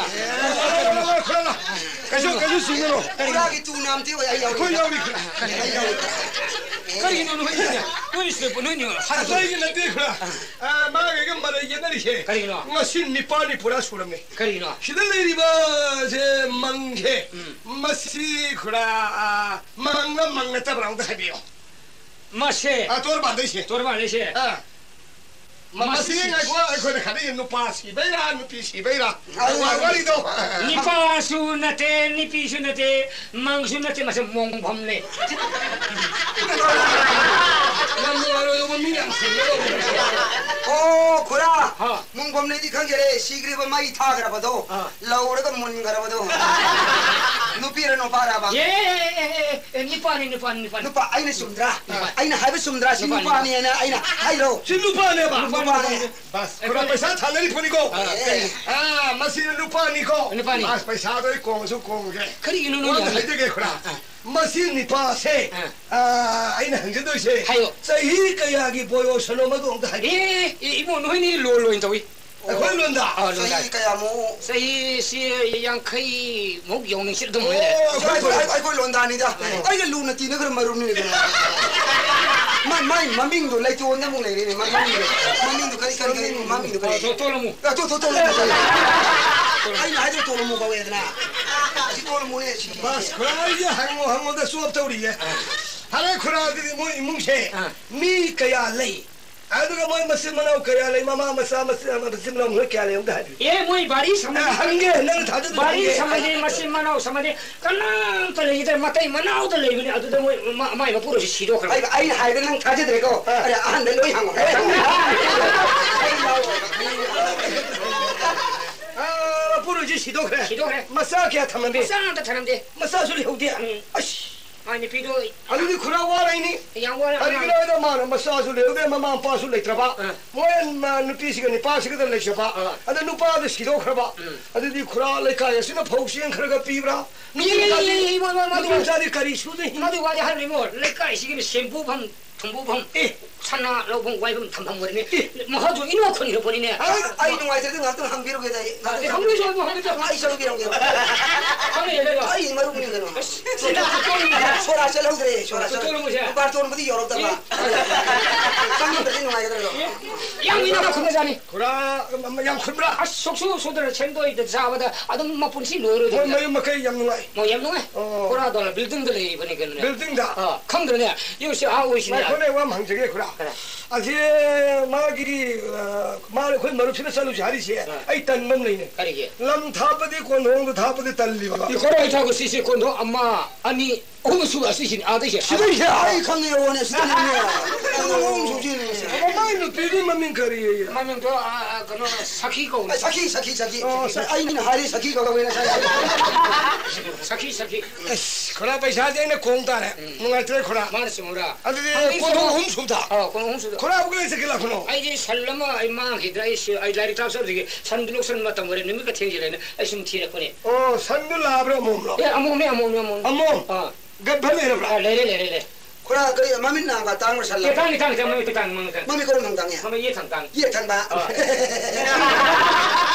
ꯀꯩꯁꯨ, ꯀꯩꯁꯨ ꯆꯤꯡꯒꯅꯨ꯫ ꯄꯨꯔꯥꯒꯤ ꯇꯨ ꯅꯥꯝꯇꯤ ꯑꯣꯏ, ꯑꯩ ꯌꯥꯎꯔꯤ꯫ ꯑꯩꯈꯣꯏ ꯌꯥꯎꯔꯤ꯫ ꯑꯩ ꯌꯥꯎꯔꯤ꯫ ꯀꯔꯤꯒꯤꯅꯣ ꯅꯣꯏꯅ? ꯅꯣꯏ ꯁꯤꯗ ꯅꯣꯏꯅ ꯍꯥꯏꯗꯣ? ꯑꯇꯩꯒꯤ ꯅꯠꯇꯦ ꯈꯨꯔꯥ꯫ ꯑꯥ, ꯃꯥꯒ ꯑꯩꯒ ꯃꯔꯩ ꯌꯦꯠꯅꯔꯤꯁꯦ꯫ ꯀꯔꯤꯒꯤꯅꯣ? ꯉꯁꯤ ꯅꯤꯄꯥꯅꯤ ꯄꯨꯔꯥ ꯁꯨꯔꯝꯃꯦ꯫ ꯀꯔꯤꯒꯤꯅꯣ? ꯁꯤꯗ ꯂꯩꯔꯤꯕꯁꯦ ꯃꯪꯁꯦ꯫ ꯎꯝ꯫ ꯃꯁꯤ ꯈꯨꯔꯥ, ꯑꯥ, ꯃꯪꯂ ꯃꯪ ꯅꯠꯇꯕ꯭ꯔꯥ ꯑꯝꯇ ꯍꯥꯏꯕꯤꯌꯣ꯫ ꯃꯁꯦ꯫ ꯑꯥ, ꯇꯣꯔꯕꯥꯟꯗꯩꯁꯦ꯫ ꯇꯣꯔꯕꯥꯟꯗꯩꯁꯦ꯫ ꯑꯥ꯫ ꯃ-, ꯃꯁꯤ ꯃꯁꯤ ꯉꯥꯏꯈꯣ, ꯑꯩꯈꯣꯏꯅ ꯈꯜꯂꯤꯁꯦ ꯅꯨꯄꯥ ꯁꯤꯕꯩꯔꯥ, ꯅꯨꯄꯤ ꯁꯤꯕꯩꯔꯥ? ꯑꯗꯨ ꯋꯥꯔꯤꯗꯣ꯫ ꯅꯨꯄꯥꯁꯨ ꯅꯠꯇꯦ, ꯅꯨꯄꯤꯁꯨ ꯅꯠꯇꯦ, ꯃꯪꯁꯨ ꯅꯠꯇꯦ, ꯃꯁꯤ ꯃꯣꯡꯐꯝꯅꯦ꯫ ꯌꯥꯝ ꯅꯨꯡꯉꯥꯏꯔꯣꯏꯗꯧꯕ ꯃꯤ ꯌꯥꯝ ꯁꯤꯒꯗꯧꯕ꯫ ꯑꯣ, ꯈꯨꯔꯥ꯫ ꯍꯥ꯫ ꯃꯣꯡꯐꯝꯅꯦꯗꯤ ꯈꯪꯖꯔꯦ, ꯁꯤꯈ꯭ꯔꯤꯕ ꯃꯩ ꯊꯥꯈ꯭ꯔꯕꯗꯣ꯫ ꯑꯥ꯫ ꯂꯧꯔꯒ ꯃꯨꯟꯈ꯭ꯔꯕꯗꯣ꯫ ꯅꯨꯄꯤꯔ ꯅꯨꯄꯥꯔꯕ? ꯑꯦ, ꯑꯦ, ꯑꯦ, ꯑꯦ, ꯑꯦ, ꯅꯨꯄꯥꯅꯤ, ꯅꯨꯄꯥꯅꯤ, ꯅꯨꯄꯥꯅꯤ꯫ ꯅꯨꯄꯥ, ꯑꯩꯅ ꯆꯨꯝꯗ꯭ꯔꯥ? ꯅꯨꯄꯥꯅꯤ꯫ ꯑꯩꯅ ꯍꯥꯏꯕ ꯆꯨꯝꯗ꯭ꯔꯥ? ꯁꯤ ꯅꯨꯄꯥꯅꯤ, ꯅꯨꯄꯥꯅꯤ ꯍꯥꯏꯅ ꯑꯩꯅ ꯍꯥꯏꯔꯣ? ꯁꯤ ꯅꯨꯄꯥꯅꯦꯕ? ꯅꯨꯄꯥꯅꯤ, ꯅꯨꯄꯥꯅꯤ꯫ ꯅꯨꯄꯥꯅꯤ꯫ ꯕꯁ, ꯑꯦ, ꯈꯨꯔꯥ, ꯄꯩꯁꯥ ꯊꯥꯅꯔꯤ ꯐꯨꯅꯤꯀꯣ꯫ ꯑꯦ, ꯑꯦ꯫ ꯑꯥ, ꯃꯁꯤ ꯅꯨꯄꯥꯅꯤꯀꯣ꯫ ꯅꯨꯄꯥꯅꯤ꯫ ꯕꯁ, ꯄꯩꯁꯥꯗꯣ ꯑꯩ ꯀꯣꯡꯁꯨ ꯀꯣꯡꯒꯦ꯫ ꯀꯔꯤꯒꯤꯅꯣ ꯅꯣꯏ ꯋꯥ ꯑꯝꯇ ꯌꯥꯝ ꯍꯥꯏꯖꯒꯦ, ꯈꯨꯔꯥ꯫ ꯑꯥ, ꯑꯥ꯫ ꯃꯁꯤ ꯅꯤꯄꯥꯁꯦ, ꯑꯥ꯫ ꯑꯥ, ꯑꯩꯅ ꯍꯪꯖꯗꯣꯏꯁꯦ, ꯍꯥꯏꯌꯣ꯫ ꯆꯍꯤ ꯀꯌꯥꯒꯤ ꯕꯣꯌꯣꯁꯅꯣ ꯃꯗꯨ ꯑꯝꯇ ꯍꯥꯏꯕꯤꯌꯨ꯫ ꯑꯦ, ꯑꯦ, ꯏꯕꯨꯡꯉꯣ, ꯅꯣꯏꯅꯤ ꯂꯣꯟ ꯂꯣꯏꯅ ꯇꯧꯏ꯫ ꯑꯩꯈꯣꯏ ꯂꯣꯟꯗ? ꯑꯥ, ꯂꯣꯟꯗ꯫ ꯆꯍꯤ ꯀꯌꯥꯃꯨꯛ? ꯆꯍꯤꯁꯤ ꯌꯥꯡꯈꯩꯃꯨꯛ ꯌꯧꯅꯤꯡꯆꯤꯠ ꯑꯗꯨꯝ ꯑꯣꯏꯔꯦ꯫ ꯑꯣ, ꯑꯩꯈꯣꯏ, ꯑꯩꯈꯣꯏ, ꯑꯩꯈꯣꯏ ꯂꯣꯟꯗꯥꯅꯤꯗ꯫ ꯑꯣ꯫ ꯑꯩꯒ ꯂꯨꯅ ꯇꯤꯟꯅꯈ꯭ꯔ ꯃꯔꯨꯞꯅꯤꯗꯅ꯫ ꯃꯥ-, ꯃꯥꯏ ꯃꯃꯤꯡꯗꯣ ꯂꯩꯇꯣꯟꯗ ꯑꯃꯨꯛ ꯂꯩꯔꯦꯅꯦ, ꯃ-, ꯃꯃꯤꯡꯗꯣ꯫ ꯃꯃꯤꯡꯗꯣ ꯀꯔꯤ, ꯀꯔꯤ, ꯀꯔꯤ, ꯃꯃꯤꯡꯗꯣ ꯀꯔꯤ? ꯑꯥ, ꯇꯣ-, ꯇꯣꯂꯃꯨ꯫ ꯑꯥ, ꯇꯣ-, ꯇꯣ-, ꯇꯣꯂꯃꯨ, ꯇꯣꯂꯃꯨ꯫ ꯑꯩꯅ ꯍꯥꯏꯗꯣ ꯇꯣꯂꯃꯨ ꯀꯧꯋꯦꯗꯅ꯫ ꯑꯁꯤ ꯇꯣꯂꯃꯨꯅꯦ, ꯁꯤ꯫ ꯕꯁ, ꯈꯨꯔꯥꯏꯁꯦ ꯍꯪꯉꯣ, ꯍꯪꯉꯣꯗ ꯆꯣꯞ ꯇꯧꯔꯤꯌꯦ꯫ ꯑꯥ꯫ ꯍꯔꯦ ꯈꯨꯔꯥꯒꯤꯗꯤ ꯃꯣꯏ ꯏꯃꯨꯡꯁꯦ ꯑꯥ꯫ ꯃꯤ ꯀꯌꯥ ꯂꯩ? ꯑꯗꯨꯒ ꯃꯣꯏ ꯃꯆꯤꯟ ꯃꯅꯥꯎ ꯀꯌꯥ ꯂꯩ? ꯃꯃꯥ ꯃꯆꯥ, ꯃꯆꯤꯟ, ꯃꯆꯤꯟ ꯃꯅꯥꯎ ꯃꯣꯏ ꯀꯌꯥ ꯂꯩ? ꯑꯝꯇ ꯍꯥꯏꯕꯤꯌꯨ꯫ ꯑꯦ, ꯃꯣꯏ ꯕꯥꯔꯤ ꯁꯝꯅ-, ꯑꯦ, ꯍꯪꯒꯦ, ꯅꯪ ꯊꯥꯖꯗ꯭ꯔꯗꯤ ꯕꯥꯔꯤ ꯍꯪꯒꯦ꯫ ꯁꯝꯅꯗꯦ, ꯃꯆꯤꯟ ꯃꯅꯥꯎ ꯁꯝꯅꯗꯦ, ꯀꯅꯥꯝꯇ ꯂꯩꯇꯦ, ꯃꯇꯩ ꯃꯅꯥꯎꯗ ꯂꯩꯕꯅꯤ꯫ ꯑꯗꯨꯗ ꯃꯣꯏ ꯃ-, ꯃꯥꯏ ꯃꯄꯨꯔꯣꯏꯕꯁꯤ ꯁꯤꯗꯣꯛꯈ꯭ꯔꯕ꯫ ꯑꯩ, ꯑꯩꯅ ꯍꯥꯏꯕꯗ ꯅꯪ ꯊꯥꯖꯗ꯭ꯔꯦꯀꯣ? ꯑꯥ꯫ ꯑꯗ ꯑꯍꯟꯗ ꯂꯣꯏ ꯍꯪꯉꯣ꯫ ꯑꯥ, ꯃꯄꯨꯔꯣꯏꯕꯁꯤ ꯁꯤꯗꯣꯛꯈ꯭ꯔꯦ꯫ ꯁꯤꯗꯣꯛꯈ꯭ꯔꯦ꯫ ꯃꯆꯥ ꯀꯌꯥ ꯊꯝꯂꯝꯃꯤ? ꯃꯆꯥ ꯑꯝꯇ ꯊꯝꯂꯝꯗꯦ꯫ ꯃꯆꯥꯁꯨ ꯂꯩꯍꯧꯗꯦ? ꯎꯝ꯫ ꯑꯁ꯫ ꯃꯥꯏ ꯅꯨꯄꯤꯗꯣ ꯑꯗꯨꯗꯤ ꯈꯨꯔꯥ ꯋꯥꯔꯛꯏꯅꯤ꯫ ꯌꯥꯝ ꯋꯥꯔꯦ꯫ ꯀꯔꯤꯒꯤꯅꯣ ꯍꯥꯏꯗ ꯃꯥꯅ ꯃꯆꯥꯁꯨ ꯂꯩꯍꯧꯗꯦ, ꯃꯃꯥ ꯃꯄꯥꯁꯨ ꯂꯩꯇ꯭ꯔꯕ꯫ ꯑꯥ꯫ ꯃꯣꯏ ꯃ-, ꯅꯨꯄꯤꯁꯤꯒ ꯅꯤꯄꯥꯁꯤꯒꯗ ꯂꯩꯖꯕ꯫ ꯑꯥ꯫ ꯑꯗ ꯅꯨꯄꯥꯗꯨ ꯁꯤꯗꯣꯛꯈ꯭ꯔꯕ꯫ ꯎꯝ꯫ ꯑꯗꯨꯗꯤ ꯈꯨꯔꯥ ꯂꯩꯀꯥꯏ ꯑꯁꯤꯅ ꯐꯧ ꯆꯦꯡ ꯈꯔꯒ ꯄꯤꯕ꯭ꯔꯥ? ꯅꯨꯄꯤ ꯏ, ꯃꯆꯥꯗꯤ, ꯏ, ꯏ, ꯏ, ꯃꯣꯏ, ꯃꯣꯏ, ꯃꯗꯨ ꯅꯨꯄꯤ ꯃꯆꯥꯗꯤ ꯀꯔꯤ ꯁꯨꯗꯣꯏꯅꯣ? ꯃꯗꯨ ꯋꯥꯗꯤ ꯍꯥꯏꯔꯨꯅꯨ ꯏꯕꯨꯡꯉꯣ꯫ ꯂꯩꯀꯥꯏꯁꯤꯒꯤ ꯁꯦꯝꯕꯨꯐꯝ ꯊꯨꯝꯕꯨꯐꯝ, ꯑꯦ꯫ ꯁꯅꯥ ꯂꯧꯐꯝ ꯋꯥꯏꯐꯝ ꯊꯝꯐꯝ ꯑꯣꯏꯔꯅꯤ꯫ ꯑꯦ꯫ ꯃꯍꯥꯛꯁꯨ ꯏꯅꯣꯛ ꯈꯨꯟꯈ꯭ꯔ ꯄꯣꯠꯅꯤꯅꯦ꯫ ꯑꯁ, ꯑꯩ ꯅꯨꯡꯉꯥꯏꯇ꯭ꯔꯗꯤ ꯉꯥꯏꯍꯥꯛꯇꯪ ꯍꯪꯕꯤꯔꯨꯒꯦꯗ ꯑꯩ꯫ ꯑꯦ, ꯍꯪꯕꯤꯔꯨꯆꯣ, ꯑꯗꯨ ꯍꯪꯕꯤꯔꯨꯆꯣ꯫ ꯑꯩ ꯆꯠꯂꯨꯕꯤꯔꯝꯒꯦꯕ꯫ ꯈꯪꯉꯦ, ꯂꯩꯔꯣ꯫ ꯑꯩ ꯃꯔꯨꯞꯅꯤ ꯀꯩꯅꯣ꯫ ꯑꯁ, ꯁꯣꯔꯥ ꯆꯠꯍꯧꯗ꯭ꯔꯦ, ꯁꯣꯔꯥ ꯆꯠ-, ꯇꯣꯂꯨ ꯃꯁꯦ꯫ ꯗꯨꯀꯥꯟ ꯇꯣꯟꯕꯗꯤ ꯌꯧꯔꯛꯇꯕ꯫ ꯑꯦ꯫ ꯆꯪꯉꯝꯗ꯭ꯔꯗꯤ ꯅꯨꯡꯉꯥꯏꯒꯗ꯭ꯔꯣ? ꯑꯦ꯫ ꯌꯥꯝ ꯏꯅꯥꯛ ꯈꯨꯟꯕꯖꯥꯠꯅꯤ꯫ ꯈꯨꯔꯥ, ꯌꯥꯝ ꯈꯨꯟꯕ꯭ꯔꯥ? ꯑꯁ, ꯁꯨꯛꯁꯨ ꯁꯨꯗꯅ ꯁꯦꯟꯗꯣꯏꯗ ꯆꯥꯕꯗ ꯑꯗꯨꯝ ꯃꯄꯨꯟꯁꯤ ꯂꯣꯏꯔꯣꯏꯗꯧꯔꯤꯗ꯫ ꯃꯣꯏ ꯃꯌꯨꯝ ꯃꯀꯩ ꯌꯥꯝ ꯅꯨꯡꯉꯥꯏ꯫ ꯃꯣꯏ ꯌꯥꯝ ꯅꯨꯡꯉꯥꯏ꯫ ꯑꯣ꯫ ꯈꯨꯔꯥꯗꯣ buildingꯗ ꯂꯩꯔꯤꯕꯅꯤ ꯀꯩꯅꯣꯅꯦ꯫ Buildingꯗ? ꯑꯥ, ꯈꯪꯗ꯭ꯔꯅꯦ? ꯌꯦꯡꯉꯨꯁꯦ, ꯑꯥ ꯑꯣꯏꯁꯤꯅꯦ꯫ ꯉꯥꯏꯈꯣꯅꯦ, ꯋꯥ ꯑꯃ ꯍꯪꯖꯒꯦ, ꯈꯨꯔꯥ꯫ ꯑꯥ꯫ ꯑꯁꯤ ꯃꯥꯒꯤ, ꯑ, ꯃꯥ ꯑꯩꯈꯣꯏ ꯃꯔꯨꯞꯁꯤꯅ ꯆꯠꯂꯨꯁꯦ ꯍꯥꯏꯔꯤꯁꯦ, ꯑꯥ꯫ ꯑꯩ ꯇꯟꯕ ꯑꯃ ꯂꯩꯅꯦ꯫ ꯀꯔꯤꯒꯤ? ꯂꯝ ꯊꯥꯞꯄꯗꯤ ꯀꯣꯟꯊꯣꯡꯗ ꯊꯥꯞꯄꯗꯤ ꯇꯜꯂꯤꯕ꯫ ꯏꯈꯣꯔ ꯑꯩ ꯊꯥꯎꯒ ꯁꯤꯁꯦ ꯀꯣꯟꯊꯣꯡ ꯑꯃ, ꯑꯅꯤ, ꯑꯍꯨꯝ ꯁꯨꯕ ꯑꯁꯤꯁꯤꯅꯤ, ꯑꯥꯗꯩꯁꯦ꯫ ꯁꯤꯗꯩꯁꯦ? ꯑꯩ ꯈꯪꯉꯦ, ꯌꯧꯔꯅꯦ, ꯁꯤꯗꯅꯤꯅꯦ꯫ ꯅꯪ ꯑꯍꯨꯝ ꯁꯨꯕꯁꯤꯅꯦ꯫ ꯃꯥꯏ ꯅꯨꯄꯤꯒꯤ ꯃꯃꯤꯡ ꯀꯔꯤ? ꯃꯃꯤꯡꯗꯣ, ꯑ, ꯑ, ꯀꯩꯅꯣ, ꯁꯈꯤ ꯀꯧꯕꯅꯦ꯫ ꯑ, ꯁꯈꯤ, ꯁꯈꯤ, ꯁꯈꯤ꯫ ꯑꯣ, ꯁ-, ꯑꯩꯅ ꯍꯥꯏꯔꯤ ꯁꯈꯤ ꯀꯧꯗꯧꯕꯅꯦ ꯉꯁꯥꯏ꯫ ꯁꯈꯤ, ꯁꯈꯤ꯫ ꯑꯁ, ꯈꯨꯔꯥ ꯄꯩꯁꯥꯗꯤ ꯑꯩꯅ ꯀꯣꯡ ꯇꯥꯔꯦ꯫ ꯎꯝ꯫ ꯅꯨꯡꯉꯥꯏꯇ꯭ꯔꯦ, ꯈꯨꯔꯥ꯫ ꯃꯥꯅ ꯆꯨꯝꯕ꯭ꯔꯥ? ꯑꯗꯨꯗꯤ ꯍꯪꯕꯤꯁꯨ ꯀꯣꯟꯊꯣꯡ ꯑꯍꯨꯝ ꯁꯨꯕꯗ꯫ ꯑ, ꯀꯣꯟꯊꯣꯡ ꯑꯍꯨꯝ ꯁꯨꯕꯗ꯫ ꯈꯨꯔꯥ ꯑꯃꯨꯛ ꯂꯩ ꯆꯠꯀꯦ ꯂꯥꯛꯄꯅꯣ? ꯑꯩꯗꯤ ꯁꯟ ꯑꯃ ꯑꯩ ꯃꯥꯡꯈꯤꯗ꯭ꯔꯥ? ꯑꯩ ꯁꯤ-, ꯑꯩ ꯂꯥꯏꯔꯤꯛ ꯇꯥꯛꯆꯕꯗꯒꯤ ꯁꯟꯗꯨ ꯂꯧꯁꯟꯕ ꯃꯇꯝ ꯑꯣꯏꯔꯦ꯫ ꯅꯨꯃꯤꯠꯀ ꯊꯦꯡꯖꯤꯜꯂꯦꯅ ꯑꯩ ꯁꯨꯝ ꯊꯤꯔꯛꯄꯅꯦ꯫ ꯑꯣ, ꯁꯟꯗꯨ ꯂꯥꯕ꯭ꯔꯥ ꯑꯃꯣꯝꯂꯣ? ꯑꯦ, ꯑꯃꯣꯝꯅꯦ, ꯑꯃꯣꯝꯅꯦ, ꯑꯃꯣꯝꯅꯦ꯫ ꯑꯃꯣꯝ? ꯑꯥ꯫ ꯒꯔꯚ ꯂꯩꯔꯕ꯭ꯔꯥ? ꯑꯥ, ꯂꯩꯔꯦ, ꯂꯩꯔꯦ, ꯂꯩꯔꯦ꯫ ꯈꯨꯔꯥ, ꯀꯔꯤ, ꯃꯃꯤꯠ ꯅꯥꯡꯕ ꯇꯥꯡꯕ꯭ꯔꯥ ꯁꯟ ꯑꯦ, ꯂꯥꯕ? ꯇꯥꯡꯉꯤ, ꯇꯥꯡꯉꯤ, ꯇꯥꯡꯉꯤ, ꯃꯃꯤꯠꯇꯤ ꯇꯥꯡꯉꯤ, ꯃꯃꯤꯠ ꯇꯥꯡꯉꯤ꯫ ꯃꯃꯤꯠ ꯀꯔꯣꯝ ꯊꯪ ꯇꯥꯡꯉꯤ? ꯃꯃꯤꯠ ꯌꯦꯠ ꯊꯪ ꯇꯥꯡꯉꯤ꯫ ꯑꯥ꯫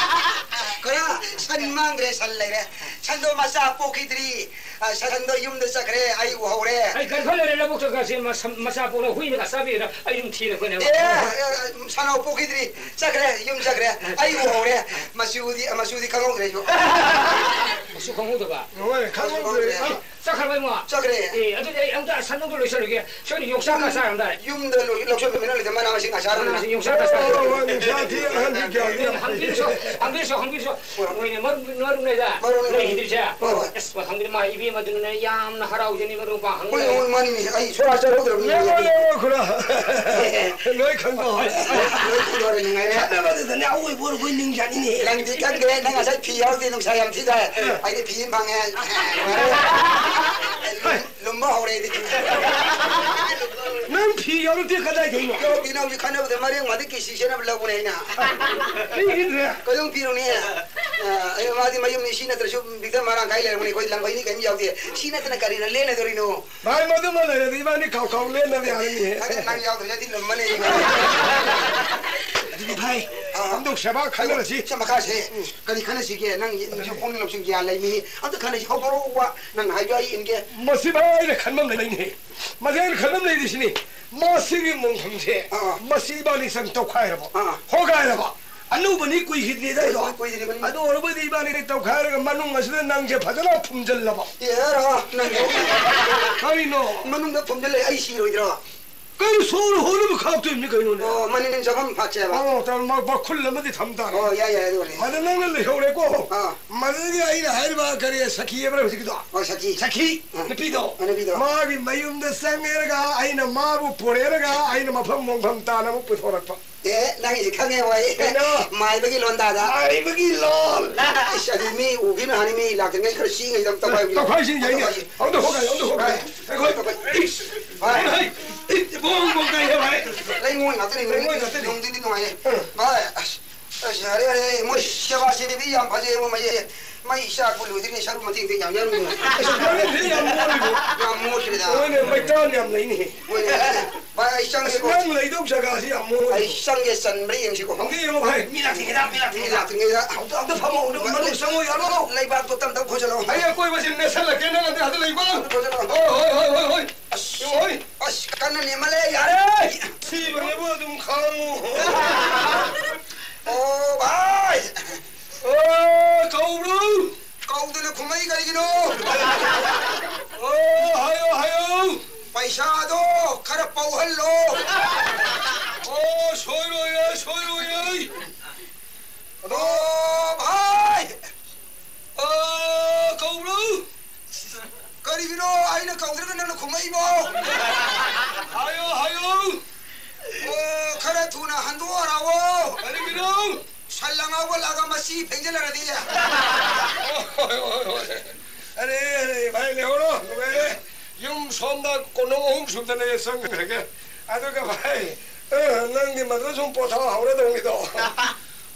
ꯈꯨꯔꯥ, ꯁꯟ ꯃꯥꯡꯈ꯭ꯔꯦ, ꯁꯟ ꯂꯩꯔꯦ꯫ ꯁꯟꯗꯣ ꯃꯆꯥ ꯄꯣꯛꯈꯤꯗ꯭ꯔꯤ꯫ ꯑ, ꯁꯟꯗꯣ ꯌꯨꯝꯗ ꯆꯠꯈ꯭ꯔꯦ, ꯑꯩ ꯎꯍꯧꯔꯦ꯫ ꯑꯩ ꯒꯔꯚ ꯂꯩꯔꯦ, ꯂꯧꯕꯨꯛꯇ ꯀꯥꯁꯦ ꯃꯁꯝ-, ꯃꯆꯥ ꯄꯣꯛꯂ ꯍꯨꯏꯅꯒ ꯆꯥꯕꯤꯔ ꯑꯩ ꯑꯗꯨꯝ ꯊꯤꯔꯛꯄꯅꯦꯕ꯫ ꯑꯦ, ꯑ, ꯁꯟꯅꯥꯎ ꯄꯣꯛꯈꯤꯗ꯭ꯔꯤ, ꯆꯠꯈ꯭ꯔꯦ, ꯌꯨꯝ ꯆꯠꯈ꯭ꯔꯦ, ꯑꯩ ꯎꯍꯧꯔꯦ꯫ ꯃꯆꯨꯗꯤ, ꯃꯆꯨꯗꯤ ꯈꯪꯍꯧꯗ꯭ꯔꯦ ꯑꯩꯁꯨ꯫ ꯃꯆꯨ ꯈꯪꯍꯧꯗꯕ? ꯍꯣꯏ, ꯈꯪꯍꯧꯗ꯭ꯔꯦ꯫ ꯈꯪꯍꯧꯗ꯭ꯔꯦ꯫ ꯑ, ꯆꯠꯈ꯭ꯔꯕ ꯏꯃꯣ? ꯆꯠꯈ꯭ꯔꯦ꯫ ꯑꯦ, ꯑꯗꯨꯗꯤ ꯑꯩ ꯑꯝꯇ ꯁꯟ ꯑꯝꯇ ꯂꯣꯏꯁꯜꯂꯨꯒꯦ꯫ ꯁꯣꯏꯗꯅ ꯌꯣꯡꯆꯥꯛꯀ ꯆꯥꯔꯝꯗꯥꯏ꯫ ꯌꯨꯝꯗ ꯂꯣꯏ-, ꯂꯧꯁꯟꯕ ꯃꯤꯅ ꯂꯩꯇꯦ, ꯃꯅꯥ ꯃꯁꯤꯡ ꯉꯥ ꯆꯥꯔꯝꯅꯤ꯫ ꯃꯅꯥ ꯃꯁꯤꯡ ꯌꯣꯡꯆꯥꯛꯀ ꯆꯥꯔꯝꯅꯤ꯫ ꯑꯣ, ꯍꯣꯏ, ꯅꯨꯡꯁꯥ ꯊꯤ ꯑꯍꯟꯗꯤ ꯒ꯭ꯌꯥꯟ ꯌꯥꯝ ꯍꯪꯕꯤꯔꯨꯆꯣ, ꯍꯪꯕꯤꯔꯨꯆꯣ, ꯍꯪꯕꯤꯔꯨꯆꯣ꯫ ꯍꯣꯏ꯫ ꯍꯣꯏꯅꯦ, ꯃꯔꯨꯞ, ꯃꯔꯨꯞꯅꯦꯗ ꯃꯔꯨꯞꯅꯦ, ꯂꯩꯈꯤꯗ꯭ꯔꯤꯁꯦ꯫ ꯍꯣꯏ, ꯍꯣꯏ꯫ ꯑꯁ, ꯈꯪꯗꯦ, ꯃꯥ ꯏꯕꯦꯝꯃꯗꯨꯅꯅꯦ ꯌꯥꯝꯅ ꯍꯔꯥꯎꯖꯅꯤ, ꯃꯔꯨꯞ ꯃꯄꯥꯡ ꯍꯪꯕ ꯍꯣꯏ, ꯂꯩꯔꯦ꯫ ꯍꯣꯏ, ꯃꯥꯅꯤꯅꯦ꯫ ꯑꯩ ꯁꯣꯔꯥ ꯆꯠꯍꯧꯗ꯭ꯔꯕꯅꯤ꯫ ꯂꯦꯡꯉꯣ, ꯂꯦꯡꯉꯣ, ꯈꯨꯔꯥ꯫ ꯂꯣꯏ ꯈꯪꯗꯣꯛꯑꯣ꯫ ꯂꯣꯏ ꯈꯪꯗꯣꯛꯑꯦ, ꯅꯨꯡꯉꯥꯏꯔꯦ꯫ ꯈꯠꯅꯕꯗꯨꯗꯅꯦ ꯑꯋꯣꯏꯕꯣꯔ ꯑꯩꯈꯣꯏ ꯅꯤꯡꯖꯥꯅꯤꯅꯦ꯫ ꯅꯪꯗꯤ ꯈꯪꯗꯦ, ꯅꯪ ꯉꯁꯥꯏ ꯐꯤ ꯌꯥꯎꯗꯦ, ꯅꯨꯡꯁꯥ ꯌꯥꯝ ꯊꯤ ꯁꯥꯏ꯫ ꯑꯩꯗꯤ ꯐꯤ ꯑꯃ ꯐꯪꯉꯦ꯫ ꯅꯨꯡꯉꯥꯏꯔꯦ꯫ ꯂꯨꯝ-, ꯍꯧꯔꯦ ꯑꯩꯗꯤ꯫ ꯅꯪ ꯐꯤ ꯌꯥꯎꯔꯛꯇꯦ ꯀꯗꯥꯏꯗꯩꯅꯣ? ꯌꯥꯎꯔꯛꯇꯦ, ꯅꯪ ꯍꯧꯖꯤꯛ ꯈꯠꯅꯕꯗ ꯃꯔꯦꯡ ꯃꯥꯗꯤ ꯀꯦ ꯁꯤ ꯁꯦꯠꯅꯕ ꯂꯧꯕꯅꯦ ꯑꯩꯅ꯫ ꯄꯤꯈꯤꯗ꯭ꯔꯦ꯫ ꯀꯩꯗꯧ ꯄꯤꯔꯨꯅꯤ? ꯑ, ꯑꯩ, ꯃꯥꯗꯤ ꯃꯌꯨꯝꯅꯤ, ꯁꯤ ꯅꯠꯇ꯭ꯔꯁꯨ ꯕꯤꯛꯇ ꯃꯔꯥꯡ ꯀꯥꯏ ꯂꯩꯔꯝꯒꯅꯤ, ꯑꯩꯈꯣꯏ ꯂꯪꯕꯩꯅꯤ ꯀꯩꯝ ꯌꯥꯎꯗꯦ꯫ ꯁꯤ ꯅꯠꯇꯅ ꯀꯔꯤꯅ ꯂꯦꯟꯅꯗꯣꯔꯤꯅꯣ? ꯚꯥꯏ, ꯃꯗꯨꯃ ꯂꯩꯔꯗꯤ ꯏꯕꯥꯅꯤ ꯈꯥꯎ ꯈꯥꯎ ꯂꯦꯟꯅꯕ ꯌꯥꯔꯅꯤꯍꯦ꯫ ꯑꯗꯨ ꯅꯪ ꯌꯥꯎꯗ꯭ꯔꯒꯗꯤ ꯂꯨꯝꯃꯅꯤ ꯑꯩ꯫ ꯑꯗꯨꯗꯤ ꯚꯥꯏ, ꯑꯥ꯫ ꯑꯝꯇꯪ ꯁꯦꯕꯥ ꯈꯟꯅꯔꯁꯤ꯫ ꯁꯦ ꯃꯈꯥꯁꯦ꯫ ꯎꯝ꯫ ꯀꯔꯤ ꯈꯟꯅꯁꯤꯒꯦ? ꯅꯪ ꯌꯦꯠꯅꯁꯨ ꯄꯨꯛꯅꯤꯡ ꯂꯧꯁꯤꯡ ꯒ꯭ꯌꯥꯟ ꯂꯩꯃꯤ꯫ ꯑꯝꯇ ꯈꯟꯅꯁꯤ, ꯍꯧꯗꯣꯔꯛꯎꯕ꯫ ꯅꯪ ꯍꯥꯏꯕ ꯑꯩ ꯏꯟꯒꯦ꯫ ꯃꯁꯤ ꯚꯥꯏ, ꯑꯩꯅ ꯈꯟꯕ ꯑꯃ ꯂꯩꯅꯦꯍꯦ꯫ ꯃꯁꯤ ꯑꯩꯅ ꯈꯟꯕ ꯑꯃ ꯂꯩꯔꯤꯁꯤꯅꯤ꯫ ꯃꯁꯤꯒꯤ ꯃꯣꯡꯐꯝꯁꯦ, ꯑꯥ꯫ ꯃꯁꯤ ꯏꯕꯥꯅꯤ ꯆꯪ ꯇꯧꯈꯥꯏꯔꯕ, ꯑꯥ꯫ ꯍꯣꯒꯥꯏꯔꯕ꯫ ꯑꯅꯧꯕꯅꯤ ꯀꯨꯏꯈꯤꯗ꯭ꯔꯤꯗ ꯑꯩꯗꯣ꯫ ꯀꯨꯏꯗ꯭ꯔꯤꯕꯅꯤ꯫ ꯑꯗꯨ ꯑꯣꯏꯔꯕꯗꯤ ꯏꯕꯥꯅꯤ ꯇꯧꯈꯥꯏꯔꯒ ꯃꯅꯨꯡ ꯑꯁꯤꯗ ꯅꯪꯁꯦ ꯐꯖꯅ ꯐꯨꯝꯖꯤꯜꯂꯕ꯫ ꯑꯦꯔꯥ, ꯅꯪ ꯀꯔꯤꯅꯣ? ꯃꯅꯨꯡꯗ ꯐꯨꯝꯖꯤꯜꯂ ꯑꯩ ꯁꯤꯔꯣꯏꯗ꯭ꯔꯣ? ꯀꯩꯅꯣ ꯁꯣꯔ ꯍꯣꯟꯅꯕ ꯈꯥꯛꯇꯣꯏꯅꯤ ꯀꯩꯅꯣꯅꯦ? ꯑꯣ, ꯃꯅꯤꯡ ꯆꯪꯐꯝ ꯐꯥꯠꯁꯦꯕ꯫ ꯑꯣ, ꯇ-, ꯃ-, ꯃꯈꯨꯜ ꯑꯃꯗꯤ ꯊꯝ ꯇꯥꯔꯦ꯫ ꯑꯣ, ꯌꯥꯏ, ꯌꯥꯏ, ꯑꯗꯨ ꯑꯣꯏꯔꯗꯤ꯫ ꯃꯗꯨ ꯅꯪꯅ ꯂꯩꯍꯧꯔꯦꯀꯣ꯫ ꯑꯥ꯫ ꯃꯗꯨꯗꯒꯤ ꯑꯩꯅ ꯍꯥꯏꯔꯤꯕ ꯀꯔꯤ ꯁꯈꯤ ꯍꯥꯏꯕ꯭ꯔꯥ ꯍꯧꯖꯤꯛꯀꯤꯗꯣ? ꯑꯣ, ꯁꯈꯤ꯫ ꯁꯈꯤ, ꯑꯥ꯫ ꯅꯨꯄꯤꯗꯣ꯫ ꯑꯣ, ꯅꯨꯄꯤꯗꯣ꯫ ꯃꯥꯒꯤ ꯃꯌꯨꯝꯗ ꯆꯪꯉꯦꯔꯒ ꯑꯩꯅ ꯃꯥꯕꯨ ꯄꯨꯔꯦꯔꯒ ꯑꯩꯅ ꯃꯐꯝ ꯃꯣꯡꯐꯝ ꯇꯥꯅ ꯑꯃꯨꯛ ꯄꯨꯊꯣꯔꯛꯄ꯫ ꯑꯦ, ꯅꯪꯒꯤꯁꯤ ꯈꯪꯉꯦ ꯍꯣꯏ꯫ ꯀꯩꯅꯣ? ꯃꯥꯏꯕꯒꯤ ꯂꯣꯟꯗꯥꯗ꯫ ꯃꯥꯏꯕꯒꯤ ꯂꯣꯟ꯫ ꯏꯁ, ꯑꯗꯨ ꯃꯤ ꯎꯈꯤꯅ ꯍꯥꯏꯅꯤ, ꯃꯤ ꯂꯥꯛꯇ꯭ꯔꯤꯉꯩ ꯈꯔ ꯁꯤꯡꯉꯩꯗ ꯑꯝꯇ ꯄꯥꯏꯌꯨ꯫ ꯇꯧꯈꯥꯏꯁꯤ, ꯌꯥꯏꯅꯦ꯫ ꯇꯧꯈꯥꯏꯁꯤ꯫ ꯑꯝꯇ ꯍꯣꯒꯥꯏ, ꯑꯝꯇ ꯍꯣꯒꯥꯏ꯫ ꯍꯣꯏ꯫ ꯑꯩꯈꯣꯏ, ꯍꯣꯏ꯫ ꯏꯁ, ꯍꯣꯏ꯫ ꯍꯣꯏ꯫ ꯏꯁ, ꯕꯣꯡ ꯕꯣꯡ ꯀꯥꯏ ꯍꯣꯏ꯫ ꯂꯩꯉꯣꯏ ꯉꯥꯛꯇꯅꯤ, ꯂꯩꯉꯣꯏ ꯉꯥꯛꯇꯅꯤ꯫ ꯅꯨꯡꯗꯤ ꯅꯨꯡꯉꯥꯏꯌꯦ꯫ ꯎꯝ꯫ ꯚꯥꯏ, ꯑꯁ, ꯑꯁ, ꯌꯥꯔꯦ, ꯌꯥꯔꯦ꯫ ꯃꯣꯏ ꯁꯦꯕꯥ ꯁꯦꯕꯤꯗꯤ ꯌꯥꯝ ꯐꯖꯩ, ꯃꯣꯏ ꯃꯌꯦꯛ꯫ ꯃꯩ ꯆꯥꯛꯄ ꯂꯣꯏꯗ꯭ꯔꯤꯉꯩ ꯁꯔꯨꯛ ꯃꯇꯦꯛ ꯃꯇꯦꯛ ꯌꯥꯝ ꯌꯥꯎꯔꯝꯃꯤ꯫ ꯑꯁ, ꯌꯥꯝ ꯃꯣꯜꯂꯤꯕꯣ꯫ ꯌꯥꯝ ꯃꯣꯠꯈ꯭ꯔꯦꯗ꯫ ꯍꯣꯏꯅꯦ, ꯃꯩꯇꯥꯟ ꯌꯥꯝ ꯂꯩꯅꯦꯍꯦ꯫ ꯍꯣꯏꯅꯦ꯫ ꯚꯥꯏ, ꯑꯩ ꯑꯁ, ꯆꯪꯒꯦꯀꯣ꯫ ꯅꯪ ꯂꯩꯗꯧ ꯖꯒꯥꯁꯤ ꯌꯥꯝ ꯃꯣꯠꯂꯤ꯫ ꯑꯩ ꯆꯪꯒꯦ, ꯆꯟꯕ꯭ꯔꯥ ꯌꯦꯡꯁꯤꯀꯣ꯫ ꯑꯝꯇ ꯌꯦꯡꯉꯣ ꯚꯥꯏ, ꯃꯤ ꯂꯥꯛꯇ꯭ꯔꯤꯉꯩꯗ, ꯃꯤ ꯂꯥꯛꯇ꯭ꯔꯤꯉꯩꯗ꯫ ꯃꯤ ꯂꯥꯛꯇ꯭ꯔꯤꯉꯩꯗ꯫ ꯑꯝꯇ, ꯑꯝꯇ ꯐꯝꯃꯣ, ꯑꯝꯇ ꯃꯅꯨꯡ ꯆꯪꯉꯣ, ꯌꯥꯔꯣ꯫ ꯂꯩꯕꯥꯛꯇꯣ ꯇꯞ ꯇꯞ ꯈꯣꯏꯖꯜꯂꯣ꯫ ꯑꯩ ꯑꯀꯣꯏꯕꯁꯤ ꯅꯦꯠꯁꯜꯂꯛꯀꯦ, ꯅꯪ ꯑꯗꯨ, ꯑꯗꯨ ꯂꯩꯕ꯫ ꯈꯣꯏꯖꯜꯂꯣ꯫ ꯍꯣꯏ, ꯍꯣꯏ, ꯍꯣꯏ, ꯍꯣꯏ, ꯍꯣꯏ꯫ ꯑꯁ, ꯍꯣꯏ꯫ ꯑꯁ, ꯀꯟꯅ ꯅꯦꯝꯃꯜꯂꯦ, ꯌꯥꯔꯦ꯫ ꯁꯤꯕꯅꯦꯕꯨ ꯑꯗꯨꯝ ꯈꯥꯡꯉꯨ꯫ ꯑꯣ, ꯚꯥꯏ꯫ ꯑꯣ, ꯀꯧꯕ꯭ꯔꯣ? ꯀꯧꯗꯅ ꯈꯨꯝꯃꯛꯏ ꯀꯔꯤꯒꯤꯅꯣ? ꯑꯣ, ꯍꯥꯏꯌꯣ, ꯍꯥꯏꯌꯣ꯫ ꯄꯩꯁꯥꯗꯣ ꯈꯔ ꯄꯧꯍꯜꯂꯣ꯫ ꯑꯣ, ꯁꯣꯏꯔꯣꯏꯌꯦ, ꯁꯣꯏꯔꯣꯏꯌꯦ꯫ ꯑꯗꯣ, ꯑꯣ, ꯚꯥꯏ! ꯑꯣ, ꯀꯧꯕ꯭ꯔꯣ? ꯀꯔꯤꯒꯤꯅꯣ ꯑꯩꯅ ꯀꯧꯗ꯭ꯔꯒ ꯅꯪꯅ ꯈꯨꯝꯃꯛꯏꯕꯣ? ꯍꯥꯏꯌꯣ, ꯍꯥꯏꯌꯣ꯫ ꯑꯣ, ꯈꯔ ꯊꯨꯅ ꯍꯟꯗꯣꯛꯑꯣ ꯂꯥꯛꯑꯣ꯫ ꯀꯔꯤꯒꯤꯅꯣ? ꯁꯟ ꯂꯪ ꯍꯧꯒꯠꯂꯛꯑꯒ ꯃꯁꯤ ꯐꯦꯡꯖꯤꯜꯂꯔꯗꯤ꯫ ꯍꯣꯏ, ꯍꯣꯏ, ꯍꯣꯏ꯫ ꯑꯔꯦ, ꯑꯔꯦ, ꯚꯥꯏ, ꯂꯩꯍꯧꯔꯣ, ꯅꯨꯡꯉꯥꯏꯔꯦ꯫ ꯌꯨꯝ ꯁꯣꯝꯗ ꯀꯣꯅꯨꯡ ꯑꯍꯨꯝ ꯁꯨꯗꯅ ꯆꯪꯈ꯭ꯔꯒꯦ꯫ ꯑꯗꯨꯒ ꯚꯥꯏ, ꯑ, ꯅꯪꯒꯤ ꯃꯗꯨꯗ ꯁꯨꯝ ꯄꯣꯊꯥꯍꯧꯔꯗꯧꯅꯤꯗꯣ꯫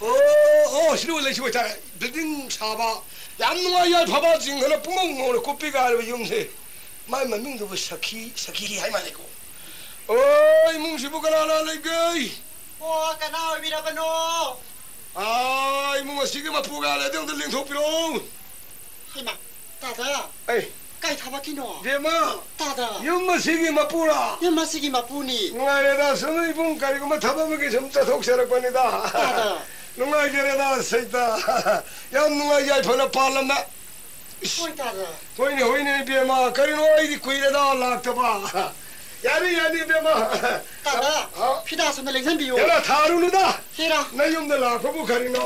ꯑꯣ, ꯑꯣ, ꯁꯤꯗ ꯂꯩꯁꯤ ꯑꯣꯏꯇꯥꯔꯦ꯫ ꯕꯤꯜꯗꯤꯡ ꯁꯥꯕ, ꯌꯥꯝ ꯅꯨꯡꯉꯥꯏ ꯌꯥꯏꯐꯕ, ꯖꯤꯡꯒꯅ ꯄꯨꯡꯉꯧ ꯉꯧꯅ ꯀꯨꯞꯄꯤ ꯀꯥꯏꯔꯕ ꯌꯨꯝꯁꯦ꯫ ꯃꯥꯏ ꯃꯃꯤꯡꯗꯨꯕꯨ ꯁꯈꯤ, ꯁꯈꯤꯔꯤ ꯍꯥꯏ ꯃꯥꯜꯂꯦꯀꯣ꯫ ꯑꯣ, ꯏꯃꯨꯡꯁꯤꯕꯨ ꯀꯅꯥ ꯀꯅꯥ ꯂꯩꯒꯦ? ꯑꯣ, ꯀꯅꯥ ꯑꯣꯏꯕꯤꯔꯕꯅꯣ? ꯑꯥ, ꯏꯃꯨꯡ ꯑꯁꯤꯒꯤ ꯃꯄꯨꯒ ꯂꯩꯔꯗꯤ ꯑꯝꯇ ꯂꯦꯡꯊꯣꯛꯄꯤꯔꯛꯑꯣ꯫ ꯍꯩꯃꯥ, ꯇꯥꯗ꯫ ꯑꯩ꯫ ꯀꯩ ꯊꯕꯛꯀꯤꯅꯣ? ꯕꯦꯝꯃ! ꯇꯥꯗ꯫ ꯌꯨꯝ ꯑꯁꯤꯒꯤ ꯃꯄꯨꯔꯥ? ꯌꯨꯝ ꯑꯁꯤꯒꯤ ꯃꯄꯨꯅꯤ꯫ ꯅꯨꯡꯉꯥꯏꯔꯦꯗ, ꯁꯨꯝ ꯏꯕꯨꯡ ꯀꯔꯤꯒꯨꯝꯕ ꯊꯕꯛ ꯑꯃꯒꯤ ꯁꯨꯝ ꯆꯠꯊꯣꯛꯆꯔꯛꯄꯅꯤꯗ꯫ ꯇꯥꯗ꯫ ꯅꯨꯡꯉꯥꯏꯖꯔꯦꯗ, ꯁꯩꯇ꯫ ꯌꯥꯝ ꯅꯨꯡꯉꯥꯏ ꯌꯥꯏꯐꯅ ꯄꯥꯜꯂꯝꯃꯦ꯫ ꯏꯁ! ꯍꯣꯏ, ꯇꯥꯗ꯫ ꯍꯣꯏꯅꯦ, ꯍꯣꯏꯅꯦ, ꯏꯕꯦꯝꯃ, ꯀꯔꯤꯅꯣ ꯑꯩꯗꯤ ꯀꯨꯏꯔꯦꯗ ꯂꯥꯛꯇꯕ꯫ ꯌꯥꯅꯤ, ꯌꯥꯅꯤ, ꯏꯕꯦꯝꯃ꯫ ꯇꯥꯗ, ꯍꯥ? ꯐꯤꯗꯥꯁꯨ ꯑꯝꯇ ꯂꯦꯡꯁꯟꯕꯤꯌꯨ꯫ ꯍꯦꯔꯥ, ꯊꯥꯔꯨꯅꯨꯗ꯫ ꯍꯦꯔꯥ꯫ ꯅꯌꯨꯝꯗ ꯂꯥꯛꯄꯕꯨ ꯀꯔꯤꯅꯣ?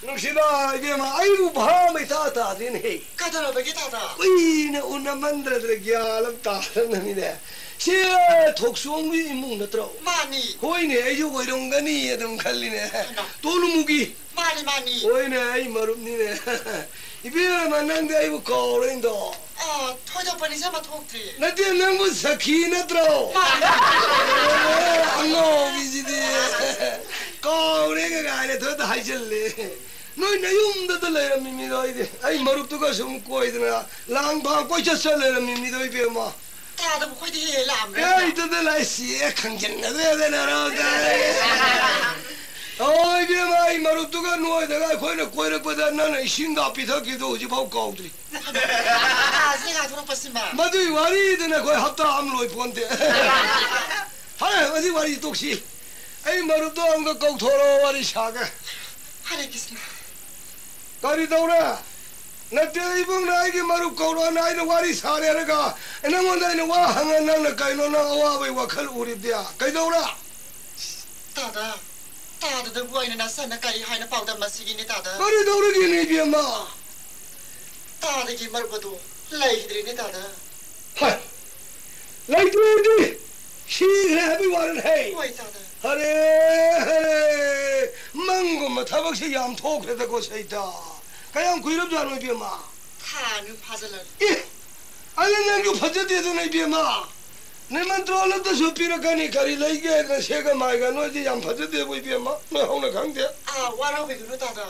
ꯅꯨꯡꯁꯤꯕ ꯏꯕꯦꯝꯃ, ꯑꯩꯕꯨ ꯚꯥꯞ ꯏꯇꯥ ꯇꯥꯗꯦꯅꯦꯍꯦ꯫ ꯀꯩꯗꯧꯔꯕꯒꯦ, ꯇꯥꯗ? ꯀꯨꯏꯅ ꯎꯅꯃꯟꯗ꯭ꯔꯗꯅ ꯒ꯭ꯌꯥꯟ ꯑꯃ ꯇꯥꯗꯅꯅꯤꯅꯦ꯫ ꯁꯤ ꯊꯣꯛꯆꯣꯝꯒꯤ ꯏꯃꯨꯡ ꯅꯠꯇ꯭ꯔꯣ? ꯃꯥꯅꯤ꯫ ꯍꯣꯏꯅꯦ, ꯑꯩꯁꯨ ꯑꯣꯏꯔꯝꯒꯅꯤ ꯑꯗꯨꯝ ꯈꯜꯂꯤꯅꯦ꯫ ꯍꯩꯃꯥ꯫ ꯇꯣꯂꯨꯃꯨꯒꯤ꯫ ꯃꯥꯅꯤ, ꯃꯥꯅꯤ꯫ ꯍꯣꯏꯅꯦ, ꯑꯩ ꯃꯔꯨꯞꯅꯤꯅꯦ꯫ ꯏꯕꯦꯝꯃ, ꯅꯪꯗꯤ ꯑꯩꯕꯨ ꯀꯥꯎꯔꯦꯗꯣ꯫ ꯑꯥ, ꯊꯣꯏꯗꯣꯛꯄ ꯅꯤꯡꯁꯤꯡꯕ ꯊꯣꯛꯇ꯭ꯔꯤ꯫ ꯅꯠꯇꯦ, ꯅꯪꯕꯨ ꯁꯈꯤ ꯅꯠꯇ꯭ꯔꯣ? ꯃꯥꯅꯤ꯫ ꯑꯣ, ꯑꯉꯥꯎꯕꯤꯁꯤꯗꯤ꯫ ꯀꯥꯎꯔꯦꯒ ꯀꯥꯏꯅ ꯊꯣꯏꯗ ꯍꯥꯏꯖꯜꯂꯦ꯫ ꯅꯣꯏ ꯅꯌꯨꯝꯗꯇ ꯂꯩꯔꯝꯃꯤ ꯃꯤꯗꯣ ꯑꯩꯗꯤ꯫ ꯑꯩ ꯃꯔꯨꯞꯇꯨꯒ ꯁꯨꯝ ꯀꯣꯏꯗꯅ ꯂꯥꯡ ꯐꯥꯡ ꯀꯣꯏꯆꯠ ꯆꯠ ꯂꯩꯔꯝꯃꯤ ꯃꯤꯗꯣ, ꯏꯕꯦꯝꯃ꯫ ꯇꯥꯗꯕ ꯑꯩꯈꯣꯏꯗꯤ ꯍꯦꯛ ꯍꯦꯛ ꯂꯥꯛꯑꯝꯃꯦ꯫ ꯑꯦ, ꯏꯇꯗ ꯂꯥꯛꯏꯁꯤ, ꯑꯦ, ꯈꯪꯖꯟꯅꯗ꯭ꯔꯦꯗ ꯅꯔꯣꯟꯗ꯫ ꯍꯣꯏ, ꯏꯕꯦꯝꯃ, ꯑꯩ ꯃꯔꯨꯞꯇꯨꯒ ꯅꯣꯏꯗꯒ ꯑꯩꯈꯣꯏꯅ ꯀꯣꯏꯔꯛꯄꯗ ꯅꯪꯅ ꯏꯁꯤꯡꯒ ꯄꯤꯊꯛꯈꯤꯕꯗꯣ ꯍꯧꯖꯤꯛꯐꯥꯎ ꯀꯥꯎꯗ꯭ꯔꯤ꯫ ꯇꯥꯁꯤꯗ ꯉꯥꯏꯊꯣꯔꯛꯄꯁꯤꯃ꯫ ꯃꯗꯨꯏ ꯋꯥꯔꯤꯗꯨꯅ ꯑꯩꯈꯣꯏ ꯍꯞꯇꯥ ꯑꯃ ꯂꯣꯏ ꯄꯣꯟꯇꯦ꯫ ꯐꯔꯦ, ꯃꯁꯤ ꯋꯥꯔꯤ ꯇꯣꯛꯁꯤ꯫ ꯑꯩ ꯃꯔꯨꯞꯇꯣ ꯑꯃꯨꯛꯀ ꯀꯧꯊꯣꯔꯛꯑꯣ, ꯋꯥꯔꯤ ꯁꯥꯒꯦ꯫ ꯍꯔꯦ ꯀ꯭ꯔꯤꯁꯅ꯫ ꯀꯔꯤ ꯇꯧꯔꯦ? ꯅꯠꯇꯦ, ꯏꯕꯨꯡꯅ ꯑꯩꯒꯤ ꯃꯔꯨꯞ ꯀꯧꯔꯛꯑꯣꯅ ꯑꯩꯅ ꯋꯥꯔꯤ ꯁꯥꯔꯦ ꯍꯥꯏꯔꯒ, ꯅꯪꯉꯣꯟꯗ ꯑꯩꯅ ꯋꯥ ꯍꯪꯉ ꯅꯪꯅ ꯀꯩꯅꯣ ꯅꯪ ꯑꯋꯥꯕꯩ ꯋꯥꯈꯜ ꯎꯔꯤꯕꯗꯤ? ꯀꯩꯗꯧꯔꯦ? ꯇꯥꯗ, ꯇꯥꯗꯗꯕꯨ ꯑꯩꯅ ꯅꯁꯥꯅ ꯀꯔꯤ ꯍꯥꯏꯅ ꯄꯥꯎꯗꯝ ꯑꯁꯤꯒꯤꯅꯤ, ꯇꯥꯗ? ꯀꯔꯤ ꯇꯧꯔꯒꯦꯅꯦ, ꯏꯕꯦꯝꯃ? ꯇꯥꯗꯒꯤ ꯃꯔꯨꯞ ꯑꯗꯨ ꯂꯩꯈꯤꯗ꯭ꯔꯦꯅꯦ, ꯇꯥꯗ꯫ ꯍꯥꯏ, ꯂꯩꯇ꯭ꯔꯦꯗꯤ ꯁꯤꯈ꯭ꯔꯦ ꯍꯥꯏꯕꯒꯤ ꯋꯥꯔꯅꯦ꯫ ꯍꯣꯏ, ꯇꯥꯗ꯫ ꯍꯔꯦ, ꯍꯔꯦ, ꯃꯪꯒꯨꯝꯕ ꯊꯕꯛꯁꯤ ꯌꯥꯝ ꯊꯣꯛꯈ꯭ꯔꯦꯗꯀꯣ, ꯁꯩꯇ꯫ ꯀꯌꯥꯝ ꯀꯨꯏꯔꯕꯖꯥꯠꯅꯣ, ꯏꯕꯦꯝꯃ? ꯑꯥ, ꯅꯨ ꯐꯥꯖꯜꯂꯒ꯫ ꯑꯦ, ꯑꯗꯨ ꯅꯪꯁꯨ ꯐꯖꯗꯦꯗꯅ, ꯏꯕꯦꯝꯃ꯫ ꯅꯤꯃꯟꯇ꯭ꯔꯣꯟ ꯑꯝꯇꯁꯨ ꯄꯤꯔꯛꯀꯅꯤ, ꯀꯔꯤ ꯂꯩꯒꯦ? ꯅꯁꯦꯒ ꯃꯥꯏꯒ ꯅꯣꯏꯗꯤ ꯌꯥꯝ ꯐꯖꯗꯦꯕꯨ, ꯏꯕꯦꯝꯃ, ꯅꯣꯏ ꯍꯧꯅ ꯈꯪꯗꯦ꯫ ꯑꯥ, ꯋꯥꯔꯧꯕꯤꯒꯅꯨ ꯇꯥꯗ꯫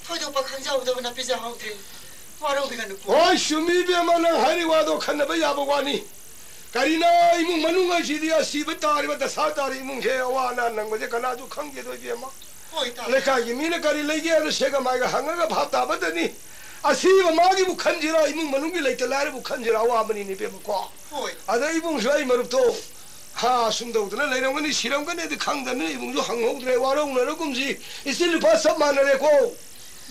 ꯊꯣꯏꯗꯣꯛꯄ ꯈꯪꯖꯍꯧꯗꯕꯅ ꯄꯤꯖꯍꯧꯗ꯭ꯔꯦ꯫ ꯋꯥꯔꯧꯕꯤꯒꯅꯨꯀꯣ꯫ ꯍꯣꯏ, ꯆꯨꯝꯃꯤ, ꯏꯕꯦꯝꯃ, ꯅꯪ ꯍꯥꯏꯔꯤ ꯋꯥꯗꯣ ꯈꯟꯅꯕ ꯌꯥꯕ ꯋꯥꯅꯤ꯫ ꯀꯔꯤꯅꯣ, ꯏꯃꯨꯡ ꯃꯅꯨꯡ ꯍꯥꯏꯁꯤꯗꯤ ꯑꯁꯤꯕ ꯇꯥꯔꯤꯕ, ꯗꯁꯥ ꯇꯥꯔꯤ ꯏꯃꯨꯡꯁꯦ, ꯑꯋꯥ ꯑꯅꯥ ꯅꯪꯕꯁꯦ ꯀꯅꯥꯁꯨ ꯈꯪꯗꯦꯗꯣ, ꯏꯕꯦꯝꯃ꯫ ꯍꯣꯏ, ꯇꯥꯗ꯫ ꯂꯩꯀꯥꯏꯒꯤ ꯃꯤꯅ ꯀꯔꯤ ꯂꯩꯒꯦ ꯍꯥꯏꯅ ꯁꯦꯒ ꯃꯥꯏꯒ ꯍꯪꯉꯒ ꯚꯥꯞ ꯇꯥꯕꯗꯅꯤ꯫ ꯑꯁꯤꯕ ꯃꯥꯒꯤꯕꯨ ꯈꯟꯁꯤꯔꯥ, ꯏꯃꯨꯡ ꯃꯅꯨꯡꯒꯤ ꯂꯩꯇ ꯂꯥꯏꯔꯕꯨ ꯈꯟꯁꯤꯔꯥ, ꯑꯋꯥꯕꯅꯤꯅꯦ, ꯏꯕꯦꯝꯃꯀꯣ꯫ ꯍꯣꯏ꯫ ꯑꯗ ꯏꯕꯨꯡꯁꯨ ꯑꯩ ꯃꯔꯨꯞꯇꯣ, ꯍꯥ, ꯁꯨꯝ ꯇꯧꯗꯅ ꯂꯩꯔꯝꯒꯅꯤ, ꯁꯤꯔꯝꯒꯅꯤ, ꯑꯗꯨ ꯈꯪꯗꯕꯅꯤꯅ ꯏꯕꯨꯡꯁꯨ ꯍꯪꯍꯧꯗ꯭ꯔꯦ, ꯋꯥꯔꯧꯅꯔꯒꯨꯝꯁꯤ꯫ ꯏꯆꯤꯜ ꯏꯄꯥ ꯆꯞ ꯃꯥꯟꯅꯔꯦꯀꯣ꯫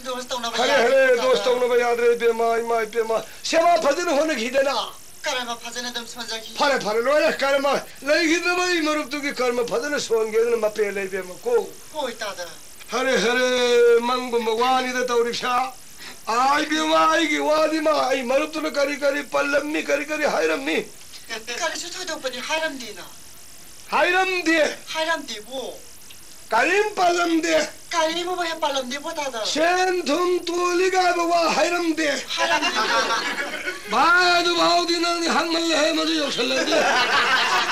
ꯗꯣꯁ ꯇꯧꯅꯕ ꯐꯔꯦ, ꯌꯥꯗ꯭ꯔꯦ, ꯐꯔꯦ, ꯇꯥꯗ꯫ ꯗꯣꯁ ꯇꯧꯅꯕ ꯌꯥꯗ꯭ꯔꯦ, ꯏꯕꯦꯝꯃ, ꯏꯃꯥ, ꯏꯕꯦꯝꯃ꯫ ꯁꯦꯕꯥ ꯐꯖꯅ ꯍꯣꯠꯅꯈꯤꯗꯅ꯫ ꯀꯔꯝꯕ ꯐꯖꯅ ꯑꯗꯨꯝ ꯁꯣꯟꯖꯈꯤ꯫ ꯐꯔꯦ, ꯐꯔꯦ, ꯂꯣꯏꯔꯦ, ꯀꯔꯃ꯫ ꯂꯩꯈꯤꯗ꯭ꯔꯕ ꯑꯩ ꯃꯔꯨꯞꯇꯨꯒꯤ ꯀꯔꯃ ꯐꯖꯅ ꯁꯣꯟꯒꯦꯗꯅ ꯃꯄꯦ ꯂꯩꯕꯦꯝꯃꯀꯣ꯫ ꯍꯣꯏ, ꯇꯥꯗ꯫ ꯍꯔꯦ, ꯍꯔꯦ, ꯃꯪꯒꯨꯝꯕ ꯋꯥꯅꯤꯗ ꯇꯧꯔꯤꯕꯁꯦ꯫ ꯑꯥꯏ, ꯕꯦꯝꯃ, ꯑꯩꯒꯤ ꯋꯥꯗꯤ ꯃꯥ, ꯑꯩ ꯃꯔꯨꯞꯇꯨꯅ ꯀꯔꯤ ꯀꯔꯤ ꯄꯜꯂꯝꯃꯤ, ꯀꯔꯤ ꯀꯔꯤ ꯍꯥꯏꯔꯝꯃꯤ? ꯀꯔꯤꯁꯨ ꯊꯣꯏꯗꯣꯛꯄꯗꯤ ꯍꯥꯏꯔꯝꯗꯦꯅ꯫ ꯍꯥꯏꯔꯝꯗꯦ? ꯍꯥꯏꯔꯝꯗꯦꯕꯣ꯫ ꯀꯔꯤꯝ ꯄꯜꯂꯝꯗꯦ꯫ ꯀꯔꯤꯝ ꯑꯃ ꯍꯦꯛ ꯄꯜꯂꯝꯗꯦꯕꯣ, ꯇꯥꯗ꯫ ꯁꯦꯟ ꯊꯨꯝ ꯇꯣꯜꯂꯤ ꯀꯥꯏꯕ ꯋꯥ ꯍꯥꯏꯔꯝꯗꯦ꯫ ꯍꯥꯏꯔꯝꯗꯦꯕꯣ꯫ ꯚꯥꯏ, ꯑꯗꯨ ꯐꯥꯎꯗꯤ ꯅꯪꯗꯤ ꯍꯪꯃꯜꯂꯦꯍꯦ, ꯃꯗꯨ ꯌꯧꯁꯜꯂꯗꯤ꯫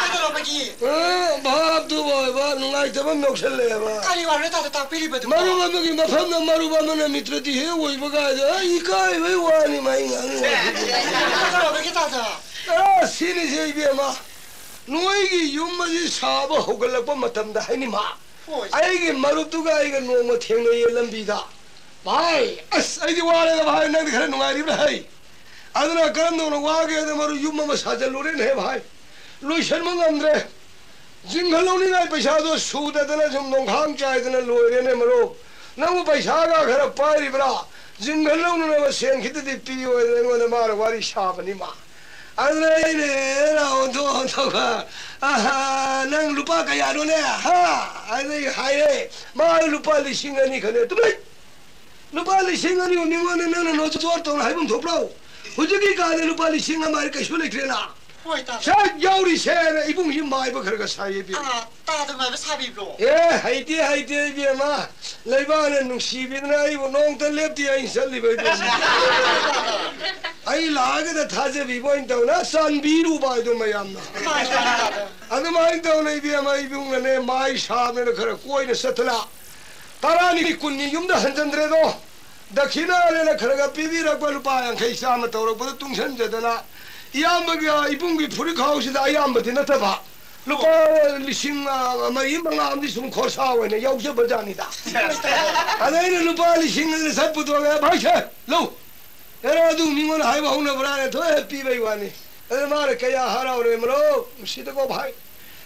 ꯀꯩꯗꯧꯔꯕꯒꯤ? ꯑ, ꯚꯥꯞꯇꯨ ꯑꯣꯏꯕ ꯅꯨꯡꯉꯥꯏꯇꯕ ꯑꯃ ꯌꯧꯁꯜꯂꯛꯑꯦꯕ꯫ ꯀꯔꯤ ꯋꯥꯅꯣ ꯇꯥꯗ ꯇꯥꯛꯄꯤꯔꯤꯕꯗꯨꯕꯣ? ꯃꯔꯨꯞ ꯑꯃꯒꯤ ꯃꯐꯝꯗ ꯃꯔꯨꯞ ꯑꯃꯅ ꯃꯤꯇ꯭ꯔꯗꯤ ꯍꯦꯛ ꯑꯣꯏꯕ ꯀꯥꯏꯗ, ꯑ, ꯏꯀꯥꯏꯕꯩ ꯋꯥꯅꯤ ꯃꯥꯏ ꯉꯥꯡꯉꯤ ꯋꯥꯁꯤꯗꯤ꯫ ꯀꯩꯗꯧꯔꯕꯒꯤ ꯇꯥꯗ? ꯑ, ꯁꯤꯅꯤꯁꯦ ꯏꯕꯦꯝꯃ, ꯅꯣꯏꯒꯤ ꯌꯨꯝ ꯑꯁꯤ ꯁꯥꯕ ꯍꯧꯒꯠꯂꯛꯄ ꯃꯇꯝꯗ ꯍꯥꯏꯅꯤꯃ꯫ ꯍꯣꯏ꯫ ꯑꯩꯒꯤ ꯃꯔꯨꯞꯇꯨꯒ ꯑꯩꯒ ꯅꯣꯡꯃ ꯊꯦꯡꯅꯩꯌꯦ ꯂꯝꯕꯤꯗ꯫ ꯚꯥꯏ, ꯑꯁ, ꯑꯩꯗꯤ ꯋꯥꯔꯦꯗ ꯚꯥꯏ, ꯅꯪꯗꯤ ꯈꯔ ꯅꯨꯡꯉꯥꯏꯔꯤꯕ꯭ꯔꯥ ꯍꯩ? ꯑꯗꯨꯅ ꯀꯔꯝꯗꯧꯅ ꯋꯥꯒꯦꯗ ꯃꯔꯨꯞ, ꯌꯨꯝ ꯑꯃ ꯁꯥꯖꯜꯂꯨꯔꯦꯅꯦꯍꯦ ꯚꯥꯏ꯫ ꯂꯣꯏꯁꯟꯕ ꯉꯝꯗ꯭ꯔꯦ꯫ ꯖꯤꯡꯒ ꯂꯧꯅꯤꯡꯉꯥꯏ ꯄꯩꯁꯥꯗꯣ ꯁꯨꯗꯗꯅ ꯁꯨꯝ ꯅꯣꯡꯈꯥꯡ ꯆꯥꯏꯗꯅ ꯂꯣꯏꯔꯦꯅꯦ ꯃꯔꯨꯞ꯫ ꯅꯪꯕꯨ ꯄꯩꯁꯥꯒ ꯈꯔ ꯄꯥꯏꯔꯤꯕ꯭ꯔꯥ? ꯖꯤꯡꯒ ꯂꯧꯅꯅꯕ ꯁꯦꯟ ꯈꯤꯇꯗꯤ ꯄꯤꯌꯨ ꯍꯥꯏꯗꯅ ꯑꯩꯉꯣꯟꯗ ꯃꯥꯅ ꯋꯥꯔꯤ ꯁꯥꯕꯅꯤ ꯃꯥ꯫ ꯑꯗꯨꯅ ꯑꯩꯅ ꯍꯦꯟꯅ ꯑꯣꯟꯊꯣꯛ ꯑꯣꯟꯊꯣꯛꯄ, "ꯑꯍꯥ, ꯅꯪ ꯂꯨꯄꯥ ꯀꯌꯥꯅꯣꯅꯦ? ꯍꯥ?" ꯍꯥꯏꯅ ꯑꯩ ꯍꯥꯏꯔꯦ꯫ ꯃꯥ ꯂꯨꯄꯥ ꯂꯤꯁꯤꯡ ꯑꯅꯤ ꯈꯛꯅꯦ꯫ ꯇꯨꯃꯤꯟ! ꯂꯨꯄꯥ ꯂꯤꯁꯤꯡ ꯑꯅꯤꯕꯨ ꯃꯤꯉꯣꯟꯗ ꯅꯪꯅ ꯅꯣ ꯆꯣꯔ ꯇꯧꯅ ꯍꯥꯏꯐꯝ ꯊꯣꯛꯄ꯭ꯔꯣ? ꯍꯧꯖꯤꯛꯀꯤ ꯀꯥꯟꯗ ꯂꯨꯄꯥ ꯂꯤꯁꯤꯡ ꯑꯃ ꯍꯥꯏꯔꯦ ꯀꯩꯁꯨ ꯂꯩꯇ꯭ꯔꯦꯅ꯫ ꯍꯣꯏ, ꯇꯥꯗ꯫ ꯁꯠ ꯌꯥꯎꯔꯤꯁꯦꯅ ꯏꯕꯨꯡꯁꯤ ꯃꯥꯏꯕ ꯈꯔ ꯈꯔ ꯁꯥꯏꯌꯦ ꯏꯕꯦꯝꯃ꯫ ꯑꯥ, ꯇꯥꯗ ꯃꯥꯏꯕ ꯁꯥꯕꯤꯕ꯭ꯔꯣ? ꯑꯦ, ꯍꯩꯇꯦ, ꯍꯩꯇꯦ ꯏꯕꯦꯝꯃ꯫ ꯂꯩꯕꯥꯛꯅ ꯅꯨꯡꯁꯤꯕꯤꯗꯅ ꯑꯩꯕꯨ ꯅꯣꯡꯇ ꯂꯦꯞꯇꯦ ꯑꯩꯅ ꯆꯠꯂꯤꯕ ꯏꯕꯦꯝꯃ꯫ ꯑꯩ ꯂꯥꯛꯑꯒꯗ ꯊꯥꯖꯕꯤꯕ ꯑꯣꯏꯅ ꯇꯧꯅ ꯆꯥꯟꯕꯤꯔꯨꯕ ꯍꯥꯏꯗꯣ ꯃꯌꯥꯝꯅ꯫ ꯃꯥꯅꯤ, ꯃꯥꯅꯤ, ꯇꯥꯗ꯫ ꯑꯗꯨꯃꯥꯏꯅ ꯇꯧꯅ ꯏꯕꯦꯝꯃ ꯏꯕꯨꯡꯅꯅꯦ ꯃꯥꯏ ꯁꯥꯕꯅ ꯈꯔ ꯀꯣꯏꯅ ꯆꯠꯇꯅ ꯇꯔꯥꯅꯤ ꯀꯨꯟꯅꯤ ꯌꯨꯝꯗ ꯍꯟꯖꯟꯗ꯭ꯔꯦꯗꯣ꯫ ꯗꯈꯤꯅꯥꯅꯦꯅ ꯈꯔ ꯈꯔ ꯄꯤꯕꯤꯔꯛꯄ ꯂꯨꯄꯥ ꯌꯥꯡꯈꯩ ꯆꯥꯝꯃ ꯇꯧꯔꯛꯄꯗ ꯇꯨꯡꯁꯟꯖꯗꯅ ꯏꯌꯥꯝꯕꯒꯤ ꯏꯕꯨꯡꯒꯤ ꯐꯨꯔꯤꯠ ꯈꯥꯎꯁꯤꯗ ꯑꯌꯥꯝꯕꯗꯤ ꯅꯠꯇꯕ ꯂꯨꯄꯥ ꯂꯤꯁꯤꯡ, ꯑ, ꯃꯔꯤ ꯃꯉꯥ ꯑꯃꯗꯤ ꯁꯨꯝ ꯈꯣꯔꯁꯥ ꯑꯣꯏꯅ ꯌꯥꯎꯖꯕ ꯖꯥꯠꯅꯤꯗ꯫ ꯑꯗ ꯑꯩꯅ ꯂꯨꯄꯥ ꯂꯤꯁꯤꯡ ꯑꯅꯤ ꯁꯠ ꯄꯨꯊꯣꯛꯑꯒ, "ꯚꯥꯏ ꯁꯦ, ꯂꯧ"꯫ ꯑꯦꯔꯥ, ꯑꯗꯨ ꯃꯤꯉꯣꯟꯗ ꯍꯥꯏꯕ ꯍꯧꯅꯕ꯭ꯔꯥꯅꯦ? ꯊꯣꯛꯑꯦ ꯄꯤꯕꯩ ꯋꯥꯅꯤ꯫ ꯑꯗ ꯃꯥꯅ ꯀꯌꯥ ꯍꯔꯥꯎꯔꯦ, ꯃꯔꯨꯞ, ꯅꯨꯡꯁꯤꯗꯀꯣ ꯚꯥꯏ꯫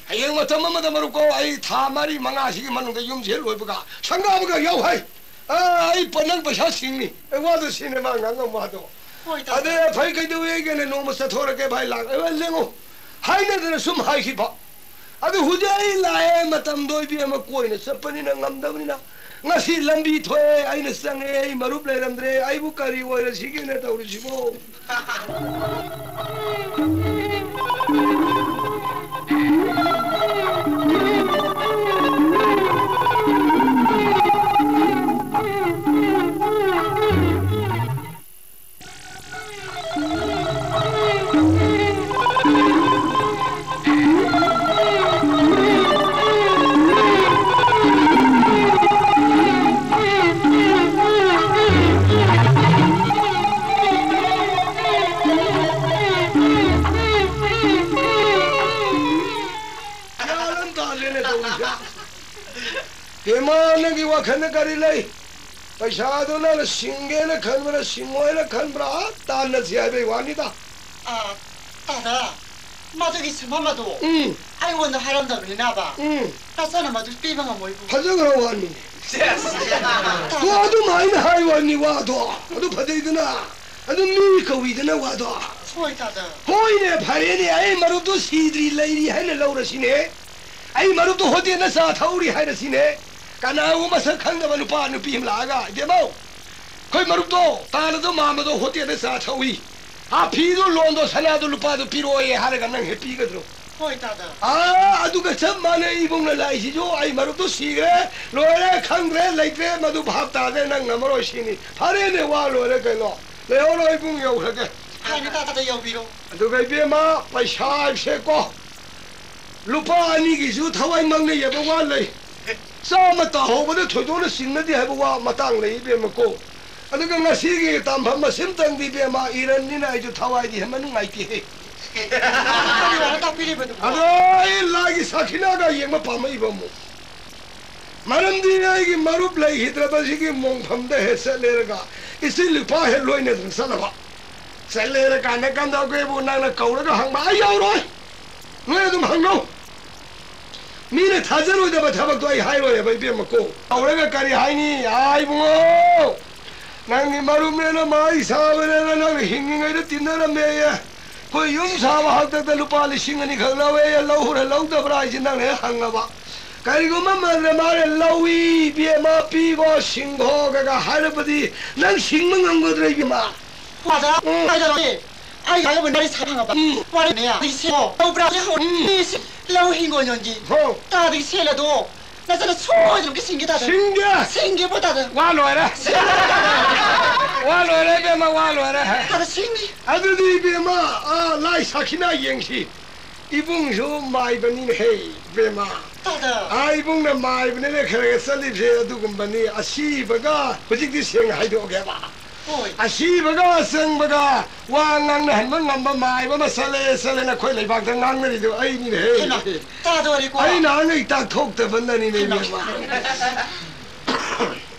ꯍꯌꯦꯡ ꯃꯇꯝ ꯑꯃꯗ ꯃꯔꯨꯞꯀꯣ, ꯑꯩ ꯊꯥ ꯃꯔꯤ ꯃꯉꯥꯁꯤꯒꯤ ꯃꯅꯨꯡꯗ ꯌꯨꯝꯁꯦ ꯍꯦꯛ ꯂꯣꯏꯕꯒ ꯁꯪꯒꯥꯕꯒ ꯌꯥꯎ ꯍꯥꯏ꯫ ꯑ, ꯑꯩ ꯄ-, ꯅꯪ ꯄꯩꯁꯥ ꯁꯤꯡꯅꯤ꯫ ꯑꯩ ꯋꯥꯗꯣ ꯁꯤꯅꯦ ꯃꯥ ꯉꯥꯡꯉꯝ ꯋꯥꯗꯣ꯫ ꯍꯣꯏ, ꯇꯥꯗ꯫ ꯑꯗꯩ ꯐꯩ ꯀꯩꯗꯧꯋꯦꯒꯦꯅꯦ, ꯅꯣꯡꯃ ꯆꯠꯊꯣꯔꯛꯀꯦ ꯚꯥꯏ, ꯂꯥꯛ-, ꯑ, ꯂꯦꯡꯉꯣ꯫ ꯍꯥꯏꯅꯗꯅ ꯁꯨꯝ ꯍꯥꯏꯈꯤꯕ꯫ ꯑꯗꯨ ꯍꯧꯖꯤꯛ ꯑꯩ ꯂꯥꯛꯑꯦ, ꯃꯇꯝꯗꯣ ꯏꯕꯦꯝꯃ ꯀꯣꯏꯅ ꯆꯠꯄꯅꯤꯅ ꯉꯝꯗꯕꯅꯤꯅ꯫ ꯉꯁꯤ ꯂꯝꯕꯤ ꯊꯣꯛꯑꯦ, ꯑꯩꯅ ꯆꯪꯉꯦ, ꯑꯩ ꯃꯔꯨꯞ ꯂꯩꯔꯝꯗ꯭ꯔꯦ, ꯑꯩꯕꯨ ꯀꯔꯤ ꯑꯣꯏꯔꯁꯤꯒꯦꯅ ꯇꯧꯔꯤꯁꯤꯕꯣ? ꯒ꯭ꯌꯥꯟ ꯑꯃ ꯇꯥꯗ꯭ꯔꯦꯅꯦ ꯇꯧꯔꯤꯁꯦ꯫ ꯍꯦꯃꯥ, ꯅꯪꯒꯤ ꯋꯥꯈꯜꯗ ꯀꯔꯤ ꯂꯩ? ꯄꯩꯁꯥꯗꯣ ꯅꯪꯅ ꯁꯤꯡꯒꯦꯅ ꯈꯟꯕ꯭ꯔꯥ, ꯁꯤꯡꯉꯣꯏꯅ ꯈꯟꯕ꯭ꯔꯥ? ꯑꯥ, ꯇꯥꯟꯅꯁꯤ ꯍꯥꯏꯕꯩ ꯋꯥꯅꯤꯗ꯫ ꯑꯥ, ꯇꯥꯗ, ꯃꯗꯨꯒꯤ ꯁꯦꯟꯐꯝ ꯑꯗꯣ ꯎꯝ꯫ ꯑꯩꯉꯣꯟꯗ ꯍꯥꯏꯔꯝꯗꯕꯅꯤꯅꯕ꯫ ꯎꯝ꯫ ꯇꯥꯆꯥꯅ ꯃꯗꯨ ꯄꯤꯕ ꯉꯝꯃꯣꯏꯕꯨ꯫ ꯐꯖꯈ꯭ꯔ ꯋꯥꯅꯤ꯫ ꯁꯦꯁ꯫ ꯇꯥꯗ꯫ ꯋꯥ ꯑꯗꯨꯃꯥꯏꯅ ꯍꯥꯏ ꯋꯥꯅꯤ, ꯋꯥꯗꯣ꯫ ꯑꯗꯨ ꯐꯖꯩꯗꯅ꯫ ꯑꯗꯨ ꯃꯤ ꯀꯧꯏꯗꯅ ꯋꯥꯗꯣ꯫ ꯍꯣꯏ, ꯇꯥꯗ꯫ ꯍꯣꯏꯅꯦ, ꯐꯔꯦꯅꯦ, ꯑꯩ ꯃꯔꯨꯞꯇꯨ ꯁꯤꯗ꯭ꯔꯤ ꯂꯩꯔꯤ ꯍꯥꯏꯅ ꯂꯧꯔꯁꯤꯅꯦ꯫ ꯑꯩ ꯃꯔꯨꯞꯇꯨ ꯍꯣꯇꯦꯜꯗ ꯆꯥ ꯊꯛꯎꯔꯤ ꯍꯥꯏꯔꯁꯤꯅꯦ꯫ ꯀꯅꯥꯒꯨꯝꯕ ꯃꯁꯛ ꯈꯪꯗꯕ ꯅꯨꯄꯥ ꯅꯨꯄꯤ ꯑꯃ ꯂꯥꯛꯑꯒ, "ꯏꯕꯦꯝꯃꯧ, ꯑꯩꯈꯣꯏ ꯃꯔꯨꯞꯇꯣ, ꯇꯥꯅꯗꯣ ꯃꯥꯝꯃꯗꯣ ꯍꯣꯇꯦꯜꯗ ꯆꯥ ꯊꯛꯎꯏ" ꯑꯥ, ꯐꯤꯗꯨ, ꯂꯣꯟꯗꯣ, ꯁꯅꯥꯗꯨ, ꯂꯨꯄꯥꯗꯨ ꯄꯤꯔꯛꯑꯣꯌꯦ ꯍꯥꯏꯔꯒ ꯅꯪ ꯍꯦꯛ ꯄꯤꯒꯗ꯭ꯔꯣ? ꯍꯣꯏ, ꯇꯥꯗ꯫ ꯑꯥ, ꯑꯗꯨꯒ ꯆꯞ ꯃꯥꯟꯅꯩ ꯏꯕꯨꯡꯅ ꯂꯥꯛꯏꯁꯤꯁꯨ꯫ ꯑꯩ ꯃꯔꯨꯞꯇꯨ ꯁꯤꯈ꯭ꯔꯦ, ꯂꯣꯏꯔꯦ, ꯈꯪꯗ꯭ꯔꯦ, ꯂꯩꯇ꯭ꯔꯦ, ꯃꯗꯨ ꯚꯥꯞ ꯇꯥꯗꯦ, ꯅꯪ ꯉꯝꯃꯔꯣꯏ ꯁꯤꯅꯤ꯫ ꯐꯔꯦꯅꯦ, ꯋꯥ ꯂꯣꯏꯔꯦ ꯀꯩꯅꯣ꯫ ꯂꯩꯍꯧꯔꯣ ꯏꯕꯨꯡ, ꯌꯧꯈ꯭ꯔꯒꯦ꯫ ꯐꯔꯦ, ꯇꯥꯗ, ꯌꯧꯕꯤꯔꯣ꯫ ꯑꯗꯨꯒ ꯏꯕꯦꯝꯃ, ꯄꯩꯁꯥ ꯍꯥꯏꯕꯁꯦꯀꯣ, ꯂꯨꯄꯥ ꯑꯅꯤꯒꯤꯁꯨ ꯊꯋꯥꯏ ꯃꯪꯅ ꯌꯦꯕ ꯋꯥ ꯂꯩ꯫ ꯆꯥꯝꯃ ꯇꯥꯍꯧꯕꯗ ꯊꯣꯏꯗꯣꯛꯅ ꯆꯤꯡꯅꯗꯦ ꯍꯥꯏꯕ ꯋꯥ ꯃꯇꯥꯡ ꯂꯩ ꯏꯕꯦꯝꯃꯀꯣ꯫ ꯑꯗꯨꯒ ꯉꯁꯤꯒꯤ ꯇꯥꯟꯐꯝ ꯑꯁꯤꯝꯇꯪꯗꯤ ꯏꯕꯦꯝꯃ ꯏꯔꯟꯅꯤꯅ ꯑꯩꯁꯨ ꯊꯋꯥꯏꯗꯤ ꯍꯦꯟꯅ ꯅꯨꯡꯉꯥꯏꯇꯦꯍꯦ꯫ ꯀꯔꯤ ꯋꯥꯅꯣ ꯇꯥꯛꯄꯤꯔꯤꯕꯗꯨꯕꯣ? ꯑꯗꯣ ꯑꯩ ꯂꯥꯏꯒꯤ ꯁꯥꯈꯤꯅꯥꯒ ꯌꯦꯡꯕ ꯄꯥꯝꯃꯛꯏꯕ ꯑꯃꯨꯛ꯫ ꯃꯔꯝꯗꯤ ꯑꯩꯒꯤ ꯃꯔꯨꯞ ꯂꯩꯈꯤꯗ꯭ꯔꯕꯁꯤꯒꯤ ꯃꯣꯡꯐꯝꯗ ꯍꯦꯛ ꯆꯠꯂꯦꯔꯒ ꯏꯆꯤꯜ ꯏꯄꯥ ꯍꯦꯛ ꯂꯣꯏꯅꯗꯅ ꯆꯠꯂꯕ꯫ ꯆꯠꯂꯦꯔ ꯀꯥꯟꯗ ꯀꯝꯗꯧꯒꯦꯕꯨ ꯅꯪꯅ ꯀꯧꯔꯒ ꯍꯪꯕ ꯑꯩ ꯌꯥꯎꯔꯣꯏ꯫ ꯅꯣꯏ ꯑꯗꯨꯝ ꯍꯪꯅꯧ꯫ ꯃꯤꯅ ꯊꯥꯖꯔꯣꯏꯗꯕ ꯊꯕꯛꯇꯣ ꯑꯩ ꯍꯥꯏꯔꯣꯏꯕ ꯏꯕꯦꯝꯃꯀꯣ꯫ ꯀꯧꯔꯒ ꯀꯔꯤ ꯍꯥꯏꯅꯤ? "ꯑꯥ, ꯏꯕꯨꯡꯉꯣ, ꯅꯪꯒꯤ ꯃꯔꯨꯞꯅꯦꯅ ꯃꯥꯏ ꯁꯥꯕꯅꯦꯅ ꯅꯪꯅ ꯍꯤꯡꯉꯤꯉꯩꯗ ꯇꯤꯟꯅꯔꯝꯃꯦꯌꯦ꯫ ꯑꯩꯈꯣꯏ ꯌꯨꯝ ꯁꯥꯕ ꯍꯥꯛꯇꯛꯇ ꯂꯨꯄꯥ ꯂꯤꯁꯤꯡ ꯑꯅꯤ ꯈꯛ ꯂꯧꯋꯦꯌꯦ, ꯂꯧꯔ ꯂꯧꯗꯕ꯭ꯔꯥ ꯍꯥꯏꯁꯦ ꯅꯪꯅ ꯍꯦꯛ ꯍꯪꯉꯕ꯫ ꯀꯔꯤꯒꯨꯝꯕ ꯃꯥꯟꯅ ꯃꯥꯅ ꯂꯧꯏ, ꯏꯕꯦꯝꯃ, ꯄꯤꯒꯣ, ꯁꯤꯡꯒꯣꯒꯒ ꯍꯥꯏꯔꯕꯗꯤ ꯅꯪ ꯁꯤꯡꯕ ꯉꯝꯒꯗ꯭ꯔꯣ, ꯏꯕꯦꯝꯃ?" ꯐꯥꯗꯔ, ꯎꯝ꯫ ꯀꯩꯗꯧꯔꯒꯦ? ꯑꯩ ꯍꯥꯏꯔꯕ ꯋꯥꯔꯤ ꯁꯥꯕ ꯍꯪꯉꯕ? ꯎꯝ꯫ ꯋꯥꯔꯤꯅꯦ꯫ ꯑꯩꯁꯦ ꯇꯧꯕ꯭ꯔꯥ? ꯎꯝ꯫ ꯃꯤꯁꯦ ꯂꯧ ꯍꯤꯡꯒꯣꯜ ꯌꯣꯟꯒꯤ꯫ ꯍꯣ꯫ ꯇꯥꯗꯒꯤ ꯁꯦꯜ ꯑꯗꯣ ꯅꯆꯅ ꯁꯣꯏꯗꯅ ꯑꯝꯇ ꯁꯤꯡꯒꯦ ꯇꯥꯗ꯫ ꯁꯤꯡꯒꯦ? ꯁꯤꯡꯒꯦꯕꯣ ꯇꯥꯗ꯫ ꯋꯥ ꯂꯣꯏꯔꯦ꯫ ꯁꯤꯡꯒꯦ ꯇꯥꯗ꯫ ꯋꯥ ꯂꯣꯏꯔꯦ ꯏꯕꯦꯝꯃ, ꯋꯥ ꯂꯣꯏꯔꯦ꯫ ꯇꯥꯗ ꯁꯤꯡꯅꯤ꯫ ꯑꯗꯨꯗꯤ ꯏꯕꯦꯝꯃ, ꯑꯥ, ꯂꯥꯏ ꯁꯥꯈꯤꯅꯥ ꯌꯦꯡꯁꯤ꯫ ꯏꯕꯨꯡꯁꯨ ꯃꯥꯏꯕꯅꯤꯅꯦ ꯍꯦ, ꯏꯕꯦꯝꯃ꯫ ꯇꯥꯗ꯫ ꯑꯥ, ꯏꯕꯨꯡꯅ ꯃꯥꯏꯕꯅꯤꯅꯦ ꯈꯔ ꯈꯔ ꯆꯠꯂꯤꯕꯁꯦ ꯑꯗꯨꯒꯨꯝꯕꯅꯤ꯫ ꯑꯁꯤꯕꯒ ꯍꯧꯖꯤꯛꯇꯤ ꯁꯦꯡꯅ ꯍꯥꯏꯗꯣꯛꯑꯒꯦꯕ꯫ ꯍꯣꯏ꯫ ꯑꯁꯤꯕꯒ ꯑꯆꯪꯕꯒ ꯋꯥ ꯉꯥꯡꯅꯍꯟꯕ ꯉꯝꯕ ꯃꯥꯏꯕ ꯑꯃ ꯆꯠꯂꯦ, ꯆꯠꯂꯦꯅ ꯑꯩꯈꯣꯏ ꯂꯩꯕꯥꯛꯇ ꯉꯥꯡꯅꯔꯤꯗꯣ ꯑꯩꯅꯤꯅꯦꯍꯦ꯫ ꯍꯩꯃꯥ, ꯇꯥꯗꯣꯔꯤꯀꯣ꯫ ꯑꯩ ꯅꯍꯥꯟꯒꯩ ꯇꯥꯛꯊꯣꯛꯇꯕꯅꯅꯤꯅꯦ, ꯍꯩꯃꯥ꯫ ꯏꯕꯦꯝꯃ꯫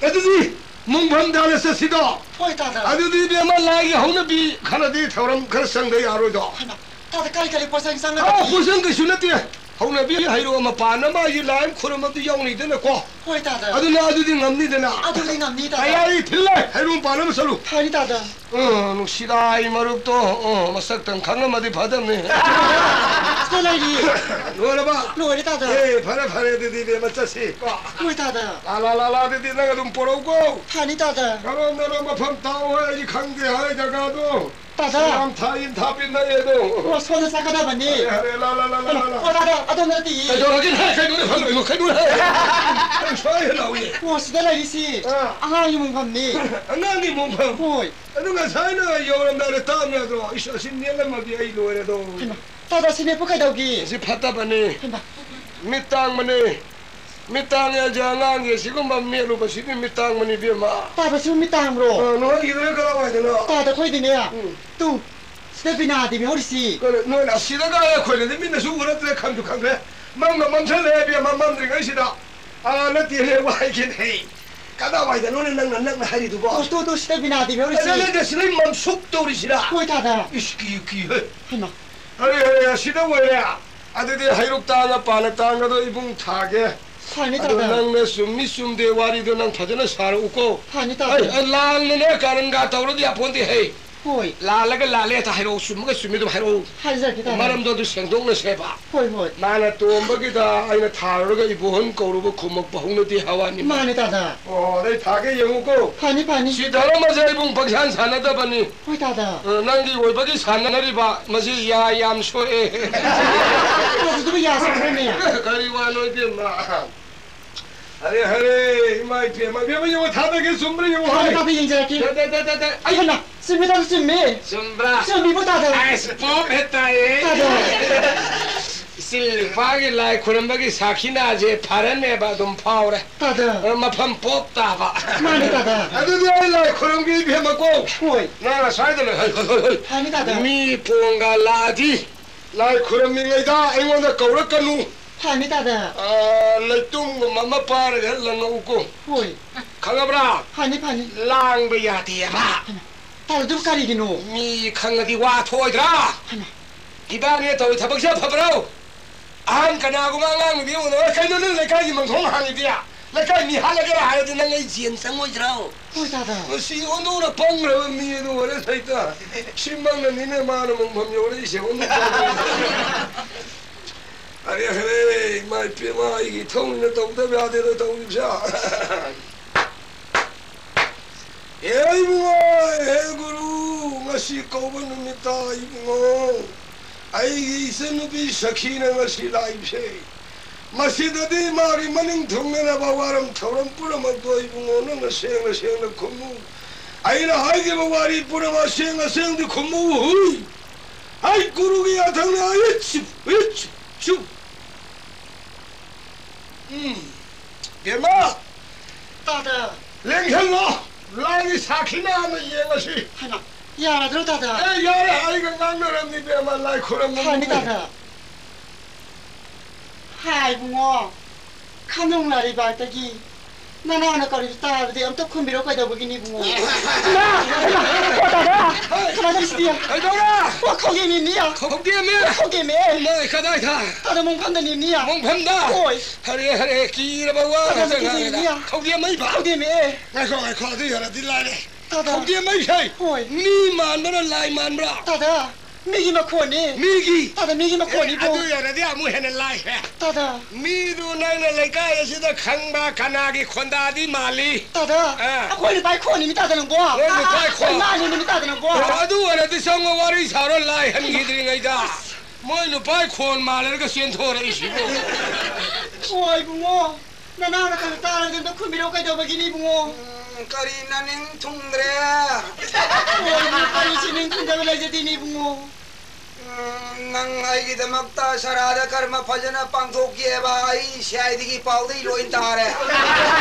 ꯑꯗꯨꯗꯤ ꯃꯨꯡꯐꯝ ꯇꯥꯅ ꯆꯠꯁꯤꯗꯣ꯫ ꯍꯣꯏ, ꯇꯥꯗ꯫ ꯑꯗꯨꯗꯤ ꯏꯕꯦꯝꯃ, ꯂꯥꯏꯒꯤ ꯍꯧꯅꯕꯤ ꯈꯔꯗꯤ ꯊꯧꯔꯝ ꯈꯔ ꯆꯪꯗ ꯌꯥꯔꯣꯏꯗꯣ꯫ ꯍꯩꯃꯥ, ꯇꯥꯗ, ꯀꯔꯤ ꯀꯔꯤ ꯄꯣꯠꯆꯪ ꯆꯪꯒꯗꯒꯦ? ꯑꯥ, ꯄꯣꯠꯆꯪ ꯀꯩꯁꯨ ꯅꯠꯇꯦ꯫ ꯍꯧꯅꯕꯤ ꯍꯩꯔꯣꯛ ꯃꯄꯥꯟ ꯑꯃ ꯑꯩ ꯂꯥꯏ ꯑꯃ ꯈꯨꯔꯨꯝꯕꯗꯨ ꯌꯥꯎꯅꯤꯗꯅꯀꯣ꯫ ꯍꯣꯏ, ꯇꯥꯗ꯫ ꯑꯗꯨꯅ ꯑꯗꯨꯗꯤ ꯉꯝꯅꯤꯗꯅ꯫ ꯑꯗꯨꯗꯤ ꯉꯝꯅꯤ, ꯇꯥꯗ꯫ ꯑꯩ, ꯑꯩ ꯊꯤꯜꯂꯦ, ꯍꯩꯔꯣꯛ ꯃꯄꯥꯟ ꯑꯃ ꯆꯠꯂꯨ꯫ ꯐꯅꯤ, ꯇꯥꯗ꯫ ꯎꯝ, ꯅꯨꯡꯁꯤꯗꯥꯏ ꯃꯔꯨꯞꯇꯣ, ꯎꯝ, ꯃꯁꯛꯇꯪ ꯈꯪꯉꯝꯃꯗꯤ ꯐꯗꯝꯅꯤ꯫ ꯁꯤꯗ ꯂꯩꯔꯤ꯫ ꯂꯣꯏꯔꯕ? ꯂꯣꯏꯔꯦ, ꯇꯥꯗ꯫ ꯑꯦ, ꯐꯔꯦ, ꯐꯔꯦ, ꯑꯗꯨꯗꯤ ꯏꯕꯦꯝꯃ ꯆꯠꯁꯤ꯫ ꯀꯣ꯫ ꯍꯣꯏ, ꯇꯥꯗ꯫ ꯂꯥ, ꯂꯥ, ꯂꯥ, ꯂꯥ, ꯑꯗꯨꯗꯤ ꯅꯪ ꯑꯗꯨꯝ ꯄꯣꯔꯧꯀꯣ꯫ ꯐꯅꯤ, ꯇꯥꯗ꯫ ꯀꯔꯣꯝꯗꯅꯣ ꯃꯐꯝ ꯇꯥꯛꯑꯣ, ꯑꯩꯗꯤ ꯈꯪꯗꯦ ꯍꯥꯏ ꯖꯒꯥꯗꯣ꯫ ꯇꯥꯗ꯫ ꯁꯂꯥꯝ ꯊꯥ ꯏꯟ ꯊꯥ ꯄꯤꯟꯅꯩ ꯑꯗꯣ꯫ ꯑꯣ, ꯁꯣꯝꯗ ꯆꯠꯀꯗꯕꯅꯤ꯫ ꯑꯔꯦ, ꯑꯔꯦ, ꯂꯥ, ꯂꯥ, ꯂꯥ, ꯂꯥ, ꯂꯥ, ꯂꯥ꯫ ꯑꯣ, ꯇꯥꯗ, ꯑꯗꯣꯝꯗ ꯅꯠꯇꯤꯌꯦ꯫ ꯀꯩꯗꯧꯔꯒꯦ? ꯍꯦ, ꯀꯩꯅꯣꯅꯦ, ꯐꯜꯂꯣꯏꯅꯣ, ꯀꯩꯅꯣꯅꯦ? ꯅꯪ ꯁ꯭ꯋꯥꯏꯗ ꯂꯥꯎꯏ꯫ ꯑꯣ, ꯁꯤꯗ ꯂꯩꯔꯤꯁꯤ ꯑꯥ꯫ ꯑꯉꯥꯡꯒꯤ ꯃꯣꯡꯐꯝꯅꯤ꯫ ꯑꯉꯥꯡꯒꯤ ꯃꯣꯡꯐꯝ? ꯍꯣꯏ꯫ ꯑꯗꯨ ꯉꯁꯥꯏꯅ ꯌꯧꯔꯝꯗꯥꯏꯗ ꯇꯥꯕ ꯌꯥꯗ꯭ꯔꯣ? ꯏꯁ, ꯑꯁꯤ ꯅꯦꯠꯂꯝꯃꯗꯤ ꯑꯩ ꯂꯣꯏꯔꯦꯗꯣ꯫ ꯍꯩꯃꯥ, ꯇꯥꯗ, ꯑꯁꯤ ꯅꯦꯠꯄ ꯀꯩꯗꯧꯒꯦ? ꯑꯁꯤ ꯐꯠꯇꯕꯅꯤ꯫ ꯍꯩꯃꯥ꯫ ꯃꯤꯠ ꯇꯥꯡꯕꯅꯤ꯫ ꯃꯤꯠ ꯇꯥꯡꯉꯦ ꯍꯥꯏꯁꯦ ꯑꯉꯥꯡꯒꯤ ꯑꯁꯤꯒꯨꯝꯕ ꯃꯦꯠꯂꯨꯕꯁꯤꯗꯤ ꯃꯤꯠ ꯇꯥꯡꯕꯅꯤ, ꯏꯕꯦꯝꯃ꯫ ꯇꯥꯗ, ꯁꯤꯕꯨ ꯃꯤꯠ ꯇꯥꯡꯕ꯭ꯔꯣ? ꯑ, ꯅꯣꯏꯒꯤꯗꯨꯅ ꯀꯗꯥꯏꯋꯥꯏꯗꯅꯣ? ꯇꯥꯗ, ꯑꯩꯈꯣꯏꯗꯤꯅꯦ, ꯎꯝ꯫ ꯇꯨ, ꯁꯤꯗ ꯕꯤꯅꯥ ꯗꯦꯕꯤ ꯍꯧꯔꯤꯁꯤ꯫ ꯀꯩꯅꯣ, ꯅꯣꯏꯅ ꯑꯁꯤꯗꯒ ꯑꯩꯈꯣꯏꯅꯗꯤ ꯃꯤꯠꯅꯁꯨ ꯎꯔꯛꯇ꯭ꯔꯦ, ꯈꯪꯁꯨ ꯈꯪꯗ꯭ꯔꯦ꯫ ꯃꯝꯅ ꯃꯝꯁꯜꯂꯛꯑꯦ, ꯏꯕꯦꯝꯃ, ꯃꯝꯗ꯭ꯔꯤꯉꯩꯁꯤꯗ꯫ ꯑꯥ, ꯅꯠꯇꯦꯅꯦ, ꯋꯥꯏꯒꯦꯅꯦ꯫ ꯀꯗꯥꯏꯋꯥꯏꯗꯅꯣꯅꯦ ꯅꯪꯅ ꯅꯛꯅ ꯍꯥꯏꯔꯤꯗꯨꯕꯣ? ꯑꯣ, ꯇꯣ, ꯇꯣ, ꯁꯤꯗ ꯕꯤꯅꯥ ꯗꯦꯕꯤ ꯍꯧꯔꯤꯁꯤ꯫ ꯑꯦ, ꯅꯠꯇꯦ, ꯁꯤꯗ ꯃꯝꯁꯨꯛ ꯇꯧꯔꯤꯁꯤꯗ꯫ ꯍꯣꯏ, ꯇꯥꯗ꯫ ꯏꯁ, ꯀꯤ, ꯀꯤ, ꯍꯦ꯫ ꯍꯩꯃꯥ꯫ ꯑꯔꯦ, ꯑꯔꯦ, ꯑꯁꯤꯗ ꯑꯣꯏꯔꯦ꯫ ꯑꯗꯨꯗꯤ ꯍꯩꯔꯨꯛ ꯇꯥꯡꯒ ꯄꯥꯅ ꯇꯥꯡꯒꯗꯣ ꯏꯕꯨꯡ ꯊꯥꯒꯦ꯫ ꯐꯅꯤ, ꯑꯗꯣ ꯇꯥꯗ꯫ ꯅꯪꯅ ꯆꯨꯝꯃꯤ ꯆꯨꯝꯗꯦ ꯋꯥꯔꯤꯗꯣ ꯅꯪ ꯐꯖꯅ ꯁꯥꯔꯛꯎꯀꯣ꯫ ꯐꯅꯤ, ꯇꯥꯗ꯫ ꯑꯩ, ꯑꯩ ꯂꯥꯟꯅꯅꯦ ꯀꯥꯔꯟꯒ ꯇꯧꯔꯗꯤ ꯌꯥꯄꯣꯟꯇꯦ, ꯍꯩ꯫ ꯍꯣꯏ꯫ ꯂꯥꯜꯂꯒ ꯂꯥꯜꯂꯦ ꯍꯦꯛꯇ ꯍꯥꯏꯔꯛꯑꯣ, ꯆꯨꯝꯃꯒ ꯆꯨꯝꯃꯤ ꯑꯗꯨꯝ ꯍꯥꯏꯔꯛꯑꯣ꯫ ꯍꯥꯏꯖꯔꯛꯀꯦ, ꯇꯥꯗ꯫ ꯃꯔꯝꯗꯣ ꯑꯗꯨ ꯁꯦꯡꯗꯣꯛꯅꯁꯦꯕ꯫ ꯍꯣꯏ, ꯍꯣꯏ꯫ ꯃꯥꯅ ꯇꯣꯝꯕꯒꯤꯗ ꯑꯩꯅ ꯊꯥꯔꯨꯔꯒ ꯏꯕꯣꯍꯟ ꯀꯧꯔꯨꯕ ꯈꯨꯝꯃꯛꯄ ꯍꯧꯅꯗꯦ ꯍꯋꯥꯅꯤ꯫ ꯃꯥꯅꯦ, ꯇꯥꯗ꯫ ꯑꯣ, ꯑꯗꯩ ꯊꯥꯒꯦ ꯌꯦꯡꯉꯨꯀꯣ꯫ ꯐꯅꯤ, ꯐꯅꯤ꯫ ꯁꯤ ꯙꯔꯃꯁꯦ ꯏꯕꯨꯡ ꯄꯪꯁꯥꯟ ꯁꯥꯟꯅꯗꯕꯅꯤ꯫ ꯍꯣꯏ, ꯇꯥꯗ꯫ ꯑ, ꯅꯪꯒꯤ ꯑꯣꯏꯕꯒꯤ ꯁꯥꯟꯅꯔꯤꯕ ꯃꯁꯤ ꯌꯥ ꯌꯥꯝ ꯁꯣꯛꯑꯦ꯫ ꯇꯥꯗ, ꯑꯗꯨꯕꯨ ꯌꯥ ꯁꯣꯛꯄ꯭ꯔꯅꯦ? ꯀꯔꯤ ꯋꯥꯅꯣ ꯏꯕꯦꯝꯃ? ꯑꯔꯦ, ꯍꯔꯦ, ꯏꯃꯥ ꯏꯕꯦꯝꯃ, ꯏꯕꯦꯝꯃ, ꯌꯦꯡꯉꯣ, ꯊꯥꯗꯒꯦ, ꯆꯨꯝꯕ꯭ꯔꯥ ꯌꯦꯡꯉꯣ, ꯍꯥꯏ꯫ ꯇꯥꯗ, ꯌꯦꯡꯖꯔꯛꯀꯦ꯫ ꯇ, ꯇ, ꯇ, ꯇ, ꯇ, ꯑꯩ ꯑꯩ ꯍꯩꯃꯥ, ꯆꯨꯝꯃꯤ, ꯇꯥꯗ, ꯆꯨꯝꯃꯤ꯫ ꯆꯨꯝꯕ꯭ꯔꯥ? ꯆꯨꯝꯃꯤꯕꯨ, ꯇꯥꯗ꯫ ꯑꯁ, ꯄꯣꯞ ꯍꯦꯛ ꯇꯥꯏꯌꯦ꯫ ꯇꯥꯗ꯫ ꯏꯆꯤꯜ ꯏꯄꯥꯒꯤ ꯂꯥꯏ ꯈꯨꯔꯝꯕꯒꯤ ꯁꯥꯈꯤꯅꯥꯁꯦ ꯐꯔꯅꯦꯕ, ꯑꯗꯨꯝ ꯐꯥꯎꯔꯦ꯫ ꯇꯥꯗ꯫ ꯑ, ꯃꯐꯝ ꯄꯣꯞ ꯇꯥꯕ꯫ ꯃꯥꯅꯤ, ꯇꯥꯗ꯫ ꯑꯗꯨꯗꯤ ꯑꯩ ꯂꯥꯏ ꯈꯨꯔꯝꯒꯦ, ꯏꯕꯦꯝꯃꯀꯣ꯫ ꯍꯣꯏ꯫ ꯅꯪ ꯑꯁ꯭ꯋꯥꯏꯗ ꯂꯩ-, ꯍꯣꯏ, ꯍꯣꯏ, ꯍꯣꯏ, ꯍꯣꯏ꯫ ꯐꯅꯤ, ꯇꯥꯗ꯫ ꯃꯤ ꯄꯣꯡꯒ ꯂꯥꯛꯑꯗꯤ ꯂꯥꯏ ꯈꯨꯔꯝꯃꯤꯉꯩꯗ ꯑꯩꯉꯣꯟꯗ ꯀꯧꯔꯛꯀꯅꯨ꯫ ꯐꯅꯤ, ꯇꯥꯗ꯫ ꯑ, ꯂꯩꯇꯨꯝꯒꯨꯝꯕ ꯑꯃ ꯄꯥꯏꯔꯒ ꯂꯪꯉꯛꯎꯀꯣ꯫ ꯍꯣꯏ꯫ ꯈꯪꯉꯕ꯭ꯔꯥ? ꯐꯅꯤ, ꯐꯅꯤ꯫ ꯂꯥꯡꯕ ꯌꯥꯗꯦꯕ꯫ ꯍꯩꯃꯥ, ꯇꯥꯗ, ꯑꯗꯨꯕꯨ ꯀꯔꯤꯒꯤꯅꯣ? ꯃꯤ ꯈꯪꯉꯗꯤ ꯋꯥ ꯊꯣꯛꯑꯣꯏꯗ꯭ꯔꯥ? ꯍꯩꯃꯥ꯫ ꯏꯕꯥꯅꯤꯅ ꯇꯧꯔꯤ ꯊꯕꯛꯁꯦ ꯐꯕ꯭ꯔꯣ? ꯑꯍꯟ ꯀꯅꯥꯒꯨꯝꯕ ꯑꯉꯥꯡ ꯅꯨꯄꯤ ꯑꯃ ꯎꯅꯔ, "ꯀꯩꯅꯣ ꯅꯪ ꯂꯩꯀꯥꯏꯒꯤ ꯃꯥꯡꯒꯣꯟ ꯍꯥꯡꯉꯤꯗꯤ? ꯂꯩꯀꯥꯏ ꯃꯤ ꯍꯥꯠꯂꯒꯦꯔꯥ?" ꯍꯥꯏꯔꯗꯤ ꯅꯪ ꯑꯩ ꯖꯦꯟ ꯆꯪꯉꯣꯏꯗ꯭ꯔꯣ? ꯍꯣꯏ, ꯇꯥꯗ꯫ ꯃꯁꯤ ꯑꯣꯟꯊꯣꯛꯅ ꯄꯪꯈ꯭ꯔꯕ ꯃꯤ ꯑꯗꯨ ꯑꯣꯏꯔꯦ ꯁꯩꯇ꯫ ꯁꯤꯃꯛꯅꯅꯤꯅꯦ ꯃꯥꯅ ꯃꯣꯡꯐꯝ ꯌꯧꯔꯛꯏꯁꯦ, ꯑꯣꯟꯊꯣꯛꯄ꯫ ꯑꯔꯦ, ꯍꯔꯦ, ꯏꯃꯥ ꯏꯄꯦꯝꯃ, ꯑꯩꯒꯤ ꯏꯊꯧꯅꯤꯅ ꯇꯧꯗꯕ ꯌꯥꯗꯦꯗ ꯇꯧꯔꯤꯕꯁꯦ꯫ ꯍꯦ ꯏꯕꯨꯡꯉꯣ, ꯍꯦ ꯒꯨꯔꯨ, ꯉꯁꯤ ꯀꯧꯕ ꯅꯨꯃꯤꯠꯇ ꯏꯕꯨꯡꯉꯣ, ꯑꯩꯒꯤ ꯏꯆꯟꯅꯨꯄꯤ ꯁꯈꯤꯅ ꯉꯁꯤ ꯂꯥꯛꯏꯕꯁꯦ, ꯃꯁꯤꯗꯗꯤ ꯃꯥꯒꯤ ꯃꯅꯤꯡ ꯊꯨꯡꯅꯅꯕ ꯋꯥꯔꯝ ꯊꯧꯔꯝ ꯄꯨꯝꯅꯃꯛꯇꯣ ꯏꯕꯨꯡꯉꯣ ꯅꯪꯅ ꯁꯦꯡꯅ ꯁꯦꯡꯅ ꯈꯨꯝꯃꯨ꯫ ꯑꯩꯅ ꯍꯥꯏꯈꯤꯕ ꯋꯥꯔꯤ ꯄꯨꯝꯅꯃꯛ ꯑꯁꯦꯡ ꯑꯁꯦꯡꯗꯤ ꯈꯨꯝꯃꯨ ꯍꯨꯏ꯫ ꯍꯩ ꯀꯨꯔꯨꯒꯤ ꯌꯥꯊꯪꯅ ꯏꯠꯁꯨ, ꯏꯠꯁꯨ꯫ ꯎꯝ, ꯕꯦꯝꯃ! ꯇꯥꯗ꯫ ꯂꯦꯡꯁꯜꯂꯣ! ꯂꯥꯏꯒꯤ ꯁꯥꯈꯤ ꯃꯌꯥꯝꯅ ꯌꯦꯡꯉꯁꯤ꯫ ꯍꯩꯃꯥ, ꯌꯥꯔꯗ꯭ꯔꯣ ꯇꯥꯗ? ꯑꯦ, ꯌꯥꯔꯦ, ꯑꯩꯒ ꯉꯥꯡꯅꯔꯝꯅꯤ ꯕꯦꯝꯃ, ꯂꯥꯏ ꯈꯨꯔꯝꯃꯝꯅꯤ꯫ ꯐꯅꯤ ꯇꯥꯗ꯫ ꯍꯥꯏ ꯏꯕꯨꯡꯉꯣ, ꯈꯥꯅꯨꯡ ꯂꯥꯏꯔꯩꯕꯥꯛꯇꯒꯤ ꯅꯅꯥꯎꯅ ꯀꯧꯔꯤꯗꯨ ꯇꯥꯕꯗꯤ ꯑꯝꯇ ꯈꯨꯝꯕꯤꯔꯣ ꯀꯩꯗꯧꯕꯒꯤꯅꯤ ꯏꯕꯨꯡꯉꯣ? ꯏꯃꯥ! ꯏꯃꯥ! ꯑꯣ ꯇꯥꯗ! ꯍꯩ! ꯀꯃꯥꯏꯅ ꯇꯧꯔꯤꯁꯤꯗꯤ? ꯀꯩꯗꯧꯔꯦ? ꯑꯣ ꯈꯧꯗꯦꯝꯅꯤꯅꯦ! ꯈꯧꯗꯦꯝꯅꯦ? ꯈꯧꯗꯦꯝꯅꯦ! ꯅꯣꯏ ꯀꯗꯥꯏꯗ? ꯇꯥꯗ ꯃꯣꯡꯐꯝꯗꯅꯤꯅꯦ! ꯃꯣꯡꯐꯝꯗ? ꯍꯣꯏ! ꯍꯔꯦ ꯍꯔꯦ, ꯀꯤꯔꯕ ꯋꯥ ꯇꯥꯗ ꯉꯥꯛꯇ ꯉꯥꯡꯉꯦꯗ꯫ ꯈꯧꯗꯦꯝꯅꯦ! ꯈꯧꯗꯦꯝ ꯑꯩꯕ? ꯈꯧꯗꯦꯝꯅꯦ! ꯉꯥꯏꯈꯣ ꯉꯥꯏꯈꯣ, ꯑꯗꯨ ꯌꯧꯔꯗꯤ ꯂꯥꯏꯔꯦ꯫ ꯇꯥꯗ꯫ ꯈꯧꯗꯦꯝ ꯑꯩꯁꯦ ꯍꯣꯏ꯫ ꯃꯤ ꯃꯥꯟꯕ꯭ꯔꯥ ꯂꯥꯏ ꯃꯥꯟꯕ꯭ꯔꯥ? ꯇꯥꯗ, ꯃꯤꯒꯤ ꯃꯈꯣꯟꯅꯤ꯫ ꯃꯤꯒꯤ? ꯇꯥꯗ, ꯃꯤꯒꯤ ꯃꯈꯣꯟꯅꯤꯕꯨ꯫ ꯑꯦ, ꯑꯗꯨ ꯌꯧꯔꯗꯤ ꯑꯃꯨꯛ ꯍꯦꯟꯅ ꯂꯥꯏꯈ꯭ꯔꯦ꯫ ꯇꯥꯗ꯫ ꯃꯤꯗꯨ ꯅꯪꯅ ꯂꯩꯀꯥꯏ ꯑꯁꯤꯗ ꯈꯪꯕ ꯀꯅꯥꯒꯤ ꯈꯣꯟꯗꯥꯗꯤ ꯃꯥꯜꯂꯤ? ꯇꯥꯗ, ꯑꯥ꯫ ꯑꯩꯈꯣꯏ ꯅꯨꯄꯥꯒꯤ ꯈꯣꯟꯅꯤꯃꯤ ꯇꯥꯗ ꯅꯪꯕꯣ꯫ ꯅꯣꯏ ꯅꯨꯄꯥꯒꯤ ꯈꯣꯟ? ꯑꯥ, ꯃꯥꯅꯤꯃꯤ ꯇꯥꯗ ꯅꯪꯕꯣ꯫ ꯑꯣ, ꯑꯗꯨ ꯑꯣꯏꯔꯗꯤ ꯆꯪꯉꯣ, ꯋꯥꯔꯤ ꯁꯥꯔꯣ, ꯂꯥꯏ ꯍꯟꯈꯤꯗ꯭ꯔꯤꯉꯩꯗ꯫ ꯃꯣꯏ ꯅꯨꯄꯥꯒꯤ ꯈꯣꯟ ꯃꯥꯜꯂꯦꯅꯒ ꯆꯦꯟꯊꯣꯔꯛꯏꯁꯤꯕꯨ꯫ ꯍꯣꯏ, ꯏꯕꯨꯡꯉꯣ꯫ ꯅꯅꯥꯎꯅ ꯀꯩꯅꯣ ꯇꯥꯔꯒ ꯑꯝꯇ ꯈꯨꯝꯕꯤꯔꯛꯑꯣ ꯀꯩꯗꯧꯕꯒꯤꯅꯤ ꯏꯕꯨꯡꯉꯣ? ꯎꯝ, ꯀꯔꯤ ꯅꯅꯤꯡ ꯊꯨꯡꯗ꯭ꯔꯦ? ꯍꯣꯏ, ꯏꯕꯨꯡꯉꯣ, ꯀꯔꯤꯁꯨ ꯅꯤꯡ ꯊꯨꯡꯗꯕ ꯂꯩꯖꯗꯦꯅꯦ ꯏꯕꯨꯡꯉꯣ꯫ ꯎꯝ, ꯅꯪ ꯑꯩꯒꯤꯗꯃꯛꯇ ꯁꯔꯥꯗ ꯀꯔꯃ ꯐꯖꯅ ꯄꯥꯡꯊꯣꯛꯀꯦꯕ, ꯑꯩ ꯁꯤ ꯑꯥꯏ ꯗꯤꯒꯤ ꯄꯥꯎꯗꯩ ꯂꯣꯏ ꯇꯥꯔꯦ꯫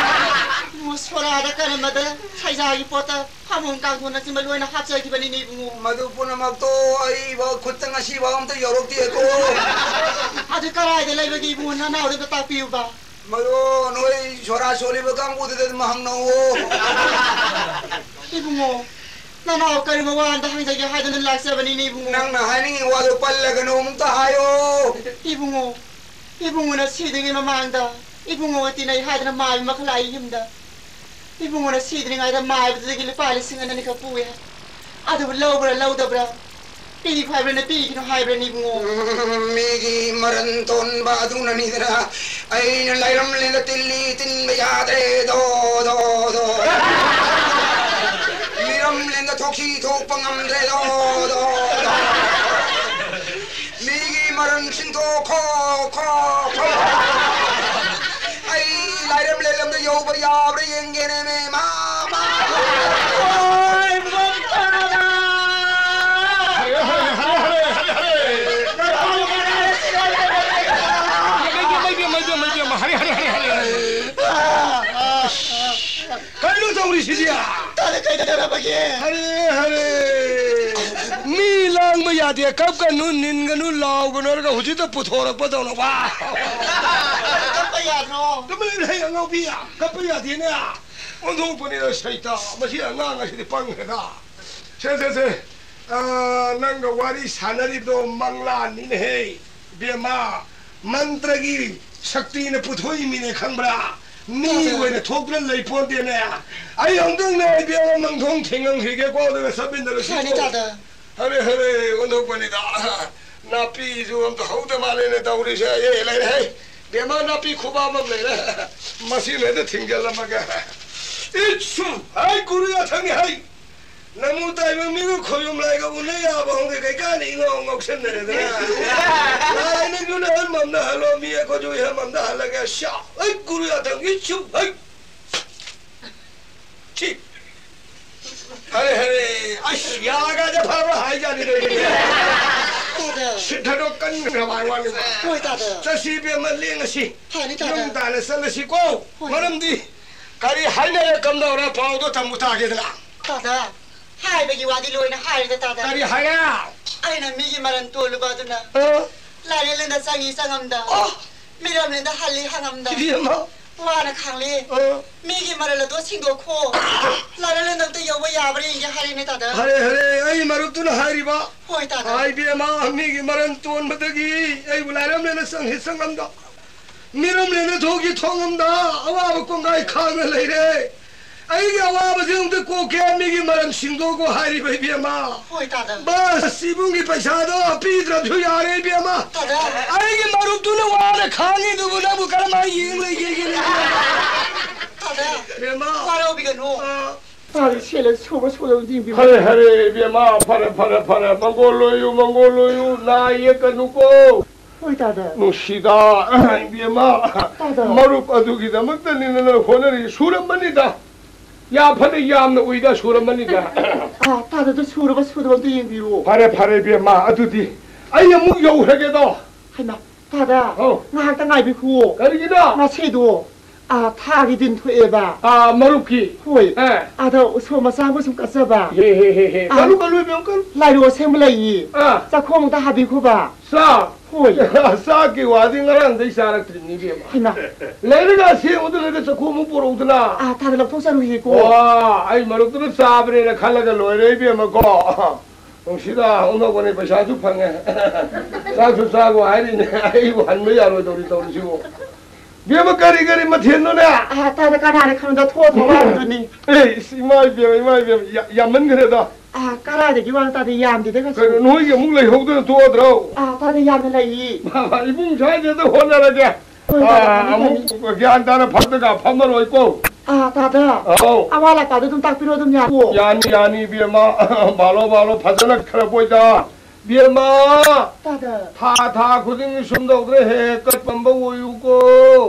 ꯏꯕꯨꯡꯉꯣ, ꯁꯣꯔꯥꯗ ꯀꯔꯃꯗ ꯁꯩꯖꯥꯒꯤ ꯄꯣꯠꯇ ꯐꯃꯨꯡ ꯀꯥꯡꯊꯣꯟꯅꯆꯤꯡꯕ ꯂꯣꯏꯅ ꯍꯥꯞꯆꯈꯤꯕꯅꯤꯅꯦ ꯏꯕꯨꯡꯉꯣ꯫ ꯃꯗꯨ ꯄꯨꯝꯅꯃꯛꯇꯣ ꯑꯩ ꯐꯥꯎ ꯈꯨꯠꯇ ꯉꯁꯤ ꯐꯥꯎ ꯑꯝꯇ ꯌꯧꯔꯛꯇꯦꯀꯣ꯫ ꯑꯗꯨ ꯀꯔꯥꯏꯗ ꯂꯩꯕꯒꯦ ꯏꯕꯨꯡꯉꯣ, ꯅꯅꯥꯎꯗ ꯑꯝꯇ ꯇꯥꯛꯄꯤꯌꯨꯕ꯫ ꯃꯗꯨ ꯅꯣꯏ ꯁꯣꯔꯥ ꯁꯣꯜꯂꯤꯕ ꯀꯥꯡꯕꯨꯗꯨꯗ ꯑꯗꯨꯝ ꯍꯪꯅꯧꯑꯣ꯫ ꯏꯕꯨꯡꯉꯣ, ꯅꯅꯥꯎ ꯀꯔꯤꯒꯨꯝꯕ ꯋꯥ ꯑꯝꯇ ꯍꯪꯖꯒꯦ ꯍꯥꯏꯗꯨꯅ ꯂꯥꯛꯆꯕꯅꯤꯅꯦ ꯏꯕꯨꯡꯉꯣ꯫ ꯅꯪꯅ ꯍꯥꯏꯅꯤꯡꯉꯤ ꯋꯥꯗꯣ ꯄꯜꯂꯒꯅꯨ, ꯑꯃꯨꯛꯇ ꯍꯥꯏꯌꯣ꯫ ꯏꯕꯨꯡꯉꯣ, ꯏꯕꯨꯡꯉꯣꯅ ꯁꯤꯗ꯭ꯔꯤꯉꯩ ꯃꯃꯥꯡꯗ ꯏꯕꯨꯡꯉꯣꯒ ꯇꯤꯟꯅꯩ ꯍꯥꯏꯗꯅ ꯃꯥꯏꯕ ꯑꯃꯈꯛ ꯂꯥꯛꯏ ꯌꯨꯝꯗ꯫ ꯏꯕꯨꯡꯉꯣꯅ ꯁꯤꯗ꯭ꯔꯤꯉꯩꯗ ꯃꯥꯏꯕꯗꯨꯗꯒꯤ ꯂꯨꯄꯥ ꯂꯤꯁꯤꯡ ꯑꯅꯤꯈꯛ ꯄꯨꯏ ꯍꯥꯏ꯫ ꯑꯗꯨꯕꯨ ꯂꯧꯕ꯭ꯔꯥ ꯂꯧꯗꯕ꯭ꯔꯥ? ꯄꯤꯈꯣ ꯍꯥꯏꯕ꯭ꯔꯥ ꯄꯤꯈꯤꯅꯣ ꯍꯥꯏꯕ꯭ꯔꯥꯅꯦ ꯏꯕꯨꯡꯉꯣ? ꯎꯝ, ꯃꯤꯒꯤ ꯃꯔꯟ ꯇꯣꯟꯕ ꯑꯗꯨꯅꯅꯤꯗꯅ ꯑꯩꯅ ꯂꯩꯔꯝꯂꯦꯅ ꯇꯤꯜꯂꯤ ꯇꯤꯟꯕ ꯌꯥꯗ꯭ꯔꯦ꯫ ꯗꯣ, ꯗꯣ, ꯗꯣ꯫ ꯃꯤꯔꯝ ꯂꯦꯟꯗ ꯊꯣꯛꯁꯤ ꯊꯣꯛꯄ ꯉꯝꯗ꯭ꯔꯦ꯫ ꯗꯣ, ꯗꯣ, ꯗꯣ꯫ ꯃꯤꯒꯤ ꯃꯔꯟꯁꯤꯡꯗꯣ ꯈꯣ, ꯈꯣ, ꯈꯣ꯫ ꯑꯩ ꯂꯥꯏꯔꯦꯝꯂꯦꯟ ꯂꯝꯗ ꯌꯧꯕ ꯌꯥꯕ꯭ꯔꯥ ꯌꯦꯡꯒꯦꯅꯦ, ꯃꯦ, ꯃꯥ, ꯃꯥ꯫ ꯍꯣꯏ, ꯃꯝꯇꯥꯅ꯫ ꯍꯔꯦ, ꯍꯔꯦ, ꯍꯔꯦ, ꯍꯔꯦ, ꯍꯔꯦ, ꯍꯔꯦ꯫ ꯃꯩ, ꯃꯩ, ꯃꯩ, ꯃꯩ, ꯃꯩ, ꯃꯩ, ꯍꯔꯦ, ꯍꯔꯦ, ꯍꯔꯦ, ꯍꯔꯦ꯫ ꯀꯩꯅꯣ ꯇꯧꯔꯤꯁꯤꯗꯤ? ꯇꯥꯗ ꯀꯩꯗꯧꯔꯕꯒꯦ? ꯍꯔꯦ, ꯍꯔꯦ꯫ ꯃꯤ ꯂꯥꯡꯕ ꯌꯥꯗꯦ, ꯀꯞꯀꯅꯨ, ꯅꯤꯟꯒꯅꯨ, ꯂꯥꯎꯒꯅꯨ ꯍꯥꯏꯔꯒ ꯍꯧꯖꯤꯛꯇ ꯄꯨꯊꯣꯔꯛꯄꯗꯧꯅ ꯋꯥ꯫ ꯀꯞꯄ ꯌꯥꯗ꯭ꯔꯣ? ꯇꯨꯃꯤꯟ ꯂꯩ, ꯑꯉꯥꯎꯕꯤ, ꯀꯞꯄ ꯌꯥꯗꯦꯅꯦ꯫ ꯑꯣꯟꯊꯣꯛꯄꯅꯤꯗ ꯁꯩꯇ, ꯃꯁꯤ ꯑꯉꯥꯡ ꯑꯁꯤꯗꯤ ꯄꯪꯈ꯭ꯔꯦꯗ꯫ ꯁꯦ, ꯁꯦ, ꯁꯦ, ꯑ, ꯅꯪꯒ ꯋꯥꯔꯤ ꯁꯥꯟꯅꯔꯤꯕꯗꯣ ꯃꯪꯂꯥꯟꯅꯤꯅꯦꯍꯦ, ꯏꯕꯦꯝꯃ꯫ ꯃꯟꯇ꯭ꯔꯒꯤ ꯁꯛꯇꯤꯅ ꯄꯨꯊꯣꯛꯏꯃꯤꯅꯦ, ꯈꯪꯕ꯭ꯔꯥ? ꯃꯤ ꯑꯣꯏꯅ ꯊꯣꯛꯇꯨꯅ ꯂꯩ ꯄꯣꯟꯇꯦꯅꯦ꯫ ꯑꯩ ꯑꯃꯨꯛꯇꯪꯅꯦ, ꯏꯕꯦꯝꯃ, ꯃꯪꯊꯣꯡ ꯊꯦꯡꯉꯝꯈꯤꯒꯦꯀꯣ, ꯑꯗꯨꯒ ꯆꯠꯃꯤꯟꯅꯔꯁꯤ꯫ ꯌꯥꯅꯤ, ꯇꯥꯗ꯫ ꯍꯔꯦ, ꯍꯔꯦ, ꯑꯣꯟꯊꯣꯛꯄꯅꯤꯗ꯫ ꯅꯥꯄꯤꯁꯨ ꯑꯝꯇ ꯍꯧꯗ ꯃꯥꯜꯂꯦꯅꯦ ꯇꯧꯔꯤꯁꯦ꯫ ꯑꯦ, ꯂꯩꯔꯦ, ꯍꯦ꯫ ꯕꯦꯝꯃ, ꯅꯥꯄꯤ ꯈꯨꯕꯥꯝ ꯑꯃ ꯂꯩꯔꯦ꯫ ꯃꯁꯤꯃ ꯍꯦꯛꯇ ꯊꯤꯡꯖꯤꯜꯂꯝꯃꯒꯦ꯫ ꯏꯠꯁꯨ! ꯍꯩ, ꯒꯨꯔꯨ ꯌꯥꯊꯪꯒꯤ ꯍꯩ! ꯅꯃꯨ ꯇꯥꯏꯕ ꯃꯤꯒ ꯈꯣꯏꯕꯨꯝ ꯂꯥꯏꯒ ꯎꯅ ꯌꯥꯕ ꯍꯧꯅ ꯀꯩꯀꯥꯟꯗ ꯏꯉꯥꯎ ꯉꯥꯎꯁꯟꯅꯔꯦꯗꯅ꯫ ꯂꯥꯏꯅ ꯌꯨꯅ ꯍꯟ ꯃꯝꯅ ꯍꯜꯂꯣ, ꯃꯤ ꯑꯩꯈꯣꯏꯁꯨ ꯏꯍꯟ ꯃꯝꯅ ꯍꯜꯂꯒꯦ꯫ ꯁ꯭ꯌꯥ! ꯍꯩ, ꯒꯨꯔꯨ ꯌꯥꯊꯪꯒꯤ ꯁꯨ! ꯍꯩ! ꯁꯤ! ꯍꯔꯦ, ꯍꯔꯦ! ꯑꯁ, ꯌꯥꯒꯥꯁꯦ ꯐꯕ ꯍꯥꯏꯖꯥꯠꯅꯤ ꯅꯣꯏꯒꯤꯗꯤ꯫ ꯇꯥꯗ꯫ ꯁꯤꯠꯊꯗꯣ ꯀꯟꯈ꯭ꯔꯕ ꯍꯥꯏ ꯋꯥꯅꯤ꯫ ꯍꯣꯏ, ꯇꯥꯗ꯫ ꯆꯠꯁꯤ ꯏꯕꯦꯝꯃ, ꯂꯦꯡꯉꯁꯤ꯫ ꯐꯅꯤ, ꯇꯥꯗ꯫ ꯌꯨꯝ ꯇꯥꯟꯅ ꯆꯠꯂꯁꯤꯀꯣ꯫ ꯍꯣꯏ꯫ ꯃꯔꯝꯗꯤ ꯀꯔꯤ ꯍꯥꯏꯅꯔꯦ ꯀꯝꯗꯧꯔꯦ ꯄꯥꯎꯗꯣ ꯇꯝꯃꯨ ꯇꯥꯒꯦꯗꯅ꯫ ꯇꯥꯗ, ꯍꯥꯏꯕꯒꯤ ꯋꯥꯗꯤ ꯂꯣꯏꯅ ꯍꯥꯏꯔꯦꯗ, ꯇꯥꯗ꯫ ꯀꯔꯤ ꯍꯥꯏꯔꯦ? ꯑꯩꯅ ꯃꯤꯒꯤ ꯃꯔꯟ ꯇꯣꯜꯂꯨꯕ ꯑꯗꯨꯅ ꯑ? ꯂꯥꯏꯔꯦꯜꯂꯦꯟꯗ ꯆꯪꯉꯤ ꯆꯪꯉꯝꯗ, ꯑ? ꯃꯤꯔꯝꯂꯦꯟꯗ ꯍꯜꯂꯤ ꯍꯪꯉꯝꯗ, ꯏꯕꯦꯝꯃ꯫ ꯋꯥꯅ ꯈꯥꯡꯂꯤ꯫ ꯑ? ꯃꯤꯒꯤ ꯃꯔꯜ ꯑꯗꯣ ꯁꯤꯡꯗꯣꯛꯈꯣ꯫ ꯂꯥꯏꯔꯦꯜꯂꯦꯟꯗ ꯑꯝꯇ ꯌꯧꯕ ꯌꯥꯕ꯭ꯔꯥ ꯌꯦꯡꯒꯦ ꯍꯥꯏꯔꯤꯅꯦ, ꯇꯥꯗ꯫ ꯍꯔꯦ, ꯍꯔꯦ, ꯑꯩ ꯃꯔꯨꯞꯇꯨꯅ ꯍꯥꯏꯔꯤꯕ꯫ ꯍꯣꯏ, ꯇꯥꯗ꯫ ꯑꯥꯏ ꯏꯕꯦꯝꯃ, ꯃꯤꯒꯤ ꯃꯔꯟ ꯇꯣꯟꯕꯗꯒꯤ ꯑꯩꯕꯨ ꯂꯥꯏꯔꯦꯜꯂꯦꯟꯗ ꯆꯪꯉꯤ ꯆꯪꯉꯝꯗ꯫ ꯃꯤꯔꯝꯂꯦꯟꯗ ꯊꯣꯛꯈꯤ ꯊꯣꯛꯉꯝꯗ ꯑꯋꯥꯕ ꯀꯣꯡꯒꯥꯏ ꯈꯥꯡꯅ ꯂꯩꯔꯦ꯫ ꯑꯩꯒꯤ ꯑꯋꯥꯕꯁꯤ ꯑꯝꯇ ꯀꯣꯛꯀꯦ, ꯃꯤꯒꯤ ꯃꯔꯟ ꯁꯤꯡꯗꯣꯛꯀꯣ ꯍꯥꯏꯔꯤꯕ ꯏꯕꯦꯝꯃ꯫ ꯍꯣꯏ, ꯇꯥꯗ꯫ ꯕꯁ, ꯏꯕꯨꯡꯒꯤ ꯄꯩꯁꯥꯗꯣ ꯄꯤꯗ꯭ꯔꯕꯁꯨ ꯌꯥꯔꯦ ꯏꯕꯦꯝꯃ꯫ ꯇꯥꯗ꯫ ꯑꯩꯒꯤ ꯃꯔꯨꯞꯇꯨꯅ ꯋꯥꯅ ꯈꯥꯡꯉꯤꯗꯨꯕꯨ ꯅꯪꯕꯨ ꯀꯔꯝꯍꯥꯏꯅ ꯌꯦꯡ ꯂꯩꯒꯦꯒꯦꯅꯦ? ꯇꯥꯗ꯫ ꯏꯕꯦꯝꯃ꯫ ꯋꯥꯔꯧꯕꯤꯒꯅꯨ꯫ ꯑ꯫ ꯇꯥꯗ ꯁꯦꯠꯂ ꯁꯨꯕ ꯁꯨꯗꯕ ꯌꯦꯡꯕꯤꯌꯨ꯫ ꯐꯔꯦ, ꯐꯔꯦ, ꯏꯕꯦꯝꯃ, ꯐꯔꯦ, ꯐꯔꯦ, ꯐꯔꯦ꯫ ꯃꯪꯒꯣꯜ ꯑꯣꯏꯌꯨ, ꯃꯪꯒꯣꯜ ꯑꯣꯏꯌꯨ, ꯅꯥ ꯌꯦꯛꯀꯅꯨꯀꯣ꯫ ꯍꯣꯏ, ꯇꯥꯗ꯫ ꯅꯨꯡꯁꯤꯗ, ꯏꯕꯦꯝꯃ, ꯇꯥꯗ꯫ ꯃꯔꯨꯞ ꯑꯗꯨꯒꯤꯗꯃꯛꯇꯅꯤ ꯅꯪꯅ ꯍꯣꯠꯅꯔꯤ꯫ ꯁꯨꯔꯝꯃꯅꯤꯗ꯫ ꯌꯥ ꯐꯅ ꯌꯥꯝꯅ ꯎꯏꯗ, ꯁꯨꯔꯝꯃꯅꯤꯗ꯫ ꯑꯥ, ꯇꯥꯗ, ꯑꯗꯨ ꯁꯨꯔꯕ ꯁꯨꯗꯕ ꯑꯝꯇ ꯌꯦꯡꯕꯤꯌꯨ꯫ ꯐꯔꯦ, ꯐꯔꯦ, ꯏꯕꯦꯝꯃ, ꯑꯗꯨꯗꯤ ꯑꯩ ꯑꯃꯨꯛ ꯌꯧꯈ꯭ꯔꯒꯦꯗꯣ꯫ ꯍꯩꯃꯥ, ꯇꯥꯗ, ꯑꯧ꯫ ꯉꯥꯏꯍꯥꯛꯇ ꯉꯥꯏꯕꯤꯈꯨꯋꯣ꯫ ꯀꯔꯤꯒꯤꯅꯣ? ꯉꯁꯤꯗꯣ, ꯑꯥ, ꯊꯥꯒꯤ ꯗꯤꯟ ꯊꯣꯛꯑꯦꯕ꯫ ꯑꯥ, ꯃꯔꯨꯞꯀꯤ? ꯍꯣꯏ꯫ ꯑꯦ꯫ ꯑꯗ ꯎꯁꯣꯞ ꯃꯆꯥ ꯑꯃ ꯁꯨꯝ ꯀꯠꯆꯕ꯫ ꯍꯦ, ꯍꯦ, ꯍꯦ, ꯍꯦ꯫ ꯑꯥ꯫ ꯀꯜꯂꯨ, ꯀꯜꯂꯨ, ꯏꯕꯦꯝꯃ, ꯀꯜꯂꯨ꯫ ꯂꯥꯏꯔꯨ ꯑꯁꯦꯡꯕ ꯂꯩꯌꯦ꯫ ꯑꯥ꯫ ꯆꯥꯛꯈꯣꯝ ꯑꯝꯇ ꯍꯥꯞꯄꯤꯈꯣꯕ꯫ ꯆꯥꯛ? ꯍꯣꯏ꯫ ꯆꯥꯛꯀꯤ ꯋꯥꯗꯤ ꯉꯔꯥꯡꯗꯩ ꯆꯥꯔꯛꯇ꯭ꯔꯤꯅꯤ, ꯏꯕꯦꯝꯃ꯫ ꯍꯩꯃꯥ꯫ ꯂꯩꯔꯒ ꯑꯁꯦꯡꯕꯗꯨ ꯂꯩꯔꯒ ꯆꯥꯛꯈꯣꯝ ꯑꯃ ꯄꯨꯔꯛꯎꯗꯅ꯫ ꯑꯥ, ꯇꯥꯗ ꯂꯧꯊꯣꯛꯆꯔꯨꯏꯀꯣ꯫ ꯋꯥ, ꯑꯩ ꯃꯔꯨꯞꯇꯨꯅ ꯆꯥꯕꯅꯦꯅ ꯈꯜꯂꯒ ꯂꯣꯏꯔꯦ, ꯏꯕꯦꯝꯃꯀꯣ꯫ ꯅꯨꯡꯁꯤꯗ, ꯑꯣꯟꯊꯣꯛꯄꯅꯤ, ꯄꯩꯁꯥꯁꯨ ꯐꯪꯉꯦ꯫ ꯆꯥꯛꯁꯨ ꯆꯥꯒꯣ ꯍꯥꯏꯔꯤꯅꯦ, ꯑꯩꯕꯨ ꯍꯟꯕ ꯌꯥꯔꯣꯏꯗꯧꯔꯤ ꯇꯧꯔꯤꯁꯤꯕꯨ꯫ ꯕꯦꯝꯃ, ꯀꯔꯤ ꯀꯔꯤ ꯃꯊꯦꯜꯅꯣꯅꯦ? ꯑꯥ, ꯇꯥꯗ ꯀꯅꯥꯅ ꯈꯪꯗ ꯊꯣꯛꯑ ꯊꯣꯛꯑ ꯍꯥꯏꯕꯗꯨꯅꯤ꯫ ꯑꯦ, ꯏꯁ, ꯏꯃꯥ ꯏꯕꯦꯝꯃ, ꯏꯃꯥ ꯏꯕꯦꯝꯃ, ꯌꯥ-, ꯌꯥꯝꯃꯟꯈ꯭ꯔꯦꯗ꯫ ꯑꯥ, ꯀꯗꯥꯏꯗꯒꯤ ꯋꯥꯅꯣ ꯇꯥꯗ, ꯌꯥꯝꯗꯦꯗ ꯀꯩꯁꯨ꯫ ꯀꯩꯅꯣ, ꯅꯣꯏꯒꯤ ꯑꯃꯨꯛ ꯂꯩꯍꯧꯗꯅ ꯊꯣꯛꯑꯗ꯭ꯔꯣ? ꯑꯥ, ꯇꯥꯗ ꯌꯥꯝꯅ ꯂꯩꯌꯦ꯫ ꯏꯕꯨꯡ ꯁ꯭ꯋꯥꯏꯗ ꯍꯣꯠꯅꯔꯒꯦ꯫ ꯍꯣꯏ, ꯑꯥ, ꯇꯥꯗ, ꯐꯅꯤ, ꯑꯃꯨꯛ ꯐꯅꯤ꯫ ꯒ꯭ꯌꯥꯟ ꯇꯥꯅ ꯐꯝꯗꯒ ꯐꯝꯃꯔꯣꯏꯀꯣ꯫ ꯑꯥ, ꯇꯥꯗ꯫ ꯑꯧ꯫ ꯑꯋꯥꯠ ꯑꯄꯥꯗꯣ ꯑꯗꯨꯝ ꯇꯥꯛꯄꯤꯔꯣ, ꯑꯗꯨꯝ ꯌꯥꯅꯤꯀꯣ? ꯌꯥꯅꯤ, ꯌꯥꯅꯤ, ꯏꯕꯦꯝꯃ꯫ ꯕꯥꯂꯣ, ꯕꯥꯂꯣ, ꯐꯖꯅ ꯈꯔ ꯄꯣꯏꯗ꯫ ꯏꯕꯦꯝꯃ! ꯇꯥꯗ꯫ ꯊꯥ, ꯊꯥ ꯈꯨꯗꯤꯡꯒꯤ ꯁꯨꯝ ꯇꯧꯗ꯭ꯔꯦ, ꯍꯦꯛ ꯍꯦꯛ ꯀꯠꯄ ꯑꯝꯕ ꯑꯣꯏꯌꯨꯀꯣ꯫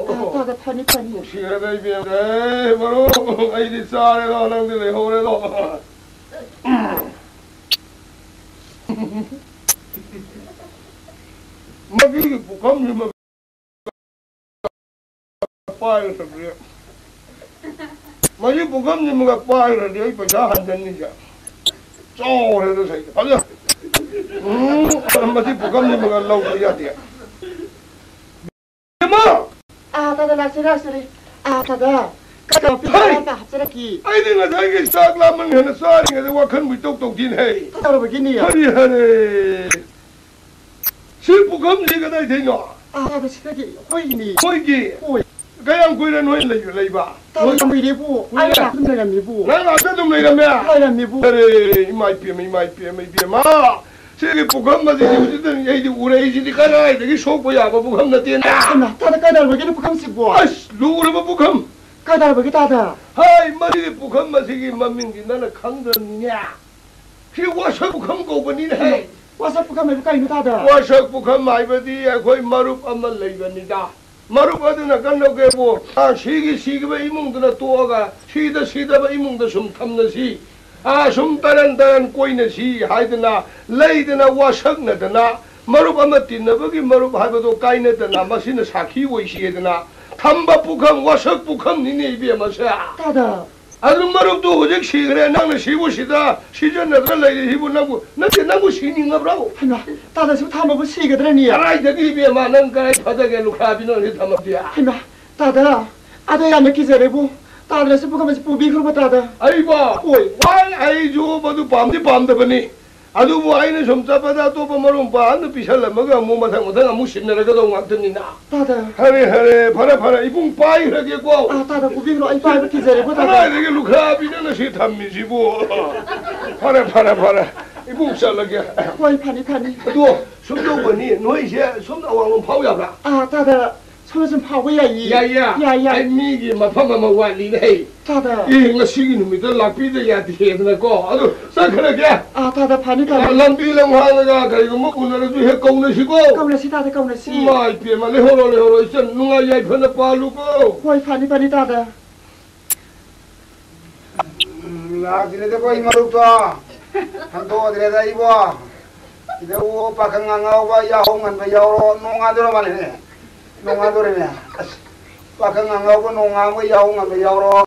ꯑꯥ, ꯇꯥꯗ, ꯐꯅꯤ, ꯐꯅꯤ꯫ ꯅꯨꯡꯁꯤꯔꯒ ꯏꯕꯦꯝꯃ, ꯑꯦ, ꯃꯔꯨꯞ, ꯑꯩꯗꯤ ꯆꯥꯔꯦꯗꯣ, ꯅꯪꯗꯤ ꯂꯩꯍꯧꯔꯦꯗꯣ꯫ ꯃꯁꯤꯒꯤ ꯄꯨꯈꯝꯁꯤꯃ ꯄꯥꯏꯔꯨꯔꯗꯤ, ꯃꯁꯤ ꯄꯨꯈꯝꯁꯤꯃꯒ ꯄꯥꯏꯔꯨꯔꯗꯤ ꯑꯩ ꯄꯩꯁꯥ ꯍꯟꯖꯟꯅꯤꯁꯦ꯫ ꯆꯥꯎꯔꯦꯗ ꯁꯩꯗ꯫ ꯐꯖ-, ꯎꯝ, ꯃꯁꯤ ꯄꯨꯈꯝꯁꯤꯃꯒ ꯂꯧꯗ ꯌꯥꯗꯦ꯫ ꯏꯃꯥ! ꯑꯥ, ꯇꯥꯗ, ꯂꯥꯛꯆꯔꯦ, ꯂꯥꯛꯆꯔꯦ꯫ ꯑꯥ, ꯇꯥꯗ, ꯀꯩꯗꯧꯕ ꯍꯩ! ꯄꯤꯖꯔꯒ ꯍꯥꯞꯆꯔꯛꯀꯦ? ꯑꯩꯗꯤ ꯉꯁꯥꯏꯒꯤ ꯆꯥꯛ ꯂꯥꯝꯃꯟ ꯍꯦꯟꯅ ꯆꯥꯔꯤꯉꯩꯗ ꯋꯥꯈꯜꯕꯨ ꯏꯇꯧ ꯇꯧꯗꯦꯅꯦ ꯍꯩ꯫ ꯀꯩꯗꯧꯔꯕꯒꯤꯅꯦ? ꯍꯔꯤ ꯍꯔꯦ! ꯁꯤ ꯄꯨꯈꯝꯁꯤ ꯀꯗꯥꯏꯗꯩꯅꯣ? ꯑꯥ, ꯁꯤꯗꯒꯤ ꯑꯩꯈꯣꯏꯒꯤꯅꯤ꯫ ꯅꯣꯏꯒꯤ? ꯍꯣꯏ꯫ ꯀꯌꯥꯝ ꯀꯨꯏꯔꯦ ꯅꯣꯏ ꯂꯩ-, ꯂꯩꯕ? ꯇꯥꯗ, ꯀꯨꯏꯔꯦꯕꯨ꯫ ꯀꯨꯏꯔꯦ? ꯑꯩ ꯉꯥꯛꯇ ꯑꯗꯨꯝ ꯂꯩꯔꯝꯃꯤꯕꯨ꯫ ꯅꯪ ꯉꯥꯛꯇ ꯑꯗꯨꯝ ꯂꯩꯔꯝꯃꯦ? ꯂꯩꯔꯝꯃꯤꯕꯨ꯫ ꯑꯔꯦ, ꯏꯃꯥ ꯏꯄꯦꯝꯃ, ꯏꯃꯥ ꯏꯄꯦꯝꯃ, ꯏꯕꯦꯝꯃ꯫ ꯁꯤꯒꯤ ꯄꯨꯈꯝ ꯑꯁꯤꯗꯤ ꯍꯧꯖꯤꯛꯇ ꯑꯩꯗꯤ ꯎꯔꯛꯏꯁꯤꯗꯤ ꯀꯗꯥꯏꯗꯒꯤ ꯁꯣꯛꯄ ꯌꯥꯕ ꯄꯨꯈꯝ ꯅꯠꯇꯦꯅꯦ꯫ ꯍꯩꯃꯥ, ꯇꯥꯗ ꯀꯩꯗꯧꯔꯕꯒꯤꯅꯣ ꯄꯨꯈꯝꯁꯤꯕꯣ? ꯑꯁ, ꯂꯨꯔꯕ ꯄꯨꯈꯝ꯫ ꯀꯩꯗꯧꯔꯕꯒꯦ ꯇꯥꯗ? ꯍꯩ, ꯃꯁꯤꯒꯤ ꯄꯨꯈꯝ ꯑꯁꯤꯒꯤ ꯃꯃꯤꯡꯗꯤ ꯅꯪꯅ ꯈꯪꯗ꯭ꯔꯕꯅꯤꯅꯦ꯫ ꯁꯤ ꯋꯥꯁꯛ ꯄꯨꯈꯝ ꯀꯧꯕꯅꯤꯅꯦ꯫ ꯍꯩ, ꯋꯥꯁꯛ ꯄꯨꯈꯝ ꯍꯥꯏꯕꯨ ꯀꯩꯅꯣ ꯇꯥꯗ? ꯋꯥꯁꯛ ꯄꯨꯈꯝ ꯍꯥꯏꯕꯗꯤ ꯑꯩꯈꯣꯏ ꯃꯔꯨꯞ ꯑꯃ ꯂꯩꯕꯅꯤꯗ꯫ ꯃꯔꯨꯞ ꯑꯗꯨꯅ ꯀꯝꯗꯧꯒꯦꯕꯨ, ꯑꯥ, ꯁꯤꯒꯤ ꯁꯤꯈꯤꯕ ꯏꯃꯨꯡꯗꯨꯅ ꯇꯣꯛꯑꯒ ꯁꯤꯗ ꯁꯤꯗꯕ ꯏꯃꯨꯡꯗ ꯁꯨꯝ ꯊꯝꯅꯁꯤ꯫ ꯑꯥ, ꯁꯨꯝ ꯇꯔꯟ ꯇꯔꯟ ꯀꯣꯏꯅꯁꯤ ꯍꯥꯏꯗꯅ, ꯂꯩꯗꯅ ꯋꯥꯁꯛꯅꯗꯅ, ꯃꯔꯨꯞ ꯑꯃ ꯇꯤꯟꯅꯕꯒꯤ ꯃꯔꯨꯞ ꯍꯥꯏꯕꯗꯣ ꯀꯥꯏꯅꯗꯅ, ꯃꯁꯤꯅ ꯁꯥꯈꯤ ꯑꯣꯏꯁꯤꯗꯅ ꯊꯝꯕ ꯄꯨꯈꯝ, ꯋꯥꯁꯛ ꯄꯨꯈꯝꯅꯤꯅꯦ ꯏꯕꯦꯝꯃꯁꯦ꯫ ꯇꯥꯗ꯫ ꯑꯗꯨ ꯃꯔꯨꯞꯇꯨ ꯍꯧꯖꯤꯛ ꯁꯤꯈ꯭ꯔꯦ, ꯅꯪꯅ ꯁꯤꯕꯨ ꯁꯤꯗ ꯁꯤꯖꯤꯟꯅꯗ꯭ꯔ ꯂꯩꯔꯤꯁꯤꯕꯨ ꯅꯪꯕꯨ, ꯅꯠꯇꯦ, ꯅꯪꯕꯨ ꯁꯤꯅꯤꯡꯉꯕ꯭ꯔꯣ? ꯍꯩꯃꯥ, ꯇꯥꯗ, ꯁꯤꯕꯨ ꯊꯥꯝꯕꯕꯨ ꯁꯤꯒꯗ꯭ꯔꯅꯤ? ꯀꯗꯥꯏꯗꯒꯤ ꯏꯕꯦꯝꯃ, ꯅꯪ ꯀꯗꯥꯏ ꯐꯗꯒꯦ, ꯂꯨꯈ꯭ꯔꯥꯕꯤ ꯅꯪ ꯁꯤ ꯊꯝꯃꯕꯗꯤ? ꯍꯩꯃꯥ, ꯇꯥꯗ, ꯑꯗꯣ ꯌꯥꯝꯅ ꯀꯤꯖꯔꯦꯕꯨ꯫ ꯇꯥꯗꯅ ꯁꯤ ꯄꯨꯈꯝ ꯑꯁꯤ ꯄꯨꯕꯤꯈ꯭ꯔꯣꯕ ꯇꯥꯗ꯫ ꯑꯩꯕꯣ? ꯍꯣꯏ꯫ ꯋꯥꯏ, ꯑꯩꯁꯨ ꯃꯗꯨ ꯄꯥꯝꯗꯤ ꯄꯥꯝꯗꯕꯅꯤ꯫ ꯑꯗꯨꯕꯨ ꯑꯩꯅ ꯁꯨꯝ ꯆꯠꯄꯗ ꯑꯇꯣꯞꯄ ꯃꯔꯨꯞ ꯃꯄꯥꯡ ꯑꯃꯗ ꯄꯤꯁꯜꯂꯝꯃꯒ ꯑꯃꯨꯛ ꯃꯊꯪ ꯃꯊꯪ ꯑꯃꯨꯛ ꯁꯤꯟꯅꯔꯒꯗꯧ ꯉꯥꯛꯇꯅꯤꯅ꯫ ꯇꯥꯗ꯫ ꯐꯔꯦ, ꯐꯔꯦ, ꯐꯔꯦ, ꯐꯔꯦ, ꯏꯕꯨꯡ ꯄꯥꯏꯈ꯭ꯔꯒꯦꯀꯣ꯫ ꯑꯥ, ꯇꯥꯗ, ꯄꯨꯕꯤꯈ꯭ꯔꯣ, ꯑꯩ ꯄꯥꯏꯕ ꯀꯤꯖꯔꯦꯕꯨ ꯇꯥꯗ꯫ ꯀꯗꯥꯏꯗꯒꯤ ꯂꯨꯈ꯭ꯔꯥꯕꯤꯅ ꯁꯤ ꯊꯝꯃꯤꯁꯤꯕꯨ? ꯐꯔꯦ, ꯐꯔꯦ, ꯐꯔꯦ, ꯏꯕꯨꯡ ꯆꯠꯂꯒꯦ꯫ ꯍꯣꯏ, ꯐꯅꯤ, ꯐꯅꯤ꯫ ꯑꯗꯣ ꯁꯨꯝ ꯇꯧꯕꯅꯤ, ꯅꯣꯏꯁꯦ ꯁꯣꯝꯗ ꯑꯋꯥꯡꯂꯣꯝ ꯐꯥꯎ ꯌꯥꯕ꯭ꯔꯥ? ꯑꯥ, ꯇꯥꯗ, ꯁꯣꯝꯗ ꯁꯨꯝ ꯐꯥꯎꯕ ꯌꯥꯏꯌꯦ꯫ ꯌꯥꯏꯌꯦ꯫ ꯌꯥꯏ, ꯌꯥꯏ꯫ ꯑꯩ ꯃꯤꯒꯤ ꯃꯐꯝ ꯑꯃ ꯋꯥꯠꯂꯤꯅꯦ꯫ ꯇꯥꯗ꯫ ꯑꯦ, ꯉꯁꯤꯒꯤ ꯅꯨꯃꯤꯠꯇ ꯂꯥꯛꯄꯤꯗ ꯌꯥꯗꯦꯗꯅꯀꯣ꯫ ꯑꯗꯨ ꯆꯠꯈ꯭ꯔꯒꯦ꯫ ꯑꯥ, ꯇꯥꯗ, ꯐꯅꯤ, ꯐꯅꯤ꯫ ꯂꯝꯕꯤ ꯂꯝꯍꯥꯡꯗꯒ ꯀꯔꯤꯒꯨꯝꯕ ꯎꯅꯔꯁꯨ ꯍꯦꯛ ꯀꯧꯅꯁꯤꯀꯣ꯫ ꯀꯧꯅꯁꯤ, ꯇꯥꯗ, ꯀꯧꯅꯁꯤ꯫ ꯏꯃꯥ ꯏꯄꯦꯝꯃ, ꯂꯩꯍꯧꯔꯣ, ꯂꯩꯍꯧꯔꯣ, ꯏꯆꯟ, ꯅꯨꯡꯉꯥꯏ ꯌꯥꯏꯐꯅ ꯄꯥꯜꯂꯨꯀꯣ꯫ ꯍꯣꯏ, ꯐꯅꯤ, ꯐꯅꯤ, ꯇꯥꯗ꯫ ꯎꯝ, ꯂꯥꯛꯇ꯭ꯔꯦꯗꯀꯣ, ꯑꯩ ꯃꯔꯨꯞꯇꯣ꯫ ꯈꯪꯗꯣꯛꯑꯗ꯭ꯔꯦꯗ ꯑꯩꯕꯣ꯫ ꯁꯤꯗꯕꯨ ꯄꯥꯈꯪ ꯑꯉꯥꯎꯕ ꯌꯥꯍꯧ ꯉꯟꯕ ꯌꯥꯎꯔꯣ, ꯅꯣꯡꯉꯥꯟꯗꯣꯔ ꯃꯥꯜꯂꯦꯅꯦ꯫ ꯅꯣꯡꯉꯥꯟꯗꯣꯔꯦꯅꯦ꯫ ꯑꯁ, ꯄꯥꯈꯪ ꯑꯉꯥꯎꯕ ꯅꯣꯡꯉꯥꯟꯕ ꯌꯥꯍꯧ ꯉꯟꯕ ꯌꯥꯎꯔꯣ꯫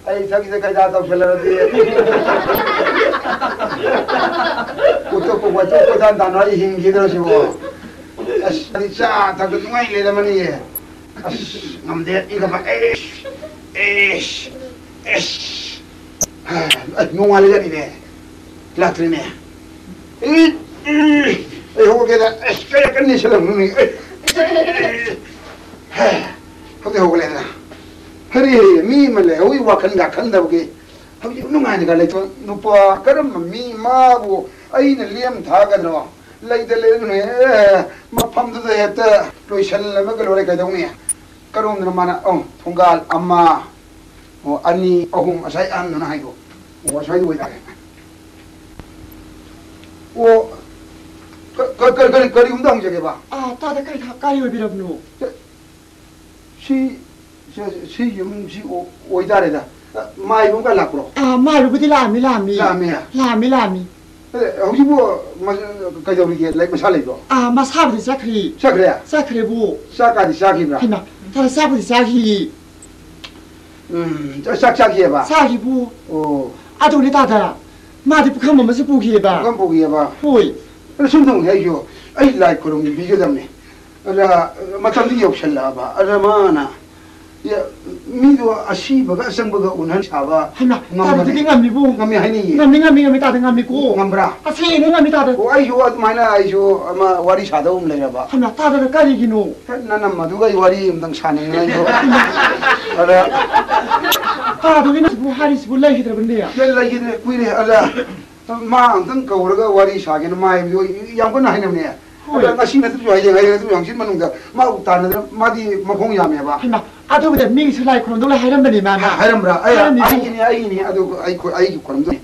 ꯑꯩ ꯁꯛꯁꯦ ꯀꯩꯗꯥ ꯇꯧꯁꯜꯂꯛꯑꯗꯤ꯫ ꯎꯇꯨꯞꯄ ꯋꯥꯆꯣꯞ ꯀꯣꯏꯇꯥꯟ ꯇꯥꯟꯅ ꯑꯩ ꯍꯤꯡꯈꯤꯗ꯭ꯔꯣ ꯁꯤꯕꯣ? ꯑꯁ, ꯑꯩ ꯆꯥ ꯊꯛꯇ ꯅꯨꯡꯉꯥꯏ ꯂꯩꯔꯝꯃꯅꯤꯌꯦ꯫ ꯑꯁ, ꯉꯝꯗꯦ, ꯏꯪꯈꯠꯄ꯫ ꯑꯩꯁ, ꯑꯩꯁ, ꯑꯩꯁ꯫ ꯑꯁ, ꯅꯣꯡꯉꯥꯜꯂꯖꯥꯠꯅꯤꯅꯦ꯫ ꯂꯥꯛꯇ꯭ꯔꯤꯅꯦ꯫ ꯑꯩ, ꯑꯩ, ꯑꯩ ꯍꯧꯒꯠꯀꯦꯗ꯫ ꯑꯁ, ꯀꯌꯥ ꯀꯟꯅ ꯅꯦꯠꯁꯜꯂꯝꯃꯤ꯫ ꯑꯩ, ꯑꯩ, ꯑꯩ, ꯍꯦ, ꯍꯧꯖꯤꯛ ꯍꯧꯒꯠꯂꯦꯗꯅ꯫ ꯍꯔꯤ ꯍꯔꯤ, ꯃꯤ ꯑꯃ ꯂꯩꯍꯧꯏ ꯋꯥꯈꯜꯒ ꯈꯟꯗꯕꯒꯤ꯫ ꯍꯧꯖꯤꯛ ꯅꯨꯡꯉꯥꯏꯅꯒ ꯂꯩꯊꯣꯛ-, ꯅꯨꯄꯥ ꯀꯔꯝꯕ ꯃꯤ ꯃꯥꯕꯨ ꯑꯩꯅ ꯂꯦꯝ ꯊꯥꯒꯗ꯭ꯔꯣ? ꯂꯩꯗ ꯂꯩꯔꯒꯅꯦ, ꯑꯦ, ꯃꯐꯝꯗꯨꯗ ꯍꯦꯛꯇ ꯂꯣꯏꯁꯜꯂꯝꯃꯒ ꯂꯣꯏꯔꯦ, ꯀꯩꯗꯧꯅꯤ? ꯀꯔꯣꯝꯗꯅꯣ ꯃꯥꯅ, ꯑꯧ, ꯊꯣꯡꯒꯥꯜ ꯑꯃ, ꯑꯣ, ꯑꯅꯤ, ꯑꯍꯨꯝ, ꯉꯁꯥꯏ ꯑꯍꯟꯗꯨꯅ ꯍꯥꯏꯗꯣ꯫ ꯑꯣ, ꯑꯁ꯭ꯋꯥꯏꯗ ꯑꯣꯏꯇꯥꯔꯦ꯫ ꯑꯣ, ꯀ-, ꯀ-, ꯀ-, ꯀꯔꯤ, ꯀꯔꯤꯒꯨꯝꯕ ꯍꯪꯖꯒꯦꯕ? ꯑꯥ, ꯇꯥꯗ ꯀꯔꯤ ꯊ-, ꯀꯔꯤ ꯑꯣꯏꯕꯤꯔꯕꯅꯣ? ꯁꯤ, ꯁꯤ, ꯁꯤ ꯌꯨꯝꯁꯤ ꯑꯣ-, ꯑꯣꯏꯇꯥꯔꯦꯗ꯫ ꯃꯥꯏꯕ ꯑꯃꯒ ꯂꯥꯛꯄ꯭ꯔꯣ? ꯑꯥ, ꯃꯥꯏꯕꯕꯨꯗꯤ ꯂꯥꯛꯑꯝꯃꯤ, ꯂꯥꯛꯑꯝꯃꯤ꯫ ꯂꯥꯛꯑꯝꯃꯦ? ꯂꯥꯛꯑꯝꯃꯤ, ꯂꯥꯛꯑꯝꯃꯤ꯫ ꯑꯦ, ꯍꯧꯖꯤꯛꯄꯨ ꯃꯁ-, ꯀꯩꯗꯧꯔꯤꯒꯦ? ꯂꯩ-, ꯃꯁꯥ ꯂꯩꯕ꯭ꯔꯣ? ꯑꯥ, ꯃꯁꯥꯕꯨꯗꯤ ꯆꯠꯈ꯭ꯔꯤ꯫ ꯆꯠꯈ꯭ꯔꯦ? ꯆꯠꯈ꯭ꯔꯦꯕꯨ꯫ ꯆꯥꯛ ꯀꯥꯗꯤ ꯆꯥꯈꯤꯕ꯭ꯔꯥ? ꯍꯩꯃꯥ, ꯇꯥꯗ ꯆꯥꯛꯄꯨꯗꯤ ꯆꯥꯈꯤꯌꯦ꯫ ꯎꯝ, ꯆꯥ-, ꯆꯥꯛ ꯆꯥꯈꯤꯑꯕ? ꯆꯥꯈꯤꯕꯨ꯫ ꯑꯣ꯫ ꯑꯗꯨꯅꯦ ꯇꯥꯗ, ꯃꯥꯗꯤ ꯄꯨꯈꯝ ꯑꯃꯁꯨ ꯄꯨꯈꯤꯑꯕ꯫ ꯄꯨꯈꯝ ꯄꯨꯈꯤꯑꯕ? ꯍꯣꯏ꯫ ꯑꯗꯣ ꯁꯨꯝ ꯇꯧꯅꯤ, ꯑꯩꯁꯨ, ꯑꯩ ꯂꯥꯏ ꯈꯨꯔꯨꯝꯕꯤꯒꯗꯕꯅꯤ꯫ ꯑꯗ ꯃꯇꯝꯗꯤ ꯌꯧꯁꯜꯂꯛꯑꯕ, ꯑꯗ ꯃꯥꯅ, ꯌꯥ-, ꯃꯤꯗꯣ ꯑꯁꯤꯕꯒ ꯑꯆꯪꯕꯒ ꯎꯅꯍꯟ ꯁꯥꯕ ꯍꯩꯃꯥ, ꯉꯝꯕꯅꯦ꯫ ꯇꯥꯗꯗꯤ ꯉꯝꯃꯤꯕꯨ꯫ ꯉꯝꯃꯤ ꯍꯥꯏꯅꯤꯡꯉꯤ꯫ ꯉꯝꯃꯤ, ꯉꯝꯃꯤ, ꯉꯝꯃꯤ, ꯇꯥꯗ ꯉꯝꯃꯤꯀꯣ꯫ ꯉꯝꯕ꯭ꯔꯥ? ꯑꯁꯦꯡꯅꯦ ꯉꯝꯃꯤ, ꯇꯥꯗ꯫ ꯑꯣ, ꯑꯩꯁꯨ ꯑꯗꯨꯃꯥꯏꯅ, ꯑꯩꯁꯨ ꯑꯃ ꯋꯥꯔꯤ ꯁꯥꯗꯧ ꯑꯃ ꯂꯩꯔꯕ꯫ ꯍꯩꯃꯥ, ꯇꯥꯗꯅ ꯀꯔꯤꯒꯤꯅꯣ? ꯍꯦꯛ ꯅꯅꯝꯃꯗꯨꯒ ꯑꯩ ꯋꯥꯔꯤ ꯑꯃꯇꯪ ꯁꯥꯅꯤꯡꯉꯦ ꯑꯩꯁꯨ꯫ ꯑꯗ ꯇꯥꯗꯣꯒꯤ ꯅꯁꯤꯕꯨ ꯍꯥꯏꯔꯤꯁꯤꯕꯨ ꯂꯩꯈꯤꯗ꯭ꯔꯕꯅꯦ? ꯂꯩ-, ꯂꯩꯈꯤꯗ꯭ꯔꯦ, ꯀꯨꯏꯔꯦ꯫ ꯑꯗ ꯃꯥ ꯑꯝꯇꯪ ꯀꯧꯔꯒ ꯋꯥꯔꯤ ꯁꯥꯒꯦꯅ ꯃꯥ ꯍꯥꯏꯕꯗꯤ ꯌꯥꯝ ꯀꯟꯅ ꯍꯥꯏꯅꯕꯅꯦ꯫ ꯍꯣꯏ꯫ ꯑꯗ ꯉꯁꯤ ꯅꯠꯇ꯭ꯔꯁꯨ ꯍꯌꯦꯡ, ꯍꯌꯦꯡ ꯅꯠꯇ꯭ꯔꯁꯨ ꯍꯪꯆꯤꯠ ꯃꯅꯨꯡꯗ ꯃꯥ ꯎ ꯇꯥꯟꯅꯗꯅ, ꯃꯥꯗꯤ ꯃꯈꯣꯡ ꯌꯥꯝꯃꯦꯕ꯫ ꯍꯩꯃꯥ, ꯑꯗꯨꯕꯨꯗꯤ ꯃꯤꯒꯤꯁꯨ ꯂꯥꯏ ꯈꯨꯔꯨꯝꯗꯧ ꯂꯩ ꯍꯥꯏꯔꯝꯕꯅꯤ ꯃꯥꯅ꯫ ꯍꯥꯏꯔꯝꯕ꯭ꯔꯥ? ꯑꯩ, ꯍꯥꯏꯔꯝꯃꯤ꯫ ꯑꯩꯒꯤꯅꯤ, ꯑꯩꯒꯤꯅꯤ, ꯑꯗꯨ ꯑꯩ ꯈꯨ-, ꯑꯩꯒꯤ ꯈꯨꯔꯨꯝꯗꯣꯏꯅꯤ꯫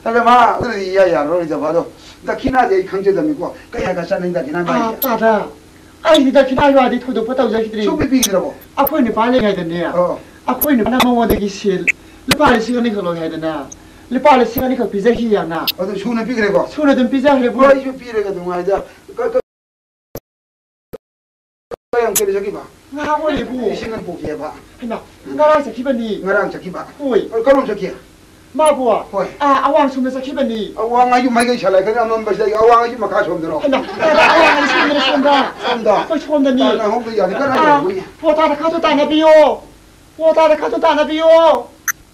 ꯑꯗ ꯃꯥ ꯑꯗꯨꯗꯤ ꯏꯌꯥ ꯌꯥꯔꯔꯣꯏꯗꯕ꯫ ꯑꯗꯣ ꯗꯈꯤꯅꯥꯗꯤ ꯑꯩ ꯈꯪꯖꯗꯕꯅꯤꯀꯣ꯫ ꯀꯩ ꯍꯥꯏꯒ ꯆꯠꯅꯩ ꯗꯈꯤꯅꯥ ꯑꯥ, ꯃꯥꯒꯤ? ꯇꯥꯗ꯫ ꯑꯩꯗꯤ ꯗꯈꯤꯅꯥ ꯋꯥꯗꯤ ꯊꯣꯏꯗꯣꯛꯄ ꯇꯧꯖꯈꯤꯗ꯭ꯔꯤ꯫ ꯁꯨꯡꯄꯤ ꯄꯤꯈꯤꯗ꯭ꯔꯕꯣ? ꯑꯩꯈꯣꯏ ꯅꯨꯄꯥ ꯂꯩꯉꯩꯗꯅꯦ, ꯑꯣ꯫ ꯑꯩꯈꯣꯏ ꯅꯨꯄꯥꯅ ꯃꯉꯣꯟꯗꯒꯤ ꯁꯦꯜ ꯂꯨꯄꯥ ꯂꯤꯁꯤꯡ ꯑꯅꯤꯈꯛ ꯂꯧꯏ ꯍꯥꯏꯗꯅ, ꯂꯨꯄꯥ ꯂꯤꯁꯤꯡ ꯑꯅꯤꯈꯛ ꯄꯤꯖꯈꯤ ꯌꯥꯝꯅ꯫ ꯑꯗꯨ ꯁꯨꯅ ꯄꯤꯈ꯭ꯔꯦꯀꯣ? ꯁꯨꯅ ꯑꯗꯨꯝ ꯄꯤꯖꯈ꯭ꯔꯦꯕꯨ꯫ ꯍꯣꯏ, ꯑꯩꯁꯨ ꯄꯤꯔꯒ ꯑꯗꯨꯝ ꯉꯥꯏꯗ꯫ ꯀ-, ꯀ-, ꯀꯌꯥꯝ ꯀꯨꯏꯔꯦ ꯆꯠꯈꯤꯕ? ꯉꯍꯥꯛ ꯑꯣꯏꯔꯦꯕꯨ꯫ ꯂꯤꯁꯤꯡ ꯑꯅꯤ ꯄꯨꯈꯤꯑꯕ? ꯍꯩꯃꯥ, ꯉꯔꯥꯡ ꯆꯠꯈꯤꯕꯅꯤ꯫ ꯉꯔꯥꯡ ꯆꯠꯈꯤꯕ? ꯍꯣꯏ꯫ ꯑ, ꯀꯔꯣꯝ ꯆꯠꯈꯤ? ꯃꯥꯕꯨ? ꯍꯣꯏ꯫ ꯑꯥ, ꯑꯋꯥꯡ ꯁꯣꯝꯗ ꯆꯠꯈꯤꯕꯅꯤ꯫ ꯑꯋꯥꯡ ꯍꯥꯏꯁꯨ ꯃꯥꯏꯀꯩ ꯁꯥꯂꯥꯏ ꯈꯔ ꯑꯃꯝꯕꯁꯤꯗ ꯑꯋꯥꯡ ꯍꯥꯏꯁꯨ ꯃꯈꯥ ꯁꯣꯝꯗꯔꯣ? ꯍꯩꯃꯥ, ꯇꯥꯗ, ꯑꯋꯥꯡ ꯍꯥꯏꯁꯤ ꯁꯣꯝꯗꯅꯤ, ꯁꯣꯝꯗ꯫ ꯁꯣꯝꯗ? ꯑꯩꯈꯣꯏ ꯁꯣꯝꯗꯅꯤ꯫ ꯇꯥꯅ ꯍꯧꯕ ꯌꯥꯅꯤ, ꯀꯔꯥꯏ ꯑꯥ, ꯌꯧꯕ ꯌꯥꯏ? ꯍꯣ, ꯇꯥꯗ ꯈꯔꯁꯨ ꯇꯥꯟꯅꯕꯤꯌꯣ꯫ ꯍꯣ, ꯇꯥꯗ ꯈꯔꯁꯨ ꯇꯥꯟꯅꯕꯤꯌꯣ꯫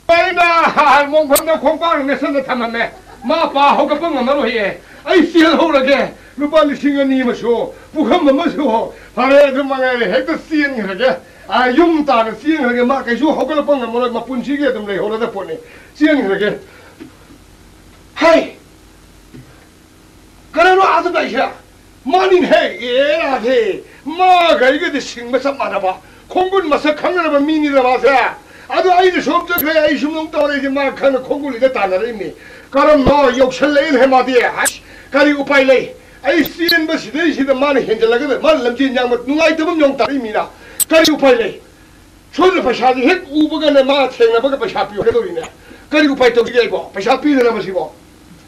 ꯑꯩꯅ ꯃꯣꯡꯐꯝꯗ ꯈꯣꯡꯄꯥꯛ ꯅꯦꯠꯁꯜꯂ ꯊꯝꯃꯝꯃꯦ꯫ ꯃꯥ ꯄꯥ ꯍꯧꯒꯠꯄ ꯉꯝꯃꯔꯣꯏꯌꯦ꯫ ꯑꯩ ꯆꯦꯜꯍꯧꯔꯒꯦ꯫ ꯂꯨꯄꯥ ꯂꯤꯁꯤꯡ ꯑꯅꯤ ꯑꯃꯁꯨ, ꯄꯨꯈꯝ ꯑꯃꯁꯨ꯫ ꯐꯔꯦ, ꯑꯗꯨ ꯃꯉꯥꯏꯔꯦ꯫ ꯍꯦꯛꯇ ꯆꯦꯟꯈ꯭ꯔꯒꯦ꯫ ꯑꯥ, ꯌꯨꯝ ꯇꯥꯟꯅ ꯆꯦꯟꯈ꯭ꯔꯒꯦ꯫ ꯃꯥ ꯀꯩꯁꯨ ꯍꯧꯒꯠꯂꯛꯄ ꯉꯝꯃꯔꯣꯏ꯫ ꯃꯄꯨꯟꯁꯤꯒꯤ ꯑꯗꯨꯝ ꯂꯩꯍꯧꯔꯗ ꯄꯣꯠꯅꯤ꯫ ꯆꯦꯟꯈ꯭ꯔꯒꯦ꯫ ꯍꯩ! ꯀꯅꯥꯅꯣ ꯑꯥꯗ ꯂꯥꯛꯏꯁꯦ? ꯃꯥꯅꯤꯅꯦꯍꯦ, ꯑꯦ ꯔꯥꯙꯦ, ꯃꯥꯒ ꯑꯩꯒꯗꯤ ꯁꯤꯡꯕ ꯆꯞ ꯃꯥꯟꯅꯕ, ꯈꯣꯡꯒꯨꯟ ꯃꯁꯛ ꯈꯪꯅꯔꯕ ꯃꯤꯅꯤꯗ ꯃꯥꯁꯦ꯫ ꯑꯗꯣ ꯑꯩꯅ ꯁꯣꯝ ꯆꯠꯈ꯭ꯔꯦ, ꯑꯩ ꯁꯨꯝ ꯅꯨꯡ ꯇꯧꯔꯛꯏꯁꯦ, ꯃꯥ ꯈꯪꯅ ꯈꯣꯡꯒꯨꯟꯁꯤꯗ ꯇꯥꯟꯅꯔꯛꯏꯅꯤ꯫ ꯀꯔꯝꯅꯣ ꯌꯧꯁꯜꯂꯛꯏꯅꯦꯍꯦ ꯃꯥꯗꯤ꯫ ꯑꯁ, ꯀꯔꯤ ꯎꯄꯥꯏ ꯂꯩ? ꯑꯩ ꯆꯦꯟꯕ ꯁꯤꯗꯩꯁꯤꯗ ꯃꯥꯅ ꯍꯦꯟꯖꯜꯂꯒꯗ ꯃꯥꯅ ꯂꯝꯖꯦꯟ ꯌꯥꯡꯕ ꯅꯨꯡꯉꯥꯏꯇꯕ ꯑꯃ ꯌꯥꯎ ꯇꯥꯔꯛꯏ ꯃꯤꯅ꯫ ꯀꯔꯤ ꯎꯄꯥꯏ ꯂꯩ? ꯁꯣꯝꯗ ꯄꯩꯁꯥꯁꯦ ꯍꯦꯛ ꯎꯕꯒꯅꯦ ꯃꯥ ꯊꯦꯡꯅꯕꯒ ꯄꯩꯁꯥ ꯄꯤꯌꯨ ꯍꯥꯏꯒꯗꯧꯔꯤꯅꯦ꯫ ꯀꯔꯤ ꯎꯄꯥꯏ ꯇꯧꯁꯤꯒꯦ ꯑꯩꯕꯣ? ꯄꯩꯁꯥ ꯄꯤꯗꯅꯕ ꯁꯤꯕꯣ?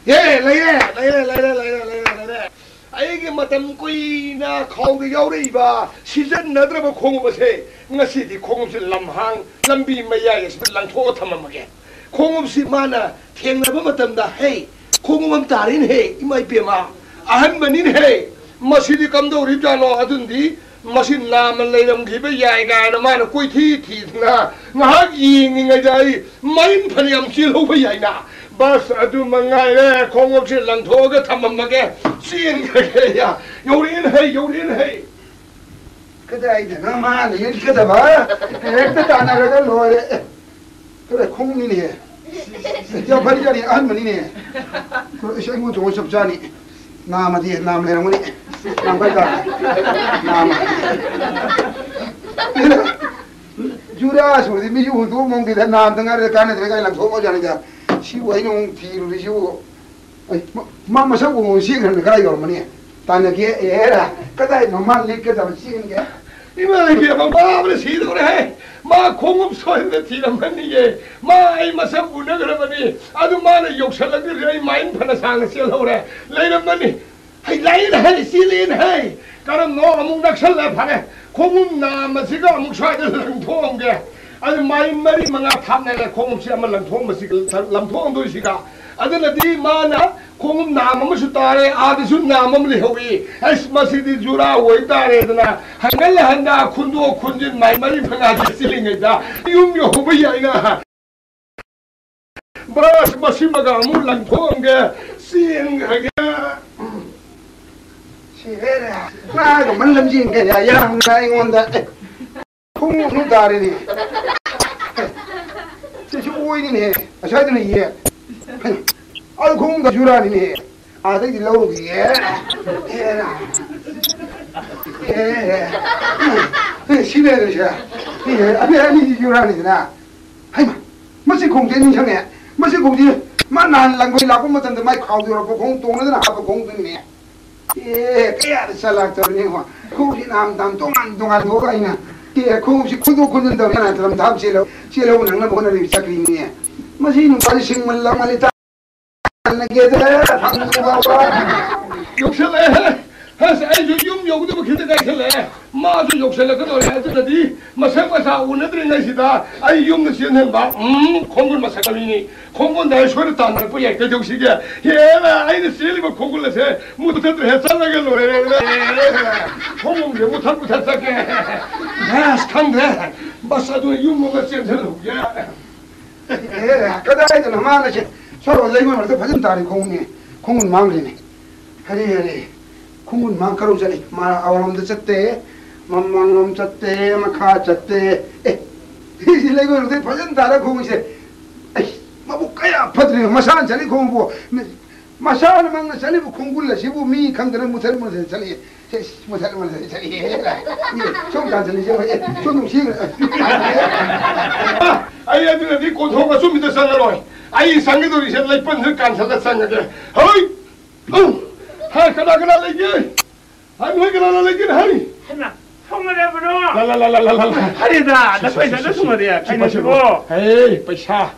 ꯌꯦ, ꯂꯩꯔꯦ, ꯂꯩꯔꯦ, ꯂꯩꯔꯦ, ꯂꯩꯔꯦ, ꯂꯩꯔꯦ, ꯂꯩꯔꯦ꯫ ꯑꯩꯒꯤ ꯃꯇꯝ ꯀꯨꯏꯅ ꯈꯥꯎꯗ ꯌꯥꯎꯔꯛꯏꯕ ꯁꯤꯖꯤꯟꯅꯗ꯭ꯔꯕ ꯈꯣꯡꯎꯞ ꯑꯁꯦ ꯉꯁꯤꯗꯤ ꯈꯣꯡꯎꯞꯁꯦ ꯂꯝꯍꯥꯡ ꯂꯝꯕꯤ ꯃꯌꯥꯏ ꯑꯁꯤꯗ ꯂꯪꯊꯣꯛꯑ ꯊꯝꯃꯝꯃꯒꯦ꯫ ꯈꯣꯡꯎꯞꯁꯤ ꯃꯥꯅ ꯊꯦꯡꯅꯕ ꯃꯇꯝꯗ, "ꯍꯦ, ꯈꯣꯡꯎꯞ ꯑꯃ ꯇꯥꯔꯦꯅꯦꯍꯦ, ꯏꯃꯥ ꯏꯕꯦꯝꯃ, ꯑꯍꯟꯕꯅꯤꯅꯦꯍꯦ, ꯃꯁꯤꯗꯤ ꯀꯝꯗꯧꯔꯤꯕꯖꯥꯠꯅꯣ?" ꯑꯗꯨꯅꯗꯤ ꯃꯁꯤ ꯅꯥꯝꯃ ꯂꯩꯔꯝꯈꯤꯕ ꯌꯥꯏ ꯀꯥꯏꯅ ꯃꯥꯅ ꯀꯣꯏꯊꯤ ꯊꯤꯗꯅ ꯉꯥꯏꯍꯥꯛ ꯌꯦꯡꯉꯤꯉꯩꯗ ꯑꯩ ꯃꯔꯤꯟ ꯐꯅꯌꯥꯝ ꯆꯦꯜꯍꯧꯕ ꯌꯥꯏꯅ꯫ ꯕꯁ, ꯑꯗꯨ ꯃꯉꯥꯏꯔꯦ, ꯈꯣꯡꯎꯞꯁꯦ ꯂꯪꯊꯣꯛꯑꯒ ꯊꯝꯃꯝꯃꯒꯦ, ꯆꯦꯟꯈ꯭ꯔꯒꯦ꯫ ꯌꯥ, ꯌꯧꯔꯛꯑꯦꯅꯦꯍꯦ, ꯌꯧꯔꯛꯑꯦꯅꯦꯍꯦ꯫ ꯀꯗꯥꯏꯗꯅꯣ ꯃꯥꯅ ꯌꯦꯠꯀꯗꯕ? ꯍꯦꯛꯇ ꯇꯥꯟꯅꯔꯒ ꯂꯣꯏꯔꯦ꯫ ꯑꯦ, ꯀꯗꯥꯏ ꯈꯣꯡꯎꯞꯅꯤꯅꯦꯍꯦ? ꯌꯥꯝ ꯐꯔꯤꯖꯥꯠꯅꯤ, ꯑꯍꯟꯕꯅꯤꯅꯦ꯫ ꯑꯩꯁ, ꯑꯩꯉꯣꯟꯗ ꯇꯣꯡꯉ ꯆꯞ ꯆꯥꯅꯤ꯫ ꯅꯥꯝꯃꯗꯤ ꯅꯥꯝ ꯂꯩꯔꯝꯒꯅꯤ꯫ ꯅꯥꯝ ꯀꯥꯏ ꯇꯥꯔꯦ? ꯅꯥꯝꯃ꯫ ꯖꯨꯔꯥ ꯁꯨꯔꯗꯤ ꯃꯤꯁꯨ ꯍꯨꯟꯗꯣꯛꯑꯝꯃꯣꯡꯗꯦꯗ, ꯅꯥꯝꯗ ꯉꯥꯏꯔꯦ, ꯀꯥꯟꯅꯗ꯭ꯔꯦ ꯀꯥꯏꯅ ꯂꯪꯊꯣꯛꯑꯝꯃꯖꯥꯠꯅꯤꯗ꯫ ꯁꯤꯕꯨ ꯑꯩꯅ ꯑꯃꯨꯛ ꯊꯤꯔꯨꯔꯤꯁꯤꯕꯨ꯫ ꯑꯩ, ꯃ-, ꯃꯥ ꯃꯁꯛ ꯎꯕ ꯆꯦꯟꯈ꯭ꯔꯅꯤ, ꯀꯗꯥꯏ ꯌꯧꯔꯝꯃꯅꯤ? ꯇꯥꯟꯅꯒꯦ, ꯑꯦꯔꯥ, ꯀꯗꯥꯏꯅꯣ ꯃꯥ ꯂꯤꯠꯀꯗꯕ ꯆꯦꯟꯒꯦ? ꯏꯃꯥ ꯏꯕꯦꯝꯃ, ꯃꯥꯕꯅ ꯁꯤꯗꯧꯔꯦꯍꯦ꯫ ꯃꯥ ꯈꯣꯡꯎꯞ ꯁꯣꯏꯗꯅ ꯊꯤꯔꯝꯃꯅꯤꯌꯦ꯫ ꯃꯥ ꯑꯩ ꯃꯁꯛ ꯎꯅꯈ꯭ꯔꯕꯅꯤ꯫ ꯑꯗꯨ ꯃꯥꯅ ꯌꯧꯁꯜꯂꯛꯇ꯭ꯔꯗꯤ ꯑꯩ ꯃꯥꯏꯟ ꯐꯅ ꯁꯥꯡꯅ ꯆꯦꯜꯍꯧꯔꯦ꯫ ꯂꯩꯔꯝꯃꯅꯤ꯫ ꯍꯩ, ꯂꯥꯛꯏꯅꯦ ꯍꯩ, ꯆꯦꯜꯂꯛꯏꯅꯦ ꯍꯩ꯫ ꯀꯔꯝꯅꯣ ꯑꯃꯨꯛ ꯅꯛꯁꯜꯂꯦ, ꯐꯔꯦ꯫ ꯈꯣꯡꯎꯞ ꯅꯥꯝꯃꯁꯤꯒ ꯑꯃꯨꯛ ꯁ꯭ꯋꯥꯏꯗ ꯂꯪꯊꯣꯛꯑꯝꯒꯦ꯫ ꯑꯗꯨ ꯃꯥꯏꯟ ꯃꯔꯤ ꯃꯉꯥ ꯊꯥꯞꯅꯔꯦ ꯈꯣꯡꯎꯞꯁꯤ ꯑꯃ ꯂꯪꯊꯣꯛꯑꯝꯕꯁꯤꯒ, ꯂꯪꯊꯣꯛꯑꯝꯗꯣꯏꯁꯤꯒ꯫ ꯑꯗꯨꯅꯗꯤ ꯃꯥꯅ ꯈꯣꯡꯎꯞ ꯅꯥꯝ ꯑꯃꯁꯨ ꯇꯥꯔꯦ, ꯑꯥꯗꯁꯨ ꯅꯥꯝ ꯑꯃ ꯂꯩꯍꯧꯏ꯫ ꯑꯁ, ꯃꯁꯤꯗꯤ ꯖꯨꯔꯥ ꯑꯣꯏ ꯇꯥꯔꯦꯗꯅ ꯍꯟꯒꯠ ꯍꯟꯗ ꯈꯨꯟꯗꯣꯛ ꯈꯨꯟꯖꯤꯟ ꯃꯥꯏ ꯃꯔꯤ ꯃꯉꯥꯁꯦ ꯆꯦꯜꯂꯤꯉꯩꯗ ꯌꯨꯝ ꯌꯧꯍꯧꯕ ꯌꯥꯏꯅ꯫ ꯕꯁ ꯃꯁꯤꯃꯒ ꯑꯃꯨꯛ ꯂꯪꯊꯣꯛꯑꯝꯒꯦ, ꯆꯦꯟꯈ꯭ꯔꯒꯦ꯫ ꯁꯤ ꯍꯦꯔꯦ꯫ ꯃꯥꯒ ꯃꯟ ꯂꯝꯖꯦꯟ ꯀꯌꯥ ꯌꯥꯝꯅ ꯑꯩꯉꯣꯟꯗ꯫ ꯈꯣꯡꯎꯞ ꯇꯥꯔꯦꯅꯦ꯫ ꯁꯤꯁꯨ ꯑꯣꯏꯅꯤꯅꯦ꯫ ꯉꯁꯥꯏꯗꯨꯅ ꯌꯦ꯫ ꯑꯗꯨ ꯈꯣꯡꯎꯞꯗ ꯖꯨꯔꯥꯅꯤꯅꯦ꯫ ꯑꯗꯩꯗꯤ ꯂꯧꯔꯨꯈꯤꯒꯦ꯫ ꯑꯦ, ꯑꯦ, ꯑꯦ, ꯁꯤ ꯂꯩꯔꯦꯁꯦ꯫ ꯑꯦ, ꯑꯅꯤ, ꯑꯅꯤꯗꯤ ꯌꯨꯔꯥꯅꯤꯗꯅ꯫ ꯍꯩꯃꯥ, ꯃꯁꯤ ꯈꯣꯡꯎꯞꯁꯦ ꯅꯤꯡꯁꯤꯡꯉꯦ꯫ ꯃꯁꯤ ꯈꯣꯡꯎꯞꯁꯤ ꯃꯥ ꯅꯍꯥꯟ ꯂꯥꯡꯒꯣꯏ ꯂꯥꯛꯄ ꯃꯇꯝꯗ ꯃꯥꯏ ꯈꯥꯎ ꯌꯧꯔꯛꯄ ꯈꯣꯡꯎꯞ ꯇꯣꯡꯅꯗꯅ ꯍꯥꯞꯄ ꯈꯣꯡꯎꯞꯇꯨꯅꯤꯅꯦ꯫ ꯑꯦ, ꯀꯌꯥꯗ ꯆꯠꯂꯛꯇꯕꯅꯤ ꯌꯦꯡꯉꯣ꯫ ꯈꯣꯡꯎꯞꯁꯤ ꯅꯍꯥꯟ ꯃꯇꯝ ꯇꯣꯉꯥꯟ ꯇꯣꯉꯥꯟ ꯊꯣꯛꯑꯒ ꯑꯩꯅ, ꯑꯦ, ꯈꯣꯡꯎꯞꯁꯤ ꯈꯨꯗꯣꯛ ꯈꯨꯗꯣꯛ ꯇꯧꯗꯅ ꯂꯝꯊꯥꯞ ꯆꯦꯜꯍꯧ-, ꯆꯦꯜꯍꯧꯕ ꯅꯪꯅꯕ ꯍꯣꯠꯅꯔꯤꯕ ꯆꯠꯈ꯭ꯔꯤꯅꯤꯅꯦ꯫ ꯃꯁꯤ ꯅꯨꯄꯥꯁꯤ ꯁꯤꯡꯃꯜꯂ ꯃꯥꯜꯂꯦ꯫ ꯇꯥꯟꯅꯒꯦꯗ ꯐꯪꯗꯕ꯫ ꯌꯧꯁꯜꯂꯛꯑꯦ꯫ ꯑꯁ, ꯑꯩꯁꯨ ꯌꯨꯝ ꯌꯧꯒꯗꯕ ꯈꯤꯇ ꯉꯥꯏꯁꯜꯂꯛꯑꯦ꯫ ꯃꯥꯁꯨ ꯌꯧꯁꯜꯂꯛꯀꯗꯧꯔꯦ꯫ ꯑꯗꯨꯅꯗꯤ ꯃꯁꯛ ꯃꯁꯥ ꯎꯅꯗ꯭ꯔꯤꯉꯩꯁꯤꯗ ꯑꯩ ꯌꯨꯝꯗ ꯆꯦꯟꯍꯟꯕ꯫ ꯎꯝ, ꯈꯣꯡꯒꯨꯟ ꯃꯁꯛ ꯑꯅꯤꯅꯤ꯫ ꯈꯣꯡꯒꯨꯟꯗ ꯑꯩ ꯁꯣꯏꯗ ꯇꯥꯟꯅꯔꯛꯄ ꯌꯥꯏ꯫ ꯀꯩꯗꯧꯁꯤꯒꯦ? ꯍꯦꯔꯥ, ꯑꯩꯅ ꯆꯦꯜꯂꯤꯕ ꯈꯣꯡꯒꯨꯟ ꯑꯁꯦ ꯃꯨꯊꯠꯇ꯭ꯔꯦ, ꯆꯠꯂꯒ ꯂꯣꯏꯔꯦ꯫ ꯈꯣꯡꯒꯨꯟꯁꯦ ꯃꯨꯊꯠ ꯃꯨꯊꯠ ꯆꯠꯀꯦ꯫ ꯑꯁ, ꯈꯪꯗ꯭ꯔꯦ꯫ ꯕꯁ ꯑꯗꯨ ꯌꯨꯝ ꯑꯃ ꯆꯦꯟꯁꯤꯜꯍꯧꯒꯦ꯫ ꯑꯦ, ꯀꯗꯥꯏꯗꯅꯣ ꯃꯥꯅ ꯁꯤ ꯁꯣꯔꯣꯛ ꯂꯩꯃ ꯃꯔꯛꯇ ꯐꯖꯅ ꯇꯥꯔꯤ ꯈꯣꯡꯎꯞꯅꯦ꯫ ꯈꯣꯡꯎꯞ ꯃꯥꯡꯈ꯭ꯔꯦꯅꯦ꯫ ꯍꯔꯦ, ꯍꯔꯦ꯫ ꯈꯣꯡꯎꯞ ꯃꯥꯡ ꯀꯔꯧ ꯆꯠꯂꯤ? ꯃꯥ ꯑꯋꯥꯡꯂꯣꯝꯗ ꯆꯠꯇꯦ, ꯃꯃꯥꯡꯂꯣꯝ ꯆꯠꯇꯦ, ꯃꯈꯥ ꯆꯠꯇꯦ꯫ ꯑꯦ, ꯁꯤ ꯂꯩꯃ ꯃꯔꯛꯇ ꯐꯖꯅ ꯇꯥꯔ ꯈꯣꯡꯎꯞꯁꯦ꯫ ꯑꯩ, ꯃꯕꯨꯛ ꯀꯌꯥ ꯐꯠꯇ꯭ꯔꯤꯅꯣ, ꯃꯁꯥꯅ ꯆꯠꯂꯤ ꯈꯣꯡꯎꯞꯄꯨ꯫ ꯃꯁꯥꯅ ꯃꯪꯅ ꯆꯠꯂꯤꯕ ꯈꯣꯡꯒꯨꯜ ꯑꯁꯤꯕꯨ ꯃꯤ ꯈꯪꯗꯅ ꯃꯨꯊꯠ ꯃꯨꯊꯠ ꯆꯠꯂꯤ꯫ ꯁꯦ, ꯃꯨꯊꯠ ꯃꯨꯊꯠ ꯆꯠꯂꯤ꯫ ꯁꯣꯝ ꯇꯥꯟꯁꯤꯜꯂꯤꯁꯦ, ꯍꯣꯏ, ꯑꯦ, ꯁꯣꯝ ꯅꯨꯡꯁꯤꯈ꯭ꯔꯦ꯫ ꯑꯩ ꯑꯗꯨꯅꯗꯤ ꯀꯣꯟꯊꯣꯡ ꯑꯆꯨꯝꯕꯤꯗ ꯆꯪꯉꯔꯣꯏ꯫ ꯑꯩ ꯆꯪꯒꯗꯧꯔꯤꯁꯦ ꯂꯩꯄꯟꯁꯤꯗ ꯀꯥꯟꯁꯤꯜꯂ ꯆꯪꯉꯒꯦ꯫ ꯍꯣꯏ! ꯎꯝ! ꯍꯥ, ꯀꯅꯥ ꯀꯅꯥ ꯂꯩꯒꯦ? ꯍꯥ, ꯅꯣꯏ ꯀꯅꯥ ꯀꯅꯥ ꯂꯩꯒꯦ? ꯍꯥꯏ! ꯍꯩꯃꯥ, ꯁꯣꯝꯗ ꯂꯩꯕ꯭ꯔꯣ? ꯂꯥ, ꯂꯥ, ꯂꯥ, ꯂꯥ, ꯂꯥ, ꯂꯥ꯫ ꯑꯔꯦꯗꯥ, ꯁꯤ, ꯁꯤ, ꯅꯈꯣꯏꯗ ꯁꯤ, ꯁꯤ, ꯁꯤ꯫ ꯊꯨꯡꯉꯗꯤ ꯁꯤ, ꯀꯩꯅꯣ ꯁꯤ, ꯁꯤꯕꯣ? ꯍꯦ, ꯄꯩꯁꯥ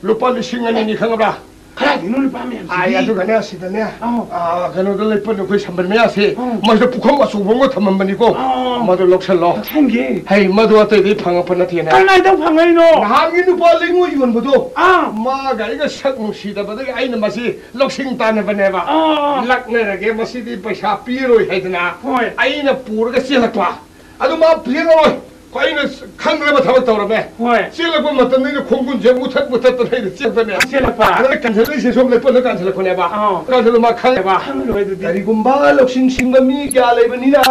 ꯂꯨꯄꯥ ꯂꯤꯁꯤꯡ ꯑꯅꯤꯅꯤ, ꯈꯪꯉꯕ꯭? ꯀꯗꯥꯏꯗꯩꯅꯣ ꯂꯨꯄꯥ ꯃꯌꯥꯝꯁꯤꯗꯤ? ꯑꯥꯏ, ꯑꯗꯨꯒꯅꯦ, ꯁꯤꯗꯅꯦ, ꯑꯧ꯫ ꯑꯥ, ꯀꯩꯅꯣꯗ ꯂꯩꯄꯟ ꯑꯩꯈꯣꯏ ꯁꯝꯕꯜ ꯃꯌꯥꯁꯦ, ꯑꯧ꯫ ꯃꯁꯤꯗ ꯄꯨꯈꯝ ꯑꯆꯧꯕ ꯑꯃꯒ ꯊꯝꯃꯝꯕꯅꯤꯀꯣ꯫ ꯑꯧ꯫ ꯃꯗꯨ ꯂꯧꯁꯜꯂꯣ꯫ ꯂꯧꯁꯟꯒꯦ꯫ ꯍꯩ, ꯃꯗꯨ ꯑꯇꯩꯗꯤ ꯐꯪꯉꯛꯄ ꯅꯠꯇꯦꯅꯦ꯫ ꯀꯗꯥꯏꯗ ꯐꯪꯉꯛꯏꯅꯣ? ꯅꯍꯥꯟꯒꯤ ꯅꯨꯄꯥ ꯂꯩꯉꯣꯏ ꯌꯣꯟꯕꯗꯣ, ꯑꯥ꯫ ꯃꯥꯒ ꯑꯩꯒ ꯁꯛ ꯅꯨꯡꯁꯤꯗꯕꯗꯒꯤ ꯑꯩꯅ ꯃꯁꯤ ꯂꯧꯁꯤꯡ ꯇꯥꯟꯅꯕꯅꯦꯕ꯫ ꯑꯥ꯫ ꯂꯛꯅꯔꯒꯦ, ꯃꯁꯤꯗꯤ ꯄꯩꯁꯥ ꯄꯤꯔꯣꯏ ꯍꯥꯏꯗꯅ ꯍꯣꯏ꯫ ꯑꯩꯅ ꯄꯨꯔꯒ ꯆꯦꯜꯂꯛꯄ꯫ ꯑꯗꯨ ꯃꯥ ꯄꯤꯔꯛꯑꯣꯏ꯫ ꯑꯩꯅ ꯈꯪꯗ꯭ꯔꯕ ꯊꯕꯛ ꯇꯧꯔꯝꯃꯦ꯫ ꯍꯣꯏ꯫ ꯆꯦꯜꯂꯛꯄ ꯃꯇꯝꯗ ꯑꯩꯅ ꯈꯣꯡꯒꯨꯟꯁꯦ ꯃꯨꯊꯠ ꯃꯨꯊꯠꯇꯅ ꯑꯩꯅ ꯆꯦꯜꯂꯛꯄꯅꯦ꯫ ꯆꯦꯜꯂꯛꯄ꯫ ꯑꯗ ꯀꯥꯟꯁꯤꯜꯂꯛꯏꯁꯦ ꯁꯣꯝ ꯂꯩꯄꯣꯠꯅ ꯀꯥꯟꯁꯤꯜꯂꯛꯄꯅꯦꯕ꯫ ꯑꯥ꯫ ꯀꯥꯟꯁꯤꯜꯂ ꯃꯥ ꯈꯪꯉꯦꯕ꯫ ꯈꯪꯉꯔꯣꯏ ꯑꯗꯨꯗꯤ꯫ ꯀꯔꯤꯒꯨꯝꯕ ꯂꯧꯁꯤꯡ ꯁꯤꯡꯕ ꯃꯤ ꯀꯌꯥ ꯂꯩꯕꯅꯤꯅ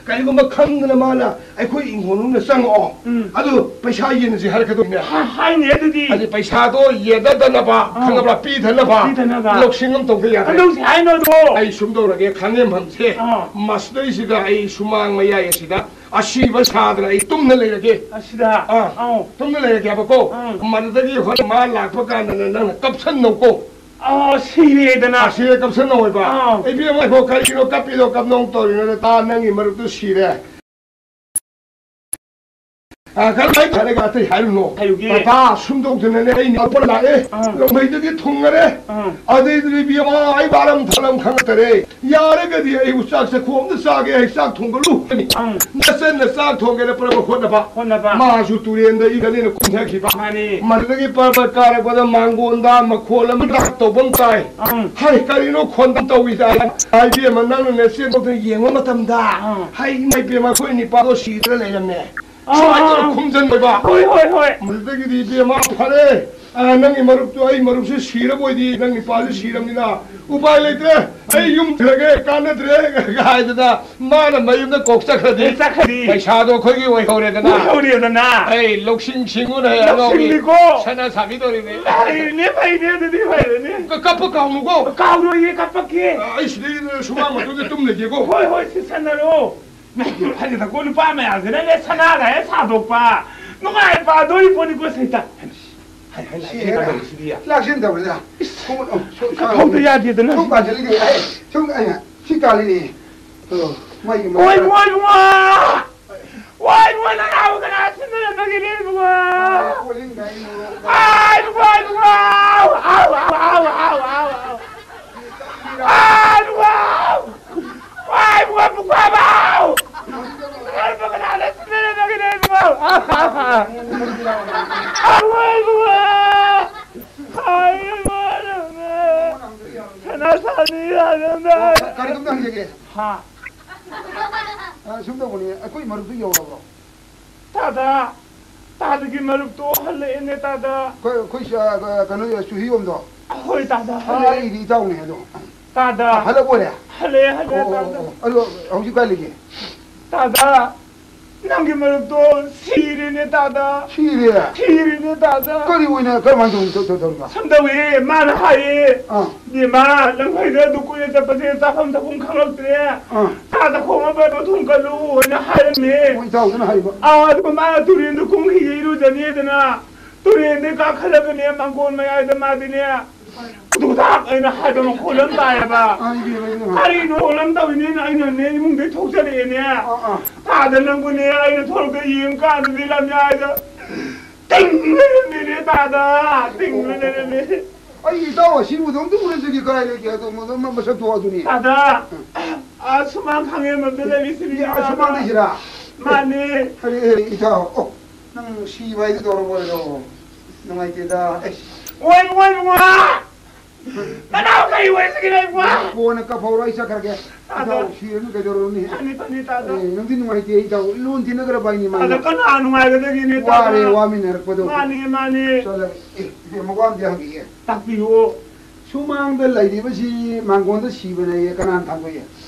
ꯀꯔꯤꯒꯨꯝꯕ ꯈꯪꯗꯅ ꯃꯥꯅ ꯑꯩꯈꯣꯏ ꯏꯪꯈꯣꯜ ꯃꯅꯨꯡꯗ ꯆꯪꯉꯛꯑꯣ꯫ ꯎꯝ꯫ ꯑꯗꯨ ꯄꯩꯁꯥ ꯌꯦꯟꯅꯁꯤ ꯍꯥꯏꯔꯛꯀꯗꯣꯏꯅꯦ꯫ ꯍꯥ-, ꯍꯥꯏꯅꯦ ꯑꯗꯨꯗꯤ꯫ ꯑꯗꯨ ꯄꯩꯁꯥꯗꯣ ꯌꯦꯟꯅꯗꯅꯕ, ꯑꯥ꯫ ꯈꯪꯉꯕ꯭ꯔꯥ? ꯄꯤꯗꯅꯕ꯫ ꯄꯤꯗꯅꯕ꯫ ꯂꯧꯁꯤꯡ ꯑꯃ ꯇꯧꯗ ꯌꯥꯗ꯭ꯔꯦ꯫ ꯀꯝꯗꯧꯁꯤ ꯍꯥꯏꯅꯣ ꯑꯗꯨꯕꯣ? ꯑꯩ ꯁꯨꯝ ꯇꯧꯔꯒꯦ, ꯈꯥꯡꯉꯦꯝꯐꯝꯁꯦ ꯑꯥ꯫ ꯃꯁꯤꯗꯩꯁꯤꯗ ꯑꯩ ꯁꯨꯃꯥꯡ ꯃꯌꯥꯏ ꯑꯁꯤꯗ ꯑꯁꯤꯕ ꯁꯥꯗꯅ ꯑꯩ ꯇꯨꯝꯅ ꯂꯩꯔꯒꯦ꯫ ꯑꯁꯤꯗ? ꯑꯥ꯫ ꯑꯧ꯫ ꯇꯨꯝꯅ ꯂꯩꯔꯒꯦ ꯍꯥꯏꯕꯀꯣ꯫ ꯑꯥ꯫ ꯃꯗꯨꯗꯒꯤ ꯍꯣꯔꯦꯟ ꯃꯥ ꯂꯥꯛꯄ ꯀꯥꯟꯗꯅ ꯅꯪꯅ ꯀꯞꯁꯟꯅꯧꯀꯣ꯫ ꯑꯥ, ꯁꯤꯔꯦꯗꯅ꯫ ꯑꯁꯤꯗ ꯀꯞꯁꯟꯅꯧ ꯍꯥꯏꯕ꯫ ꯑꯥ꯫ ꯑꯩ ꯏꯕꯦꯝꯃ, ꯉꯥꯏꯈꯣ, ꯀꯔꯤꯒꯤꯅꯣ ꯀꯞꯄꯤꯗꯣ, ꯀꯞꯅꯣ ꯇꯧꯔꯤꯅꯣ? ꯇꯥ, ꯅꯪꯒꯤ ꯃꯔꯨꯞꯇꯨ ꯁꯤꯔꯦ꯫ ꯑꯥ, ꯀꯔꯝꯍꯥꯏꯅ ꯇꯧꯔꯒ ꯑꯇꯩ ꯍꯥꯏꯔꯨꯅꯣ? ꯍꯥꯏꯔꯨꯒꯦ꯫ ꯄꯄꯥ, ꯁꯨꯝ ꯇꯧꯗꯅꯅꯦ, ꯑꯩ ꯅꯥꯎꯄꯥ ꯂꯥꯛꯑꯦ꯫ ꯑꯥ꯫ ꯂꯧꯃꯩꯗꯒꯤ ꯊꯨꯡꯉꯔꯦ꯫ ꯑꯥ꯫ ꯑꯗꯩꯗꯨꯗꯤ ꯏꯕꯦꯝꯃ, ꯑꯩ ꯋꯥꯔꯝ ꯊꯥꯔꯝ ꯈꯪꯉꯛꯇꯔꯦ꯫ ꯌꯥꯔꯒꯗꯤ ꯑꯩꯕꯨ ꯆꯥꯛ ꯆꯥꯛꯈꯣꯝ ꯑꯝꯇ ꯆꯥꯒꯦ, ꯑꯩ ꯆꯥꯛ ꯊꯣꯡꯒꯠꯂꯨ꯫ ꯑꯪ꯫ ꯅꯆꯟꯅ ꯆꯥꯛ ꯊꯣꯡꯒꯦꯅ ꯄ꯭ꯔꯕ ꯍꯣꯠꯅꯕ꯫ ꯍꯣꯠꯅꯕ꯫ ꯃꯥꯁꯨ ꯇꯨꯔꯦꯟꯗ ꯏꯔꯅꯤꯅ ꯀꯨꯝꯊꯈꯤꯕ꯫ ꯃꯥꯅꯤ꯫ ꯃꯗꯨꯗꯒꯤ ꯄ꯭ꯔꯕ ꯀꯥꯔꯛꯄꯗ ꯃꯥꯡꯒꯣꯟꯗ ꯃꯈꯣꯜ ꯑꯃ ꯇꯧꯕ ꯑꯃ ꯇꯥꯏ꯫ ꯑꯪ꯫ ꯍꯥꯏ, ꯀꯔꯤꯅꯣ ꯈꯣꯟ ꯑꯃ ꯇꯧꯏꯗ? ꯍꯥꯏ, ꯏꯕꯦꯝꯃ, ꯅꯪꯅꯅꯦ ꯆꯦꯟꯊꯣꯛꯇꯅ ꯌꯦꯡꯕ ꯃꯇꯝꯗ, ꯑꯪ꯫ ꯍꯥꯏ, ꯏꯃꯥ ꯏꯕꯦꯝꯃ, ꯑꯩꯈꯣꯏ ꯅꯤꯄꯥꯗꯣ ꯁꯤꯗꯅ ꯂꯩꯔꯝꯃꯦ꯫ ꯑꯥ, ꯁꯨꯃꯥꯏꯅ ꯇꯧꯔ ꯑꯥ, ꯑꯥ꯫ ꯈꯨꯝꯖꯟꯗꯣꯏꯕ꯫ ꯍꯣꯏ, ꯍꯣꯏ, ꯍꯣꯏ꯫ ꯃꯗꯨꯗꯒꯤꯗꯤ ꯏꯕꯦꯝꯃ, ꯐꯔꯦ꯫ ꯑ, ꯅꯪꯒꯤ ꯃꯔꯨꯞꯇꯨ, ꯑꯩ ꯃꯔꯨꯞꯁꯨ ꯁꯤꯔꯕꯣꯏꯗꯤ, ꯅꯪ ꯅꯤꯄꯥꯁꯨ ꯁꯤꯔꯕꯅꯤꯅ ꯎꯄꯥꯏ ꯂꯩꯇ꯭ꯔꯦ, ꯑꯩ ꯌꯨꯝ ꯊꯤꯔꯒꯦ, ꯀꯥꯟꯅꯗ꯭ꯔꯦ ꯍꯥꯏꯗꯅ ꯃꯥꯅ ꯃꯌꯨꯝꯗ ꯀꯣꯛ ꯆꯠꯈ꯭ꯔꯗꯤ, ꯑꯦ, ꯆꯠꯈ꯭ꯔꯗꯤ꯫ ꯄꯩꯁꯥꯗꯣ ꯑꯩꯈꯣꯏꯒꯤ ꯑꯣꯏꯍꯧꯔꯦꯗꯅ꯫ ꯑꯣꯏꯍꯧꯔꯦꯗꯅ꯫ ꯑꯩ ꯂꯧꯁꯤꯡ ꯁꯤꯡꯉꯨꯅꯦ, ꯑꯉꯥꯎꯕꯤ꯫ ꯂꯧꯁꯤꯡꯅꯤꯀꯣ꯫ ꯁꯅꯥ ꯁꯥꯕꯤ ꯇꯧꯔꯤꯅꯦ꯫ ꯐꯩꯅꯦ, ꯐꯩꯅꯦ, ꯑꯗꯨꯗꯤ ꯐꯩꯅꯦ꯫ ꯀ-, ꯀꯞꯄ ꯀꯥꯎꯅꯨꯀꯣ꯫ ꯀꯥꯎꯔꯣꯏꯌꯦ, ꯀꯞꯄꯛꯀꯦ꯫ ꯑ, ꯑꯩ ꯁꯤꯗꯩ ꯁꯨꯃꯥꯡ ꯃꯇꯣꯟꯗ ꯇꯨꯝ ꯂꯩꯒꯦꯀꯣ꯫ ꯍꯣꯏ, ꯍꯣꯏ, ꯁꯤ ꯁꯥꯟꯅꯔꯣ꯫ ꯐꯖꯅꯀꯣ, ꯅꯨꯄꯥ ꯃꯌꯥꯝꯁꯤꯅ ꯂꯦ ꯁꯅꯥꯒ ꯍꯦꯛ ꯁꯥꯗꯣꯛꯄ꯫ ꯅꯨꯡꯉꯥꯏ ꯄꯥꯗꯣꯔꯤ ꯄꯣꯠꯅꯤꯀꯣ, ꯁꯩꯇ꯫ ꯍꯥꯏ, ꯍꯥꯏ, ꯂꯥꯛꯑꯦ, ꯁꯤ ꯀꯩꯅꯣ ꯍꯦꯛ ꯇꯧꯔꯤꯁꯤꯗꯤ꯫ ꯂꯥꯛꯁꯤꯟ ꯇꯧꯔꯤꯗ꯫ ꯏꯁ, ꯁꯣꯝ, ꯁꯣꯝ, ꯁꯣꯝ, ꯀꯞꯐꯧꯗ ꯌꯥꯗꯦꯗꯅ꯫ ꯁꯣꯝ ꯄꯥꯟꯁꯤꯜꯂꯤꯅꯦ꯫ ꯑꯩ, ꯁꯣꯝ, ꯑꯩꯅ, ꯁꯤ ꯀꯥꯜꯂꯤꯅꯦ꯫ ꯑꯣ, ꯃꯩꯒꯤ ꯃꯩ꯫ ꯋꯥꯏ, ꯋꯥꯏ, ꯋꯥ! ꯋꯥꯏ, ꯋꯥ, ꯅꯅꯥꯎ ꯀꯅꯥ ꯁꯤꯟꯅꯔꯝꯃꯒꯦꯅꯦ, ꯏꯕꯨꯡꯉꯣ? ꯑꯣ, ꯀꯣꯜꯂꯤꯡ ꯒꯥꯏ ꯃꯣꯔꯣꯛ꯫ ꯑꯥꯏ, ꯏꯕꯨꯡꯉꯣ, ꯏꯕꯨꯡꯉꯣ! ꯑꯥꯎ, ꯑꯥꯎ, ꯑꯥꯎ, ꯑꯥꯎ, ꯑꯥꯎ, ꯑꯥꯎ, ꯑꯥꯎ꯫ ꯑꯥꯏ, ꯏꯕꯨꯡꯉꯣ! ꯋꯥꯏ, ꯏꯕꯨꯡꯉꯣ, ꯄꯨꯈ꯭ꯔꯕꯥꯎ! ꯀꯅꯥꯅ ꯁꯤꯟꯅꯔꯝꯃꯒꯦꯅꯦ, ꯏꯕꯨꯡꯉꯣ? ꯏꯕꯨꯡꯉꯣ, ꯏꯕꯨꯡꯉꯣ! ꯁꯅꯥ ꯁꯥꯅꯤ ꯌꯥꯗꯕꯅꯦ꯫ ꯀꯔꯤꯒꯨꯝꯕ ꯍꯪꯖꯒꯦ? ꯍꯥ? ꯑ, ꯁꯨꯝ ꯇꯧꯕꯅꯤ, ꯑꯩꯈꯣꯏ ꯃꯔꯨꯞꯇꯨ ꯌꯧꯔꯕ꯭ꯔꯣ? ꯇꯥꯗ, ꯇꯥꯗꯒꯤ ꯃꯔꯨꯞꯇꯣ ꯍꯜꯂꯛꯑꯦꯅꯦ, ꯇꯥꯗ꯫ ꯑꯩꯈꯣꯏ, ꯑꯩꯈꯣꯏ ꯁ-, ꯑ, ꯀꯩꯅꯣ, ꯆꯨꯍꯤꯌꯣꯝꯗꯣ꯫ ꯍꯣꯏ, ꯇꯥꯗ, ꯑꯥ, ꯍꯜꯂꯛꯑꯦ꯫ ꯑꯩꯗꯤ ꯏꯇꯥꯎꯅꯦ ꯑꯗꯣ꯫ ꯇꯥꯗ꯫ ꯑꯥ, ꯍꯜꯂꯛꯑꯣꯔꯦ? ꯍꯜꯂꯛꯑꯦ, ꯍꯜꯂꯛꯑꯦ, ꯑꯣ, ꯑꯣ, ꯇꯥꯗ꯫ ꯑꯣ, ꯑꯣ꯫ ꯑꯗꯣ ꯍꯧꯖꯤꯛ ꯀꯥꯏ ꯂꯩꯒꯦ? ꯇꯥꯗ, ꯅꯪꯒꯤ ꯃꯔꯨꯞꯇꯣ ꯁꯤꯔꯦꯅꯦ, ꯇꯥꯗ꯫ ꯁꯤꯔꯦ? ꯁꯤꯔꯦꯅꯦ, ꯇꯥꯗ꯫ ꯀꯔꯤ ꯑꯣꯏꯅ, ꯀꯔꯝꯍꯥꯏꯅ ꯇꯧ-, ꯇꯧ-, ꯇꯧꯔꯤꯕ? ꯁꯨꯝ ꯇꯧꯋꯦ, ꯃꯥꯅ ꯍꯥꯏꯌꯦ꯫ ꯑꯥ꯫ "ꯏꯕꯦꯝꯃ, ꯂꯝꯈꯩꯗ ꯑꯗꯨ ꯀꯨꯏꯅ ꯆꯠꯄꯁꯦ ꯆꯥꯐꯝ ꯊꯛꯐꯝ ꯈꯪꯂꯛꯇ꯭ꯔꯦ꯫ ꯑꯥ꯫ ꯆꯥꯗ ꯈꯣꯡ ꯑꯃ ꯊꯣꯡ ꯀꯜꯂꯨ" ꯍꯥꯏꯅ ꯍꯥꯏꯔꯝꯃꯦ꯫ ꯑꯣ, ꯏꯇꯥꯎꯗꯨꯅ ꯍꯥꯏꯕ? ꯑꯥ, ꯑꯗꯨꯒ ꯃꯥꯅ ꯇꯨꯔꯦꯟꯗ ꯀꯨꯝꯈꯤꯒꯦ ꯏꯔꯨꯖꯅꯦꯗꯅ꯫ ꯇꯨꯔꯦꯟꯗꯩ ꯀꯥꯈꯠꯂꯒꯅꯦ, ꯃꯥꯡꯒꯣꯟ ꯃꯌꯥꯏꯗ ꯃꯥꯗꯤꯅꯦ, ꯈꯨꯗꯨꯗꯥꯛ ꯑꯩꯅ ꯍꯥꯏꯕ ꯃꯈꯣꯜ ꯑꯃ ꯇꯥꯏꯌꯦꯕ꯫ ꯑꯥ, ꯏꯕꯦꯝꯃ, ꯏꯕꯦꯝꯃ꯫ ꯀꯔꯤꯅꯣ ꯈꯣꯜ ꯑꯃ ꯇꯧꯔꯤꯅꯦꯅ ꯑꯩꯅꯅꯦ, ꯏꯃꯨꯡꯗꯩ ꯊꯣꯛꯆꯔꯛꯑꯦꯅꯦ꯫ ꯑꯥ, ꯑꯥ꯫ ꯇꯥꯗ ꯅꯪꯕꯨꯅꯦ, ꯑꯩꯅ ꯊꯣꯛꯂꯛꯇ ꯌꯦꯡꯀꯥꯟꯗꯗꯤ ꯂꯝꯌꯥꯏꯗ ꯇꯤꯡ ꯂꯩꯔꯝꯃꯦꯅꯦ, ꯇꯥꯗ꯫ ꯇꯤꯡ ꯂꯩꯔꯝꯃꯦ꯫ ꯑꯩ ꯏꯇꯥꯎ ꯑꯁꯤꯕꯨꯗꯣ ꯑꯝꯇ ꯎꯅꯖꯒꯦ, ꯀꯗꯥꯏ ꯂꯩꯒꯦ? ꯑꯗꯣ ꯃ-, ꯃ-, ꯃꯁꯛꯇꯣ ꯑꯗꯨꯅꯤ꯫ ꯇꯥꯗ, ꯑꯥ, ꯁꯨꯃꯥꯡ ꯈꯥꯡꯉꯦꯟ ꯃꯔꯛꯇ ꯂꯩꯔꯤꯁꯤꯅꯤ, ꯑꯦ, ꯇꯥꯗ꯫ ꯑꯁꯨꯃꯥꯡꯗꯩꯁꯤꯔꯥ? ꯃꯥꯅꯦ꯫ ꯑꯔꯦ, ꯑꯔꯦ, ꯏꯇꯥꯎ꯫ ꯑꯣ, ꯅꯪ ꯁꯤꯕ ꯍꯥꯏꯗꯨ ꯇꯧꯔꯕꯣ ꯑꯗꯣ? ꯅꯨꯡꯉꯥꯏꯇꯦꯗ꯫ ꯑꯩꯁ꯫ ꯑꯣꯏ, ꯑꯣꯏ, ꯏꯕꯨꯡꯉꯣ! ꯅꯅꯥꯎ ꯀꯔꯤ ꯑꯣꯏꯔꯤꯕꯒꯤꯅꯣ, ꯏꯕꯨꯡꯉꯣ? ꯀꯣꯟꯅ ꯀꯥꯞꯍꯧꯔꯣ, ꯑꯩ ꯆꯠꯈ꯭ꯔꯒꯦ꯫ ꯇꯥꯗ꯫ ꯏꯇꯥꯎ ꯁꯤꯔꯅꯨ ꯀꯩꯗꯧꯔꯨꯅꯤ? ꯐꯅꯤ, ꯐꯅꯤ, ꯇꯥꯗ꯫ ꯑꯦ, ꯅꯨꯡꯗꯤ ꯅꯨꯡꯉꯥꯏꯇꯦ, ꯏꯇꯥꯎ꯫ ꯂꯣꯟ ꯊꯤꯟꯅꯈ꯭ꯔꯕ ꯍꯥꯏꯅꯤ ꯃꯥꯅ꯫ ꯇꯥꯗ, ꯀꯅꯥ ꯅꯨꯡꯉꯥꯏꯒꯗꯒꯦꯅꯦ, ꯇꯥꯗ? ꯋꯥꯔꯦ, ꯋꯥꯃꯤꯟꯅꯔꯛꯄꯗꯣ꯫ ꯃꯥꯅꯤ, ꯃꯥꯅꯤ꯫ ꯆꯠꯂꯒꯦ꯫ ꯑꯦ, ꯏꯕꯦꯝꯃ, ꯋꯥ ꯑꯝꯇ ꯍꯪꯈꯤꯒꯦ꯫ ꯇꯥꯛꯄꯤꯌꯨ꯫ ꯁꯨꯃꯥꯡꯗ ꯂꯩꯔꯤꯕꯁꯤ ꯃꯥꯡꯒꯣꯟꯗ ꯁꯤꯕꯅꯦꯌꯦ, ꯀꯅꯥꯅ ꯊꯥꯡꯗꯣꯛꯏ?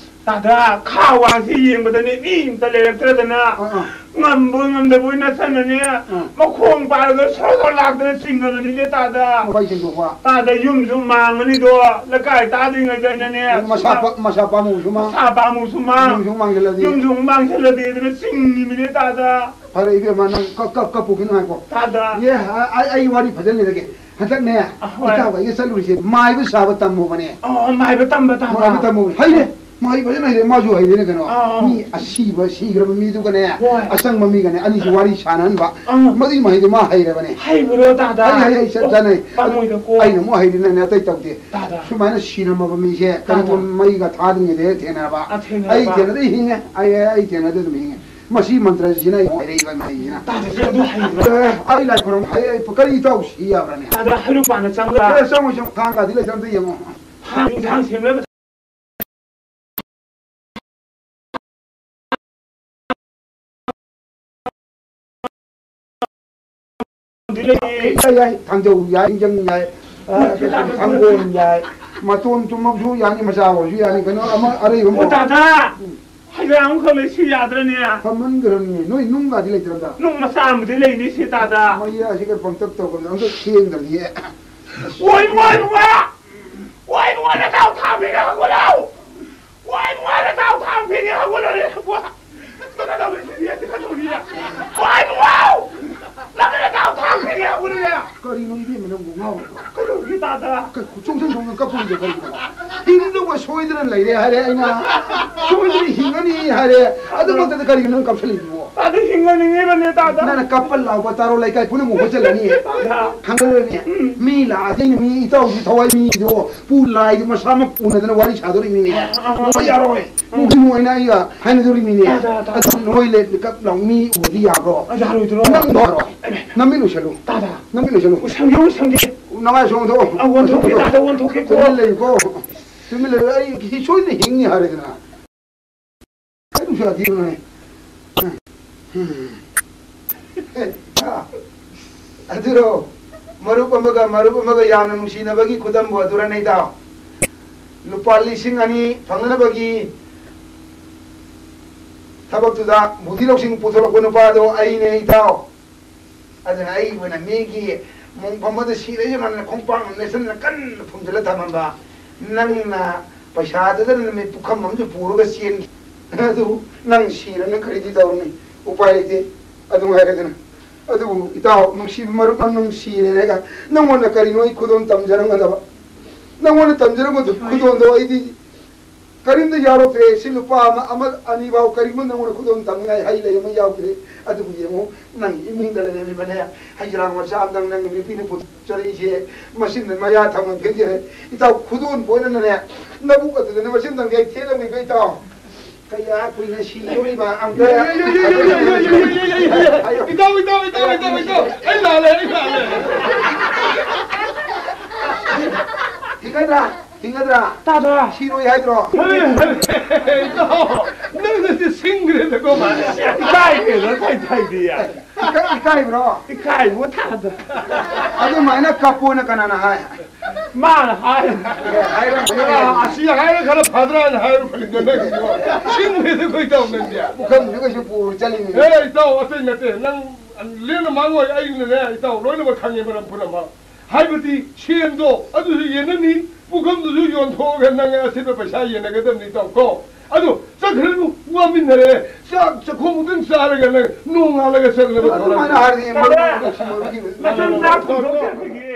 ꯇꯥꯗ, ꯈꯥ ꯋꯥꯡꯁꯤ ꯌꯦꯡꯕꯗꯅꯦ ꯃꯤ ꯑꯝꯇ ꯂꯩꯔꯛꯇ꯭ꯔꯗꯅ, ꯑꯥ, ꯑꯥ꯫ ꯉꯝꯕꯣꯏ ꯉꯝꯗꯕꯣꯏ ꯅꯠꯇꯅꯅꯦ, ꯑꯥ꯫ ꯃꯈꯣꯡ ꯄꯥꯏꯔꯒ ꯁꯣꯔ ꯁꯣꯔ ꯂꯥꯛꯇꯅ ꯆꯤꯡꯉꯕꯅꯤꯅꯦ, ꯇꯥꯗ꯫ ꯃꯈꯣꯏ ꯆꯤꯡꯊꯣꯛꯄ꯫ ꯇꯥꯗ, ꯌꯨꯝꯁꯨ ꯃꯥꯡꯉꯅꯤꯗꯣ, ꯂꯩꯀꯥꯏ ꯇꯥꯗ꯭ꯔꯤꯉꯩꯗꯅꯦ꯫ ꯃꯁꯥ ꯄꯥ-, ꯃꯁꯥ ꯄꯥꯝꯃꯨꯁꯨ ꯃꯥꯡ-, ꯃꯁꯥ ꯄꯥꯝꯃꯨꯁꯨ ꯃꯥꯡ-, ꯌꯨꯝꯁꯨ ꯃꯥꯡꯁꯤꯜꯂꯗꯤ꯫ ꯌꯨꯝꯁꯨ ꯑꯃꯨꯛ ꯃꯥꯡꯁꯤꯜꯂꯗꯤ ꯑꯗꯨꯅ ꯆꯤꯡꯉꯤꯃꯤꯅꯦ, ꯇꯥꯗ꯫ ꯐꯔꯦ, ꯏꯕꯦꯝꯃ, ꯅꯪ ꯀꯞ-, ꯀꯞ-, ꯀꯞꯄꯨꯈꯤꯅꯨ, ꯉꯥꯏꯈꯣ꯫ ꯇꯥꯗ꯫ ꯑꯦ, ꯑ-, ꯑꯩ, ꯑꯩ ꯋꯥꯔꯤ ꯐꯖꯅ ꯂꯤꯔꯒꯦ꯫ ꯍꯟꯗꯛꯅꯦ, ꯑꯍꯣꯏ꯫ ꯏꯇꯥꯎ ꯑꯩꯒ ꯆꯠꯂꯨꯔꯤꯁꯦ ꯃꯥꯏꯕ ꯁꯥꯕ ꯇꯝꯃꯨꯕꯅꯦ꯫ ꯑꯣ, ꯃꯥꯏꯕ ꯇꯝꯕ, ꯇꯝꯕ꯫ ꯃꯥꯏꯕ ꯇꯝꯃꯨꯕꯅꯦ꯫ ꯍꯩꯔꯦ꯫ ꯃꯥꯏꯕ ꯐꯖꯅ ꯍꯩꯔꯦ꯫ ꯃꯥꯁꯨ ꯍꯩꯔꯦꯅꯦ ꯀꯩꯅꯣ꯫ ꯑꯥ, ꯑꯥ꯫ ꯃꯤ ꯑꯁꯤꯕ, ꯁꯤꯈ꯭ꯔꯕ ꯃꯤꯗꯨꯒꯅꯦ, ꯍꯣꯏ꯫ ꯑꯆꯪꯕ ꯃꯤꯒꯅꯦ ꯑꯅꯤꯁꯤ ꯋꯥꯔꯤ ꯁꯥꯟꯅꯍꯟꯕ꯫ ꯑꯥ꯫ ꯃꯗꯨꯒꯤ ꯃꯍꯩꯗꯣ ꯃꯥ ꯍꯩꯔꯕꯅꯦ꯫ ꯍꯩꯕ꯭ꯔꯣ, ꯇꯥꯗ? ꯍꯩ, ꯍꯩ, ꯍꯩ, ꯆꯞ ꯑꯣ, ꯆꯥꯅꯩ꯫ ꯄꯥꯝꯃꯣꯏꯗꯀꯣ꯫ ꯑꯩꯅ ꯑꯃꯨꯛ ꯍꯩꯔꯤꯅꯅꯦ ꯑꯇꯩ ꯇꯧꯗꯦ꯫ ꯇꯥꯗ꯫ ꯁꯨꯃꯥꯏꯅ ꯁꯤꯔꯝꯃꯕ ꯃꯤꯁꯦ ꯀꯔꯤꯒꯨꯝꯕ ꯇꯥꯗ꯫ ꯃꯩꯒ ꯊꯥꯗ꯭ꯔꯤꯉꯩꯗ ꯍꯦꯛ ꯊꯦꯡꯅꯔꯕ꯫ ꯑꯥ, ꯊꯦꯡꯅꯔꯕ꯫ ꯑꯩ ꯊꯦꯡꯅꯗꯤ ꯍꯤꯡꯉꯦ꯫ ꯑꯩ, ꯑꯩ ꯊꯦꯡꯅꯗꯤ ꯑꯗꯨꯝ ꯍꯤꯡꯉꯦ꯫ ꯃꯁꯤ ꯃꯟꯇ꯭ꯔꯁꯤꯅ ꯑꯩ ꯍꯩꯔꯛꯏꯕ ꯃꯍꯩꯁꯤꯅ꯫ ꯇꯥꯗ, ꯑꯗꯨ ꯍꯩꯕ꯭ꯔꯥ? ꯑꯦ, ꯑꯩ ꯂꯥꯏ ꯈꯨꯔꯨꯝ, ꯑꯩ, ꯑꯩ ꯀꯔꯤ ꯏꯇꯥꯎ ꯁꯤ ꯌꯥꯕ꯭ꯔꯥꯅꯦ? ꯇꯥꯗ, ꯍꯩꯔꯨꯛ ꯄꯥꯟꯗ ꯆꯪꯕ꯭ꯔꯥ? ꯑꯦ, ꯆꯪꯉꯣꯏ, ꯆꯪꯉꯣꯏ, ꯊꯥꯡꯒꯗꯤ ꯂꯩꯇ꯭ꯔ ꯑꯝꯇ ꯌꯦꯡꯉꯣ꯫ ꯍꯥ, ꯏꯟꯁꯥꯡ ꯁꯦꯝꯅꯕ ꯂꯩꯌꯦ꯫ ꯌꯥꯏ, ꯌꯥꯏ, ꯊꯥꯡꯖꯧ ꯌꯥꯏ, ꯏꯟꯖꯪ ꯌꯥꯏ, ꯑ, ꯊꯥꯡꯒꯣꯟ ꯌꯥꯏ, ꯃꯇꯣꯟ ꯆꯨꯝꯃꯛꯁꯨ ꯌꯥꯅꯤ, ꯃꯆꯥ ꯑꯣꯏꯔꯁꯨ ꯌꯥꯅꯤ, ꯀꯩꯅꯣ ꯑꯃ ꯑꯔꯩꯕ ꯑꯃ꯫ ꯑꯣ, ꯇꯥꯗ! ꯍꯩꯔꯥꯡ ꯑꯃꯈꯛ ꯂꯩꯁꯤ ꯌꯥꯗ꯭ꯔꯅꯦ? ꯐꯝꯍꯟꯈ꯭ꯔꯕꯅꯦ꯫ ꯅꯣꯏ ꯅꯨꯡꯒꯗꯤ ꯂꯩꯇ꯭ꯔꯕ? ꯅꯨꯡ ꯃꯆꯥ ꯑꯃꯗꯤ ꯂꯩꯅꯤ ꯁꯤ ꯇꯥꯗ꯫ ꯃꯩꯌꯥꯁꯤꯒ ꯄꯪꯇꯞ ꯇꯧꯒꯅꯤ, ꯑꯝꯇ ꯊꯦꯡꯗ꯭ꯔꯗꯤ꯫ ꯑꯣꯏ, ꯑꯣꯏ, ꯏꯕꯨꯡꯉꯣ! ꯑꯣꯏ, ꯏꯕꯨꯡꯉꯣ, ꯅꯇꯥꯎ ꯊꯥꯡ ꯄꯤꯒꯦ ꯍꯧꯒꯠꯂꯣ! ꯑꯣꯏ, ꯏꯕꯨꯡꯉꯣ, ꯅꯇꯥꯎ ꯊꯥꯡ ꯄꯤꯒꯦ ꯍꯧꯒꯠꯂꯣꯅꯦ, ꯏꯕꯨꯡꯉꯣ! ꯀꯩꯅꯣ ꯇꯧꯔꯤꯁꯤꯗꯤ, ꯀꯩꯅꯣ ꯇꯧꯔꯤꯁꯤꯗꯤ꯫ ꯑꯣꯏ, ꯏꯕꯨꯡꯉꯣ! ꯅꯪꯅ ꯅꯇꯥꯎ ꯊꯥꯡ ꯄꯤꯒꯦ ꯍꯧꯒꯠꯂꯣꯅꯦ! ꯀꯔꯤꯅꯣ ꯏꯕꯦꯝꯃ ꯅꯪꯕꯨ ꯉꯥꯎꯔꯕꯣ? ꯀꯩꯗꯧꯔꯒꯦ ꯇꯥꯗ? ꯀꯩ ꯆꯣꯡꯁꯟ ꯆꯣꯡꯁꯟ ꯀꯞꯄꯨꯔꯤꯗꯣ ꯀꯔꯤꯒꯤꯅꯣ? ꯍꯤꯡꯗꯧꯕ ꯁꯣꯏꯗꯅ ꯂꯩꯔꯦ ꯍꯥꯏꯔꯦ ꯑꯩꯅ꯫ ꯁꯣꯏꯗꯅ ꯍꯤꯡꯉꯅꯤ ꯍꯥꯏꯔꯦ꯫ ꯑꯗꯨꯃꯛꯇꯗ ꯀꯔꯤꯒꯤꯅꯣ ꯅꯪ ꯀꯞꯁꯜꯂꯤꯗꯨꯕꯣ? ꯇꯥꯗ ꯍꯤꯡꯍꯟꯅꯤꯡꯉꯤꯕꯅꯦ ꯇꯥꯗ꯫ ꯅꯪꯅ ꯀꯞꯄ ꯂꯥꯎꯕ ꯇꯥꯔꯣ ꯂꯩꯀꯥꯏ ꯄꯨꯝꯅꯃꯛ ꯍꯣꯠꯆꯜꯂꯅꯤ꯫ ꯇꯥꯗ꯫ ꯈꯪꯍꯜꯂꯅꯤ꯫ ꯎꯝ꯫ ꯃꯤ ꯂꯥꯛꯑꯗꯤ ꯑꯩꯅ ꯃꯤ ꯏꯇꯥꯎꯒꯤ ꯊꯋꯥꯏ ꯃꯤꯗꯣ ꯄꯨ ꯂꯥꯏꯗꯣ ꯃꯁꯥꯃꯛ ꯎꯅꯗꯅ ꯋꯥꯔꯤ ꯁꯥꯗꯣꯔꯤꯃꯤꯅꯦ꯫ ꯑꯥ, ꯑꯥ, ꯑꯥ꯫ ꯍꯣꯏ, ꯌꯥꯔꯣꯏ꯫ ꯎꯝ꯫ ꯃꯨꯛꯀꯤ ꯃꯣꯏꯅ ꯑꯩꯒ ꯍꯥꯏꯅꯗꯣꯔꯤꯃꯤꯅꯦ꯫ ꯇꯥꯗ, ꯇꯥꯗ꯫ ꯑꯗꯨ ꯅꯣꯏ ꯂꯦꯞ ꯀꯞ ꯂꯥꯎ ꯃꯤ ꯎꯔꯗꯤ ꯌꯥꯕ꯭ꯔꯣ? ꯑꯥ, ꯌꯥꯔꯣꯏꯗ꯭ꯔꯣ? ꯅꯪꯗꯣ ꯌꯥꯔꯣꯏ꯫ ꯅꯃꯤꯠ ꯎꯏꯁꯜꯂꯨ꯫ ꯇꯥꯗ꯫ ꯅꯃꯤꯠ ꯎꯏꯁꯜꯂꯨ꯫ ꯎꯏꯁꯜꯂꯨ, ꯎꯏꯁꯜꯂꯨ꯫ ꯅꯃꯥꯏ ꯁꯣꯝꯗꯣ꯫ ꯑꯥ, ꯑꯣꯟꯊꯣꯛꯀꯦ, ꯇꯥꯗ, ꯑꯣꯟꯊꯣꯛꯀꯦꯀꯣ꯫ ꯇꯨꯃꯤꯟ ꯂꯩꯌꯨꯀꯣ꯫ ꯇꯨꯃꯤꯟ ꯂꯩꯌꯨ꯫ ꯑꯩ ꯁꯤ ꯁꯣꯏꯗꯅ ꯍꯤꯡꯅꯤ ꯍꯥꯏꯔꯦꯗꯅ꯫ ꯀꯩꯅꯣ ꯁꯥꯊꯤꯕꯅꯣꯍꯦ? ꯑꯗꯨꯔꯣ, ꯃꯔꯨꯞ ꯑꯃꯒ ꯃꯔꯨꯞ ꯑꯃꯒ ꯌꯥꯝꯅ ꯅꯨꯡꯁꯤꯅꯕꯒꯤ ꯈꯨꯗꯝꯕꯨ ꯑꯗꯨꯔꯅꯦ, ꯏꯇꯥꯎ? ꯂꯨꯄꯥ ꯂꯤꯁꯤꯡ ꯑꯅꯤ ꯐꯪꯅꯅꯕꯒꯤ ꯊꯕꯛꯇꯨꯗ ꯕꯨꯙꯤ ꯂꯧꯁꯤꯡ ꯄꯨꯊꯣꯔꯛꯄ ꯅꯨꯄꯥꯗꯣ ꯑꯩꯅꯦ, ꯏꯇꯥꯎ꯫ ꯑꯗꯨꯅ ꯑꯩꯕꯨꯅ ꯃꯤꯒꯤ ꯃꯣꯡꯐꯝ ꯑꯗꯨ ꯁꯤꯔꯁꯨ ꯉꯟꯅ ꯈꯣꯡꯄꯥꯛꯅ ꯅꯦꯠꯁꯟꯗꯅ ꯀꯟꯅ ꯐꯨꯝꯖꯤꯜꯂ ꯊꯝꯃꯝꯕ, ꯅꯪꯅ ꯄꯩꯁꯥꯗꯨꯗ ꯅꯨꯃꯤꯠ ꯄꯨꯈꯝ ꯑꯃꯁꯨ ꯄꯨꯔꯒ ꯆꯦꯟꯈꯤ꯫ ꯑꯗꯨ ꯅꯪ ꯁꯤꯔꯒ ꯀꯔꯤꯗꯤ ꯇꯧꯔꯨꯅꯤ? ꯎꯄꯥꯏ ꯂꯩꯇꯦ꯫ ꯑꯗꯨ ꯍꯥꯏꯔꯗꯅ꯫ ꯑꯗꯨꯕꯨ ꯏꯇꯥꯎ, ꯅꯨꯡꯁꯤꯕ ꯃꯔꯨꯞ ꯑꯃ ꯅꯨꯡꯁꯤꯔꯦꯒ ꯅꯪꯉꯣꯟꯗ ꯀꯔꯤꯅꯣ ꯑꯩ ꯈꯨꯗꯣꯜ ꯇꯝꯖꯔꯝꯒꯗꯕ? ꯅꯪꯉꯣꯟꯗ ꯇꯝꯖꯔꯝꯕꯗꯨ ꯈꯨꯗꯣꯜꯗꯣ ꯑꯩꯗꯤ ꯀꯔꯤꯝꯇ ꯌꯥꯎꯔꯛꯇ꯭ꯔꯦ꯫ ꯁꯤ ꯂꯨꯄꯥ ꯑꯃ, ꯑꯃ, ꯑꯅꯤ ꯐꯥꯎ ꯀꯔꯤꯒꯨꯝꯕ ꯅꯪꯉꯣꯟꯗ ꯈꯨꯗꯣꯜ ꯇꯝꯅꯤꯡꯉꯥꯏ ꯍꯩ ꯂꯩ ꯑꯃ ꯌꯥꯎꯗ꯭ꯔꯦ꯫ ꯑꯗꯨꯕꯨ ꯌꯦꯡꯉꯨ, ꯅꯪꯒꯤ ꯏꯃꯨꯡꯗ ꯂꯩꯔꯝꯃꯤꯕꯅꯦ, ꯍꯩꯖ꯭ꯔꯥꯡ ꯃꯆꯥ ꯑꯃꯗꯪ ꯅꯪꯒꯤ ꯅꯨꯄꯤꯅ ꯄꯨꯊꯣꯛꯆꯔꯛꯏꯁꯦ, ꯃꯁꯤꯅ ꯃꯌꯥ ꯊꯝꯃꯝꯒꯦ꯫ ꯏꯇꯥꯎ, ꯈꯨꯗꯣꯜ ꯄꯣꯠꯅꯅꯦ, ꯅꯕꯨꯛ ꯑꯗꯨꯗꯅꯦ ꯃꯁꯤꯝꯗꯪꯗꯤ ꯑꯩ ꯊꯦꯠꯂꯝꯃꯤꯕ, ꯏꯇꯥꯎ꯫ ꯀꯌꯥ ꯀꯨꯏꯅ ꯁꯤꯗꯣꯔꯤꯕ ꯑꯝꯇ ꯏꯇꯥꯎ, ꯏꯇꯥꯎ, ꯏꯇꯥꯎ, ꯏꯇꯥꯎ, ꯏꯇꯥꯎ, ꯑꯩ ꯂꯥꯜꯂꯦ, ꯑꯩ ꯂꯥꯜꯂꯦ꯫ ꯍꯤꯡꯒꯗ꯭ꯔꯥ? ꯍꯤꯡꯒꯗ꯭ꯔꯥ? ꯇꯥꯗ꯭ꯔꯥ? ꯁꯤꯔꯣꯏ ꯍꯥꯏꯗ꯭ꯔꯣ? ꯏꯇꯥꯎ, ꯅꯪꯅꯗꯤ ꯁꯤꯡꯈ꯭ꯔꯦꯗꯀꯣ, ꯃꯥ꯫ ꯏꯀꯥꯏꯈ꯭ꯔꯦꯗ, ꯊꯥꯏ ꯊꯥꯏꯗꯤ꯫ ꯏꯀꯥꯏ- ꯏꯀꯥꯏꯕ꯭ꯔꯣ? ꯏꯀꯥꯏꯕ ꯊꯥꯗ꯫ ꯑꯗꯨꯃꯥꯏꯅ ꯀꯞꯄꯣꯅ ꯀꯅꯥꯅ ꯍꯥꯏ? ꯃꯥꯅ ꯍꯥꯏ꯫ ꯑꯦ, ꯍꯥꯏꯔꯝꯒꯅꯤ꯫ ꯑꯁꯤ ꯍꯥꯏꯔ ꯈꯔ ꯐꯗ꯭ꯔꯥꯅ ꯍꯥꯏꯔꯨ ꯈꯜꯂꯤꯗ ꯅꯪ꯫ ꯁꯤꯡꯕꯗ ꯑꯩꯈꯣꯏ ꯇꯧ ꯅꯪꯗꯤ꯫ ꯄꯨꯈꯝꯁꯨ ꯀꯩꯁꯨ ꯄꯨꯔ ꯆꯠꯂꯤꯅꯤ꯫ ꯑꯦ, ꯏꯇꯥꯎ, ꯑꯇꯩ ꯅꯠꯇꯦ꯫ ꯅꯪ ꯂꯦꯝꯅ ꯃꯥꯡꯉꯣꯏ꯫ ꯑꯩꯅꯅꯦ, ꯏꯇꯥꯎ, ꯂꯣꯏꯅꯃꯛ ꯈꯪꯉꯦ, ꯃꯔꯝ ꯄꯨꯝꯅꯃꯛ꯫ ꯍꯥꯏꯕꯗꯤ ꯁꯦꯟꯗꯣ ꯑꯗꯨꯁꯨ ꯌꯦꯟꯅꯅꯤ, ꯄꯨꯈꯝꯗꯨꯁꯨ ꯌꯣꯟꯊꯣꯛꯑꯒ ꯅꯪ ꯑꯁꯤꯠꯄ ꯄꯩꯁꯥ ꯌꯦꯟꯅꯒꯗꯕꯅꯤ, ꯏꯇꯥꯎ, ꯀꯣ꯫ ꯑꯗꯨ ꯆꯠꯈ꯭ꯔꯅꯨ, ꯋꯥꯃꯤꯟꯅꯔꯦ꯫ ꯆꯥꯛ ꯆꯥꯛꯈꯣꯝ ꯑꯃꯨꯛꯇꯪ ꯆꯥꯔꯒ ꯅꯪ ꯅꯣꯡꯉꯥꯜꯂꯒ ꯆꯠꯅꯕ ꯊꯧꯔꯥꯡ ꯑꯗꯨꯃꯥꯏꯅ ꯇꯧ꯫ ꯍꯥꯏꯔꯗꯤ ꯃꯔꯨꯞ ꯅꯨꯡꯁꯤ ꯃꯔꯨꯞꯀꯤ ꯃꯆꯤꯟ ꯃꯅꯥꯎ ꯐꯣꯡꯗꯣꯛꯇꯦ ꯑꯩꯈꯣꯏꯒꯤ꯫